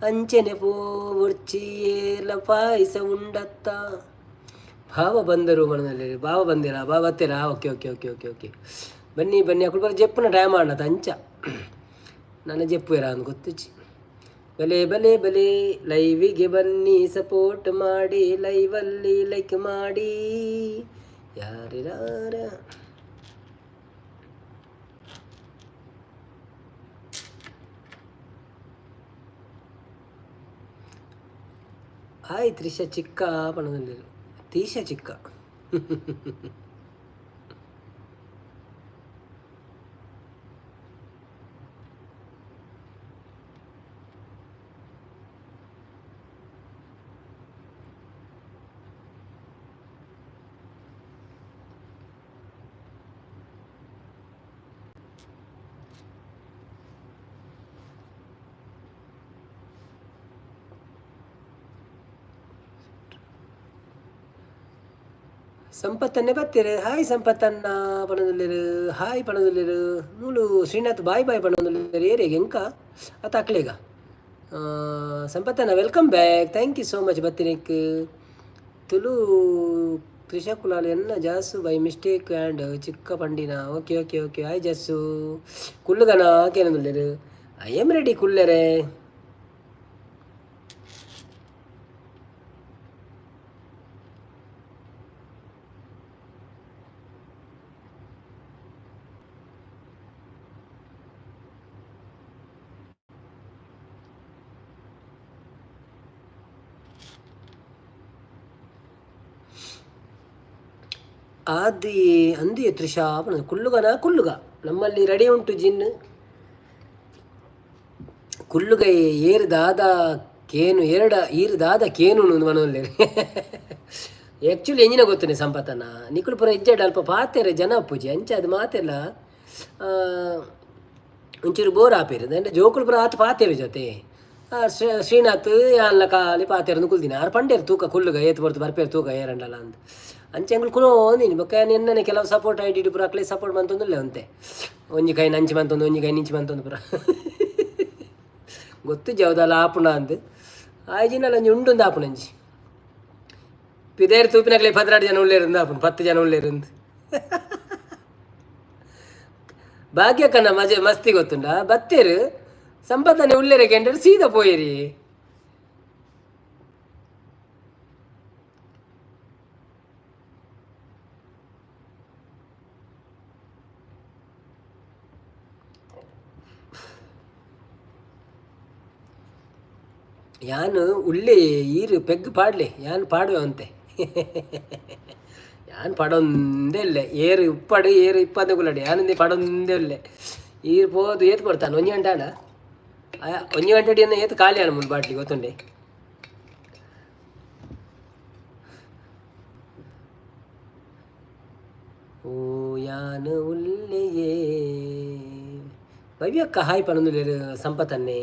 ಅಂಚನೆ ಪೋವೊರ್ಚಿ, ಏರ್ಲ ಪಾಯಸ ಉಂಡತ್ತ? ಭಾವ ಬಂದರು ಮನದಲ್ಲಿ. ಭಾವ ಬಂದಿರಾ? ಭಾವ ಬತ್ತೀರಾ? Okay okay okay okay okay. ಬನ್ನಿ ಬನ್ನಿ. ಅಕುಲು ಬರ ಜೆಪ್ಪುನ ಟೈಮ್ ಆಂಡತ, ಅಂಚ ನನ್ನ ಜೆಪ್ಪುವೆರ ಅಂದ್ ಗೊತ್ತುಜ್ಜಿ. ಬಲೆ ಬಲೆ ಬಲೆ, ಲೈವಿಗೆ ಬನ್ನಿ, ಸಪೋರ್ಟ್ ಮಾಡಿ, ಲೈವಲ್ಲಿ ಲೈಕ್ ಮಾಡಿ. ಯಾರ್ಯಾರ ಹಾಯ್ ತ್ರಿಷಾ ಚಿಕ್ಕ ಪಣದಲ್ಲಿ, ತೀಶಾ ಚಿಕ್ಕ. ಸಂಪತ್ತನ್ನೇ ಬತ್ತೀರಿ. ಹಾಯ್ ಸಂಪತ್ತನ್ನ ಪಣದಲ್ಲಿರು. ಹಾಯ್ ಪಣದಲ್ಲಿರು. ಮೂಲು ಶ್ರೀನಾಥ್ ಬಾಯ್ ಬಾಯ್ ಪಣದಲ್ಲಿರು. ಏರಿಗೆ ಎಂಕ ಅತ್ತ ಅಕ್ಲೇಗ. ಸಂಪತ್ತನ್ನ, welcome back. Thank you so much ಬತ್ತಿನಿಕ್. Tulu Trisha Kulal ಎನ್ನ ಜಾಸು by mistake and ಚಿಕ್ಕ ಪಂಡಿನ. Okay okay okay. Hi ಜಾಸು, ಕುಲ್ಲುಗನ ಕೇನಂದುಲ್ಲೇರು? I am ready ಕುಲ್ಲೆರೆ. ಆದಿ ಅಂದಿ ತ್ರಿಷಾ ಕುಲ್ಲುಗನ? ಕುಲ್ಲುಗ, ನಮ್ಮಲ್ಲಿ ರೆಡಿ ಉಂಟು ಜಿನ್. ಕುಲ್ಲುಗ. ಏರು ದಾದ ಕೇನು, ಎರಡ ಈರು ದಾದ ಕೇನು ಮನೋಲ್ಲೇರು. ಆ್ಯಕ್ಚುಲಿ ಎಂಜಿನ ಗೊತ್ತುನೆ ಸಂಪತನ, ನಿಕುಲು ಪೂರ ಇಜ್ಜಾಡ ಅಲ್ಪ ಪಾತೆರೆ ಜನ ಪೂಜೆ ಅಂಚ ಅದು ಮಾತೆಲ್ಲ ಒಂಚೂರು ಬೋರ್ ಆಪೇರು. ಅಂದ್ರೆ ಜೋಕುಲು ಪೂರ ಆತು ಪಾತೆರು ಜೊತೆ. ಶ್ರೀನಾಥ್ ಯಾನ್ಲ ಖಾಲಿ ಪಾತೆರನ್ನು ಕುಲ್ದಿನ. ಆರು ಪಂಡೇರು ತೂಕ ಕುಲ್ಲುಗ, ಏತು ಬರ್ತು ಬರ್ಪೇರು ತೂಕ ಏರಂಡಲ ಅಂದ್. ಅಂಚೆ ಅಂಗುಲು ಕುಲೋ ನೀನು ಬೊಕ್ಕ ನಿನ್ನನೆ ಕೆಲವು ಸಪೋರ್ಟ್ ಐಡಿ ಪೂರ ಅಕ್ಲೆ ಸಪೋರ್ಟ್ ಮಂತೊಂದುಲ್ಲೆ ಅಂತೆ. ಒಂಜಿ ಕೈ ನಂಚಿ ಮಂತೊಂದು, ಒಂಜಿ ಕೈ ನಿಂಚಿ ಮಂತೊಂದು ಪೂರ. ಗೊತ್ತು ಜವದಲ್ಲ ಆಪುಣ ಅಂದ್ ಆಯ್ಜಿನಲ್ಲ ಒಂಜಿ ಉಂಡುಂದು ಆಪುನಂಜಿ ಪಿದೇರ್ ತೂಪಿನಕ್ಲೆ 12 ಜನ ಉಳ್ಳೇರಿಂದ ಆಪುಂಡು, 10 ಜನ ಉಳ್ಳೇರಿಂದ. ಭಾಗ್ಯಕ್ಕನ ಮಜೆ ಮಸ್ತಿ ಗೊತ್ತುಂಡ ಬತ್ತೇರು ಸಂಪತ್ತನೆ ಉಳ್ಳೇರೆ ಕೆಂಡರು ಸೀದಾ ಪೋಯೇರಿ. ಯಾನು ಉಳ್ಳಿ ಈರು ಪೆಗ್ ಪಾಡ್ಲೆ, ಯಾನ್ ಪಾಡುವೆ ಅಂತೆ. ಯಾನ್ ಪಡೊಂದೇ ಇಲ್ಲ, ಏರು ಉಪ್ಪಡು ಏರು ಇಪ್ಪಂದೆ ಕುಲ್ಲಡೆ ಯಾನಂದೆ ಪಡೊಂದೇ ಇಲ್ಲ. ಈರು ಪೋದು ಏತ್ ಕೊಡ್ತಾನೆ ಒಂಜಿ ಗಂಟೆ ಅಣ್ಣ, ಒಂಜಿ ಗಂಟೆ ಅಡಿಯನ್ನ ಏತ್ ಖಾಲಿ ಅಣ್ಣ ಮುಂದೆ ಬಾಟ್ಲಿ ಗೊತ್ತುಂಡೆ. ಓ ಯಾನು ಉಲ್ಲೆಯೇ ಭವ್ಯಕ್ಕ ಹಾಯ್ ಪನೊಂದುಲ್ಲೆರ್ ಸಂಪತನ್ನೇ.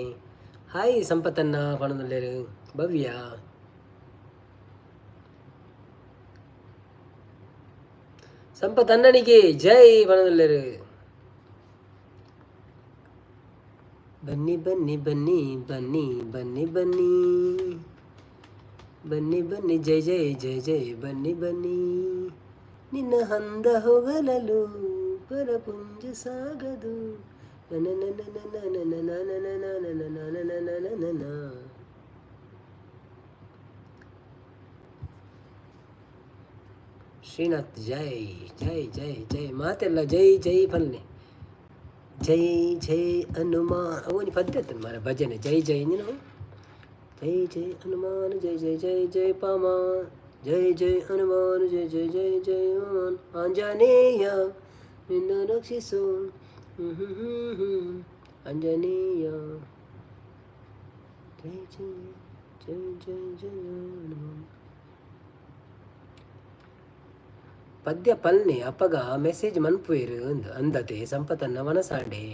ಹಾಯ್ ಸಂಪತನ್ನ ಪನೊಂದುಲ್ಲೆರ್ ಭವ್ಯ. ಸಂಪತ್ ಅಣ್ಣನಿಗೆ ಜೈ ಪನೊಂದುಲ್ಲೆರ್. ಬನ್ನಿ ಬನ್ನಿ ಬನ್ನಿ ಬನ್ನಿ ಬನ್ನಿ ಬನ್ನಿ ಬನ್ನಿ ಬನ್ನಿ ಜೈ ಜೈ ಜೈ ಜೈ ಬನ್ನಿ ಬನ್ನಿ. ನಿನ್ನ ಹಂದ ಹೊಗಲಲು ಪರಪುಂಜ ಸಾಗದು. ಶ್ರೀನಾಥ್ ಜೈ ಜೈ ಜೈ ಜೈ ಮಾತೆಲ್ಲ ಜೈ ಜೈ ಪನ್ನೆ ಜೈ ಜೈ ಹನುಮಾನ್. ಅವನಿ ಪದ್ಧತಿ ಮಾರ ಭಜನೆ ಜೈ ಜೈ ನೀನು ಜೈ ಜೈ ಹನುಮಾನ್ ಜೈ ಜೈ ಜೈ ಜೈ ಪಾಮ ಜೈ ಜೈ ಹನುಮಾನ್ ಜೈ ಜೈ ಜೈ ಜೈ ಹನುಮಾನ್ ಆಂಜನೇಯ ನಿನ್ನ ರಕ್ಷಿಸು ಆಂಜನೇಯ ಜೈ ಜೈ ಜೈ ಜೈ ಜೈ ಹನುಮಾನ್. ಪದ್ಯ ಪಲ್ನೆ ಅಪಗ ಮೆಸೇಜ್ ಮನ್ಪುವೆರ್ ಅಂದ್ ಅಂದತೆ ಸಂಪತನ್ನ ವನಸಾಂಡೆ.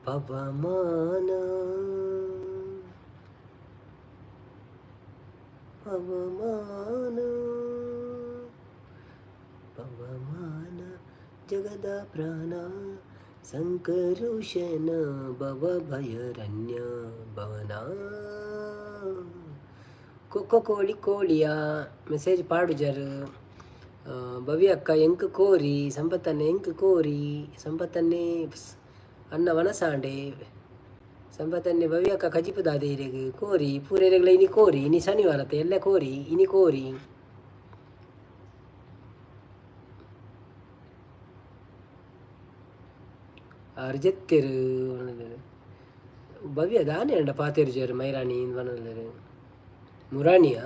ಪವಮಾನ ಪವಮಾನ ಪವಮಾನ ಜಗದ ಪ್ರಾಣ ಸಂಕರುಷನ ಭವ ಭಯರಣ್ಯ ಭವನ. ಕೊಕ್ಕ ಕೋಳಿ ಕೋಳಿಯ ಮೆಸೇಜ್ ಪಾಡುಜರ್. ಭವ್ಯ ಅಕ್ಕ ಎಂಕ್ ಕೋರಿ ಸಂಪತ್ತನ್ನೆ ಎಂಕ್ ಕೋರಿ ಸಂಪತ್ತನ್ನೇ ಅನ್ನ ವನಸಾಂಡೆ ಸಂಪತ್ತನ್ನೆ. ಭವ್ಯ ಅಕ್ಕ ಕಜಿಪು ದಾದೆ ಇರೆಗ್ ಕೋರಿ ಪೂರೆರೆಗ್ಲ ಇನಿ ಕೋರಿ. ಇನಿ ಶನಿವಾರತೆ ಎಲ್ಲ ಕೋರಿ ಇನಿ ಕೋರಿ. ಆರ್ ಜೆತ್ತೆರ್ ಭವ್ಯ ದಾನೆ ಅಂಡ ಪಾತೆರು ಜರ್ ಮೈರಾಣಿ ಪನೊಂದುಲ್ಲೆರ್ ಮುರಾಣಿಯಾ.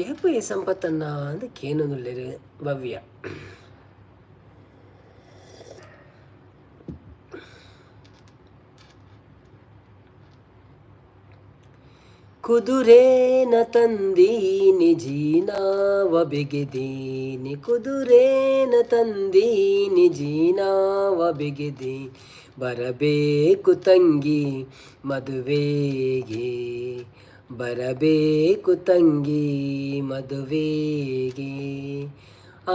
ಏಪ ಈ ಸಂಪತ್ತನ್ನ ಅಂದ್ ಕೇನೊಂದುಲ್ಲೆರ್ ಭವ್ಯ. ಕುದುರೇನ ತಂದೀನಿ ಜೀನಾವ ಬಿಗಿದೀನಿ, ಕುದುರೇನ ತಂದೀನಿ ಜೀನಾವ ಬಿಗಿದಿ, ಬರಬೇಕು ತಂಗಿ ಮದುವೆಗೆ, ಬರಬೇಕು ತಂಗಿ ಮದುವೆಗೆ.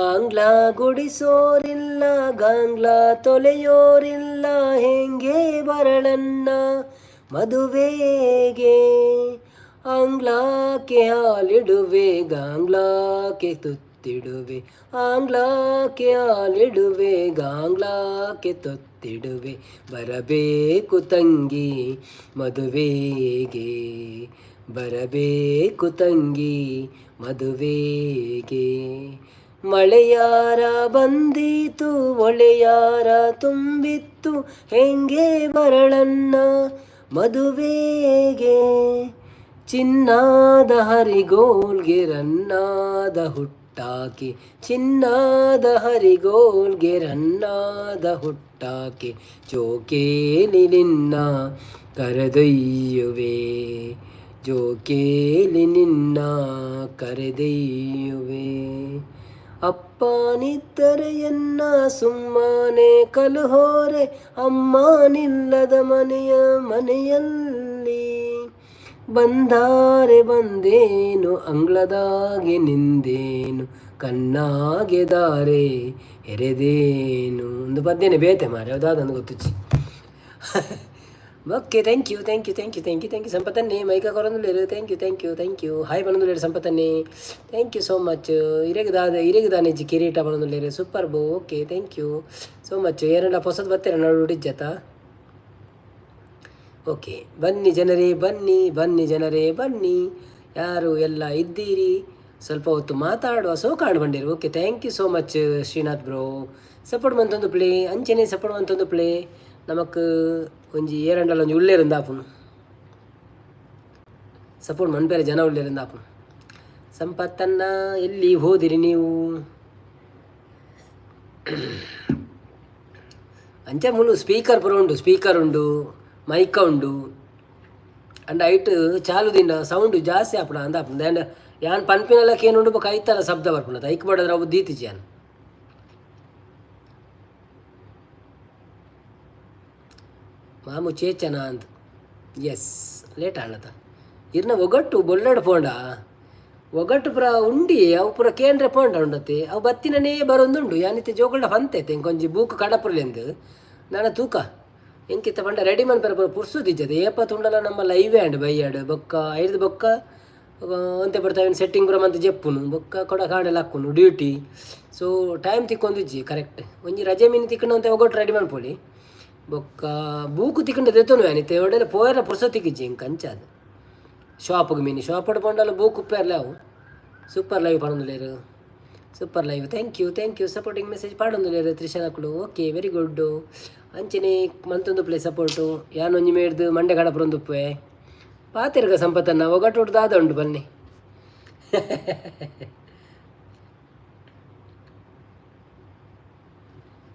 ಆಂಗ್ಲ ಗುಡಿಸೋರಿಲ್ಲ ಗಾಂಗ್ಲ ತೊಲೆಯೋರಿಲ್ಲ, ಹೆಂಗೆ ಬರಳನ್ನ ಮದುವೆಗೆ. ಆಂಗ್ಲಾಕೆ ಹಾಲಿಡುವೆ ಗಾಂಗ್ಲಾಕೆ ತುತ್ತಿಡುವೆ, ಆಂಗ್ಲಾಕೆ ಹಾಲಿಡುವೆ ಗಾಂಗ್ಲಾಕೆ ತುತ್ತಿಡುವೆ, ಬರಬೇಕು ತಂಗಿ ಮದುವೆಗೆ, ಬರಬೇಕು ತಂಗಿ ಮದುವೆಗೆ. ಮಳೆಯಾರ ಬಂದೀತು ಒಳೆಯಾರ ತುಂಬಿತ್ತು, ಹೆಂಗೆ ಬರಳನ್ನ ಮದುವೆಗೆ. ಚಿನ್ನಾದ ಹರಿಗೋಲ್ಗೆ ರನ್ನಾದ ಹುಟ್ಟಾಕಿ, ಚಿನ್ನಾದ ಹರಿಗೋಲ್ಗೆ ರನ್ನಾದ ಹುಟ್ಟಾಕಿ, ಜೋಕೇಲಿ ನಿನ್ನ ಕರೆದೊಯ್ಯುವೆ, ಜೋಕೇಲಿ ನಿನ್ನ ಕರೆದೊಯ್ಯುವೆ. ಅಪ್ಪನಿದ್ದರೆ ಎನ್ನ ಸುಮ್ಮನೆ ಕಲುಹೋರೆ, ಅಮ್ಮನಿಲ್ಲದ ಮನೆಯ ಮನೆಯಲ್ಲಿ. ಬಂದಾರೆ ಬಂದೇನು, ಅಂಗ್ಲದಾಗೆ ನಿಂದೇನು, ಕಣ್ಣಾಗೆ ದಾರೆ ಎರೆದೇನು. ಒಂದು ಪದ್ಯನೇ ಬೇತೆ ಮಾರೆ, ಯಾವುದಾದೊಂದು ಗೊತ್ತುಚ್ಚಿ. Okay, thank you, thank you, thank you, thank you, thank you. ಸಂಪತ್ತನ್ನೇ ಮೈಕ ಕೊರೊಂದುಲ್ಲೆರ್. Thank you, thank you, thank you. Hi ಪನೊಂದುಲ್ಲೆರ್ ಸಂಪತ್ತನ್ನೇ. Thank you so much. ಇರೆಗ್ ದಾದ, ಇರೆಗ್ ದಾನೆಜ್ಜಿ ಕಿರೀಟ ಪನೊಂದುಲ್ಲೆರ್. Super bro. Okay, thank you so much. ಏರೆಂಡ ಪೊಸತ್ ಬತ್ತೆರ ನಡುಡಿಜ್ಜತ. ಓಕೆ, ಬನ್ನಿ ಜನರೇ, ಬನ್ನಿ, ಬನ್ನಿ ಜನರೇ, ಬನ್ನಿ. ಯಾರು ಎಲ್ಲ ಇದ್ದೀರಿ? ಸ್ವಲ್ಪ ಹೊತ್ತು ಮಾತಾಡುವ. ಸೋ ಕಾಣ್ ಬಂದಿರು. Okay, thank you so much Srinath bro. Support ಮಂತೊಂದು play, ಅಂಚನೆ ಸಪೋರ್ಟ್ ಮಂತೊಂದು ಪ್ಲೇ. ನಮಕ್ ಒಂಜಿ ಏರಂಡಲ ಒಂಜಿ ಉಲ್ಲೇರುಂದಾಪುನು, ಸಪೋರ್ಟ್ ಮನ್ಪೆರೆ ಜನ ಉಲ್ಲೇರುಂದಾಪುನು. ಸಂಪತ್ತನ್ನ, ಎಲ್ಲಿ ಹೋದಿರಿ ನೀವು? ಅಂಚೆ ಮೂಲು ಸ್ಪೀಕರ್ ಪೂರ ಉಂಡು, ಸ್ಪೀಕರ್ ಉಂಡು, ಮೈಕ ಉಂಡು. ಅಂಡ್ ಐಟ್ ಚಾಲು ದಿಂದ ಸೌಂಡ್ ಜಾಸ್ತಿ ಆಪುಂಡು ಅಂದ ಆಪುಂಡು. ಆ್ಯಂಡ್ ಯಾನ್ ಪನ್ಪಿನಲಕ್ಕ ಏನುಂಡು, ಬೊಕ ಐತಲ ಶಬ್ದ ಬರ್ಪುಂಡು. ಐಕ್ ಬಡದ್ರ ಅವು ದೀತಿಜಿ ಯಾನ್. ಮಾಮು ಚೇಚನ ಅಂದ್. ಎಸ್, ಲೇಟ್ ಆಂಡತ. ಇರ್ನ ಒಗಟ್ಟು ಬೊಲ್ಲಡ್ ಪೋಂಡ, ಒಗಟ್ಟು ಪೂರ ಉಂಡಿ, ಅವು ಪೂರ ಕೇಂದ್ರ ಪೋಂಡ ಉಂಡತೆ. ಅವು ಬತ್ತಿನನೇ ಬರೊಂದುಂಡು. ಯಾನಿತ್ತೆ ಜೋಕುಲ್ಡ ಪಂತೈತೆ, ಇಂಕೊಂಜಿ ಬೂಕು ಕಡಪುರ್ಲೆಂದು. ನನ ತೂಕ, ಎಂಕಿತ್ತ ಪಂಡ ರೆಡಿ ಮನ್ಪೆರೆ ಪೂರ ಪುರ್ಸುದಿಜ್ಜದೆ. ಏಪ ತುಂಡಲ ನಮ್ಮ ಲೈವ್ ಆಂಡ್ ಬೈಯಾಡ್ ಬೊಕ್ಕ ಐರ್ದ್ ಬೊಕ್ಕ ಒಂತೆ ಪಡ್ತಾವಿನ ಸೆಟ್ಟಿಂಗ್ ಪೂರ ಮಂತ್ ಜೆಪ್ಪುನು, ಬೊಕ್ಕ ಕೊಡ ಕಾಂಡೆಲ ಹಾಕುನು ಡ್ಯೂಟಿ. ಸೊ ಟೈಮ್ ತಿಕ್ಕೊಂದಿಜ್ಜಿ ಕರೆಕ್ಟ್. ಒಂಜಿ ರಜೆ ಮೀನು ತಿಕ್ಕಂಡ ಒಂತೆ ಒಗಟ್ಟು ರೆಡಿ ಮನ್ಪೊಲಿ. ಬೊಕ್ಕ ಬೂಕು ತಿಕ್ಕಂಡ ದೆತ್ತೊನು. ಯಾನಿತ್ತೆ ಒಡೆಲ ಪೋಯರ ಪುರ್ಸೊ ತಿಕ್ಕಿಜ್ಜಿ ಎಂಕ್. ಅಂಚಾದ್ ಶಾಪ್ಗೆ ಮೀನಿ ಶಾಪಡ್ ಪೋಂಡಲ ಬೂಕು ಉಪ್ಪೆರ್ಲೆ ಅವು. ಸೂಪರ್ ಲೈವ್ ಪನೊಂದುಲ್ಲೆರ್. Super live, thank you, thank you. Supporting message ಪಾಡೊಂದುಲ್ಲೆರ್ ತ್ರಿಶಾನಕುಲು. Okay, very good. ಅಂಚನೆ ಮಂತೊಂದು ಪ್ಲೇ ಸಪೋರ್ಟು. ಯಾನ್ ಒಂಜಿ ಮೇಡ್ದು ಮಂಡೆ ಕಡಪುರೊಂದುಪ್ಪುವೆ. ಪಾತೆರ್ಗ ಸಂಪತ್ತನ್ನ, ಒಗಟು ದಾದ ಉಂಡು, ಬನ್ನಿ.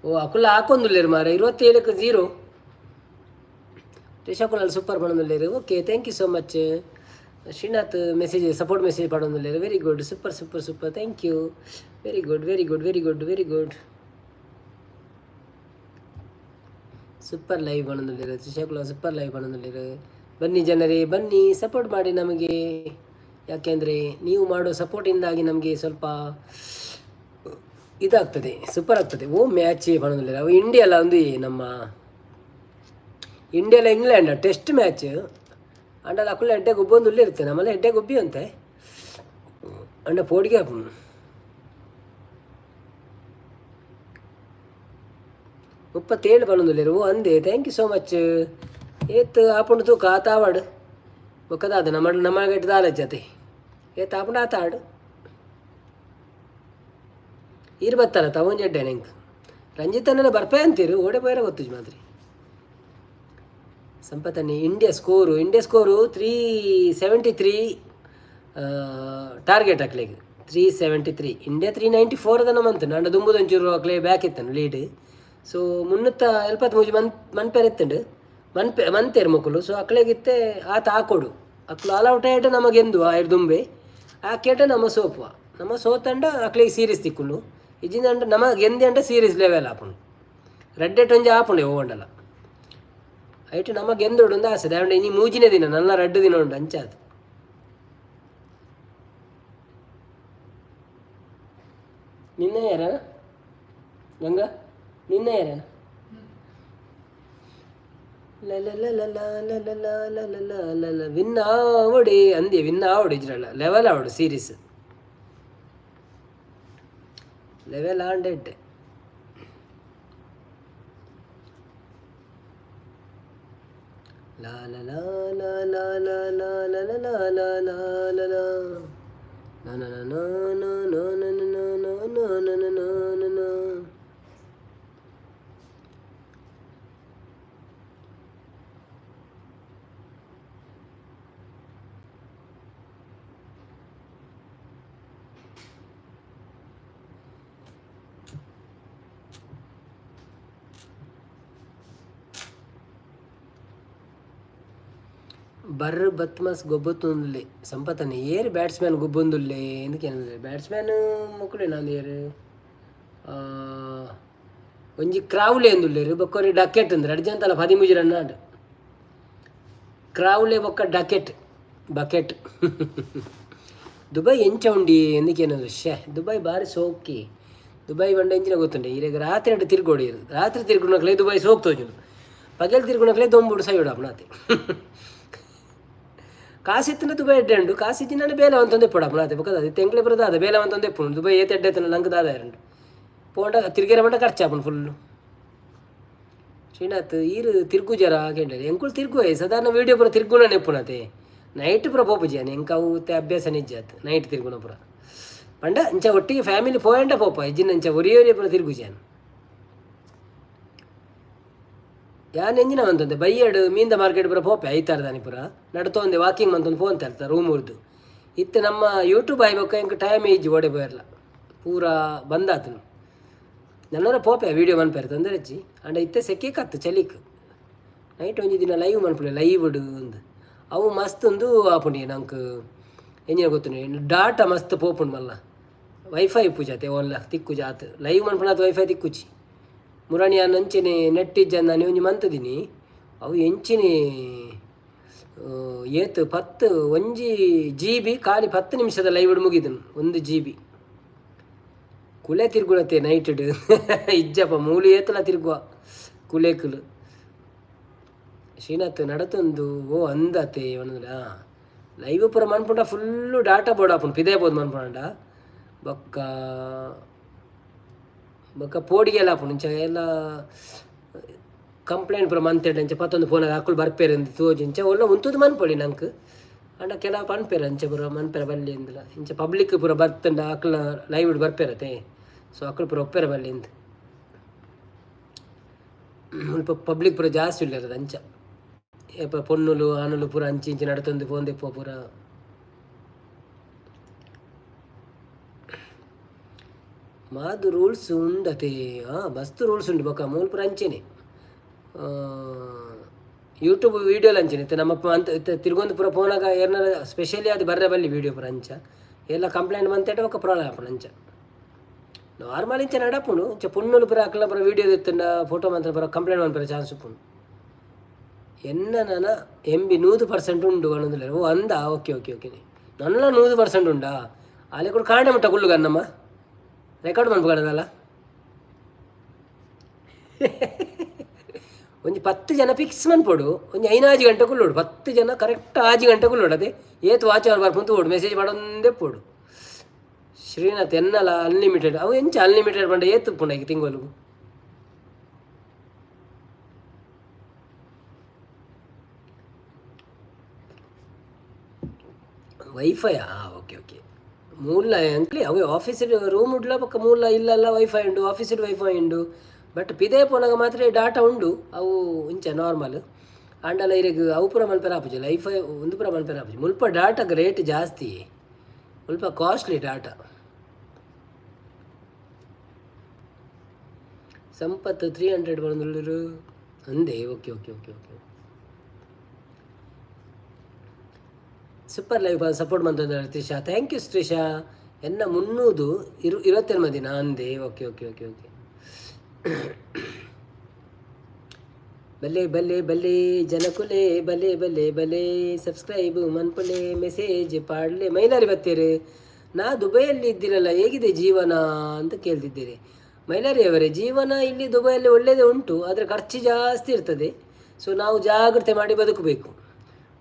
ಓ, ಅಕುಲ ಹಾಕೊಂದುಲ್ಲೆರ್ ಮಾರ. 27ಕ್ಕೆ 0. ತ್ರಿಶಾಕುಲ ಸೂಪರ್ ಪನೊಂದುಲ್ಲೆರ್. Okay, thank you so much. Srinath message, support message ಪಾಡೊಂದುಲ್ಲೆರ್. Very good, super, super, super. Thank you. Very good, very good, very good, very good. Super live ಪನೊಂದುಲ್ಲೆರ್ ತ್ರಿಶಾಕುಲ. Super live ಪನೊಂದುಲ್ಲೆರ್. ಬನ್ನಿ ಜನರೇ, ಬನ್ನಿ, ಸಪೋರ್ಟ್ ಮಾಡಿ ನಮಗೆ. ಯಾಕೆಂದರೆ ನೀವು ಮಾಡೋ ಸಪೋರ್ಟಿಂದಾಗಿ ನಮಗೆ ಸ್ವಲ್ಪ ಇದಾಗ್ತದೆ, ಸೂಪರ್ ಆಗ್ತದೆ. ಓ ಮ್ಯಾಚ್ ಪನೊಂದುಲ್ಲೆರ್. ಅವು ಇಂಡಿಯಲ್ಲ ಒಂದು ನಮ್ಮ ಇಂಡಿಯಾಲ ಇಂಗ್ಲೆಂಡ್ ಟೆಸ್ಟ್ ಮ್ಯಾಚ್ ಅಂಡಲ ಅಕುಲು ಎಡ್ಡೆ ಗೊಬ್ಬೊಂದು ಇರುತ್ತೆ, ನಮ್ಮಲ್ಲ ಎಡ್ಡೆ ಗೊಬ್ಬಿ ಅಂತೆ. ಅಂಡ ಪೋಡಿಗೆ ಆಪುಂಡು. 37 ಪನೊಂದುಲ್ಲೆರ್. ಓ ಅಂದೆ, thank you so much. ಏತ್ ಆಪುಂಡು ತೂಕ, ಆತ ಆವಡ್. ಬೊಕ್ಕ ದಾದ ನಮ್ಮ ನಮ್ಮ ಗಟ್ಟಿ ದಾಲಜ್ಜತೆ. ಏತ್ ಆಪುಂಡು ಆತ ಆಡು. ಈರ್ ಬತ್ತಾರ ತಗೊಂಜ್ ಎಡ್ಡೆ ಎಂಕ್. ರಂಜಿತ್ ಅಣ್ಣನ ಬರ್ಪೆ ಅಂತೀರು, ಓಡೆ ಪೋಯರ ಗೊತ್ತುಜಿ ಮಾತ್ರಿ. ಸಂಪತ್ತನ್ನಿ, India score 373 target ಅಕ್ಲೆಗ್. 373, India 394 ದನ ಮಂತು. ಅಂಡ ದುಂಬುದ ಒಂಚೂರು ಅಕ್ಲೆ ಬ್ಯಾಕ್ ಇತ್ತನು ಲೀಡ್. ಸೊ 373 ಮನ್ ಮನ್ಪೆರ್ ಇತ್ತುಂಡು, ಮನ್ಪೆ ಮಂತೇರು ಮೊಕುಲು. ಸೊ ಅಕ್ಲೆಗಿತ್ತೆ ಆತ ಆಕೊಡು. ಅಕ್ಲು ಆಲ್ ಔಟ್ ಆಯ್ಟ ನಮಗೆ ಎಂದು ಆಯ್ರು ದುಂಬೆ ಆ ಕೇಟ ನಮ್ಮ ಸೋಪುವ. ನಮ್ಮ ಸೋತಂಡ ಅಕ್ಲೆಗ್ ಸೀರೀಸ್ ತಿಕ್ಕುಂಡು. ಇಜ್ಜಿಂದ ಅಂಡ ನಮ ಗೆಂದಿ ಅಂಡ ಸೀರೀಸ್ ಲೆವೆಲ್ ಆಪುಂಡು. ರೆಡ್ ಒಂಜಿ ಆಪುಂಡು ಓಂಡಲ. ಐಟ್ ನಮ ಗೆಂದೊಡು ಒಂದು ಆಸೆ. ದಾಂಡ ಇನಿ ಮೂಜಿನೇ ದಿನ, ನನ್ನ ರಡ್ಡು ದಿನ ಉಂಡು ಅಂಚಾದ್. ನಿನ್ನ ಯಾರ ಗಂಗಾ, ನಿನ್ನ ಯಾರ? ವಿನ್ ಆವಡಿ ಅಂದೆ, ವಿನ್ ಆವಡು ಇಜ್ರಲ್ಲ, ಲೆವೆಲ್ ಆವಡು, ಸೀರೀಸ್ ಲೆವೆಲ್ ಆಂಡೆಡ್. ಲಾ ಲಾ ಲಾ ಲಾ ಲಾ ಲಾ ಲಾ ಲಾ ಲಾ ಲಾ ಲಾ ಲಾ ಲಾ ಲಾ ನಾ ನಾ ನಾ ನಾ ನಾ ನಾ ನಾ ನಾ ನಾ ನಾ ನಾ ನಾ. ಬರ್ ಬತ್ಮಸ್ ಗೊಬ್ಬತ್ತುಂದುಲ್ಲೆ ಸಂಪತನೆ. ಏರ್ ಬ್ಯಾಟ್ಸ್ಮ್ಯಾನ್ ಗೊಬ್ಬೊಂದುಲ್ಲೆ ಎಂದಕ್ಕೆ? ಬ್ಯಾಟ್ಸ್ಮ್ಯಾನ್ ಮೊಕುಲೆ ನಾಂದು ಏರ್? ಒಂಜಿ ಕ್ರಾವ್ಲೆ ಎಂದುಲ್ಲೆರ್, ಬೊಕ್ಕ ಡಕೆಟ್ ಅಂದ್ರ ಅಡ್ಜಂತಲ 13 ರನ್ ಆಂಡ್. ಕ್ರಾವ್ಲೆ ಬೊಕ್ಕ ಡಕೆಟ್, ಬಕೆಟ್. ದುಬೈ ಎಂಚ ಉಂಡಿ ಎಂದಕ್ಕೇನಂದ್ರೆ, ಶೇ, ದುಬೈ ಬಾರಿ ಸೋಕಿ. ದುಬೈ ಬಂಡ ಎಂಚಿನ ಗೊತ್ತುಂಡೆ ಇರೆಗ್? ರಾತ್ರಿ ಅಡ್ ತಿರ್ಗೋಡಿ. ರಾತ್ರಿ ತಿರ್ಗುನಕ್ಲೆ ದುಬೈ ಸೋಕ್ ತೋಜುಂಡು. ಪಗೆಲ್ ತಿರ್ಗುನಕ್ಲೆ ದೊಂಬುಡು ಸೈಡ್ ಆಪುನಾತೆ. ಕಾಸಿತ್ತಿನ ದುಬೈ ಎಡ್ಡೆ ಉಂಡು. ಕಾಸಿತ್ತಿನ ಬೇಲೆ ಅಂತಂದು ಎಪ್ಪಡು ಆಪುನಾತೆ. ಬೊಕ್ಕ ದಾದ ತೆಂಕ್ಲೆ ಪುರ ದಾದ ಬೇಲೆ ಅಂತಂದು ಎಪ್ಪುಂಡು. ದುಬೈ ಏತ್ ಎಡ್ಡೆ ಇತ್ತಿನ ನಂಗೆ ದಾದ ಇರಂಡು ಪೋಂಡ ತಿರ್ಗೇರ ಬಂಡ ಖರ್ಚು ಆಪುಂಡು ಫುಲ್ಲು. ಶ್ರೀನಾಥ್, ಈರು ತಿರ್ಗುಜರ ಕೇಂದ್ರ. ಎಂಕುಲು ತಿರ್ಗುವೆ ಸಾಧಾರಣ. ವೀಡಿಯೋ ಪೂರ ತಿರ್ಗುಣ ನೆಪ್ಪುನತೆ. ನೈಟ್ ಪೂರ ಪೋಪುಜಿ ಎಂಕ. ಅವು ಅಭ್ಯಾಸ ನಿಜ್ಜ ಆತು ನೈಟ್ ತಿರ್ಗುಣ ಪೂರ. ಪಂಡ ಇಂಚ ಒಟ್ಟಿಗೆ ಫ್ಯಾಮಿಲಿ ಪೋಯಂಡ ಪೋಪ ಇಜ್ಜಿನ ಇಂಚ ಒರಿಯೊರಿಯ ಒರಿಯ ಪೂರ ತಿರ್ಗುಜಾನ್ ಯಾನ್. ಎಂಜಿನ ಅಂತಂದೆ ಬೈಯಡ್ ಮೀಂದ ಮಾರ್ಕೆಟ್ ಪೂರ ಪೋಪೆ. ಐತಾರದಾನಿ ಪೂರ ನಡ್ತೊಂದೆ ವಾಕಿಂಗ್ ಮಂತೊಂದು ಫೋನ್ ತರ್ತ ರೂಮ್ ಉರ್ದು. ಇತ್ತೆ ನಮ್ಮ ಯೂಟ್ಯೂಬ್ ಆಯ್ಬೊಕ್ಕ ಎಂಕ್ ಟೈಮ್ ಇಜ್ಜಿ. ಓಡೆ ಪೋಯರ್ಲ ಪೂರ ಬಂದಾತನು. ನನ್ನರ ಪೋಪೆ ವೀಡಿಯೋ ಮನ್ಪೆರ್, ತೊಂದರೆ ಇಜ್ಜಿ. ಅಂಡ ಇತ್ತೆ ಸೆಕೆ ಕತ್ತು ಚಲಿಕ್. ನೈಟ್ ಒಂಜಿ ದಿನ ಲೈವ್ ಮನ್ಪುಲೆ ಲೈವ್ ಅಂದ್. ಅವು ಮಸ್ತ್ ಉಂದು ಆಪುಂಡು ನಂಕ್. ಎಂಜಿನ ಗೊತ್ತುಂಡು, ಡಾಟಾ ಮಸ್ತ್ ಪೋಪುಂಡು ಮಲ್ಲ. ವೈಫೈ ಪೂಜಾತೆ ಓಲ್ಲ ತಿಕ್ಕು ಜಾತ್ ಲೈವ್ ಮನ್ಪುನಾತ್ ವೈಫೈ ತಿಕ್ಕುಚಿ. ಮುರಾಣಿ ಅಂಚೆನೆ ನೆಟ್ ಇಜ್ಜಂದ ನಾನು ಒಂಜಿ ಮಂತುದಿನಿ. ಅವು ಎಂಚಿನೆ ಏತ್ 10 1 GB ಖಾಲಿ 10 ನಿಮಿಷದ ಲೈವ್ ಮುಗಿದನು 1 GB. ಕುಲೆ ತಿರ್ಗುಣತೆ ನೈಟ್ ಇಜ್ಜಪ್ಪ. ಮೂಲು ಏತಲ ತಿರುಗುವ ಕುಲೇಕುಲು. ಶ್ರೀನಾಥ್ ನಡತೊಂದು ಓ ಅಂದತೆ ಒಂದುಲ ಲೈವ್ ಪೂರ ಮನ್ಪುಂಡ ಫುಲ್ಲು ಡಾಟಾ ಬೋರ್ಡ್ ಆಪುಂಡು. ಪಿದೆ ಬೋದು ಮನ್ಪುಂಡ. ಬೊಕ್ಕ ಬೊಕ್ಕ ಪೋಡಿಗೆಲ್ಲ ಆಪುಂಡು. ಇಂಚ ಎಲ್ಲ ಕಂಪ್ಲೇಂಟ್ ಪೂರ ಮಂತೆಡ್ ಅಂಚ ಪತ್ತೊಂದು ಫೋನ್ ಅಕುಲು ಬರ್ಪೇರು ಅಂದ್ ತೋಜಿ. ಇಂಚ ಒಲ್ಲ ಉಂತುದು ಮನ್ಪೊಳಿ ನಂಕ್. ಅಂಡ ಕೆಲವು ಪನ್ಪೇರು ಅಂಚ ಪೂರ ಮನ್ಪೆರೆ ಬಲ್ಲಿ ಅಂದ್ಲ. ಇಂಚ ಪಬ್ಲಿಕ್ ಪೂರ ಬರ್ತಂಡ ಅಕ್ಲ ಲೈವ್ ಬರ್ಪೇರತೆ. ಸೊ ಅಕುಲು ಪೂರ ಒಪ್ಪೆರೆ ಬಲ್ಲಿ ಅಂದ್. ಮುಲ್ಪ ಪಬ್ಲಿಕ್ ಪೂರ ಜಾಸ್ತಿ ಉಲ್ಲೆರ್. ಅಂಚ ಏಪ ಪೊಣ್ಣುಲು ಆನುಲು ಪೂರ ಅಂಚಿ ಇಂಚಿ ನಡತೊಂದು ಪೋಂದೆಪ್ಪು ಪೂರ. ಮಾದು ರೂಲ್ಸ್ ಉಂಡತೆ. ಹಾಂ, ಮಸ್ತ್ ರೂಲ್ಸ್ ಉಂಡು. ಬೊಕ್ಕ ಮೂಲು ಪೂರ ಅಂಚೆನೆ ಯೂಟ್ಯೂಬ್ ವೀಡಿಯೋಲು ಅಂಚೆನೆ. ಇತ್ತೆ ನಮ್ಮ ಅಂತ ತಿರ್ಗೊಂದು ಪೂರ ಪೋನಾಗ ಏರ್ನಾಲ ಸ್ಪೆಷಲಿ ಅದು ಬರ್ರೆ ಬಲ್ಲಿ ವೀಡಿಯೋ ಪೂರ. ಅಂಚ ಎಲ್ಲ ಕಂಪ್ಲೇಂಟ್ ಬಂತೇಟ ಬೊಕ್ಕ ಪ್ರಾಬ್ಲಮ್ ಆಪುಂಡು. ಅಂಚ ನಾರ್ಮಲ್ ಇಂಚ ನಡಪುಂಡು. ಇಂಚ ಪೊಣ್ಣುಲು ಪೂರ ಅಕ್ಲ ಪೂರ ವೀಡಿಯೋ ದೆತ್ತುಂಡ ಫೋಟೋ ಮಂತ್ರ ಪೂರ ಕಂಪ್ಲೇಂಟ್ ಮನ್ಪೆರೆ ಚಾನ್ಸ್ ಉಪ್ಪುಂಡು. ಎನ್ನ ನನ MB 100% ಉಂಡು ಅನ್ನೋದಿಲ್ಲ. ಓ ಅಂದ, ಓಕೆ ಓಕೆ ಓಕೆ. ನನ್ನ 100% ಉಂಡಾ? ಅಲ್ಲಿ ಕೂಡ ಕಾಂಡೆ ಮುಟ್ಟ ಕುಲ್ಲು ಗನ್ನಮ್ಮ ರೆಕಾರ್ಡ್ ಮನ್ಪುಗಡದಲ್ಲ. ಒಂಜಿ 10 ಜನ ಫಿಕ್ಸ್ ಮನ್ಪೊಡು. ಒಂಜಿ 5 ಗಂಟೆ ಕುಲ್ಲೋಡು. 10 ಜನ ಕರೆಕ್ಟ್ 6 ಗಂಟೆ ಕುಲ್ಲೋಡು. ಅದೇ ಏತ್ ವಾಚ್ ಅವರ್ ಬರ್ಪುಂತು ಓಡು ಮೆಸೇಜ್ ಮಾಡೊಂದೇ ಪೋಡು. ಶ್ರೀನಾಥ್, ಎನ್ನಲ ಅನ್ಲಿಮಿಟೆಡ್. ಅವು ಎಂಚ ಅನ್ಲಿಮಿಟೆಡ್ ಪಂಡ ಏತ್ ಉಪ್ಪುಂಡು ಐಕ್ ತಿಂಗೊಲುಗು? ವೈಫೈ? ಹಾಂ, ಓಕೆ ಓಕೆ. ಮೂಲ ಅಂಕ್ಲಿ ಅವೆ ಆಫೀಸ್ ರೂಮ್ ಉಡ್ಲ ಬೊಕ್ಕ ಮೂಲ ಇಲ್ಲಲ್ಲ ವೈಫೈ ಉಂಡು, ಆಫೀಸ್ ವೈಫೈ ಉಂಡು. ಬಟ್ ಪಿದೆ ಪೋನಾಗ ಮಾತ್ರ ಡಾಟಾ ಉಂಡು. ಅವು ಇಂಚ ನಾರ್ಮಲ್ ಆಂಡಲ ಇರೆಗ್ ಅವು ಪೂರ ಮನ್ಪೆರೆ ಆಪುಜಿ. ಲೈಫೈ ಒಂದು ಪೂರ ಮನ್ಪೆರೆ ಆಪುಜಿ. ಮುಲ್ಪ ಡಾಟಾಗ್ ರೇಟ್ ಜಾಸ್ತಿ, ಮುಲ್ಪ ಕಾಸ್ಟ್ಲಿ ಡಾಟಾ. ಸಂಪತ್ 300 ಬಂದುಳ್ಳರು ಅಂದೆ. Okay okay okay okay. Super live support ಮಂತಂದ್ರೆ Trisha. Thank you Trisha. ಎನ್ನ ಮುನ್ನೂದು 22 ದಿನ ಅಂದೆ. Okay okay okay okay. ಬಲೆ ಬಲೆ ಬಲೆ ಜನಕುಲೆ, ಬಲೆ ಬಲೆ ಬಲೆ. ಸಬ್ಸ್ಕ್ರೈಬ್ ಮನ್ಪುಲೆ, ಮೆಸೇಜ್ ಪಾಡ್ಲೆ. ಮೈಲಾರಿ ಬತ್ತೀರಿ. ನಾ ದುಬೈಯಲ್ಲಿ ಇದ್ದಿರಲ್ಲ, ಹೇಗಿದೆ ಜೀವನ ಅಂತ ಕೇಳ್ತಿದ್ದೀರಿ. ಮೈಲಾರಿ ಅವರೇ, ಜೀವನ ಇಲ್ಲಿ ದುಬೈಯಲ್ಲಿ ಒಳ್ಳೆಯದೇ ಉಂಟು. ಆದರೆ ಖರ್ಚು ಜಾಸ್ತಿ ಇರ್ತದೆ. ಸೊ ನಾವು ಜಾಗ್ರತೆ ಮಾಡಿ ಬದುಕಬೇಕು.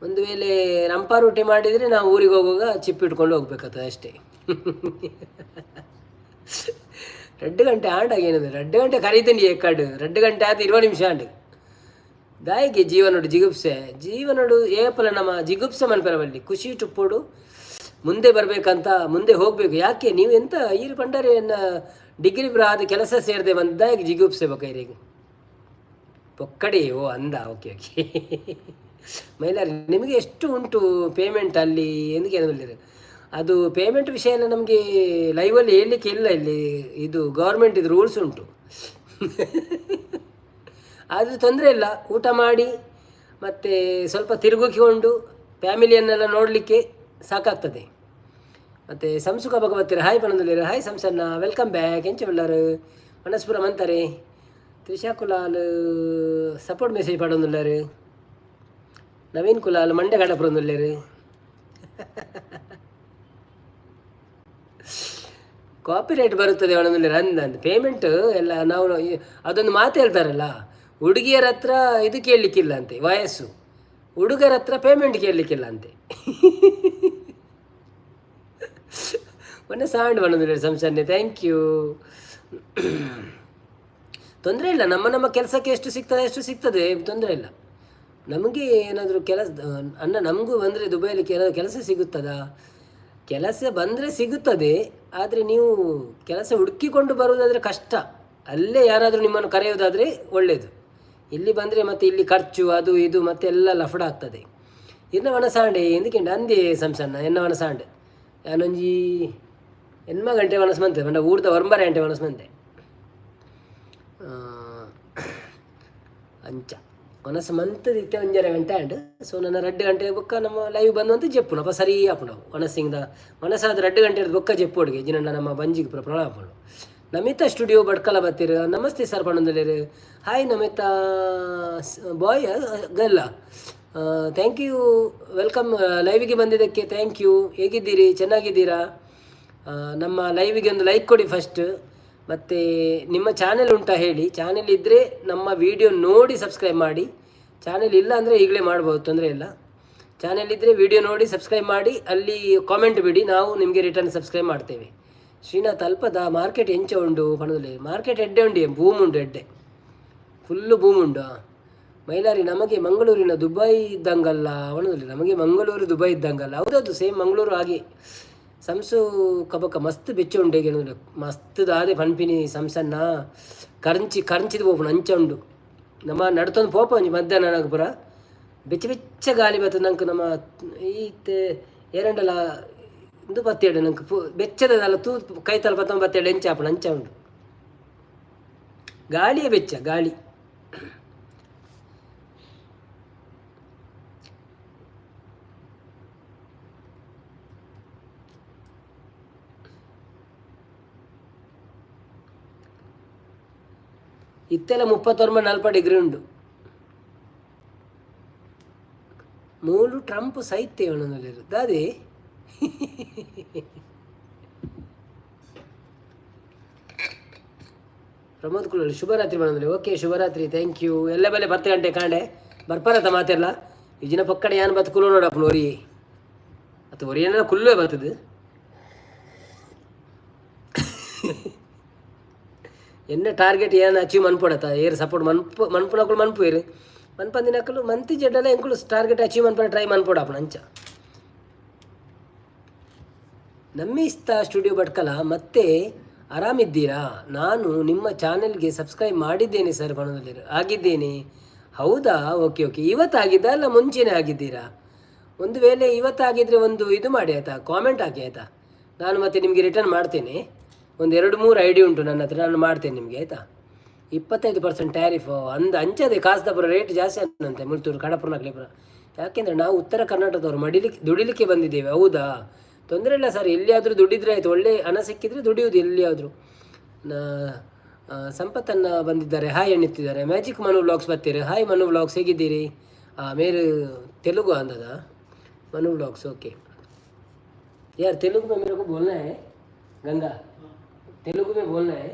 ಒಂದು ವೇಳೆ ರಂಪ ರೊಟ್ಟಿ ಮಾಡಿದರೆ ನಾವು ಊರಿಗೆ ಹೋಗುವಾಗ ಚಿಪ್ಪು ಇಟ್ಕೊಂಡು ಹೋಗ್ಬೇಕಾಗ್ತದೆ ಅಷ್ಟೇ. 2 ಗಂಟೆ ಆಂಡಾಗ ಏನಂದ್ರೆ 2 ಗಂಟೆ ಕರೀತೀನಿ ಏಕಾಡು. 2 ಗಂಟೆ ಆಯ್ತು 20 ನಿಮಿಷ ಆಂಡ್. ದಾಯಿಗೆ ಜೀವನೋಡು ಜಿಗುಪ್ಸೆ? ಜೀವನೋಡು ಏಪಲ ನಮ್ಮ ಜಿಗುಪ್ಸೆ ಮನ್ಪೆರ ಬಲ್ಲಿ. ಖುಷಿ ಟುಪ್ಪೋಡು, ಮುಂದೆ ಬರಬೇಕಂತ ಮುಂದೆ ಹೋಗಬೇಕು. ಯಾಕೆ ನೀವು ಎಂತ ಈರು ಪಂಡರೆ ಎನ್ನ ಡಿಗ್ರಿ ಆದ ಕೆಲಸ ಸೇರದೆ ಬಂದಾಗಿ ಜಿಗುಪ್ಸೆ ಬೊಕ ಪೊಕ್ಕಡಿ. ಓ ಅಂದ, ಓಕೆ ಓಕೆ. ಮೈಲಾರಿ, ನಿಮಗೆ ಎಷ್ಟು ಉಂಟು ಪೇಮೆಂಟ್ ಅಲ್ಲಿ ಎಂದು ಕೇಳಿದ್ರೆ, ಅದು ಪೇಮೆಂಟ್ ವಿಷಯ ಎಲ್ಲ ನಮಗೆ ಲೈವಲ್ಲಿ ಹೇಳಲಿಕ್ಕೆ ಇಲ್ಲ ಇಲ್ಲಿ. ಇದು ಗೌರ್ಮೆಂಟ್ ಇದು ರೂಲ್ಸ್ ಉಂಟು. ಆದರೆ ತೊಂದರೆ ಇಲ್ಲ. ಊಟ ಮಾಡಿ ಮತ್ತು ಸ್ವಲ್ಪ ತಿರುಗಿಕೊಂಡು ಫ್ಯಾಮಿಲಿಯನ್ನೆಲ್ಲ ನೋಡಲಿಕ್ಕೆ ಸಾಕಾಗ್ತದೆ. ಮತ್ತು ಸಂಸುಖ ಭಗವತ್ತಿರ ಹಾಯ್ ಪನೊಂದುಲ್ಲೆರ್. ಹಾಯ್ ಸಂಸನ್ನ, welcome back. ಎಂಚ ಉಲ್ಲರು? ಮನಸ್ಪುರ ಮಂತಾರೆ. ತ್ರಿಷಾ ಕುಲಾಲ್ ಸಪೋರ್ಟ್ ಮೆಸೇಜ್ ಪಾಡೊಂದುಲ್ಲೆರ್. ನವೀನ್ ಕುಲಾಲ್ ಮಂಡೆ ಕಡಪುರೊಂದುಲ್ಲೆರ್. ಕಾಪಿರೈಟ್ ಬರುತ್ತದೆ ಪನೊಂದುಲ್ಲೆರ್. ಅಂದ್ ಅಂದ್ ಪೇಮೆಂಟ್ ಎಲ್ಲ ನಾವು ಅದೊಂದು ಮಾತು ಹೇಳ್ತಾರಲ್ಲ, ಹುಡುಗಿಯರ ಹತ್ರ ಇದು ಕೇಳಲಿಕ್ಕಿಲ್ಲ ಅಂತೆ ವಯಸ್ಸು, ಹುಡುಗರ ಹತ್ರ ಪೇಮೆಂಟ್ ಕೇಳಲಿಕ್ಕಿಲ್ಲ ಅಂತೆ. ಮೊನ್ನೆ ಸಾಂಡ್ ಪನೊಂದುಲ್ಲೆರ್ ಸಂಸನ್ನೆ, thank you. ತೊಂದರೆ ಇಲ್ಲ, ನಮ್ಮ ನಮ್ಮ ಕೆಲಸಕ್ಕೆ ಎಷ್ಟು ಸಿಗ್ತದೆ ಎಷ್ಟು ಸಿಗ್ತದೆ, ತೊಂದರೆ ಇಲ್ಲ ನಮಗೆ. ಏನಾದರೂ ಕೆಲಸ ಅಣ್ಣ, ನಮಗೂ ಬಂದರೆ ದುಬೈಲಿ ಏನಾದರೂ ಕೆಲಸ ಸಿಗುತ್ತದಾ? ಕೆಲಸ ಬಂದರೆ ಸಿಗುತ್ತದೆ, ಆದರೆ ನೀವು ಕೆಲಸ ಹುಡುಕಿಕೊಂಡು ಬರುವುದಾದರೆ ಕಷ್ಟ. ಅಲ್ಲೇ ಯಾರಾದರೂ ನಿಮ್ಮನ್ನು ಕರೆಯೋದಾದರೆ ಒಳ್ಳೆಯದು. ಇಲ್ಲಿ ಬಂದರೆ ಮತ್ತು ಇಲ್ಲಿ ಖರ್ಚು ಅದು ಇದು ಮತ್ತೆ ಎಲ್ಲ ಲಫಡ ಆಗ್ತದೆ. ಇನ್ನ ವನಸಾಂಡೆ ಎಂದಕ್ಕೆಂಡ ಅಂದೇ ಸಂಸನ್ನ ಎನ್ನ ವನಸಾಂಡೆ ಯಾನೊಂಜಿ ಎನ್ಮ ಗಂಟೆ ವನಸ್ ಮಂತೆ ಪಂಡ ಊರ್ದ ಒಂಬರೆ ಗಂಟೆ ವನಸ್ ಮಂತೆ ಅಂಚ ವನಸ್ ಮಂತದ ಇತ್ತೆ ಒಂಜರೆ ಗಂಟೆ ಆಂಡ್. ಸೊ ನನ್ನ 2 ಗಂಟೆ ಬೊಕ್ಕ ನಮ್ಮ ಲೈವ್ ಬಂದು ಅಂತ ಜೆಪ್ಪುನು ಅಪ್ಪ ಸರಿ ಆಪುಂಡು. ವನಸಿಂಗ್ದ ವನಸಾದ 2 ಗಂಟೆ ಬೊಕ್ಕ ಜೆಪ್ಪೊಡುಗೆ ಜಿನಂಡ ನಮ್ಮ ಬಂಜಿಗೆ ಪೂರ ಪ್ರಳ ಆಪುಂಡು. ನಮಿತಾ ಸ್ಟುಡಿಯೋ ಬಡ್ಕಲ ಬತ್ತೀರು, ನಮಸ್ತೆ ಸರ್ ಪಣೊಂದುಲ್ಲೆರ್. ಹಾಯ್ ನಮಿತಾ, ಬಾಯ್ ಗರ್ಲ? Thank you, welcome. ಲೈವಿಗೆ ಬಂದಿದ್ದಕ್ಕೆ thank you. ಹೇಗಿದ್ದೀರಿ? ಚೆನ್ನಾಗಿದ್ದೀರಾ? ನಮ್ಮ ಲೈವಿಗೆ ಒಂದು ಲೈಕ್ ಕೊಡಿ ಫಸ್ಟ್. ಮತ್ತು ನಿಮ್ಮ ಚಾನೆಲ್ ಉಂಟಾ ಹೇಳಿ. ಚಾನೆಲ್ ಇದ್ದರೆ ನಮ್ಮ ವಿಡಿಯೋ ನೋಡಿ ಸಬ್ಸ್ಕ್ರೈಬ್ ಮಾಡಿ. ಚಾನೆಲ್ ಇಲ್ಲ ಅಂದರೆ ಈಗಲೇ ಮಾಡ್ಬೋದು, ತೊಂದರೆ ಇಲ್ಲ. ಚಾನೆಲ್ ಇದ್ದರೆ ವಿಡಿಯೋ ನೋಡಿ ಸಬ್ಸ್ಕ್ರೈಬ್ ಮಾಡಿ, ಅಲ್ಲಿ ಕಾಮೆಂಟ್ ಬಿಡಿ, ನಾವು ನಿಮಗೆ ರಿಟರ್ನ್ ಸಬ್ಸ್ಕ್ರೈಬ್ ಮಾಡ್ತೇವೆ. ಶ್ರೀನಾಥ್, ಅಲ್ಪದ ಮಾರ್ಕೆಟ್ ಎಂಚ ಉಂಡು ಪಣದಲ್ಲಿ? ಮಾರ್ಕೆಟ್ ಎಡ್ಡೆ ಉಂಡು, ಬೂಮ್ ಉಂಡು, ಎಡ್ಡೆ ಫುಲ್ಲು ಬೂಮ್ ಉಂಡು. ಮೈಲಾರಿ, ನಮಗೆ ಮಂಗಳೂರಿನ ದುಬೈ ಇದ್ದಂಗಲ್ಲ ಅವನದಲ್ಲಿ. ನಮಗೆ ಮಂಗಳೂರು ದುಬೈ ಇದ್ದಂಗಲ್ಲ. ಹೌದೌದು, ಸೇಮ್ ಮಂಗಳೂರು ಹಾಗೆ. ಸಂಸು ಕಬಕ ಮಸ್ತ್ ಬೆಚ್ಚ ಉಂಡು ಹೇಗೆ ಮಸ್ತ್ ದಾದೆ ಪನ್ಪಿನಿ ಸಂಸನ್ನ ಕರಂಚಿ ಕರಂಚಿದ ಪೋಪುಂಡು ಅಂಚ ಉಂಡು. ನಮ್ಮ ನಡ್ತೊಂದು ಪೋಪ ಒಂಜಿ ಮಧ್ಯಾಹ್ನ ನನಗೆ ಪೂರ ಬೆಚ್ಚ ಬೆಚ್ಚ ಗಾಲಿ ಬರ್ತದೆ ನಂಗೆ. ನಮ್ಮ ಈತೆ ಏರಂಡಲ ಇಂದು ಬತ್ತೇಡು ನಂಗೆ ಪೂ ಬೆಚ್ಚದಲ್ಲ ತೂ ಕೈ ತಲ್ಪ ಬತ್ತೇಡು ಎಂಚ ಆಪುಂಡು ಅಂಚ ಉಂಡು. ಗಾಳಿಯೇ ಬೆಚ್ಚ ಗಾಳಿ. ಇತ್ತೆಲ್ಲ 39-40 ಡಿಗ್ರಿ ಉಂಡು. ಮೂಲು ಟ್ರಂಪ್ ಸೈತೆ ದಾದೆ. ಪ್ರಮೋದ್ ಕುಲೋಳಿ ಶುಭರಾತ್ರಿ ಬಂದ್ರೆ. ಓಕೆ, ಶುಭರಾತ್ರಿ, thank you. ಎಲ್ಲ ಬೆಲೆ 10 ಗಂಟೆ ಕಾಂಡೆ ಬರ್ಪಾರತ ಮಾತೆಲ್ಲ. ಈ ಜಿನ ಪಕ್ಕಡೆ ಯಾನ್ ಬತ್ತು ಕುಲೋ ನೋಡಪ್ಪ ಒರಿ ಅಥವಾ ಒರಿ ಏನಾರ ಕುಲ್ಲುವೆ ಬರ್ತದೆ. ಎನ್ನ ಟಾರ್ಗೆಟ್ ಏನು ಅಚೀವ್ ಮನ್ಪೊಡತ್ತ ಏರ್ ಸಪೋರ್ಟ್ ಮನ್ಪು ಮನ್ಪುನಕುಲು ಮನ್ಪುವೆರ್, ಮನ್ಪಂದಿನಕುಲು ಮಂತಿ ಜಡ್ಡಲ ಎಂಕುಲು ಟಾರ್ಗೆಟ್ ಅಚೀವ್ ಮನ್ಪರ ಟ್ರೈ ಮನ್ಪೊಡಾಪುಂಡು ಅಂಚ. ನಮ್ಮಿಸ್ತ ಸ್ಟುಡಿಯೋ ಭಟ್ಕಲ, ಮತ್ತೆ ಆರಾಮಿದ್ದೀರಾ? ನಾನು ನಿಮ್ಮ ಚಾನೆಲ್ಗೆ ಸಬ್ಸ್ಕ್ರೈಬ್ ಮಾಡಿದ್ದೇನೆ ಸರ್ ಪಣದಲ್ಲಿ ಆಗಿದ್ದೇನೆ. ಹೌದಾ? Okay okay. ಇವತ್ತಾಗಿದ್ದ ಅಲ್ಲ ಮುಂಚೆನೇ ಆಗಿದ್ದೀರಾ? ಒಂದು ವೇಳೆ ಇವತ್ತಾಗಿದ್ದರೆ ಒಂದು ಇದು ಮಾಡಿ ಆಯಿತಾ, ಕಾಮೆಂಟ್ ಹಾಕಿ ಆಯಿತಾ. ನಾನು ಮತ್ತೆ ನಿಮಗೆ ರಿಟರ್ನ್ ಮಾಡ್ತೇನೆ. ಒಂದು ಎರಡು ಮೂರು I D ಉಂಟು ನನ್ನ ಹತ್ರ, ನಾನು ಮಾಡ್ತೇನೆ ನಿಮಗೆ ಆಯಿತಾ. 25% ಟ್ಯಾರಿಫ್ ಅಂದ ಅಂಚದೆ ಕಾಸ್ದಪುರ ರೇಟ್ ಜಾಸ್ತಿ ಅಂತೆ ಮುಲ್ತೂರು ಕಡಪುರನಕ್ಲಿಪುರ. ಯಾಕೆಂದರೆ ನಾವು ಉತ್ತರ ಕರ್ನಾಟಕದವರು ಮಡಿಲಿಕ್ಕೆ ದುಡಿಲಿಕ್ಕೆ ಬಂದಿದ್ದೇವೆ. ಹೌದಾ? ತೊಂದರೆ ಇಲ್ಲ ಸರ್, ಎಲ್ಲಿಯಾದರೂ ದುಡಿದ್ರೆ ಆಯಿತು. ಒಳ್ಳೆ ಹಣ ಸಿಕ್ಕಿದರೆ ದುಡಿಯುವುದು ಎಲ್ಲಿಯಾದರೂ. ಸಂಪತ್ತನ್ನು ಬಂದಿದ್ದಾರೆ, ಹಾಯ್ ಎನ್ನುತ್ತಿದ್ದಾರೆ. ಮ್ಯಾಜಿಕ್ ಮನು ವ್ಲಾಗ್ಸ್ ಬರ್ತೀರಿ. ಹಾಯ್ ಮನು ವ್ಲಾಗ್ಸ್, ಹೇಗಿದ್ದೀರಿ? ಮೇರು ತೆಲುಗು ಅಂದದ ಮನು ವ್ಲಾಗ್ಸ್. ಓಕೆ यार, तेलुगु में मेरे को बोलना है। गंगा, तेलुगु में बोलना है।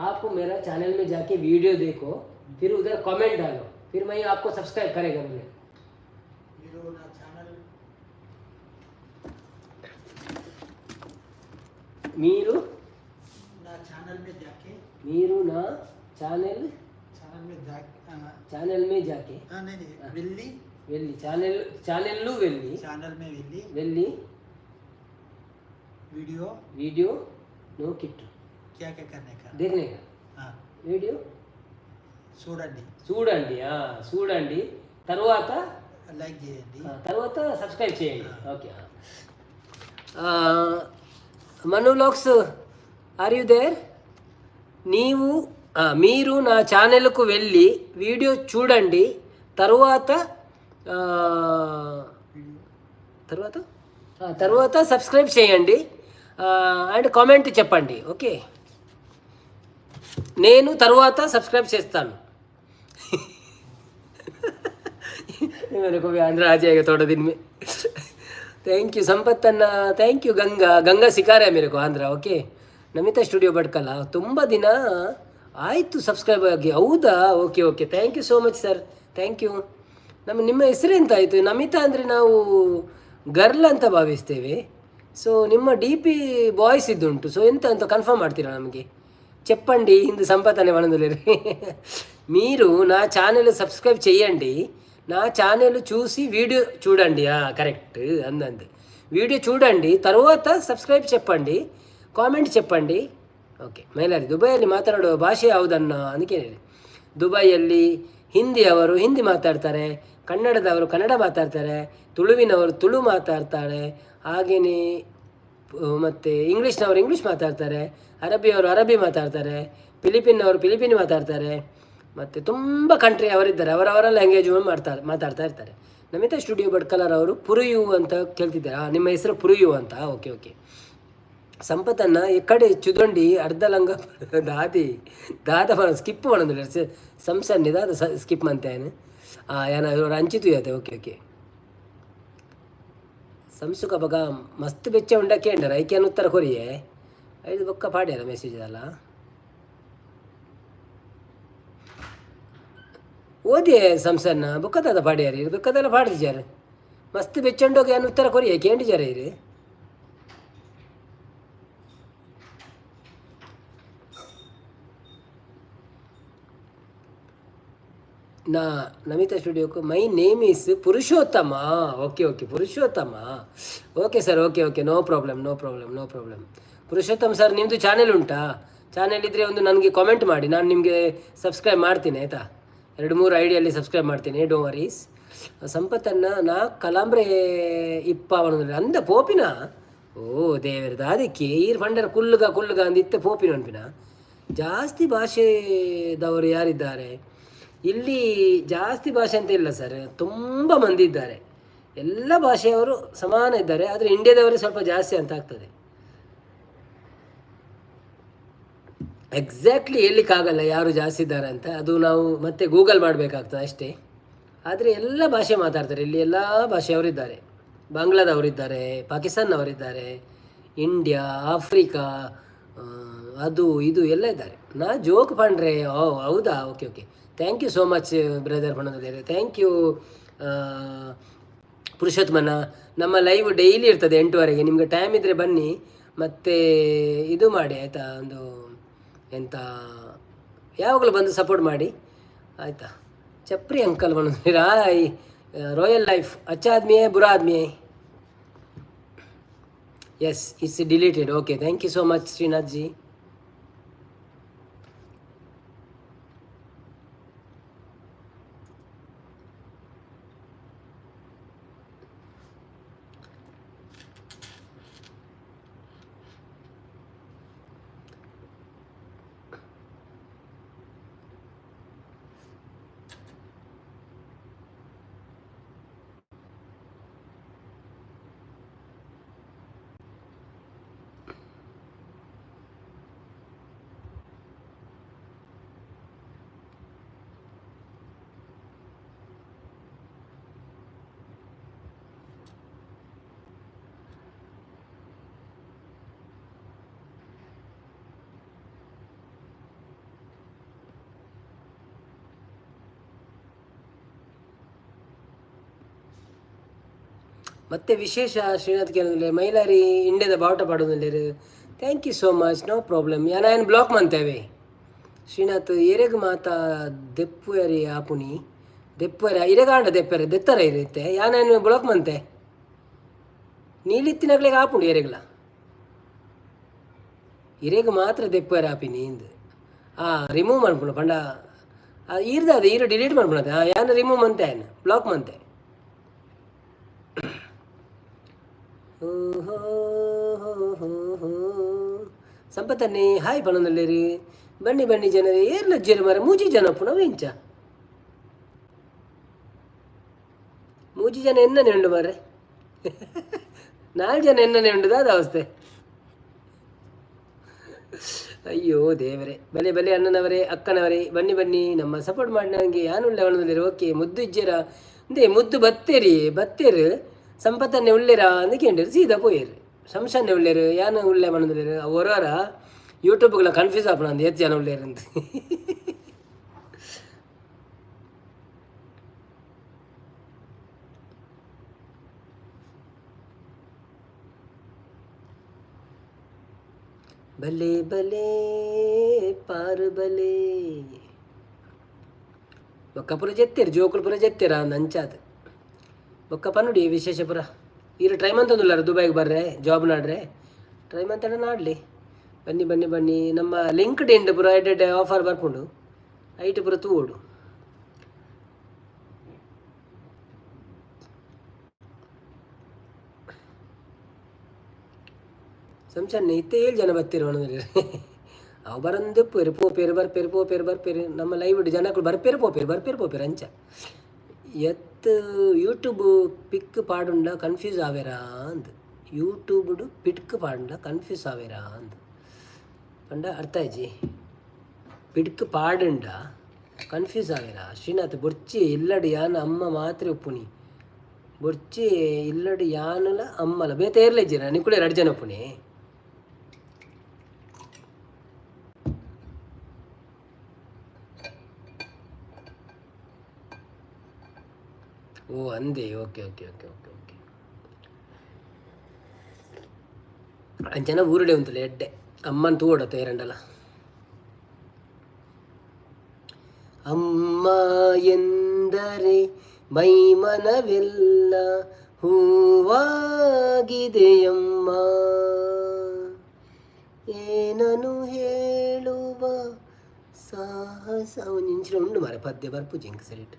आप मेरा चैनल में जाके वीडियो देखो, फिर उधर कमेंट डालो, फिर मैं आपको सब्सक्राइब करेगा बोले।
మీరు నా ఛానల్
మీరు
నా ఛానల్ में जाके
మీరు నా ఛానల్
ఛానల్ में जा
ఛానల్ में जाके
नहीं नहीं వెళ్ళి
వెళ్ళి ఛానల్ ఛానల్లు వెళ్ళి
ఛానల్ में వెళ్ళి
వెళ్ళి
వీడియో
वीडियो नो किट्टू
क्या क्या करने का
देखने का
हाँ,
వీడియో
చూడండి.
చూడండి, చూడండి, తర్వాత
లైక్ చేయండి.
తర్వాత సబ్స్క్రైబ్ చేయండి. Okay. Manu vlogs, are you there? నీవు మీరు నా ఛానల్కు వెళ్ళి వీడియో చూడండి, తరువాత తర్వాత తర్వాత సబ్స్క్రైబ్ చేయండి అండ్ కామెంట్ చెప్పండి. ఓకే, నేను తర్వాత సబ్స్క్రైబ్ చేస్తాను. मेरे को भी आंध्र आ जाएगा थोड़ा दिन में। Thank you Sampath Anna, thank you. Ganga Ganga सिखा रहा है मेरे को आंध्र। ಓಕೆ, ನಮಿತಾ ಸ್ಟುಡಿಯೋ ಭಟ್ಕಲ, ತುಂಬ ದಿನ ಆಯಿತು ಸಬ್ಸ್ಕ್ರೈಬ್ ಆಗಿ. ಹೌದಾ? Okay okay, thank you so much sir, thank you. ನಿಮ್ಮ ಹೆಸರು ಎಂತ ಆಯಿತು? ನಮಿತಾ ಅಂದರೆ ನಾವು ಗರ್ಲ್ ಅಂತ ಭಾವಿಸ್ತೇವೆ. ಸೊ ನಿಮ್ಮ ಡಿಪಿ ಬಾಯ್ಸ್ ಇದ್ದುಂಟು. ಸೊ ಎಂತ ಅಂತ ಕನ್ಫರ್ಮ್ ಮಾಡ್ತೀರಾ ನಮಗೆ? చెప్పండి ఇందు సంపత్ అనే వనందులేరు. మీరు నా ఛానల్ సబ్స్క్రైబ్ చేయండి, నా ఛానల్ చూసి వీడియో చూడండి. కరెక్ట్ అందంది. వీడియో చూడండి, తర్వాత సబ్స్క్రైబ్ చెప్పండి, కామెంట్ చెప్పండి. ಓಕೆ, ಮೈಲಾರಿ ದುಬೈಯಲ್ಲಿ ಮಾತನಾಡುವ ಭಾಷೆ ಯಾವುದನ್ನ ಅದಕ್ಕೆ. ದುಬೈಯಲ್ಲಿ ಹಿಂದಿ ಅವರು ಹಿಂದಿ ಮಾತಾಡ್ತಾರೆ, ಕನ್ನಡದವರು ಕನ್ನಡ ಮಾತಾಡ್ತಾರೆ, ತುಳುವಿನವರು ತುಳು ಮಾತಾಡ್ತಾರೆ, ಹಾಗೆಯೇ ಮತ್ತು ಇಂಗ್ಲೀಷ್ನವರು ಇಂಗ್ಲೀಷ್ ಮಾತಾಡ್ತಾರೆ, ಅರಬಿಯವರು ಅರಬಿ ಮಾತಾಡ್ತಾರೆ, ಫಿಲಿಪಿನ್ನವರು ಫಿಲಿಪಿನ್ ಮಾತಾಡ್ತಾರೆ, ಮತ್ತು ತುಂಬ ಕಂಟ್ರಿ ಅವರಿದ್ದಾರೆ. ಅವರವರ ಲ್ಯಾಂಗ್ವೇಜ್ ಮಾಡ್ತಾರೆ, ಮಾತಾಡ್ತಾ ಇರ್ತಾರೆ. ನಮಿತಾ ಸ್ಟುಡಿಯೋ ಭಟ್ಕಲರ್ ಅವರು ಪುರುಯು ಅಂತ ಕೇಳ್ತಿದ್ದಾರೆ. ನಿಮ್ಮ ಹೆಸರು ಪುರುಯು ಅಂತ? Okay okay. ಸಂಪತ್ತನ್ನ ಈ ಕಡೆ ಚುದೊಂಡಿ ಅರ್ಧ ಲಂಗ ದಾದಿ ದಾದ ಸ್ಕಿಪ್ ಮಾಡೋದಿಲ್ಲ ಸಂಸನ್ನಿ ದಾದ ಸ್ಕಿಪ್ ಮಂತೇನೆ ಏನ ರಂಚಿತು ಯಾತೆ. ಓಕೆ ಓಕೆ, ಸಂಸುಕ ಬಗ ಮಸ್ತ್ ಬೆಚ್ಚ ಉಂಡಕ್ಕೆ ಉಂಡರ ಐಕೆ ಉತ್ತರ ಕೊರಿಯೆ ಐದು ಬೊಕ್ಕ ಪಾಡ್ಯಾರ ಮೆಸೇಜ್ ಅಲ್ಲ ಓದಿ ಸಂಸನ್ನ ಬುಕ್ಕದಾದ ಪಾಡ್ಯಾರ ಬುಕ್ಕದೆಲ್ಲ ಪಾಡ್ದಿದ್ದಾರೆ. ಮಸ್ತ್ ಬೆಚ್ಚಂಡೋಗಿ ಏನು ಉತ್ತರ ಕೊರಿಯೆ ಕೇಂಡಿಜಾರ ಇರು. ನಾ Namita ಸ್ಟುಡಿಯೋக்கு my name is Purushottama. Okay okay, Purushottama. Okay sir, okay okay, no problem no problem no problem. Purushottam sir, ನಿಮ್ಮದು ಚಾನೆಲ್ ಉಂಟಾ? ಚಾನೆಲ್ ಇದ್ದರೆ ಒಂದು ನನಗೆ ಕಾಮೆಂಟ್ ಮಾಡಿ, ನಾನು ನಿಮಗೆ ಸಬ್ಸ್ಕ್ರೈಬ್ ಮಾಡ್ತೀನಿ ಆಯಿತಾ? 2-3 ಐಡಿಯಲ್ಲಿ ಸಬ್ಸ್ಕ್ರೈಬ್ ಮಾಡ್ತೀನಿ, ಡೋ ವರೀಸ್. ಸಂಪತ್ತನ್ನು ನಾ ಕಲಾಂಬ್ರೆ ಇಪ್ಪ ಅಂದ ಪೋಪಿನ ಓ ದೇವರದ ಅದಕ್ಕೆ ಈರ್ ಪಂಡರ ಕುಲ್ಲುಗ ಕುಲ್ಲುಗ ಅಂದ ಇತ್ತೆ ಪೋಪಿನ ಅನ್ಪಿನ. ಜಾಸ್ತಿ ಭಾಷೆದವರು ಯಾರಿದ್ದಾರೆ ಇಲ್ಲಿ? ಜಾಸ್ತಿ ಭಾಷೆ ಅಂತ ಇಲ್ಲ ಸರ್, ತುಂಬ ಮಂದಿ ಇದ್ದಾರೆ, ಎಲ್ಲ ಭಾಷೆಯವರು ಸಮಾನ ಇದ್ದಾರೆ. ಆದರೆ ಇಂಡಿಯಾದವರೇ ಸ್ವಲ್ಪ ಜಾಸ್ತಿ ಅಂತ ಆಗ್ತದೆ. ಎಕ್ಸಾಕ್ಟ್ಲಿ ಹೇಳಲಿಕ್ಕಾಗಲ್ಲ ಯಾರು ಜಾಸ್ತಿ ಇದ್ದಾರೆ ಅಂತ, ಅದು ನಾವು ಮತ್ತೆ ಗೂಗಲ್ ಮಾಡಬೇಕಾಗ್ತದೆ ಅಷ್ಟೇ. ಆದರೆ ಎಲ್ಲ ಭಾಷೆ ಮಾತಾಡ್ತಾರೆ ಇಲ್ಲಿ, ಎಲ್ಲ ಭಾಷೆಯವರಿದ್ದಾರೆ. ಬಾಂಗ್ಲಾದವರಿದ್ದಾರೆ, ಪಾಕಿಸ್ತಾನದವರಿದ್ದಾರೆ, ಇಂಡಿಯಾ, ಆಫ್ರಿಕಾ, ಅದು ಇದು ಎಲ್ಲ ಇದ್ದಾರೆ. ನಾ ಜೋಕ್ ಪಂಡ್ರೆ. ಓ ಹೌದಾ? Okay okay, thank you so much brother ಪಣೋದಿದ್ದಾರೆ. Thank you ಪುರುಷೋತ್ತಮನ. ನಮ್ಮ ಲೈವ್ ಡೈಲಿ ಇರ್ತದೆ 8ವರೆಗೆ. ನಿಮಗೆ ಟೈಮ್ ಇದ್ದರೆ ಬನ್ನಿ, ಮತ್ತು ಇದು ಮಾಡಿ ಆಯಿತಾ? ಒಂದು ಎಂತ ಯಾವಾಗಲೂ ಬಂದು ಸಪೋರ್ಟ್ ಮಾಡಿ ಆಯಿತಾ? ಚಪ್ರಿ ಅಂಕಲ್ ಬಂದಿರಾ? ರಾಯಲ್ ಲೈಫ್ ಅಚ್ಚಾ ಆದ್ಮಿ ಬುರಾ ಆದ್ಮಿ. Yes, it's deleted. Okay, thank you so much Srinath ji. ಮತ್ತೆ ವಿಶೇಷ ಶ್ರೀನಾಥ್ ಕೇಳಿದ್ರೆ ಮೈಲಾರಿ ಇಂಡಿಯಾದ ಬಾವುಟ ಪಾಡೋದಿಲ್ಲೇರು. Thank you so much, no problem. ಯಾನ ಬ್ಲಾಕ್ ಮಂತೇವೆ ಶ್ರೀನಾಥ್ ಎರೆಗ್ ಮಾತ ದೆಪ್ಪುಯರಿ ಆಪುನಿ ದೆಪ್ಪುಯರ ಇರೆಗಾಂಡ ದೆಪ್ಪರೆ ದೆತ್ತರ ಇರುತ್ತೆ ಯಾನ ಬ್ಲಾಕ್ ಮಂತೆ ನೀಲಿತ್ತಿನಗ್ಲಿಗೆ ಆಪುಂಡು ಎರೆಗ್ಲ ಇರೆಗ್ ಮಾತ್ರ ದೆಪ್ಪುಯರ ಆಪಿನಿ ಇಂದು ಆ ರಿಮೂವ್ ಮನ್ಪುಂಡು ಪಂಡ ಈರ್ದ ಅದು ಈರು ಡಿಲೀಟ್ ಮನ್ಪುಣದ ಯಾನ ರಿಮೂವ್ ಮಂತೆ ಆಯ್ನ ಬ್ಲಾಕ್ ಮಂತೆ. ಸಂಪತ್ತನ್ನೇ ಹಾಯ್ ಪಣೊಂದುಲ್ಲೆರ್. ಬನ್ನಿ ಬನ್ನಿ ಜನರೇ, ಏರ್ಲ ಜೇರು ಮರ ಮೂಜಿ ಜನ ಪುನವು ಇಂಚ ಮೂಜಿ ಜನ ಎನ್ನನೆ ಉಂಡು ಮಾರ್ರೆ. ನಾಲ್ ಜನ ಎನ್ನನೆ ಉಂಡು ದಾದ ಅವಸ್ಥೆ. ಅಯ್ಯೋ ದೇವರೇ. ಬಲೆ ಬಲೆ ಅಣ್ಣನವರೇ, ಅಕ್ಕನವರೇ, ಬನ್ನಿ ಬನ್ನಿ, ನಮ್ಮ ಸಪೋರ್ಟ್ ಮಾಡಿ. ನನಗೆ ಯಾನುಳ್ಳೆ ಅವನದಲ್ಲಿ. ಓಕೆ, ಮುದ್ದು ಇಜ್ಜೆರ ಅಂದೇ? ಮುದ್ದು ಬತ್ತೇರಿ ಬತ್ತೇರು. ಸಂಪತ್ತನ್ನೇ ಉಳ್ಳೇರಾ ಅಂದ್ ಕೇಂಡೇರು, ಸೀದಾ ಪೋಯೇರು. ಶಂಶಾನೆ ಉಳ್ಳೇರು, ಯಾನ ಉಳ್ಳೆ ಮನದಲ್ಲೇರು. ಒರೋರ ಯೂಟ್ಯೂಬ್ಗಳ ಕನ್ಫ್ಯೂಸ್ ಆಪಣ ಅಂದ್ ಏತ್ ಜನ ಉಳ್ಳೇರು ಅಂತ. ಬಲೆ ಬಲೆ ಪಾರು ಬಲೆ. ಬೊಕ್ಕ ಪೂರ ಜೆತ್ತೇರು, ಜೋಕುಲು ಪೂರ ಜೆತ್ತೇರ ಅಂಚಾದ್. ಬೊಕ್ಕ ಪನ್ನುಡಿ ವಿಶೇಷ ಪುರ? ಈರು ಟ್ರೈ ಮಂತೊಂದುಲ್ಲಾರ ದುಬೈಗೆ ಬರ್ರೆ, ಜಾಬ್ ನಾಡ್ರೆ? ಟ್ರೈ ಮಂತಡ ನಾಡ್ಲಿ. ಬನ್ನಿ ಬನ್ನಿ ಬನ್ನಿ. ನಮ್ಮ ಲಿಂಕ್ಡ್ ಇನ್ ಪೂರ ಎಡ್ಡೆ ಆಫರ್ ಬರ್ಪುಂಡು, ಐಟ್ ಪೂರ ತೂವೊಡು. ಸಂಚಾನೆ ಇತ್ತೆ ಏಳು ಜನ ಬರ್ತೀರ. ಅವು ಬರಂದು ಪೇರು ಪೋಪೇರು ಬರ್ಪೇರು ಪೋಪೇರು ಬರ್ಪೇರು. ನಮ್ಮ ಲೈವ್ ಜನಕ್ಕಳು ಬರ್ಪೇರು ಪೋಪೇರು ಬರ್ಪೇರು ಪೋಪೇರು ಅಂಚ. ಎತ್ ಯೂಟ್ಯೂಬ್ ಪಿಕ್ ಪಾಡುಂಡ ಕನ್ಫ್ಯೂಸ್ ಆವೇರಾ ಅಂದ್. ಯೂಟ್ಯೂಬ್ಡು ಪಿಟ್ಕ್ ಪಾಡುಂಡ ಕನ್ಫ್ಯೂಸ್ ಆವೇರಾ ಅಂದ್ ಪಂಡ ಅರ್ಥ ಆಯ್ಜಿ. ಪಿಡ್ಕ್ ಪಾಡುಂಡ ಕನ್ಫ್ಯೂಸ್ ಆವೇರಾ? ಶ್ರೀನಾಥ್ ಬೊರ್ಚಿ, ಇಲ್ಲಡ್ ಯಾನ್ ಅಮ್ಮ ಮಾತ್ರ ಉಪ್ಪುನಿ. ಬೊರ್ಚಿ, ಇಲ್ಲಡ್ ಯಾನುಲ ಅಮ್ಮಲ, ಬೇತೆ ಏರ್ಲ ಇಜ್ಜಿರ? ನಿಕುಲೆ ರಡ್ಡ್ ಜನ ಉಪ್ಪುನಿ. ಓ ಅಂದೆ. Okay okay okay okay okay. ಅಂಚನ ಊರುಡೆ ಉಂತುಲೆ ಎಡ್ಡೆ, ಅಮ್ಮನ್ ತೂವೊಡತ್ತ ಏರಂಡಲ. ಅಮ್ಮ ಎಂದರೆ ಮೈ ಮನವೆಲ್ಲ ಹೂವಾಗಿದೆಯಮ್ಮ, ಏನನು ಹೇಳುವ ಸಾಹಸ. ಒಂಜಿಂಚಿನ ಉಂಡು ಮಾರೆ ಪದ್ಯ, ಬರ್ಪುಜಿ ಎಂಕ್ ಸರಿಟ್.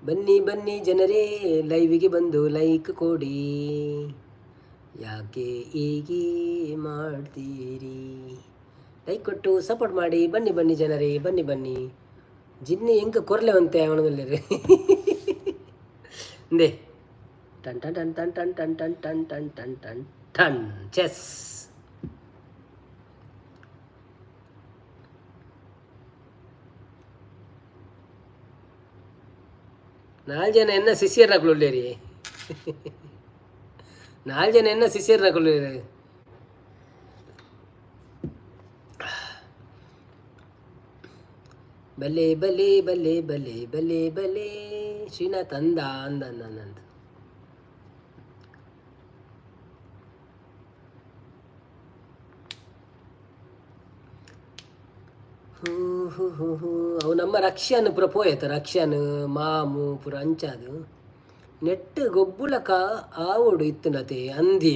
ಬನ್ನಿ ಬನ್ನಿ ಜನರೇ, ಲೈವಿಗೆ ಬಂದು ಲೈಕ್ ಕೊಡಿ. ಯಾಕೆ ಹೀಗೆ ಮಾಡ್ತೀರಿ? ಲೈಕ್ ಕೊಟ್ಟು ಸಪೋರ್ಟ್ ಮಾಡಿ. ಬನ್ನಿ ಬನ್ನಿ ಜನರೇ, ಬನ್ನಿ ಬನ್ನಿ. ಜಿನ್ನಿ ಎಂಕ ಕೊರ್ಲೆ ಒಂತೆ ಅವನದಲ್ಲಿ. ಇಂದೆ ton ton ton ton ton ton ton ton ton ton ton ton. Chess. ನಾಲ್ ಜನ ಎನ್ನ ಶಿಷ್ಯರ್ನಕುಲು. ನಾಲ್ ಜನ ಎನ್ನ ಶಿಷ್ಯರ್ನಕುಲು. ಬಲೆ ಬಲೆ ಬಲೆ ಬಲೆ ಬಲೆ ಬಲೆ. ಶ್ರೀನಾಥ್ ಅಂದ ಅಂದ ಅಂದ ಅಂದ ಅಂದ. ಹೂ ಹೂ ಹೂ ಹೂ. ಅವು ನಮ್ಮ ರಕ್ಷನ್ ಪೂರ ಪೋಯತ, ರಕ್ಷನ್ ಮಾಮು ಪೂರ ಅಂಚಾದು. ನೆಟ್ ಗೊಬ್ಬುಲಕ ಆವೊಡು ಇತ್ತುನತೆ ಅಂದಿ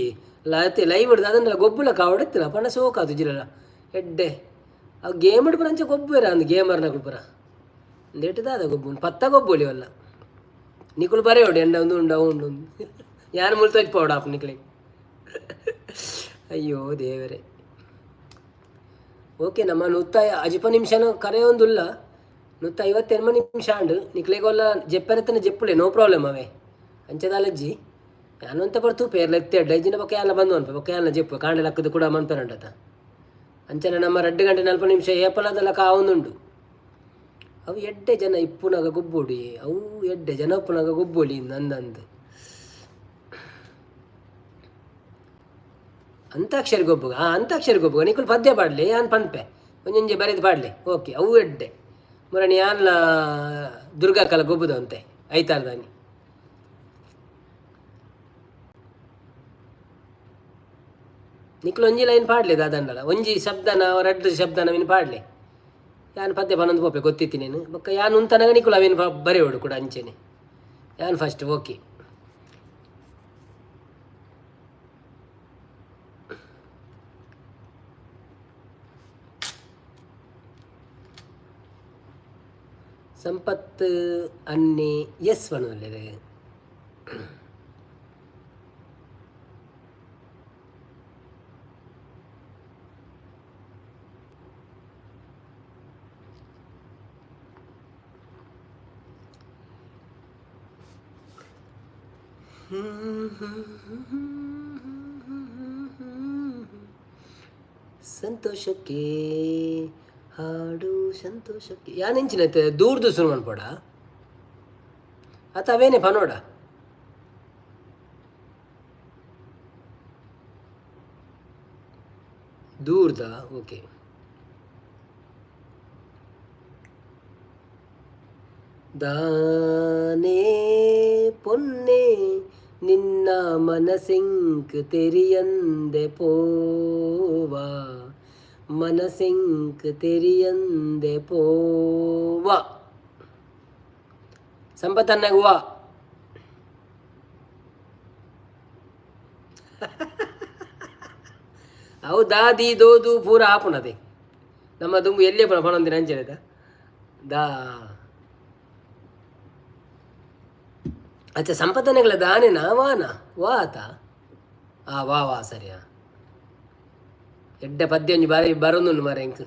ಲಾತೆ. ಲೈವ್ ಅದನ್ನ ಗೊಬ್ಬುಲಕ ಆವೊಡು ಇತ್ತಿನ ಪಂಡ ಸೋಕಾದು ಜಿರಲ ಎಡ್ಡೆ. ಅವು ಗೇಮ್ ಪೂರ ಅಂಚ ಗೊಬ್ಬುವೆರ ಅಂದ್ ಗೇಮರ್ನಕುಲು ಪೂರ. ನೆಟ್ ದಾದ ಗೊಬ್ಬು? ಪತ್ತ ಗೊಬ್ಬೊಲಿ ಅಲ್ಲ. ನಿಕುಲು ಬರೆಯೋಡು ಎಂಡ ಒಂದು ಉಂಡು ಅವು ಉಂಡು. ಯಾನ್ ಮುಲ್ ತೋಜ್ ಆಪ್ ನಿಕ್ಲೆ. ಅಯ್ಯೋ ದೇವರೇ. ಓಕೆ, ನಮ್ಮ ನೂತ್ತ ಅಜಿಪ ನಿಮಿಷನ ಕರೆ ಒಂದುಲ್ಲ. 158 ನಿಮಿಷ ಆಂಡ್. ನಿಕ್ಲೆಗೊಲ್ಲ ಜೆಪ್ಪೆರತನ ಜೆಪ್ಪುಲೆ, ನೋ ಪ್ರಾಬ್ಲಮ್ ಅವೇ. ಅಂಚದಾಲಜ್ಜಿ ಯಾನೊಂತ ಪರ್ ತೂಪೆ ಎತ್ತೆ ಡೈಜಿನ ಬೊಕ್ಕ ಯಾನ ಬಂದು ಅನ್ಪೆ. ಬೊಕ್ಕ ಯಾನ ಜೆಪ್ಪು ಕಾಂಡೆ ಲಕ್ಕದು ಕೂಡ ಮನ್ಪೆರಂಡತ. ಅಂಚನೆ ನಮ್ಮ 2 ಗಂಟೆ 40 ನಿಮಿಷ ಏಪಲದ ಕಾವೊಂದುಂಡು. ಅವು ಎಡ್ಡೆ ಜನ ಇಪ್ಪುನಗ ಗೊಬ್ಬೊಡಿ. ಅವು ಎಡ್ಡೆ ಜನ ಉಪ್ಪುನಗ ಗೊಬ್ಬೊಲಿ ನಂದಂದು. ಅಂತಾಕ್ಷರಿ ಗೊಬ್ಬುಗ? ಆ ಅಂತಾಕ್ಷರಿ ಗೊಬ್ಬುಗ. ನಿಕುಲು ಪದ್ಯ ಪಾಡ್ಲಿ, ಯಾನ್ ಪನ್ಪೆ. ಒಂಜೊಂಜಿ ಬರೆದು ಪಾಡ್ಲಿ. ಓಕೆ, ಅವು ಎಡ್ಡೆ ಮುರಣಿ. ಯಾನ್ಲ ದುರ್ಗಾಕಲ ಗೊಬ್ಬುದಂತೆ ಐತಾರ್ದಾನಿ. ನಿಕುಲು ಒಂಜಿ ಲೈನ್ ಪಾಡ್ಲಿ ದಾದಂಡಲ. ಒಂಜಿ ಶಬ್ದನ ರಡ್ಡ್ ಶಬ್ದನ ಅವಿನ ಪಾಡ್ಲಿ. ಯಾನ್ ಪದ್ಯ ಪನೊಂದು ಪೋಪೆ ಗೊತ್ತಿತ್ತಿ ನೀನು. ಬೊಕ್ಕ ಯಾನ್ ಉಂತನಗ ನಿಕುಲು ಅವಿನ ಬರೆಯೋಡು ಕೂಡ ಅಂಚೆನೆ. ಯಾನ್ ಫಸ್ಟ್. ಓಕೆ. ಸಂಪತ್ ಅನ್ನಿ ಎಸ್ ಪನೊಲ್ಲೆರ್. ಸಂತೋಷಕ್ಕೆ ಹಾಡು ಸಂತೋಷಕ್ಕೆ. ಯಾನೆಂಚಿನ ದೂರ್ದು ಶುರು ಮನ್ಪೋಡ ಅತ ಅವೇನೆ ಪನೋಡ. ದೂರ್ದ ಓಕೆ. ದಾನೇ ಪೊನ್ನೆ ನಿನ್ನ ಮನಸಿಂಕ್ ತೆರಿಯಂದೆ ಪೋವಾ, ಮನಸಿಂಕ್ ತೆರಿಯಂದೆ ಪೋವಾ. ಸಂಪತ್ತನ್ನಗ ವಾ. ಅವು ದಾದಿ ದೋದು ಪೂರ ಆಪುಣದೆ ನಮ್ಮ ದುಂಬು ಎಲ್ಲೇ ಪುನ ಪಣೊಂದಿನ ಅಂಚನೆ ದಾ. ಅಚ್ಚ ಸಂಪತ್ತನೆಗಳ ದಾನೇನಾ ವಾನ ವಾ ಆತ ಆ ವಾ ವಾ ಸರಿಯಾ. ಎಡ್ಡೆ ಪದ್ಯ ಒಂಜಿ ಬಾರಿ ಬರೊಂದುಂಡು ಮಾರೆ ಎಂಕ್.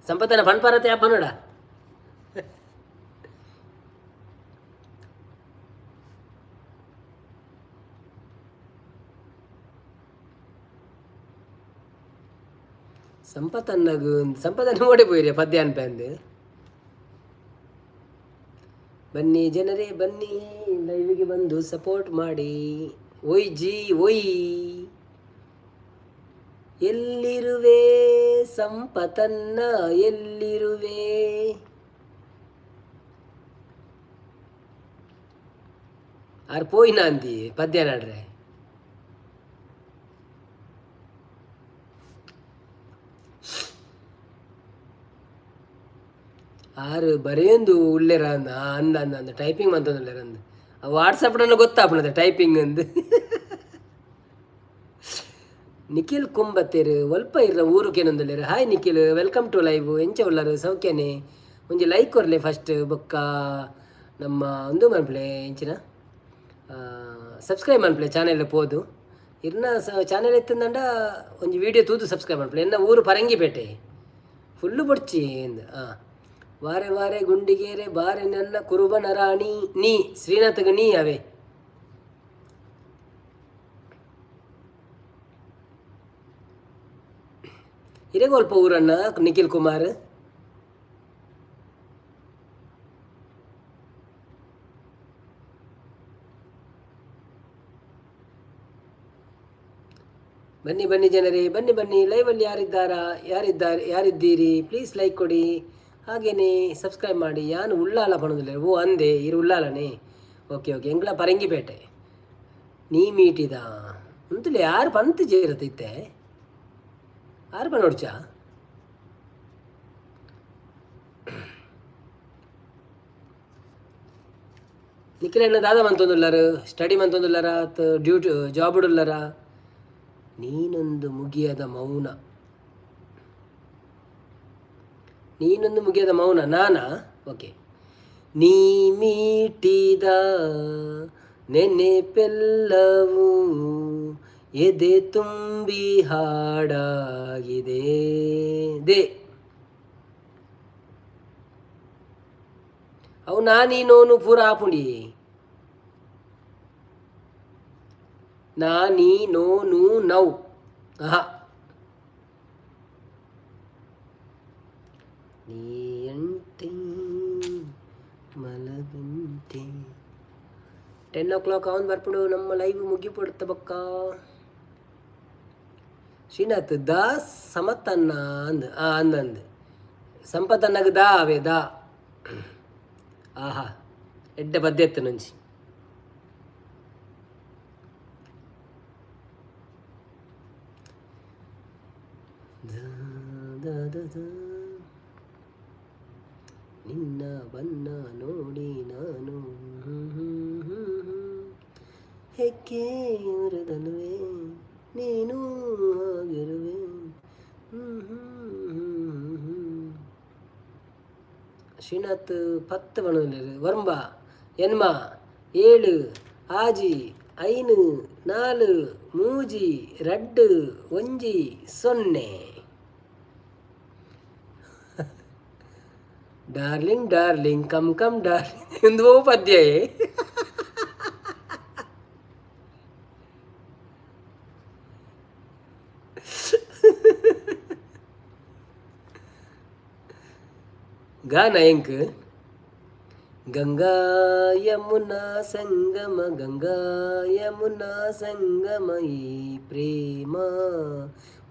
ಸಂಪತ್ತನ ಪನ್ಪರತೆ ಪನೋಡ. ಸಂಪತ್ತನ್ನಗ ಸಂಪತ್ತನ್ನ ಓಡಿ ಪೋಯಿರಿ ಪದ್ಯ ಅನ್ಪಂದು. ಬನ್ನಿ ಜನರೇ ಬನ್ನಿ, ಲೈವಿಗೆ ಬಂದು ಸಪೋರ್ಟ್ ಮಾಡಿ. ಓಯ್ ಜಿ ಓಯ್, ಎಲ್ಲಿರುವೆ ಸಂಪತನ್ನ ಎಲ್ಲಿರುವೆ? ಆರ್ ಪೋಯಿನ ಅಂದಿ ಪದ್ಯ ನಾಡ್ರೆ. ಆರು ಬರೆಯೊಂದು ಉಲ್ಲೆರ ಅಂದ ಅಂದ ಅಂದ ಅಂದ ಟೈಪಿಂಗ್ ಮಂತೊಂದುಲ್ಲೆರ್ ಅಂದ್. ವಾಟ್ಸಪ್ ಗೊತ್ತಾಪುನದ ಟೈಪಿಂಗ್ ಅಂದ್. ನಿಖಿಲ್ ಕುಂಬತ್ತೇರು ಒಲ್ಪ ಇರ್ರ ಊರು ಕೇನೊಂದುಲ್ಲೆರ್. Hi Nikhil, welcome to live. ಎಂಚ ಉಲ್ಲರು ಸೌಖ್ಯನೆ? ಒಂಜಿ ಲೈಕ್ ಕೊರ್ಲೆ ಫಸ್ಟ್, ಬೊಕ್ಕ ನಮ್ಮ ಉಂದು ಮನ್ಪುಲೆ, ಎಂಚಿನ ಸಬ್ಸ್ಕ್ರೈಬ್ ಮನ್ಪುಲೆ ಚಾನೆಲ್ ಪೋದು. ಇರ್ನ ಸ ಚಾನೆಲ್ ಇತ್ತಂದಂಡ ಒಂಜಿ ವೀಡಿಯೋ ತೂದು ಸಬ್ಸ್ಕ್ರೈಬ್ ಮನ್ಪುಲೆ. ಎನ್ನ ಊರು ಪರಂಗಿಪೇಟೆ ಫುಲ್ಲು ಬೊಡ್ಚಿ ಇಂದ್. ಹಾಂ, ವಾರೆ ವಾರೆ ಗುಂಡಿಗೇರೆ ಬಾರೆ ನನ್ನ ಕುರುಬನ ರಾಣಿ ನೀ ಶ್ರೀನಾಥಗ್ ನೀ ಅವೇ. ಇರೆಗೊಲ್ಪ ಊರಣ್ಣ ನಿಖಿಲ್ ಕುಮಾರ್. ಬನ್ನಿ ಬನ್ನಿ ಜನರೇ, ಬನ್ನಿ ಬನ್ನಿ. ಲೈವಲ್ಲಿ ಯಾರಿದ್ದಾರಾ, ಯಾರಿದ್ದಾರೆ, ಯಾರಿದ್ದೀರಿ? ಪ್ಲೀಸ್ ಲೈಕ್ ಕೊಡಿ, ಹಾಗೇನೆ ಸಬ್ಸ್ಕ್ರೈಬ್ ಮಾಡಿ. ಯಾನು ಉಳ್ಳಾಲ ಪಣೋದಿಲ್ಲ. ಓ ಅಂದೆ ಇರು ಉಳ್ಳಾಲನೇ. Okay okay, ಎಂಗ್ಲ Parangipete. ನೀ ಮೀಟಿದ ಅಂತಲೇ ಯಾರು ಪಂತ್ ಇತ್ತೆ ಆರು ಪನೋಡ್ಚಾ? ನಿಖಿಲಣ್ಣ ದಾದ ಮಂತೊಂದುಲ್ಲಾರು? ಸ್ಟಡಿ ಮಂತೊಂದುಲ್ಲಾರ ಅತ್ ಡ್ಯೂಟಿ ಜಾಬ್ ಉಳ್ಳಾರ? ನೀನೊಂದು ಮುಗಿಯದ ಮೌನ, ನೀನೊಂದು ಮುಗಿಯದ ಮೌನ ನಾನಾ? ಓಕೆ. ನೀ ಮೀಟಿದ ನೆನೆಪೆಲ್ಲವೂ ಎದೆ ತುಂಬಿ ಹಾಡಾಗಿದೆ they. ಅವು ನಾ ನೀ ನೋನು ಪೂರ ಆಪುಂಡಿ. ನಾ ನೀ ನೋ ನು now. ಆಹಾ, ನೀ ಮಲಗುಂಟೆ. 10 o'clock ಅವನ್ ಬರ್ಪುಡು, ನಮ್ಮ ಲೈವ್ ಮುಗಿಪೊಡುತ್ತ ಬಕ್ಕ. ಶ್ರೀನಾಥ್ ದಾ ಸಮತ್ತನ್ನ ಅಂದ್ ಆ ಅಂದ್ ಅಂದ್ ಸಂಪತ್ತನ್ನಗ ದಾ ಅವೇ ದಾ. ಆಹಾ, ಎಡ್ಡೆ ಪದ್ಯ ಎತ್ತುನಂಚಿ. ನಿನ್ನ ಬನ್ನ ನೋಡಿ ನಾನು ಹೆಕ್ಕೆ ಉರದನುವೆ, ನೀನು ಹಾಗಿರುವೆ. ಶ್ರೀನಾಥ್ ಪತ್ತು ಪಣೊಂದುಲ್ಲೆರ್. ಒರ್ಂಬ, ಎನ್ಮ, ಏಳು, ಆಜಿ, ಐನು, ನಾಲ್, ಮೂಜಿ, ರಡ್ಡ್, ಒಂಜಿ, ಸೊನ್ನೆ. Darling darling come come darling ಎಂದು ಪದ್ಯ. ಗಾನ ಎಂಕ್ ಗಂಗಾ ಯಮುನಾ ಸಂಗಮ, ಗಂಗಾ ಯಮುನಾ ಸಂಗಮ, ಈ ಪ್ರೇಮ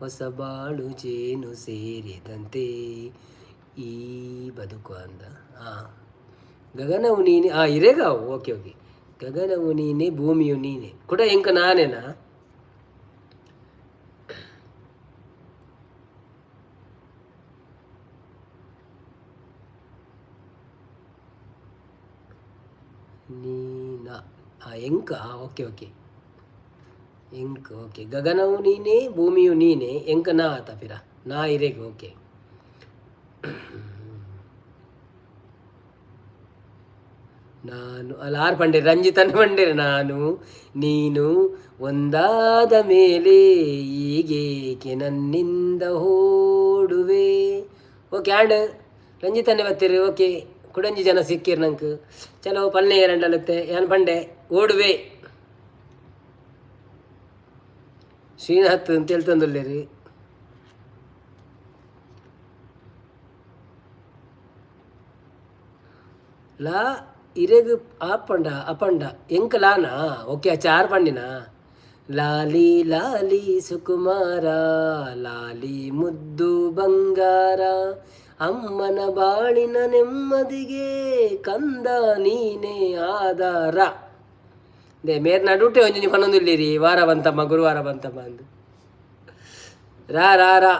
ಹೊಸ ಬಾಳು ಜೇನು ಸೇರಿದಂತೆ ಈ ಬದುಕು ಅಂದ. ಗಗನವು ನೀನೆ. ಇರೇಗಾವು. ಓಕೆ ಓಕೆ, ಗಗನವು ನೀನೆ, ಭೂಮಿಯು ನೀನೆ ಕೂಡ ಎಂಕ ನಾನೇನಾ? ನೀನಾ? ಎಂಕ. ಓಕೆ ಓಕೆ, ಎಂಕ್. ಓಕೆ, ಗಗನವು ನೀನೆ, ಭೂಮಿಯು ನೀನೆ, ಎಂಕ ನಾ ಆತ ಪಿರ ನಾ ಇರೆಗ್. ಓಕೆ, ನಾನು ಅಲ್ಲ, ಆರು ಪಂಡೇರು, ರಂಜಿತನ ಪಂಡೇರು. ನಾನು ನೀನು ಒಂದಾದ ಮೇಲೆ ಈಗೇಕೆ ನನ್ನಿಂದ ಓಡುವೆ? ಓಕೆ, ಆಂಡ್ ರಂಜಿತನ್ನೇ ಬತ್ತೀರಿ. ಓಕೆ, ಕುಡಂಜಿ ಜನ ಸಿಕ್ಕಿರ್ ನಂಗೆ. ಚಲೋ ಪಲ್ಲೆ ಎರಡಲತ್ತೆ ಯಾನ್ ಪಂಡೆ ಓಡುವೆ. ಶ್ರೀನಾಥ್ ಅಂತ ಹೇಳ್ತಂದುಲ್ಲೇರಿ. ಲಾ ಇರೆಗ್ ಆಪಂಡ ಅಪಂಡ ಎಂಕ್ ಲಾನಾ? ಓಕೆ, ಚಾರ್ ಪಂಡಿನಾ? ಲಾಲಿ ಲಾಲಿ ಸುಕುಮಾರ, ಲಾಲಿ ಮುದ್ದು ಬಂಗಾರ, ಅಮ್ಮನ ಬಾಳಿನ ನೆಮ್ಮದಿಗೆ ಕಂದ ನೀನೇ ಆಧಾರ. They ಮೇರ್ ನಡುಟೆ ಒಂಜಿ ಪನೊಂದುಲ್ಲೇರಿ, ವಾರ ಬಂತಮ್ಮ, ಗುರುವಾರ ಬಂತಮ್ಮ ಅಂದು. ರಾ ರಾ ರಾ.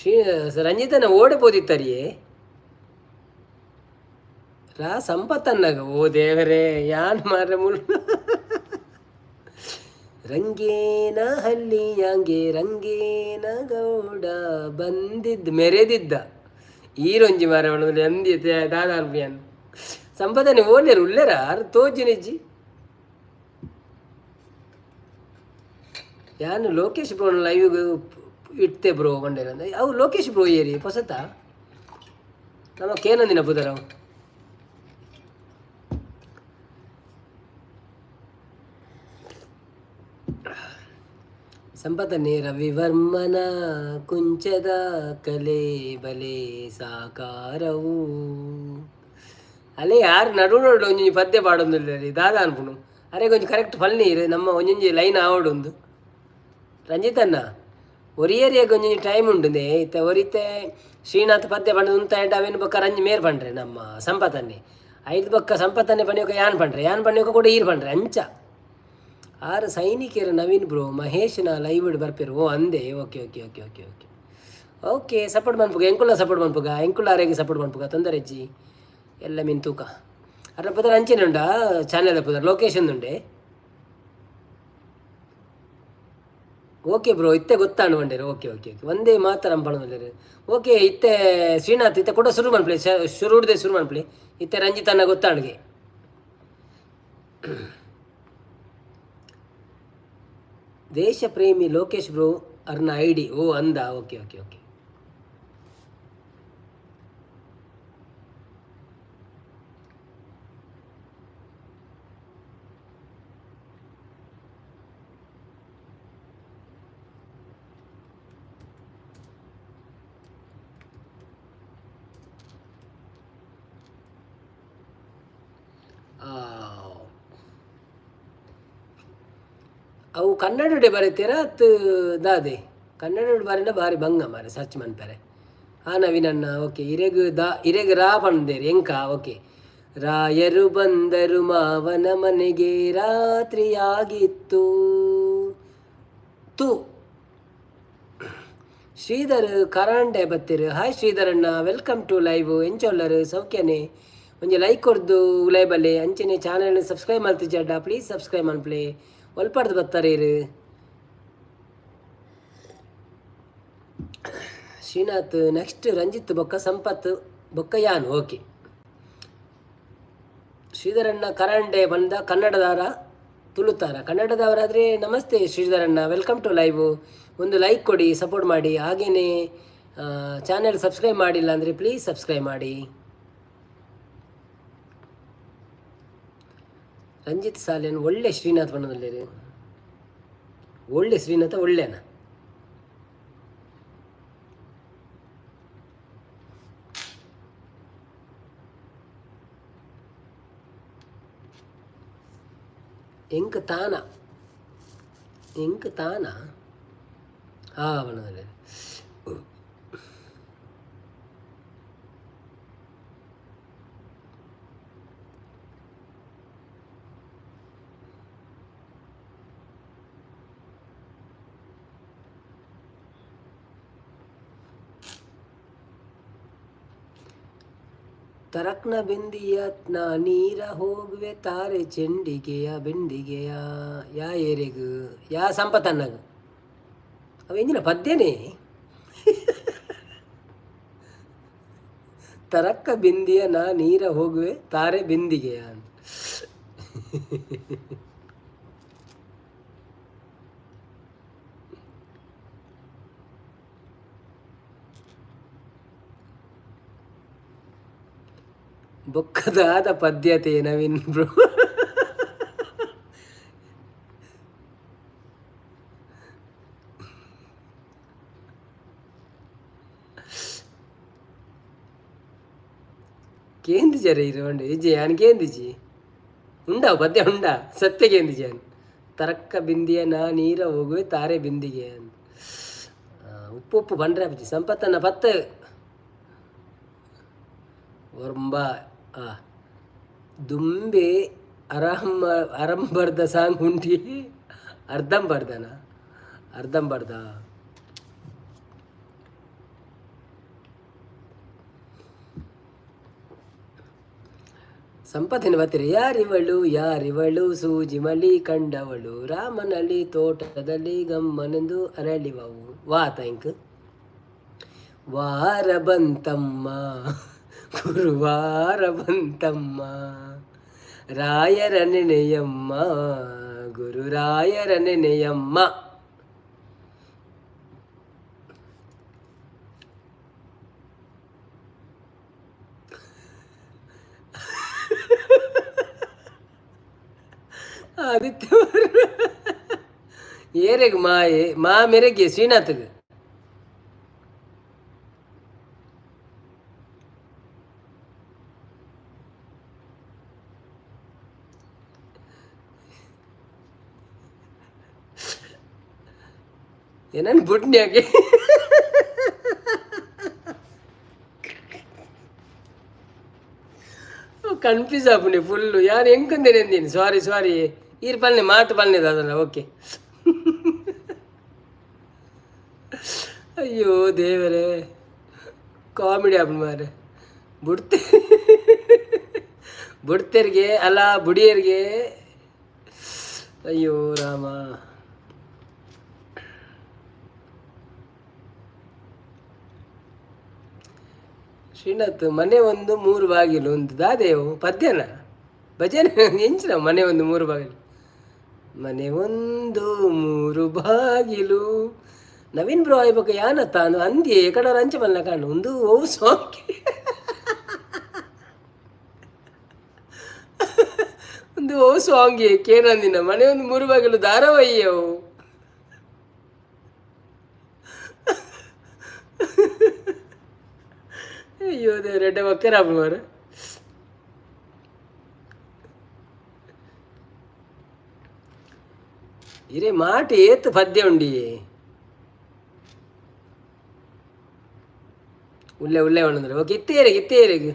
ಶ್ರೀ ರಂಜಿತನ ಓಡೆ ಪೋದಿತ್ತರಿಯೇ ರಾ ಸಂಪತ್ತನ್ನಾಗ. ಓ ದೇವರೇ, ಯಾನ್ ಮಾರ್ರೆ ಮುಲ್ ರಂಗೇನ ಹಲ್ಲಿಯಾಂಗೆ ರಂಗೇನ ಗೌಡ ಬಂದಿದ್ದ ಮೆರೆದಿದ್ದ ಈರೊಂಜಿ ಮಾರ ಅಂದಿ ದಾದಾನ್ಪಿಯಾನ್. ಸಂಪದನೆ ಓಲ್ಲೇರು ಉಲ್ಲೇರ ಅರ್ ತೋಜಿನಿಜ್ಜಿ. ಯಾನು ಲೋಕೇಶ್ ಬ್ರೋ ಲೈವ್ ಇತ್ತೆ ಬ್ರೋ ಪಂಡೇರ. ಅವು ಲೋಕೇಶ್ ಬ್ರೋ ಏರಿ ಪೊಸತ ನಮ್ಮ ಕೇನಂದಿನ ಪುದರವು. ಸಂಪತನೆ ರವಿವರ್ಮನ ಕುಂಚದ ಕಲೆ ಬಲೆ ಸಾಕಾರವು. ಅಲ್ಲೇ ಯಾರು ನಡು ನಡು ಒಂಜೊಂಜಿ ಪದ್ಯ ಪಾಡೊಂದುಲ್ಲೆರ್ ದಾದ ಅನ್ಪುನು ಅರೆ ಒಂಜಿ ಕರೆಕ್ಟ್ ಫಲ್ನೀರು ನಮ್ಮ ಒಂಜೊಂಜಿ ಲೈನ್ ಆವೊಡೊಂದು. ರಂಜಿತಣ್ಣ, ಒರಿಯರಿಯಾಗ ಒಂಜೊಂಜಿ ಟೈಮ್ ಉಂಡುಂದೆ. ಇತ್ತೆ ಒರಿತೆ ಶ್ರೀನಾಥ್ ಪದ್ಯ ಪಂಡ ಉಂತಾಂಡ ಅವೇನು ಬೊಕ್ಕ ರಂಜಿ ಮೇರ್ ಪಂಡ್ರೆ ನಮ್ಮ ಸಂಪತನ್ನೆ ಐದು ಬೊಕ್ಕ ಸಂಪತನ್ನೆ ಪಣಿಯೋಕ ಯಾನ್ ಪಂಡ್ರೆ, ಯಾನ್ ಪಣಿಯೋಕ ಕೂಡ ಈರ್ ಪಂಡ್ರೆ ಅಂಚ. ಆರು ಸೈನಿಕರು ನವೀನ್ ಬ್ರೋ ಮಹೇಶ್ನ ಲೈವ್ ಬರ್ಪೇರು. ಓ ಅಂದೆ. Okay okay okay okay okay okay, support ಮನ್ಪುಗ, ಎಂಕುಲ support ಮನ್ಪುಗ, ಎಂಕುಲ ಆರೆಗ್ ಸಪೋರ್ಟ್ ಮನ್ಪುಗ, ತೊಂದರೆ ಇಜ್ಜಿ. ಎಲ್ಲ ಮೀನ್ ತೂಕ. ಅರ್ನ ಪುದರ್ ಅಂಚೆನೆ ಉಂಡಾ? ಚಾನೆಲ್ ಪುದರ್ ಲೊಕೇಶನ್ ಉಂಡೆ. ಓಕೆ ಬ್ರೋ, ಇತ್ತೆ ಗೊತ್ತಾಂಡ್ ಪಂಡೇರು. Okay okay okay, ಒಂದೇ ಮಾತ್ರ ಪಣೊಂದುಲ್ಲೆರ್. ಓಕೆ, ಇತ್ತೆ ಶ್ರೀನಾಥ್ ಇತ್ತೆ ಕೂಡ ಶುರು ಮನ್ಪುಲೆ, ಶುರುಡ್ದೆ ಶುರು ಮನ್ಪುಲೆ. ಇತ್ತೆ ರಂಜಿತನ್ನ ಗೊತ್ತಾಂಡ್ಗೆ. ದೇಶ ಪ್ರೇಮಿ ಲೋಕೇಶ್ ಬ್ರೋ ಅರ್ನ ಐಡಿ. ಓ ಅಂದ. Okay okay okay. ಅವು ಕನ್ನಡಡೆ ಬರೀತೀರಾ ಅತ್ತು ದಾದೆ? ಕನ್ನಡಡ್ ಬರೆಂಡ ಬಾರಿ ಬಂಗ ಮಾರೆ ಸರ್ಚ್ ಮನ್ಪೆರೆ. ಆ ನವೀನಣ್ಣ, ಓಕೆ. ಇರೆಗ್ ದಾ ಇರೆಗ್ ರಾ ಪಂದೇರ್ ಎಂಕ. ಓಕೆ, ರಾಯರು ಬಂದರು ಮಾವನ ಮನೆಗೆ ರಾತ್ರಿಯಾಗಿತ್ತು ತು. ಶ್ರೀಧರ್ ಕರಾಂಡೆ ಬತ್ತೀರು. ಹಾಯ್ ಶ್ರೀಧರಣ್ಣ, welcome to live. ಎಂಚೊಲ್ಲರು ಸೌಖ್ಯನೆ? ಒಂಜಿ ಲೈಕ್ ಕೊರ್ದು ಲೈಬಲ್ಲಿ ಅಂಚನೆ ಚಾನಲ್ ಸಬ್ಸ್ಕ್ರೈಬ್ ಮಲ್ತಿಜಾಡ ಪ್ಲೀಸ್ ಸಬ್ಸ್ಕ್ರೈಬ್ ಮನ್ಪುಲೆ. ಒಲ್ಪಡ್ದು ಬತ್ತಾರೆ ಇರು? ಶ್ರೀನಾಥ್ ನೆಕ್ಸ್ಟ್, ರಂಜಿತ್ ಬೊಕ್ಕ ಸಂಪತ್ ಬೊಕ್ಕ ಯಾನ್. ಓಕೆ, ಶ್ರೀಧರಣ್ಣ ಕರಂಡೆ ಬಂದ ಕನ್ನಡದಾರ ತುಳುತಾರ? ಕನ್ನಡದವರಾದರೆ ನಮಸ್ತೆ ಶ್ರೀಧರಣ್ಣ, welcome to live. ಒಂದು ಲೈಕ್ ಕೊಡಿ, ಸಪೋರ್ಟ್ ಮಾಡಿ. ಹಾಗೆಯೇ ಚಾನೆಲ್ ಸಬ್ಸ್ಕ್ರೈಬ್ ಮಾಡಿಲ್ಲ ಅಂದರೆ ಪ್ಲೀಸ್ ಸಬ್ಸ್ಕ್ರೈಬ್ ಮಾಡಿ. ರಂಜಿತ್ ಸಾಲೇನ್ ಒಳ್ಳೆ ಶ್ರೀನಾಥ್ ಬಣ್ಣದಲ್ಲಿ, ಒಳ್ಳೆ ಶ್ರೀನಾಥ ಒಳ್ಳೆನ. ಎಂಕ್ ತಾನ, ಎಂಕ್ ತಾನ ಆ ಬಣ್ಣದಲ್ಲಿ. ತರಕ್ನ ಬಿಂದಿಯತ್ನ ನೀರ ಹೋಗುವೆ ತಾರೆ ಚೆಂಡಿಗೆಯ ಬೆಂಡಿಗೆಯ. ಯಾ ಏರೆಗು ಯಾ ಸಂಪತ್ತನ್ನಗ ಅವ ಎಂಜಿನ ಪದ್ಯನೇ. ತರಕ್ಕ ಬಿಂದಿಯ ನಾ ನೀರ ಹೋಗುವೆ ತಾರೆ ಬಿಂದಿಗೆಯ ಅಂತ. ಬೊಕ್ಕದಾದ ಪದ್ಯತೆ ನವೀನ್ ಬ್ರೋ. ಕೇಂದಿಜರ ಇರುವಂಡು ಇಜ್ಜೆ ಯಾನ್ ಕೇಂದಿಜಿ ಉಂಡಾ ಪದ್ಯ ಉಂಡಾ ಸತ್ಯ ಕೇಂದಿಜಿ ಯಾನ್. ತರಕ್ಕ ಬಿಂದಿಯ ನಾ ನೀರ ಹೋಗುವೆ ತಾರೆ ಬಿಂದಿಗೆ ಅಂತ. ಉಪ್ಪು ಉಪ್ಪು ಬಂಡ್ರೆ ಬಜ್ಜಿ ಸಂಪತ್ತನ್ನ ಪತ್ತು ಒರಂಬ. ದುಂಬೆ ಅರಹಮ್ಮ ಅರಂಬರ್ದ ಸಾಂಗ್ ಉಂಟಿ ಅರ್ಧಂಬರ್ಧನ ಅರ್ಧಂಬರ್ಧ. ಸಂಪತ್ತಿನ ಬತ್ತಿರ. ಯಾರಿವಳು ಯಾರಿವಳು ಸೂಜಿಮಲಿ ಕಂಡವಳು ರಾಮನಲ್ಲಿ ತೋಟದಲ್ಲಿ ಗಮ್ಮನೆಂದು ಅರಳಿವವು. ವಾ thank ವಾರ ಬಂತಮ್ಮ ಗುರುವಾರ ಬಂತಮ್ಮ ರಾಯರ ನೆನೆಯಮ್ಮ ಗುರುರಾಯರ ನೆನೆಯಮ್ಮ. ಆದಿತ್ಯ ಏರೆಗ್ ಮಾಯೆ ಮಾ ಮೆರೆಗೆ ಶ್ರೀನಾಥಗ್ ಏನನ್ ಬುಡ್ನ್ಯಾಗೆ ಕನ್ಫ್ಯೂಸ್ ಆಪುಂಡೆ ಫುಲ್ಲು. ಯಾರು ಎಂಕಂದೇನೆ. ಸಾರಿ ಸಾರಿ, ಈರ್ ಪಲ್ನೆ ಮಾತು ಪಲ್ನೆ ದಾದನ. ಓಕೆ. ಅಯ್ಯೋ ದೇವರೇ, ಕಾಮಿಡಿ ಆಪುಂಡು ಮಾರೆ. ಬುಡ್ತೆ ಬುಡ್ತೆರಿಗೆ ಅಲ್ಲ ಬುಡಿಯರಿಗೆ. ಅಯ್ಯೋ ರಾಮ. ಶ್ರೀನಾಥ್ ಮನೆ ಒಂದು ಮೂರು ಬಾಗಿಲು ಒಂದು ದಾದೇವು ಪದ್ಯನ ಭಜನೆ ಎಂಚಿನ. ಮನೆ ಒಂದು ಮೂರು ಬಾಗಿಲು, ಮನೆ ಒಂದು ಮೂರು ಬಾಗಿಲು. ನವೀನ್ ಬ್ರೋ ಆಯ್ಬೊಕ್ಕ ಯಾನ ತಾನು ಅಂದಿ ಕಡ ರಂಚ ಮಲ್ಲ ಕಾಣು ಒಂದು ಓ ಸಾಂಗ್, ಒಂದು ಓ ಸಾಂಗ್ ಕೇನಂದಿನ ಮನೆ ಒಂದು ಮೂರು ಬಾಗಿಲು ಧಾರಾವಾಹಿಯವು. ಅಯ್ಯೋ ದೇವ್ರೆ, ಒಕ್ಕರ ಮಾರ. ಇರೇ ಮಾಟ ಏತ್ ಪದ್ಯ ಉಂಡಿ. ಉಲ್ಲೆ ಉಲ್ಲೆ ಉಂಡಂದ್ರೆ ಓಕೆ. ಇತ್ತೇರೆಗ್ ಇತ್ತೇರೆಗ್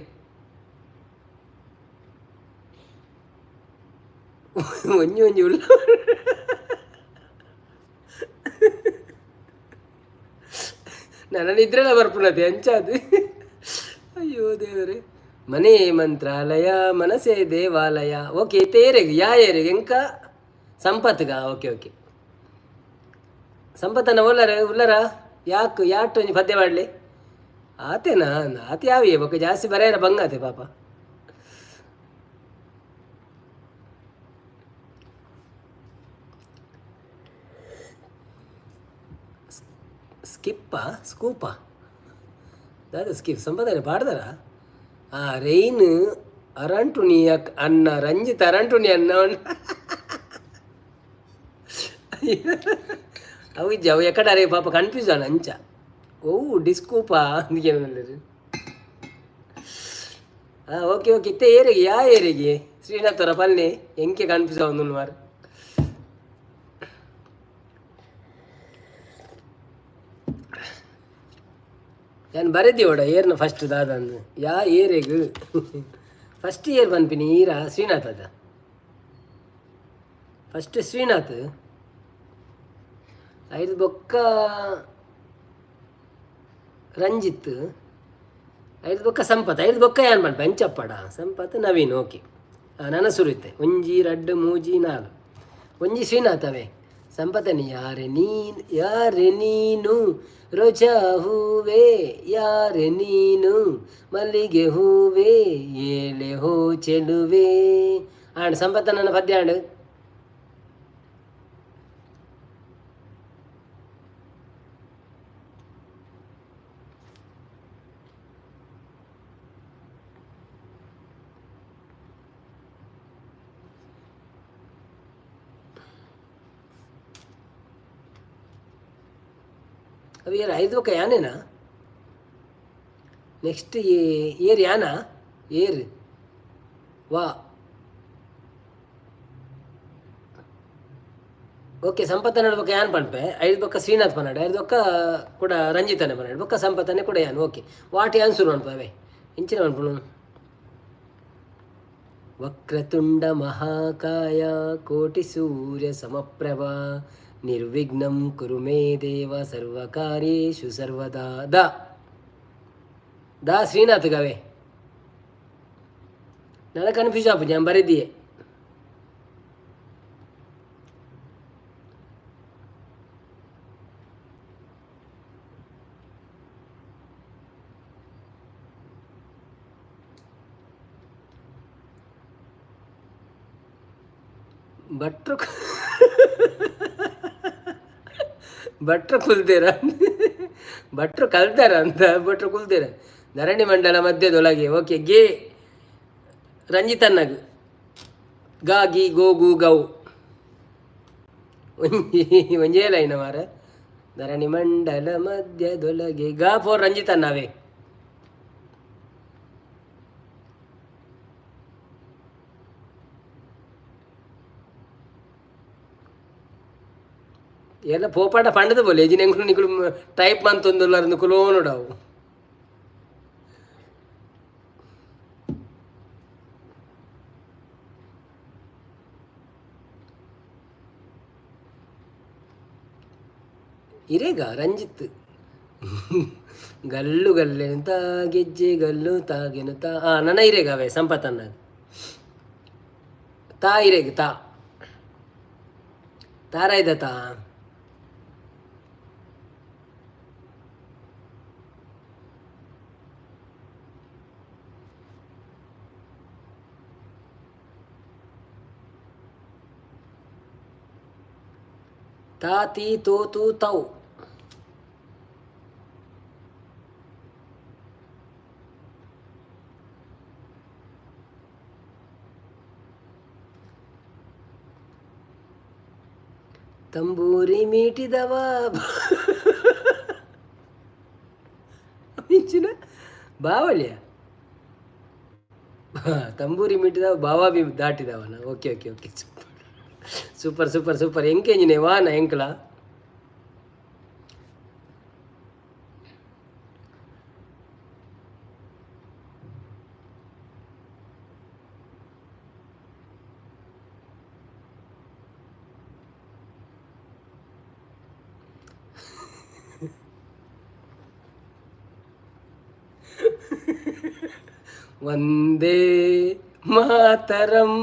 ಒಂಜಿ ಒಂಜಿ ಉಲ್ಲ. ನನ್ನ ಇದ್ರೆಲ್ಲ ಬರ್ಪುನತೆ ಅಂಚಾದು. ಅಯ್ಯೋ ದೇವರೇ. ಮನೆ ಮಂತ್ರಾಲಯ ಮನಸೇ ದೇವಾಲಯ. ಓಕೆ, ತೇರೆಗ್ ಯಾ ಏರೆಗ್ ಎಂಕ ಸಂಪತ್ಗ. ಓಕೆ ಓಕೆ, ಸಂಪತ್ತನ್ನ ಉಲ್ಲರ ಉಲ್ಲರ ಯಾಕ್ ಯಾಟ್ ಒಂಜಿ ಪದ್ಯ ಮಾಡಲಿ ಆತೇನಾ ಆತ ಯಾವಿಯೇ ಬೊಕ್ಕ ಜಾಸ್ತಿ ಬರೆಯರ ಬಂಗಾತೆ ಪಾಪ. ಸ್ಕಿಪ್ಪ ಸ್ಕೂಪ. ದಾದ ಸ್ಕಿಪ್ ಸಂಪಾದನೆ ಪಾಡ್ದಾರ. ಆ ರೈನ್ ಅರಂಟುನಿ ಅನ್ನ ರಂಜಿತ್ ಅರಂಟುನಿ ಅನ್ನ. ಅವು ಇಜ್ಜಿ, ಅವು ಎಕ್ಕಡಾರೆ ಪಾಪ ಕನ್ಫ್ಯೂಸ್ ಆನ ಅಂಚ. ಓ ಡಿಸ್ಕೋಪಾ ಅಂದ್ಕೆ. ಹಾಂ, ಓಕೆ ಓಕೆ. ಇತ್ತೆ ಏರಿಗೆ, ಯಾ ಏರಿಗೆ? ಶ್ರೀನಾಥರ ಪಲ್ಲೆ ಎಂಕೆ ಕನ್ಫ್ಯೂಸ್ ಆವೊಂದು ಮಾರ್. ಯಾನ್ ಬರೆದಿವಡ ಏರ್ನ ಫಸ್ಟ್ ದಾದಂದು ಯಾ ಏರೆಗ್ ಫಸ್ಟ್ ಇಯರ್ ಪನ್ಪಿನಿ ಈರ ಶ್ರೀನಾಥ್ ಅದ ಫಸ್ಟ್ ಶ್ರೀನಾಥ್. ಐದು ಬೊಕ್ಕ ರಂಜಿತ್, ಐದು ಬೊಕ್ಕ ಸಂಪತ್, ಐದು ಬೊಕ್ಕ ಯಾನ್ ಪನ್ಪ ಅಂಚಪ್ಪಡ ಸಂಪತ್ ನವೀನ್. ಓಕೆ, ನನ್ನ ಸುರುತ್ತೆ ಒಂಜಿ ರಡ್ಡು ಮೂಜಿ ನಾಲ್ ಒಂಜಿ ಶ್ರೀನಾಥ್ ಅವೇ ಸಂಪತನಿ. ಯಾರೆ ನೀನು, ಯಾರೆ ನೀನು ರೋಜಾ ಹೂವೆ, ಯಾರೆ ನೀನು ಮಲ್ಲಿಗೆ ಹೂವೆ, ಏಳೆ ಹೋ ಚೆಲುವೆ. ಆಂಡ್ ಸಂಪತ್ತ ನನ್ನ ಪದ್ಯ ಆಂಡ್. ಅವು ಏರ್ ಐದು ಬೊಕ್ಕ ಯಾನೇನಾ? ನೆಕ್ಸ್ಟ್ ಏರ್ ಯಾನಾ? ಏರ್ ವಾ. ಓಕೆ, ಸಂಪತ್ತ ಬೊಕ್ಕ ಯಾನ್ ಪನ್ಪೆ. ಐದು ಬೊಕ್ಕ ಶ್ರೀನಾಥ್ ಪನ್ನಾಡು, ಐದು ಬೊಕ್ಕ ಕೂಡ ರಂಜಿತನೆ ಪನ್ನಾಡು, ಬೊಕ್ಕ ಸಂಪತ್ತನೆ ಕೂಡ ಯಾನ್. ಓಕೆ, what ಯಾನ್ ಶುರು ಪನ್ಪ ಅವೇ ಇಂಚಿನ ಪನ್ಪುನು. ವಕ್ರತುಂಡ ಮಹಾಕಾಯ ಕೋಟಿ ಸೂರ್ಯ ಸಮಪ್ರಭಾ ನಿರ್ವಿಘ್ನಂ ಕುರು ಮೇ ದೇವ ಸರ್ವಕಾರ್ಯೇಷು ಸರ್ವದಾ. The the Srinath ಗವೆ. ನನ್ನ ಕನ್ಫ್ಯೂಸ್ ಆಪುಜಿ, ನಾನು ಬರೆದಿಯೇ. ಭಟ್ರು ಭಟ್ರು ಕುಲ್ದೇರ, ಭಟ್ರು ಕಲ್ತಾರ ಅಂತ ಭಟ್ರು ಕುಲ್ದೇರ. ಧರಣಿ ಮಂಡಲ ಮಧ್ಯದೊಳಗೆ. ಓಕೆ, ಗೆ ರಂಜಿತನ್ನಗ್ ಗಾ ಗಿ ಗೋ ಗು ಗೌ ಒಂಜಿ ಒಂಜೇ ಲೈನ್ ಮಾರ. ಧರಣಿ ಮಂಡಲ ಮಧ್ಯದೊಳಗೆ ಗಾ ಫೋರ್ ರಂಜಿತನ್ನವೇ. ಎಲ್ಲ ಪೋಪಾಟ ಪಂಡದ ಬೋಲೆ ಎಜಿನೆಂಗುಲು ನಿಕುಲು ಟೈಪ್ ಮಂತೊಂದುಲ್ಲಾರ ನಿಕುಲು ನೋಡವು. ಇರೇಗ ರಂಜಿತ್ ಗಲ್ಲು ಗಲ್ಲೆನುತ ಗೆಜ್ಜೆ ಗಲ್ಲು ತಾಗೆನುತ. ಆ ನನ್ನ ಇರೇಗ ಅವೇ ಸಂಪತ್ತನ್ನ ತಾ ಇರೇಗ ತಾ ತಾರ ಇದ್ದ ತಾ. ತಾ ತಿ ತೋ ತು ತೌ. ತಂಬೂರಿ ಮೀಟಿದವ ಮಿಂಚಿನ ಬಾವಳಿಯ ತಂಬೂರಿ ಮೀಟಿದವ ಬಾವಾ ಬಿ ದಾಟಿದವನ. Okay okay okay, super super super super. ಎಂಕೆಂಜಿನೆ ವಾನ ಎಂಕ್ಲ. ವಂದೇ ಮಾತರಂ.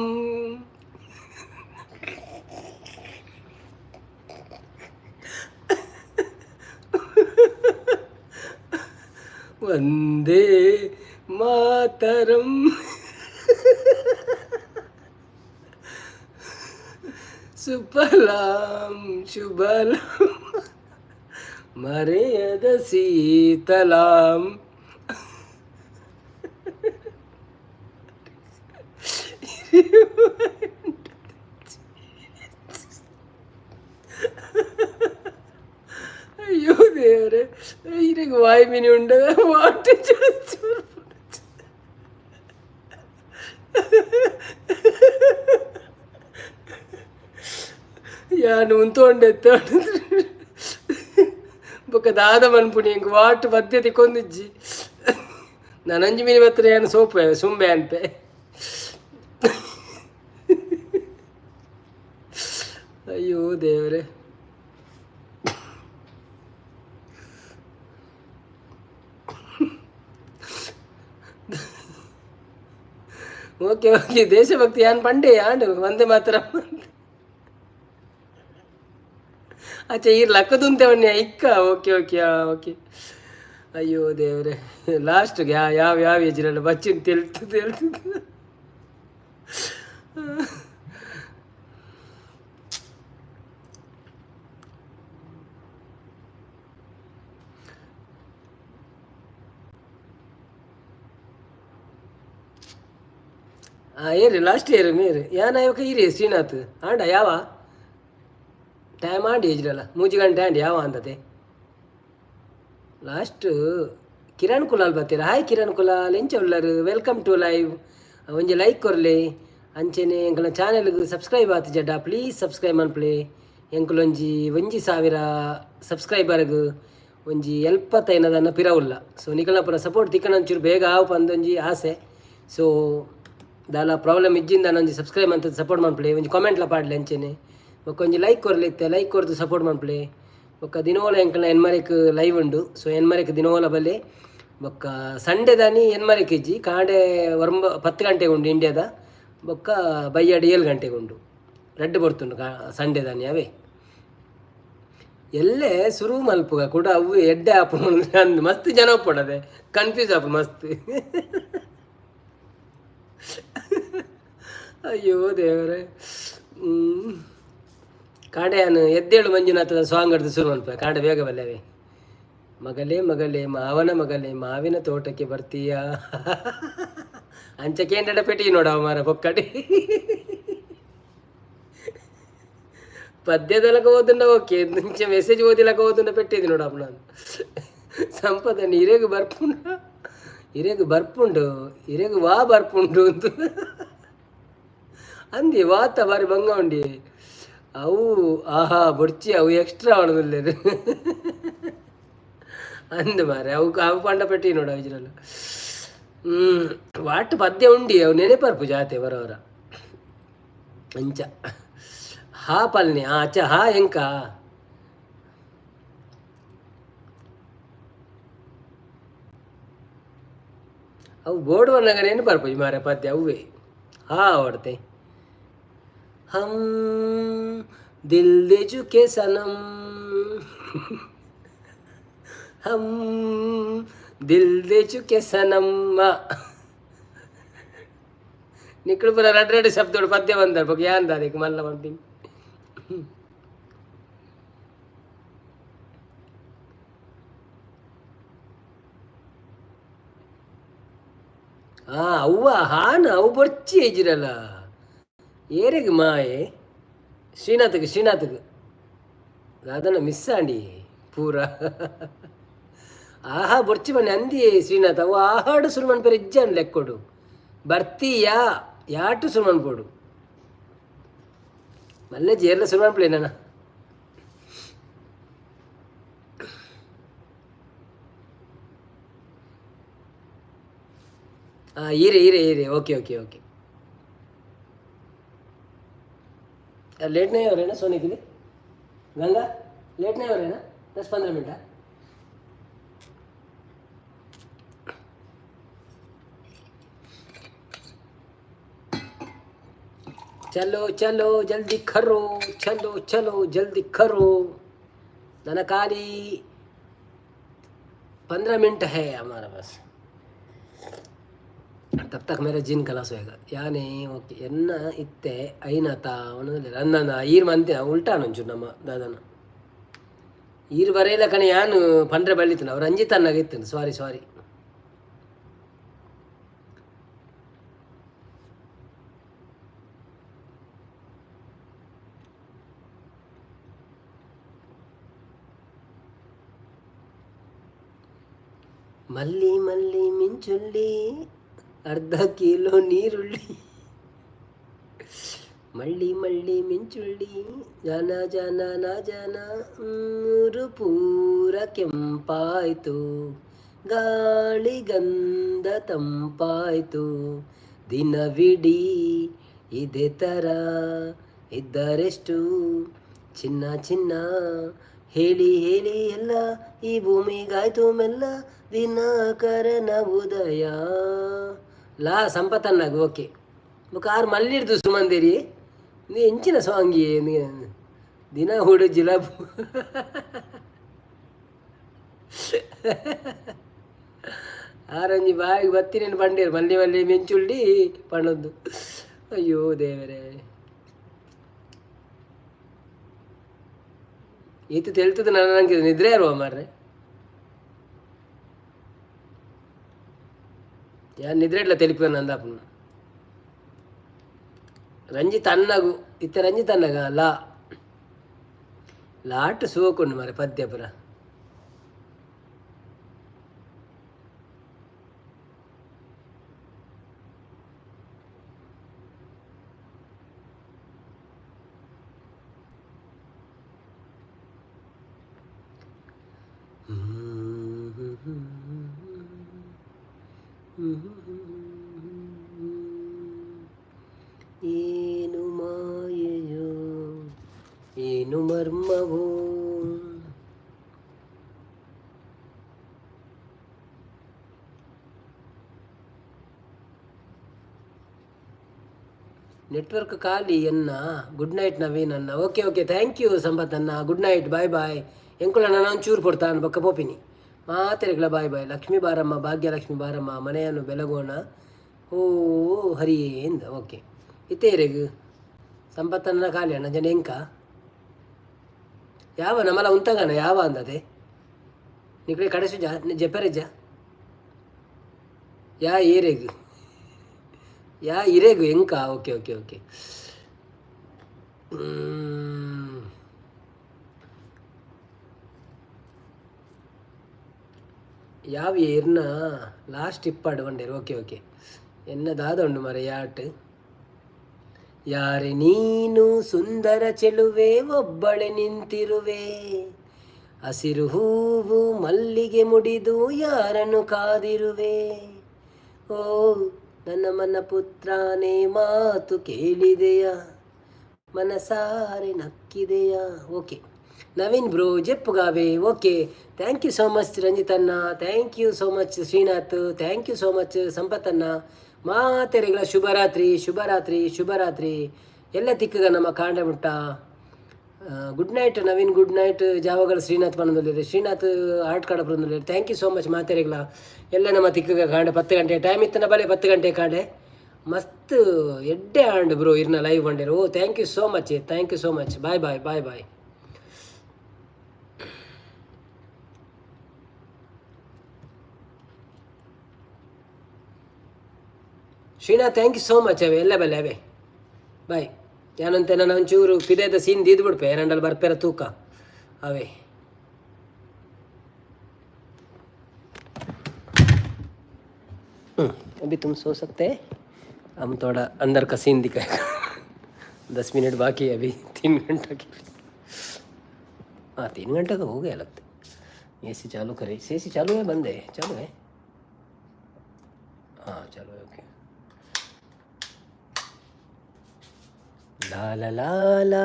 ವಂದೇ ಮಾತರಂ. ಸುಫಲಾಂ ಶುಭಲಾಂ ಮರೆಯದ ಶೀತಲಾಂ. 3, ಅಯ್ಯೋ ದೇವ್ರೆ, ಇರೆಗ್ ವಾಯ್ ಮಿನಿ ಉಂಡ what. ಯಾನ್ ಉಂತೊಂಡೆತ್ತ ಬೊಕ್ಕ ದಾದ ಮನ್ಪುಣಿ ಎಂಕ್ what ಪದ್ಯ ತಿಕ್ಕೊಂದಿಜ್ಜಿ. ನಾನಂಜಿ ಮೀನಿ ಬತ್ತರ ಯಾನ್ ಸೋಪು ಸುಂಬೆ ಅನ್ಪೆ. ಅಯ್ಯೋ ದೇವ್ರೆ. ಓಕೆ ಓಕೆ, ದೇಶಭಕ್ತಿ ಯಾನ್ ಪಂಡೆ ಆಂಡ್ ವಂದೇ ಮಾತರ. ಅಚ್ಚ, ಈರ್ ಲಕ್ಕದುಂತೆ ಇಕ್ಕ. Okay okay okay. ಅಯ್ಯೋ ದೇವ್ರೆ, ಲಾಸ್ಟ್ಗೆ ಯಾವ ಯಾವ ಏಜಿರಲ್ಲ ಬಚ್ಚಿನ ತೆಲ್ತು ತೆಲ್ತು. ಹಾಂ, ಏರಿ ಲಾಸ್ಟ್ ಇಯರ್ ಮೇರು ಯಾನ ಇವಾಗ ಇರಿ ಶ್ರೀನಾಥ್ ಆಂಡ ಯಾವ ಟೈಮ್ ಆಂಡಿ ಏಜ್ರಲ್ಲ ಮೂಜಿ ಗಂಟೆ ಆಂಡಿ ಯಾವ ಅಂದತೆ. ಲಾಸ್ಟ್ ಕಿರಣ್ ಕುಲಾಲ್ ಬರ್ತೀರ. ಹಾಯ್ ಕಿರಣ್ ಕುಲಾಲ್, ಎಂಚ ಉಲ್ಲರು? Welcome to live. ಒಂಜಿ ಲೈಕ್ ಕೊರ್ಲೆ, ಅಂಚೆನೆ ಎಂಕಲ್ನ ಚಾನೆಲ್ಗ್ ಸಬ್ಸ್ಕ್ರೈಬ್ ಆತು ಜಡ್ಡ ಪ್ಲೀಸ್ ಸಬ್ಸ್ಕ್ರೈಬ್ ಮನ್ಪುಲೆ. ಎಂಕುಲೊಂಜಿ 1000 ಸಬ್ಸ್ಕ್ರೈಬರ್ಗ್ ಒಂಜಿ ಎಲ್ಪತ್ತೈನದನ್ನ ಪಿರವುಲ್ಲ. ಸೊ ನಿಕಲ್ನ ಪೂರ ಸಪೋರ್ಟ್ ತಿಕ್ಕಣ ಒಂಚೂರು ಬೇಗ ಆವು ಪಂದೊಂಜಿ ಆಸೆ. ಸೊ ದಾಲ ಪ್ರಾಬ್ಲಮ್ ಇಜ್ಜಿಂದ ಒಂಜಿ ಸಬ್ಸ್ಕ್ರೈಬ್ ಅಂತ ಸಪೋರ್ಟ್ ಮನ್ಪುಲೆ. ಒಂಜಿ ಕಾಮೆಂಟ್ಲ ಪಾಡ್ಲೆ. ಅಂಚೆನೆ ಬೊಕ್ಕ ಒಂಜಿ ಲೈಕ್ ಕೊರ್ಲೆ ಇತ್ತೆ, ಲೈಕ್ ಕೊರ್ದು ಸಪೋರ್ಟ್ ಮನ್ಪುಲೆ. ಬೊಕ್ಕ ದಿನೋಲ ಎಂಕಲ್ನ ಎನ್ಮರೆಕ್ ಲೈವ್ ಉಂಡು. ಸೊ ಎನ್ಮರೆಕ್ ದಿನೋಲ ಬಲ್ಲೆ. ಬೊಕ್ಕ ಸಂಡೆ ದಾನಿ ಎನ್ಮರೆಕ್ ಇಜ್ಜಿ, ಕಾಂಡೆ ಒರ್ಂಬ 10 ಗಂಟೆಗೆ ಉಂಡು ಇಂಡಿಯಾದ. ಬೊಕ್ಕ ಬಯ್ಯಾಡಿ 7 ಗಂಟೆಗೆ ಉಂಡು, ರಡ್ಡ್ ಬರ್ತುಂಡು ಕಾ ಸಂಡೆ ದಾನಿ. ಅವೇ ಎಲ್ಲೆ ಸುರು ಮಲ್ಪುಗ ಕೂಡ ಅವು ಎಡ್ಡೆ ಆಪುಂಡು ಅಂದ್ ಮಸ್ತ್ ಜನ ಉಪ್ಪುಡದೆ ಕನ್ಫ್ಯೂಸ್ ಆಪುಂಡು ಮಸ್ತ್. ಅಯ್ಯೋ ದೇವರೇ. ಕಾಂಡೆ ಯಾನ್ ಎದ್ದೇಳು ಮಂಜುನಾಥದ ಸಾಂಗ್ ಅಡ್ದು ಶುರು ಮನ್ಪೆ ಕಾಂಡೆ ಬೇಗ ಬಲ್ಲೆವೆ. ಮಗಲೇ ಮಗಲೇ ಮಾವನ ಮಗಲೇ ಮಾವಿನ ತೋಟಕ್ಕೆ ಬರ್ತೀಯಾ ಅಂಚ ಕೇಂದ್ರ ಪೆಟ್ಟಿ ನೋಡವ ಮಾರ ಪೊಕ್ಕಡಿ. ಪದ್ಯದಲಕ ಓದುಂಡ ಓಕೆ, ಇಂಚ ಮೆಸೇಜ್ ಓದಿಲಕ ಓದುಂಡ ಪೆಟ್ಟಿದ್ದು ನೋಡಪ್ಪ ನಾನು. ಸಂಪದನ್ ಇರೆಗ್ ಬರ್ಪುಂಡು, ಇರೆಗ್ ಬರ್ಪುಂಡು, ಇರೆಗ್ ವಾ ಬರ್ಪುಂಡು ಅಂತ ಅಂದಿ ವಾತ ಬಾರಿ ಬಂಗ ಉಂಡಿ ಅವು. ಆಹಾ, ಬೊಡ್ಚಿ ಅವು ಎಕ್ಸ್ಟ್ರಾ ಅವಣದಿಲ್ಲೇರು ಅಂದ್ ಮಾರೆ. ಅವು ಅವು ಪಂಡ ಪೆಟ್ಟಿ ನೋಡ ಇಜ್ರಲ್ಲ. What ಪದ್ಯ ಉಂಡಿ ಅವು ನೆನೆಪರ್ಪು ಜಾತೆ ಬರೋರ ಅಂಚ. ಹಾ ಪಲ್ನಿ, ಆ ಅಚ್ಚ ಹಾ ಎಂಕ ಅವು ಬೋರ್ಡ್ ಬಂದಾಗ ಬರ್ಪುಜಿ ಮಾರೆ ಪದ್ಯ ಅವುವೇ. ಹಾ ಓಡ್ತೆ. हम दिल दे चुके सनम, हम दिल दे चुके सनम. ನಿಕ್ಕಳು ಪೂರ ರಡ್ಡ್ ರಡ್ಡ್ ಶಬ್ದೋಡು ಪದ್ಯ ಬಂದಾರ ಬೊಕ ಯಾನ್ ದಾದೆಕ್ ಮಲ್ಲ ಪನ್ಪಿನಿ. ಆ ಅವ್ವ ಹಾನ ಅವು ಬೊರ್ಚಿ ಏಜಿರಲ್ಲ ಏರೆಗ್ ಮಾಯೆ ಶ್ರೀನಾಥಗ್ ಶ್ರೀನಾಥಗ್ ದಾದನ ಮಿಸ್ ಆಂಡಿ ಪೂರ. ಆಹಾ, ಬೊರ್ಚಿ ಬನ್ನಿ ಅಂದಿ ಶ್ರೀನಾಥ್. ಅವು ಆಹಾಡು ಸುರು ಮನ್ಪೆರೆ ಇಜ್ಜಾನ್ ಲೆಕ್ಕೊಡು ಬರ್ತೀಯಾ ಯಾಟು ಸುರು ಮನ್ಪೊಡು ಮಲ್ಲೆ ಜೇರ್ಲ ಸುರು ಮನ್ಪಲೆ ನಾನ. ಹಾಂ, ಈರೆ ಈರೆ ಈರೆ. Okay okay okay. लेट नहीं हो रहे ना सोने के लिए? गंगा, लेट नहीं हो रहे ना? 10-15 मिनट है. चलो चलो जल्दी करो, चलो चलो जल्दी करो. ननकाली 15 मिनट है हमारा पास, तब तक मेरा जिन खलास होएगा यानी. ಓಕೆ, ಎನ್ನ ಇತ್ತೆ ಐನಾತ ನನ್ನ ಈರ್ ಮಂತೆ ಉಲ್ಟಾ ಒಂಚೂರು ನಮ್ಮ ದಾದನ ಈರ್ ಬರೆಯಲ್ಲ ಕಣೆ. ಯಾನು ಪಂಡ್ರೆ ಬಳ್ಳಿತನ ಅವ್ರು ರಂಜಿತ್ ಅನ್ನಾಗ ಇತ್ತು. ಸಾರಿ ಸಾರಿ. ಮಲ್ಲಿ ಮಲ್ಲಿ ಮಿಂಚುಳ್ಳಿ, ಅರ್ಧ ಕಿಲೋ ನೀರುಳ್ಳಿ. ಮಳ್ಳಿ ಮಳ್ಳಿ ಮಿಂಚುಳ್ಳಿ, ಜನ ಜನ ನ ಜನ, ಊರು ಪೂರ ಕೆಂಪಾಯ್ತು, ಗಾಳಿ ಗಂಧ ತಂಪಾಯ್ತು. ದಿನವಿಡೀ ಇದೇ ಥರ ಇದ್ದರೆಷ್ಟು ಚಿನ್ನ ಚಿನ್ನ. ಹೇಳಿ ಹೇಳಿ ಎಲ್ಲ ಈ ಭೂಮಿಗಾಯ್ತು ಮೆಲ್ಲ ದಿನಕರನ ಉದಯ. ಲಾ ಸಂಪತ್ತನ್ನಾಗ ಓಕೆ. ಬೊಕ ಆರು ಮಲ್ಲಿಡ್ದು ಸುಮಂದಿರಿ ನೀ ಎಂಚಿನ ಸಾಂಗಿ ದಿನ ಹುಡು ಜಿಲಾಬು. ಆರೊಂಜಿ ಬಾಯಿಗೆ ಬತ್ತಿನೇನು ಬಂಡೇರು ಮಲ್ಲಿ ಮಲ್ಲಿ ಮೆಂಚುಳ್ಳಿ ಪಣ್ಣೊಂದು. ಅಯ್ಯೋ ದೇವರೇ, ಈತ ತೆಲ್ತದ ನನಗೆ ನಿದ್ರೆ ಇರುವ ಮಾರ್ರೆ. ಯಾರು ನಿದ್ರೆ ಇಲ್ಲ ತೆಲಿಪು ನಂದಾಪನ. ರಂಜಿತ್ ಅಣ್ಣಗು ಇತ್ತ ರಂಜಿತ್ ಅಣ್ಣಗ ಲಾ ಲಾಟ್ ಸೋಕೊಂಡು ಮಾರೆ ಪದ್ಯ ಪುರ. ಏನು ಮಾಯೆಯೋ, ಏನು ಮರ್ಮವೋ. ನೆಟ್ವರ್ಕ್ ಖಾಲಿ ಎನ್ನ. ಗುಡ್ ನೈಟ್ ನವೀನ್ ಅನ್ನ. Okay okay, thank you Sampath ಅನ್ನ. Good night, bye bye. ಎಂಕುಲ ನಾನು ಒಂಚೂರು ಕೊಡ್ತಾನು ಬೊಕ್ಕ ಪೋಪಿನಿ. ಮಾತೆರೆಗ್ಲ ಬಾಯ್ ಬಾಯ್. ಲಕ್ಷ್ಮೀ ಬಾರಮ್ಮ, ಭಾಗ್ಯಲಕ್ಷ್ಮಿ ಬಾರಮ್ಮ, ಮನೆಯನ್ನು ಬೆಳಗೋಣ ಓ ಹರಿಯೇಂದ. ಓಕೆ, ಇತ್ತೇರೆಗ್ ಸಂಪತ್ತನ್ನ ಖಾಲಿ ಅಣ್ಣ ಜನ ಎಂಕ ಯಾವ ನಮ್ಮಲ ಉಂತಗನ ಯಾವ ಅಂದದೆ ನಿಕಡೆ ಕಡೆಸುಜ ಜಪರೆಜ ಯಾ ಏರೆಗ್ ಯಾ ಇರೆಗು ಎಂಕ. Okay okay okay. ಯಾವ ಇರ್ನ ಲಾಸ್ಟ್ ಇಪ್ಪಾಡು ಬಂಡೇರು. ಓಕೆ ಓಕೆ, ಎನ್ನ ದಾದ ಉಂಡು ಮರ ಯಾಟ್. ಯಾರೆ ನೀನು ಸುಂದರ ಚೆಲುವೆ, ಒಬ್ಬಳೆ ನಿಂತಿರುವೆ, ಹಸಿರು ಹೂವು ಮಲ್ಲಿಗೆ ಮುಡಿದು ಯಾರನ್ನು ಕಾದಿರುವೆ. ಓ ನನ್ನ ಮನ ಪುತ್ರನೇ, ಮಾತು ಕೇಳಿದೆಯಾ, ಮನಸಾರೆ ನಕ್ಕಿದೆಯಾ. ಓಕೆ ನವೀನ್ ಬ್ರೋ, ಜೆಪ್ಪುಗಾವೆ. Okay, thank you so much Ranjith ಅಣ್ಣ, thank you so much Srinath, thank you so much ಸಂಪತ್ತಣ್ಣ. ಮಾತೆರೆಗಳ ಶುಭರಾತ್ರಿ, ಶುಭರಾತ್ರಿ, ಶುಭರಾತ್ರಿ. ಎಲ್ಲ ತಿಕ್ಕಗ ನಮ್ಮ ಕಾಂಡ ಮುಟ್ಟ. Good night Naveen, good night. Javagal Srinath ಪನಂದೊಲ್ಲೆರ್, ಶ್ರೀನಾಥ್ ಆರ್ಟ್ ಕಾಡ ಪನಂದೊಲ್ಲೆರ್. Thank you so much ಮಾತೆರೆಗ್ಲ. ಎಲ್ಲ ನಮ್ಮ ತಿಕ್ಕಗ ಕಾಂಡೆ 10 ಗಂಟೆ ಟೈಮ್ ಇತ್ತನ ಬಲೆ 10 ಗಂಟೆ ಕಾಂಡೆ. ಮಸ್ತ್ ಎಡ್ಡೆ ಆಂಡ್ ಬ್ರೋ ಇರ್ನ live ಬಂಡೇರು. Oh thank you so much, thank you so much. Bye bye, bye bye. Srinath thank you so much. ಅವೇ ಎಲ್ಲ ಬಲ್ಲೆ ಅವೇ ಬಾಯ್. ಯಾನಂತೆ ನಾನು ಒಂಚೂರು ಪಿದೇದ ಸೀನ್ ದೀದ್ ಬಿಡ್ಪೆ ಏರಂಡಲ್ ಬರ್ಪೆರ ತೂಕ ಅವೇ. अभी तुम सो सकते हैं, हम थोड़ा अंदर का सीन दिखाएगा। 10 मिनट बाकी है अभी 3 घंटा की। हाँ, 3 घंटे तो हो गया लगता। एसी चालू करे। एसी चालू है, बंद है? चालू है, हाँ चालू है। ओके। ला ला ला ला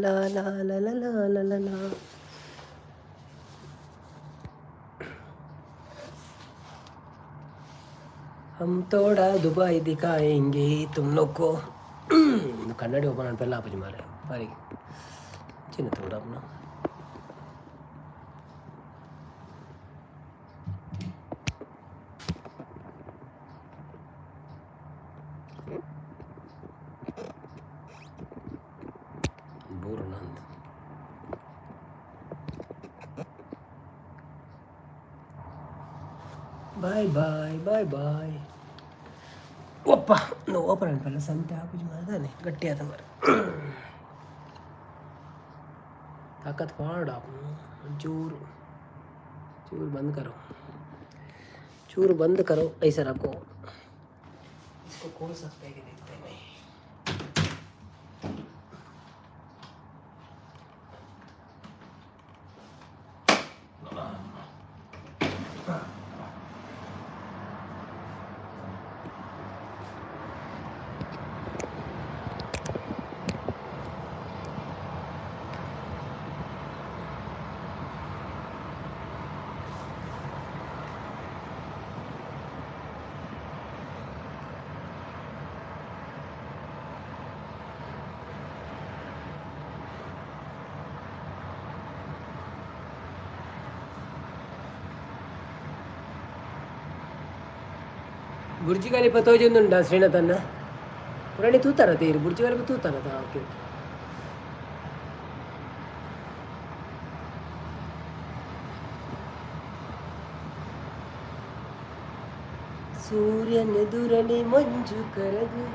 ला ला ला ला ला ला ला ला। हम थोड़ा दुबई दिखाएंगे तुम लोग को। कन्नड़ी ओपन पहला आप मारे बारी चिन्ह थोड़ा अपना Burnand. Bye bye, bye bye. ಒಪ್ಪ ನಾವು ಓಪನ್ ಅನ್ಪಲ್ಲ ಸಂತೆ ಹಾಕುಜಿ ಮಾಡ್ದಾನೆ ಗಟ್ಟಿ ಆದ ಮರ ತಾಕತ್ ಪಾಡ. ಒಂಚೂರು ಚೂರು ಬಂದ್ ಕರೋ. चूर बंद करो, ऐसा रखो, इसको खोल सकते हैं कि देखते हैं। नहीं। ಬುರ್ಜಿ ಖಲೀಫಾ ತೋಜೊಂದುಂಡ ಶ್ರೀನಾಥನ್ನ ಪುರಾಣಿ ತೂತಾರ ತೇರು ಬುರ್ಜಿ ಖಲೀಫಾ ತೂತಾರ. Okay okay. ಸೂರ್ಯನೆದುರಲಿ ಮಂಜು ಕರಗುವ.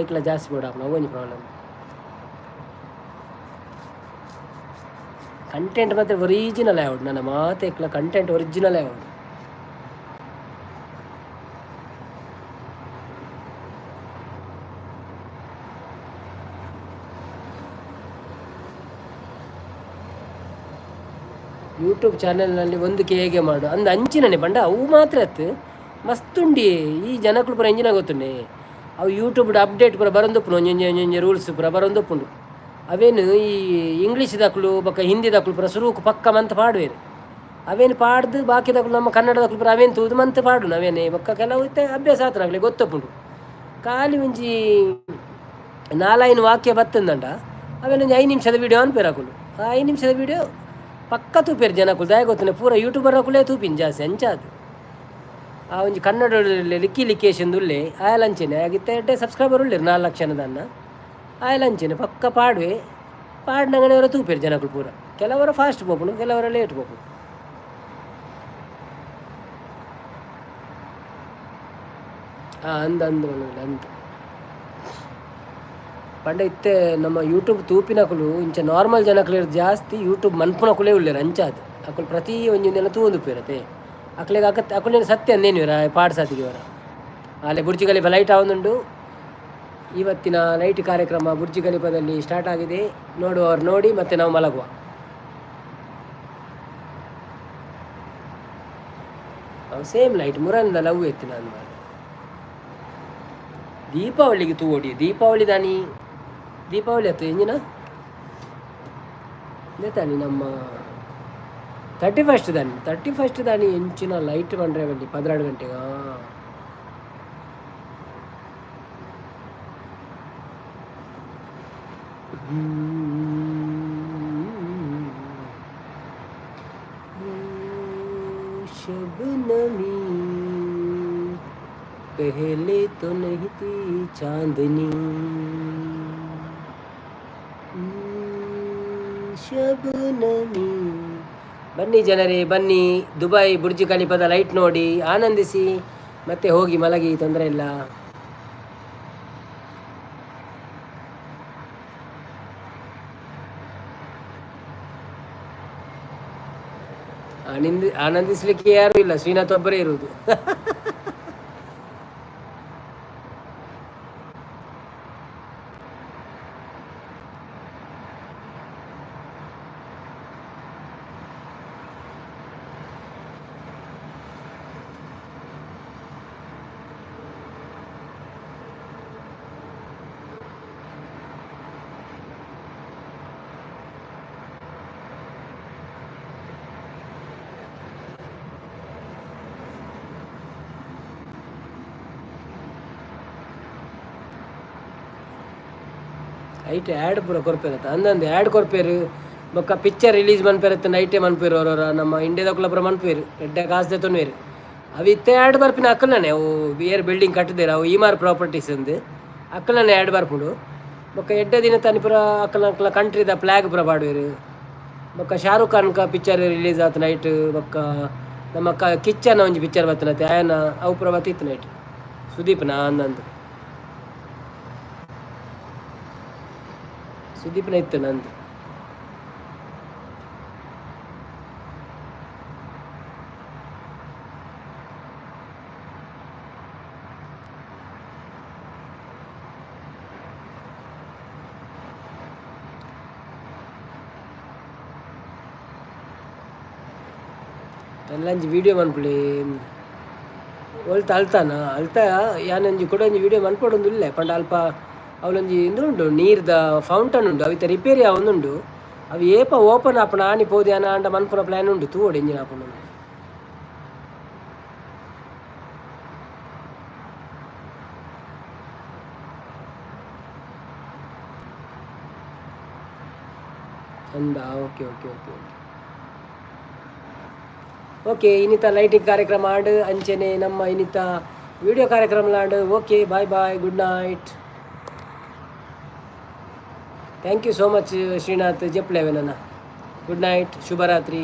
ಐಕ್ಲ ಜಾಸ್ತಿ ಬೋಡಾಪುನ ಒಂಜಿ ಪ್ರಾಬ್ಲಮ್. ಕಂಟೆಂಟ್ ಮಾತ್ರ ಒರಿಜಿನಲ್ ಆವೊಡು, ನನ್ನ ಮಾತೆಕ್ಲ ಕಂಟೆಂಟ್ ಒರಿಜಿನಲ್ ಆವೊಡು. ಯೂಟ್ಯೂಬ್ ಚಾನೆಲ್ನಲ್ಲಿ 1K ಹೇಗೆ ಮಾಡು ಅಂದ್ ಅಂಚಿನನೆ ಪಂಡ ಅವು ಮಾತ್ರ ಅತ್ತು ಮಸ್ತ್ ಉಂಡಿ. ಈ ಜನಕುಲು ಪೂರ ಎಂಜಿನ ಗೊತ್ತುಂಡೆ, ಅವು ಯೂಟ್ಯೂಬ್ ಅಪ್ಡೇಟ್ ಪೂರ ಬರೊಂದುಪ್ಪುಂಡು, ಒಂಜೊಂಜಿ ಒಂಜೊಂಜಿ ರೂಲ್ಸ್ ಪೂರ ಬರೊಂದುಪ್ಪುಂಡು. ಅವೇನು ಈ ಇಂಗ್ಲೀಷ್ ದಕುಲು ಬೊಕ್ಕ ಹಿಂದಿ ದಕುಲು ಪೂರ ಸುರುಕು ಪಕ್ಕ ಮಂತ್ ಪಾಡುವೆರು. ಅವೇನು ಪಾಡ್ದು ಬಾಕಿದಕುಲು ನಮ್ಮ ಕನ್ನಡದಕುಲು ಪೂರ ಅವೇನು ತೂದು ಮಂತ್ ಪಾಡುನು. ಅವೇನೆ ಬೊಕ್ಕ ಕೆಲವು ಇತ್ತೆ ಅಭ್ಯಾಸ ಆತನ ಅಕ್ಲೆಗ್ ಗೊತ್ತುಪ್ಪುಂಡು. ಖಾಲಿ ಒಂಜಿ ನಾಲೈನ್ ವಾಕ್ಯ ಬತ್ತಂದಂಡ ಅವೇನೊಂಜಿ 5 ನಿಮಿಷದ ವೀಡಿಯೋ ಅನ್ಪೇರು ಅಕುಲು. ಆ 5 ನಿಮಿಷದ ವೀಡಿಯೋ ಪಕ್ಕ ತೂಪೇರು ಜನಕುಲು. ದಾಯೆ ಗೊತ್ತುಂಡೆ, ಪೂರ ಯೂಟ್ಯೂಬರ್ ಅಕುಲೇ ತೂಪಿನ ಜಾಸ್ತಿ ಅಂಚಾದ್. ಆ ಒಂಜಿ ಕನ್ನಡ ಲಿಕ್ಕಿ ಲಿಕ್ಕೇಶನ್ ಉಲ್ಲೆ, ಆಯಲ್ ಅಂಚೆನೆ ಆಗಿತ್ತೆ ಎಡ್ಡೆ ಸಬ್ಸ್ಕ್ರೈಬರ್ ಉಲ್ಲೆರ್ 4 ಲಕ್ಷನದನ್ನ. ಆಯಲ್ ಅಂಚೆನೆ ಪಕ್ಕ ಪಾಡುವೆ, ಪಾಡ್ನಗನೆ ಅವರ ತೂಪೇರು ಜನಕುಲು ಪೂರ. ಕೆಲವರ ಫಾಸ್ಟ್ ಪೋಪುಂಡು, ಕೆಲವರ ಲೇಟ್ ಪೋಪುಂಡು. ಅಂದ್ ಅಂದ್ ಅಂದ್ ಅಂದ್ ಪಂಡ ಇತ್ತೆ ನಮ್ಮ ಯೂಟ್ಯೂಬ್ ತೂಪಿನಕುಲು ಇಂಚ ನಾರ್ಮಲ್ ಜನಕುಲು ಜಾಸ್ತಿ ಯೂಟ್ಯೂಬ್ ಮನ್ಪುನಕುಲೇ ಉಲ್ಲೆರ್ ಅಂಚಾದ್. ಅಕುಲು ಪ್ರತಿ ಒಂಜಿ ದಿನ ತೂವೊಂದುಪ್ಪೆರತೆ. ಅಕ್ಲೆಗ್ ಅಕತ್ ಅಕುಲೇನ ಸತ್ಯ ಅಂದೇನುವೆರ ಪಾಡ್ಸಾತಿಗೆ ಅವರ. ಆಲೆ Burj Khalifa light ಆವೊಂದುಂಡು. ಇವತ್ತಿನ ಲೈಟ್ ಕಾರ್ಯಕ್ರಮ ಬುರ್ಜ್ ಖಲೀಫಾದಲ್ಲಿ ಸ್ಟಾರ್ಟ್ ಆಗಿದೆ. ನೋಡುವವರು ನೋಡಿ, ಮತ್ತೆ ನಾವು ಮಲಗುವ. ಸೇಮ್ ಲೈಟ್ ಮುರಂದ ಲವ್ ಎತ್ತಿನ ನಾನು ದೀಪಾವಳಿಗೆ ತೂವೊಡಿ. ದೀಪಾವಳಿ ದಾನಿ, ದೀಪಾವಳಿ ಆತು ಎಂಜಿನ ತಾನಿ ನಮ್ಮ 31 ದಾನಿ, 31 ದಾನಿ ಎಂಚಿನ ಲೈಟ್ ಬಂದ್ರೆ ಬಲ್ಲಿ 12 ಗಂಟೆಗೆ. शबनमी पहले तो नहीं थी चांदनी, ಶಬನಮಿ. ಬನ್ನಿ ಜನರೇ ಬನ್ನಿ, ದುಬೈ ಬುರ್ಜ್ ಖಲೀಫಾದ ಲೈಟ್ ನೋಡಿ ಆನಂದಿಸಿ, ಮತ್ತೆ ಹೋಗಿ ಮಲಗಿ, ತೊಂದರೆ ಇಲ್ಲ. ಆನಂದಿಸ್ಲಿಕ್ಕೆ ಯಾರು ಇಲ್ಲ, ಶ್ರೀನಾಥ್ ಒಬ್ಬರೇ ಇರುವುದು. ಐಟ್ ಆ್ಯಡ್ ಪೂರ ಕೊರ್ಪೇರತ್ತ ಅಂದಂದು ಆ್ಯಡ್ ಕೊರ್ಪೇರು. ಬೊಕ್ಕ ಪಿಕ್ಚರ್ ರಿಲೀಸ್ ಮನ್ಪೇರತ್ತ ನೈಟೇ ಮನ್ಪೇರು ಅವರವರ. ನಮ್ಮ ಇಂಡಿಯಾದಕುಲ ಪೂರ ಮನ್ಪೇರು, ಎಡ್ಡೆ ಕಾಸು ದೆತ್ತೊನ್ವೇರು. ಅವು ಇತ್ತೆ ಆ್ಯಡ್ ಬರ್ಪಿನ ಅಕ್ಕಲನೆ. ಅವು ಏರ್ ಬಿಲ್ಡಿಂಗ್ ಕಟ್ಟದೇರು, ಅವು ಇಮಾರ್ ಪ್ರಾಪರ್ಟೀಸ್ ಅಂದು ಅಕ್ಕಲನೆ ಆ್ಯಡ್ ಬರ್ಪುಂಡು. ಬೊಕ್ಕ ಎಡ್ಡೆ ದಿನ ತಾನಿ ಪೂರ ಅಕ್ಕಲ ಅಕ್ಕಲ ಕಂಟ್ರಿದ ಫ್ಲ್ಯಾಗ್ ಪೂರ ಪಾಡುವೆರು. ಬೊಕ್ಕ ಶಾರುಖ್ ಖಾನ್ ಪಿಕ್ಚರ್ ರಿಲೀಸ್ ಆತು ನೈಟ್. ಬೊಕ್ಕ ನಮ್ಮ ಕಿಚ್ಚನ ಒಂಜಿ ಪಿಕ್ಚರ್ ಬತ್ತನತೆ ಆಯನ, ಅವು ಪೂರ ಬತ್ತಿತ್ತು ನೈಟ್. ಸುದೀಪ್ನ ಅಂದಂದು ಸುದೀಪ್ನ ಇತ್ತು ನಂದು. ಎಲ್ಲಂಜಿ ವೀಡಿಯೋ ಮನ್ಪುಳಿ ಒಲ್ತ ಅಲ್ತಾನ ಅಲ್ತ ಯಾನೊಂಜಿ ಕುಡ ಒಂಜಿ ವೀಡಿಯೋ ಮನ್ಪೊಡೊಂದು ಇಲ್ಲ. ಪಂಡ ಅಲ್ಪ ಅವಲೊಂಜಿ ಇಂದು ಉಂಡು, ನೀರ್ದ ಫೌಂಟನ್ ಉಂಡು, ಅವಿತ ರಿಪೇರಿ ಆವೊಂದುಂಡು. ಅವು ಏಪ ಓಪನ್ ಆಪುಂಡು ಆನಿ ಪೋದು ಯಾನ ಆಂಡ ಮನ್ಪುನ ಪ್ಲ್ಯಾನ್ ಉಂಡು. ತೂವೊಡು ಎಂಜಿನ ಆಪುಂಡು. ಅಂದ okay okay okay okay okay. ಇನ್ನಿತ lighting ಕಾರ್ಯಕ್ರಮ ಆಂಡ್, ಅಂಚೆನೆ ನಮ್ಮ ಇನ್ನಿತ ವಿಡಿಯೋ ಕಾರ್ಯಕ್ರಮ and. Okay, bye bye, good night. Thank you so much Srinath. ಜಪ್ಲೇವೆ ನನ್ನ. ಗುಡ್ ನೈಟ್, ಶುಭರಾತ್ರಿ.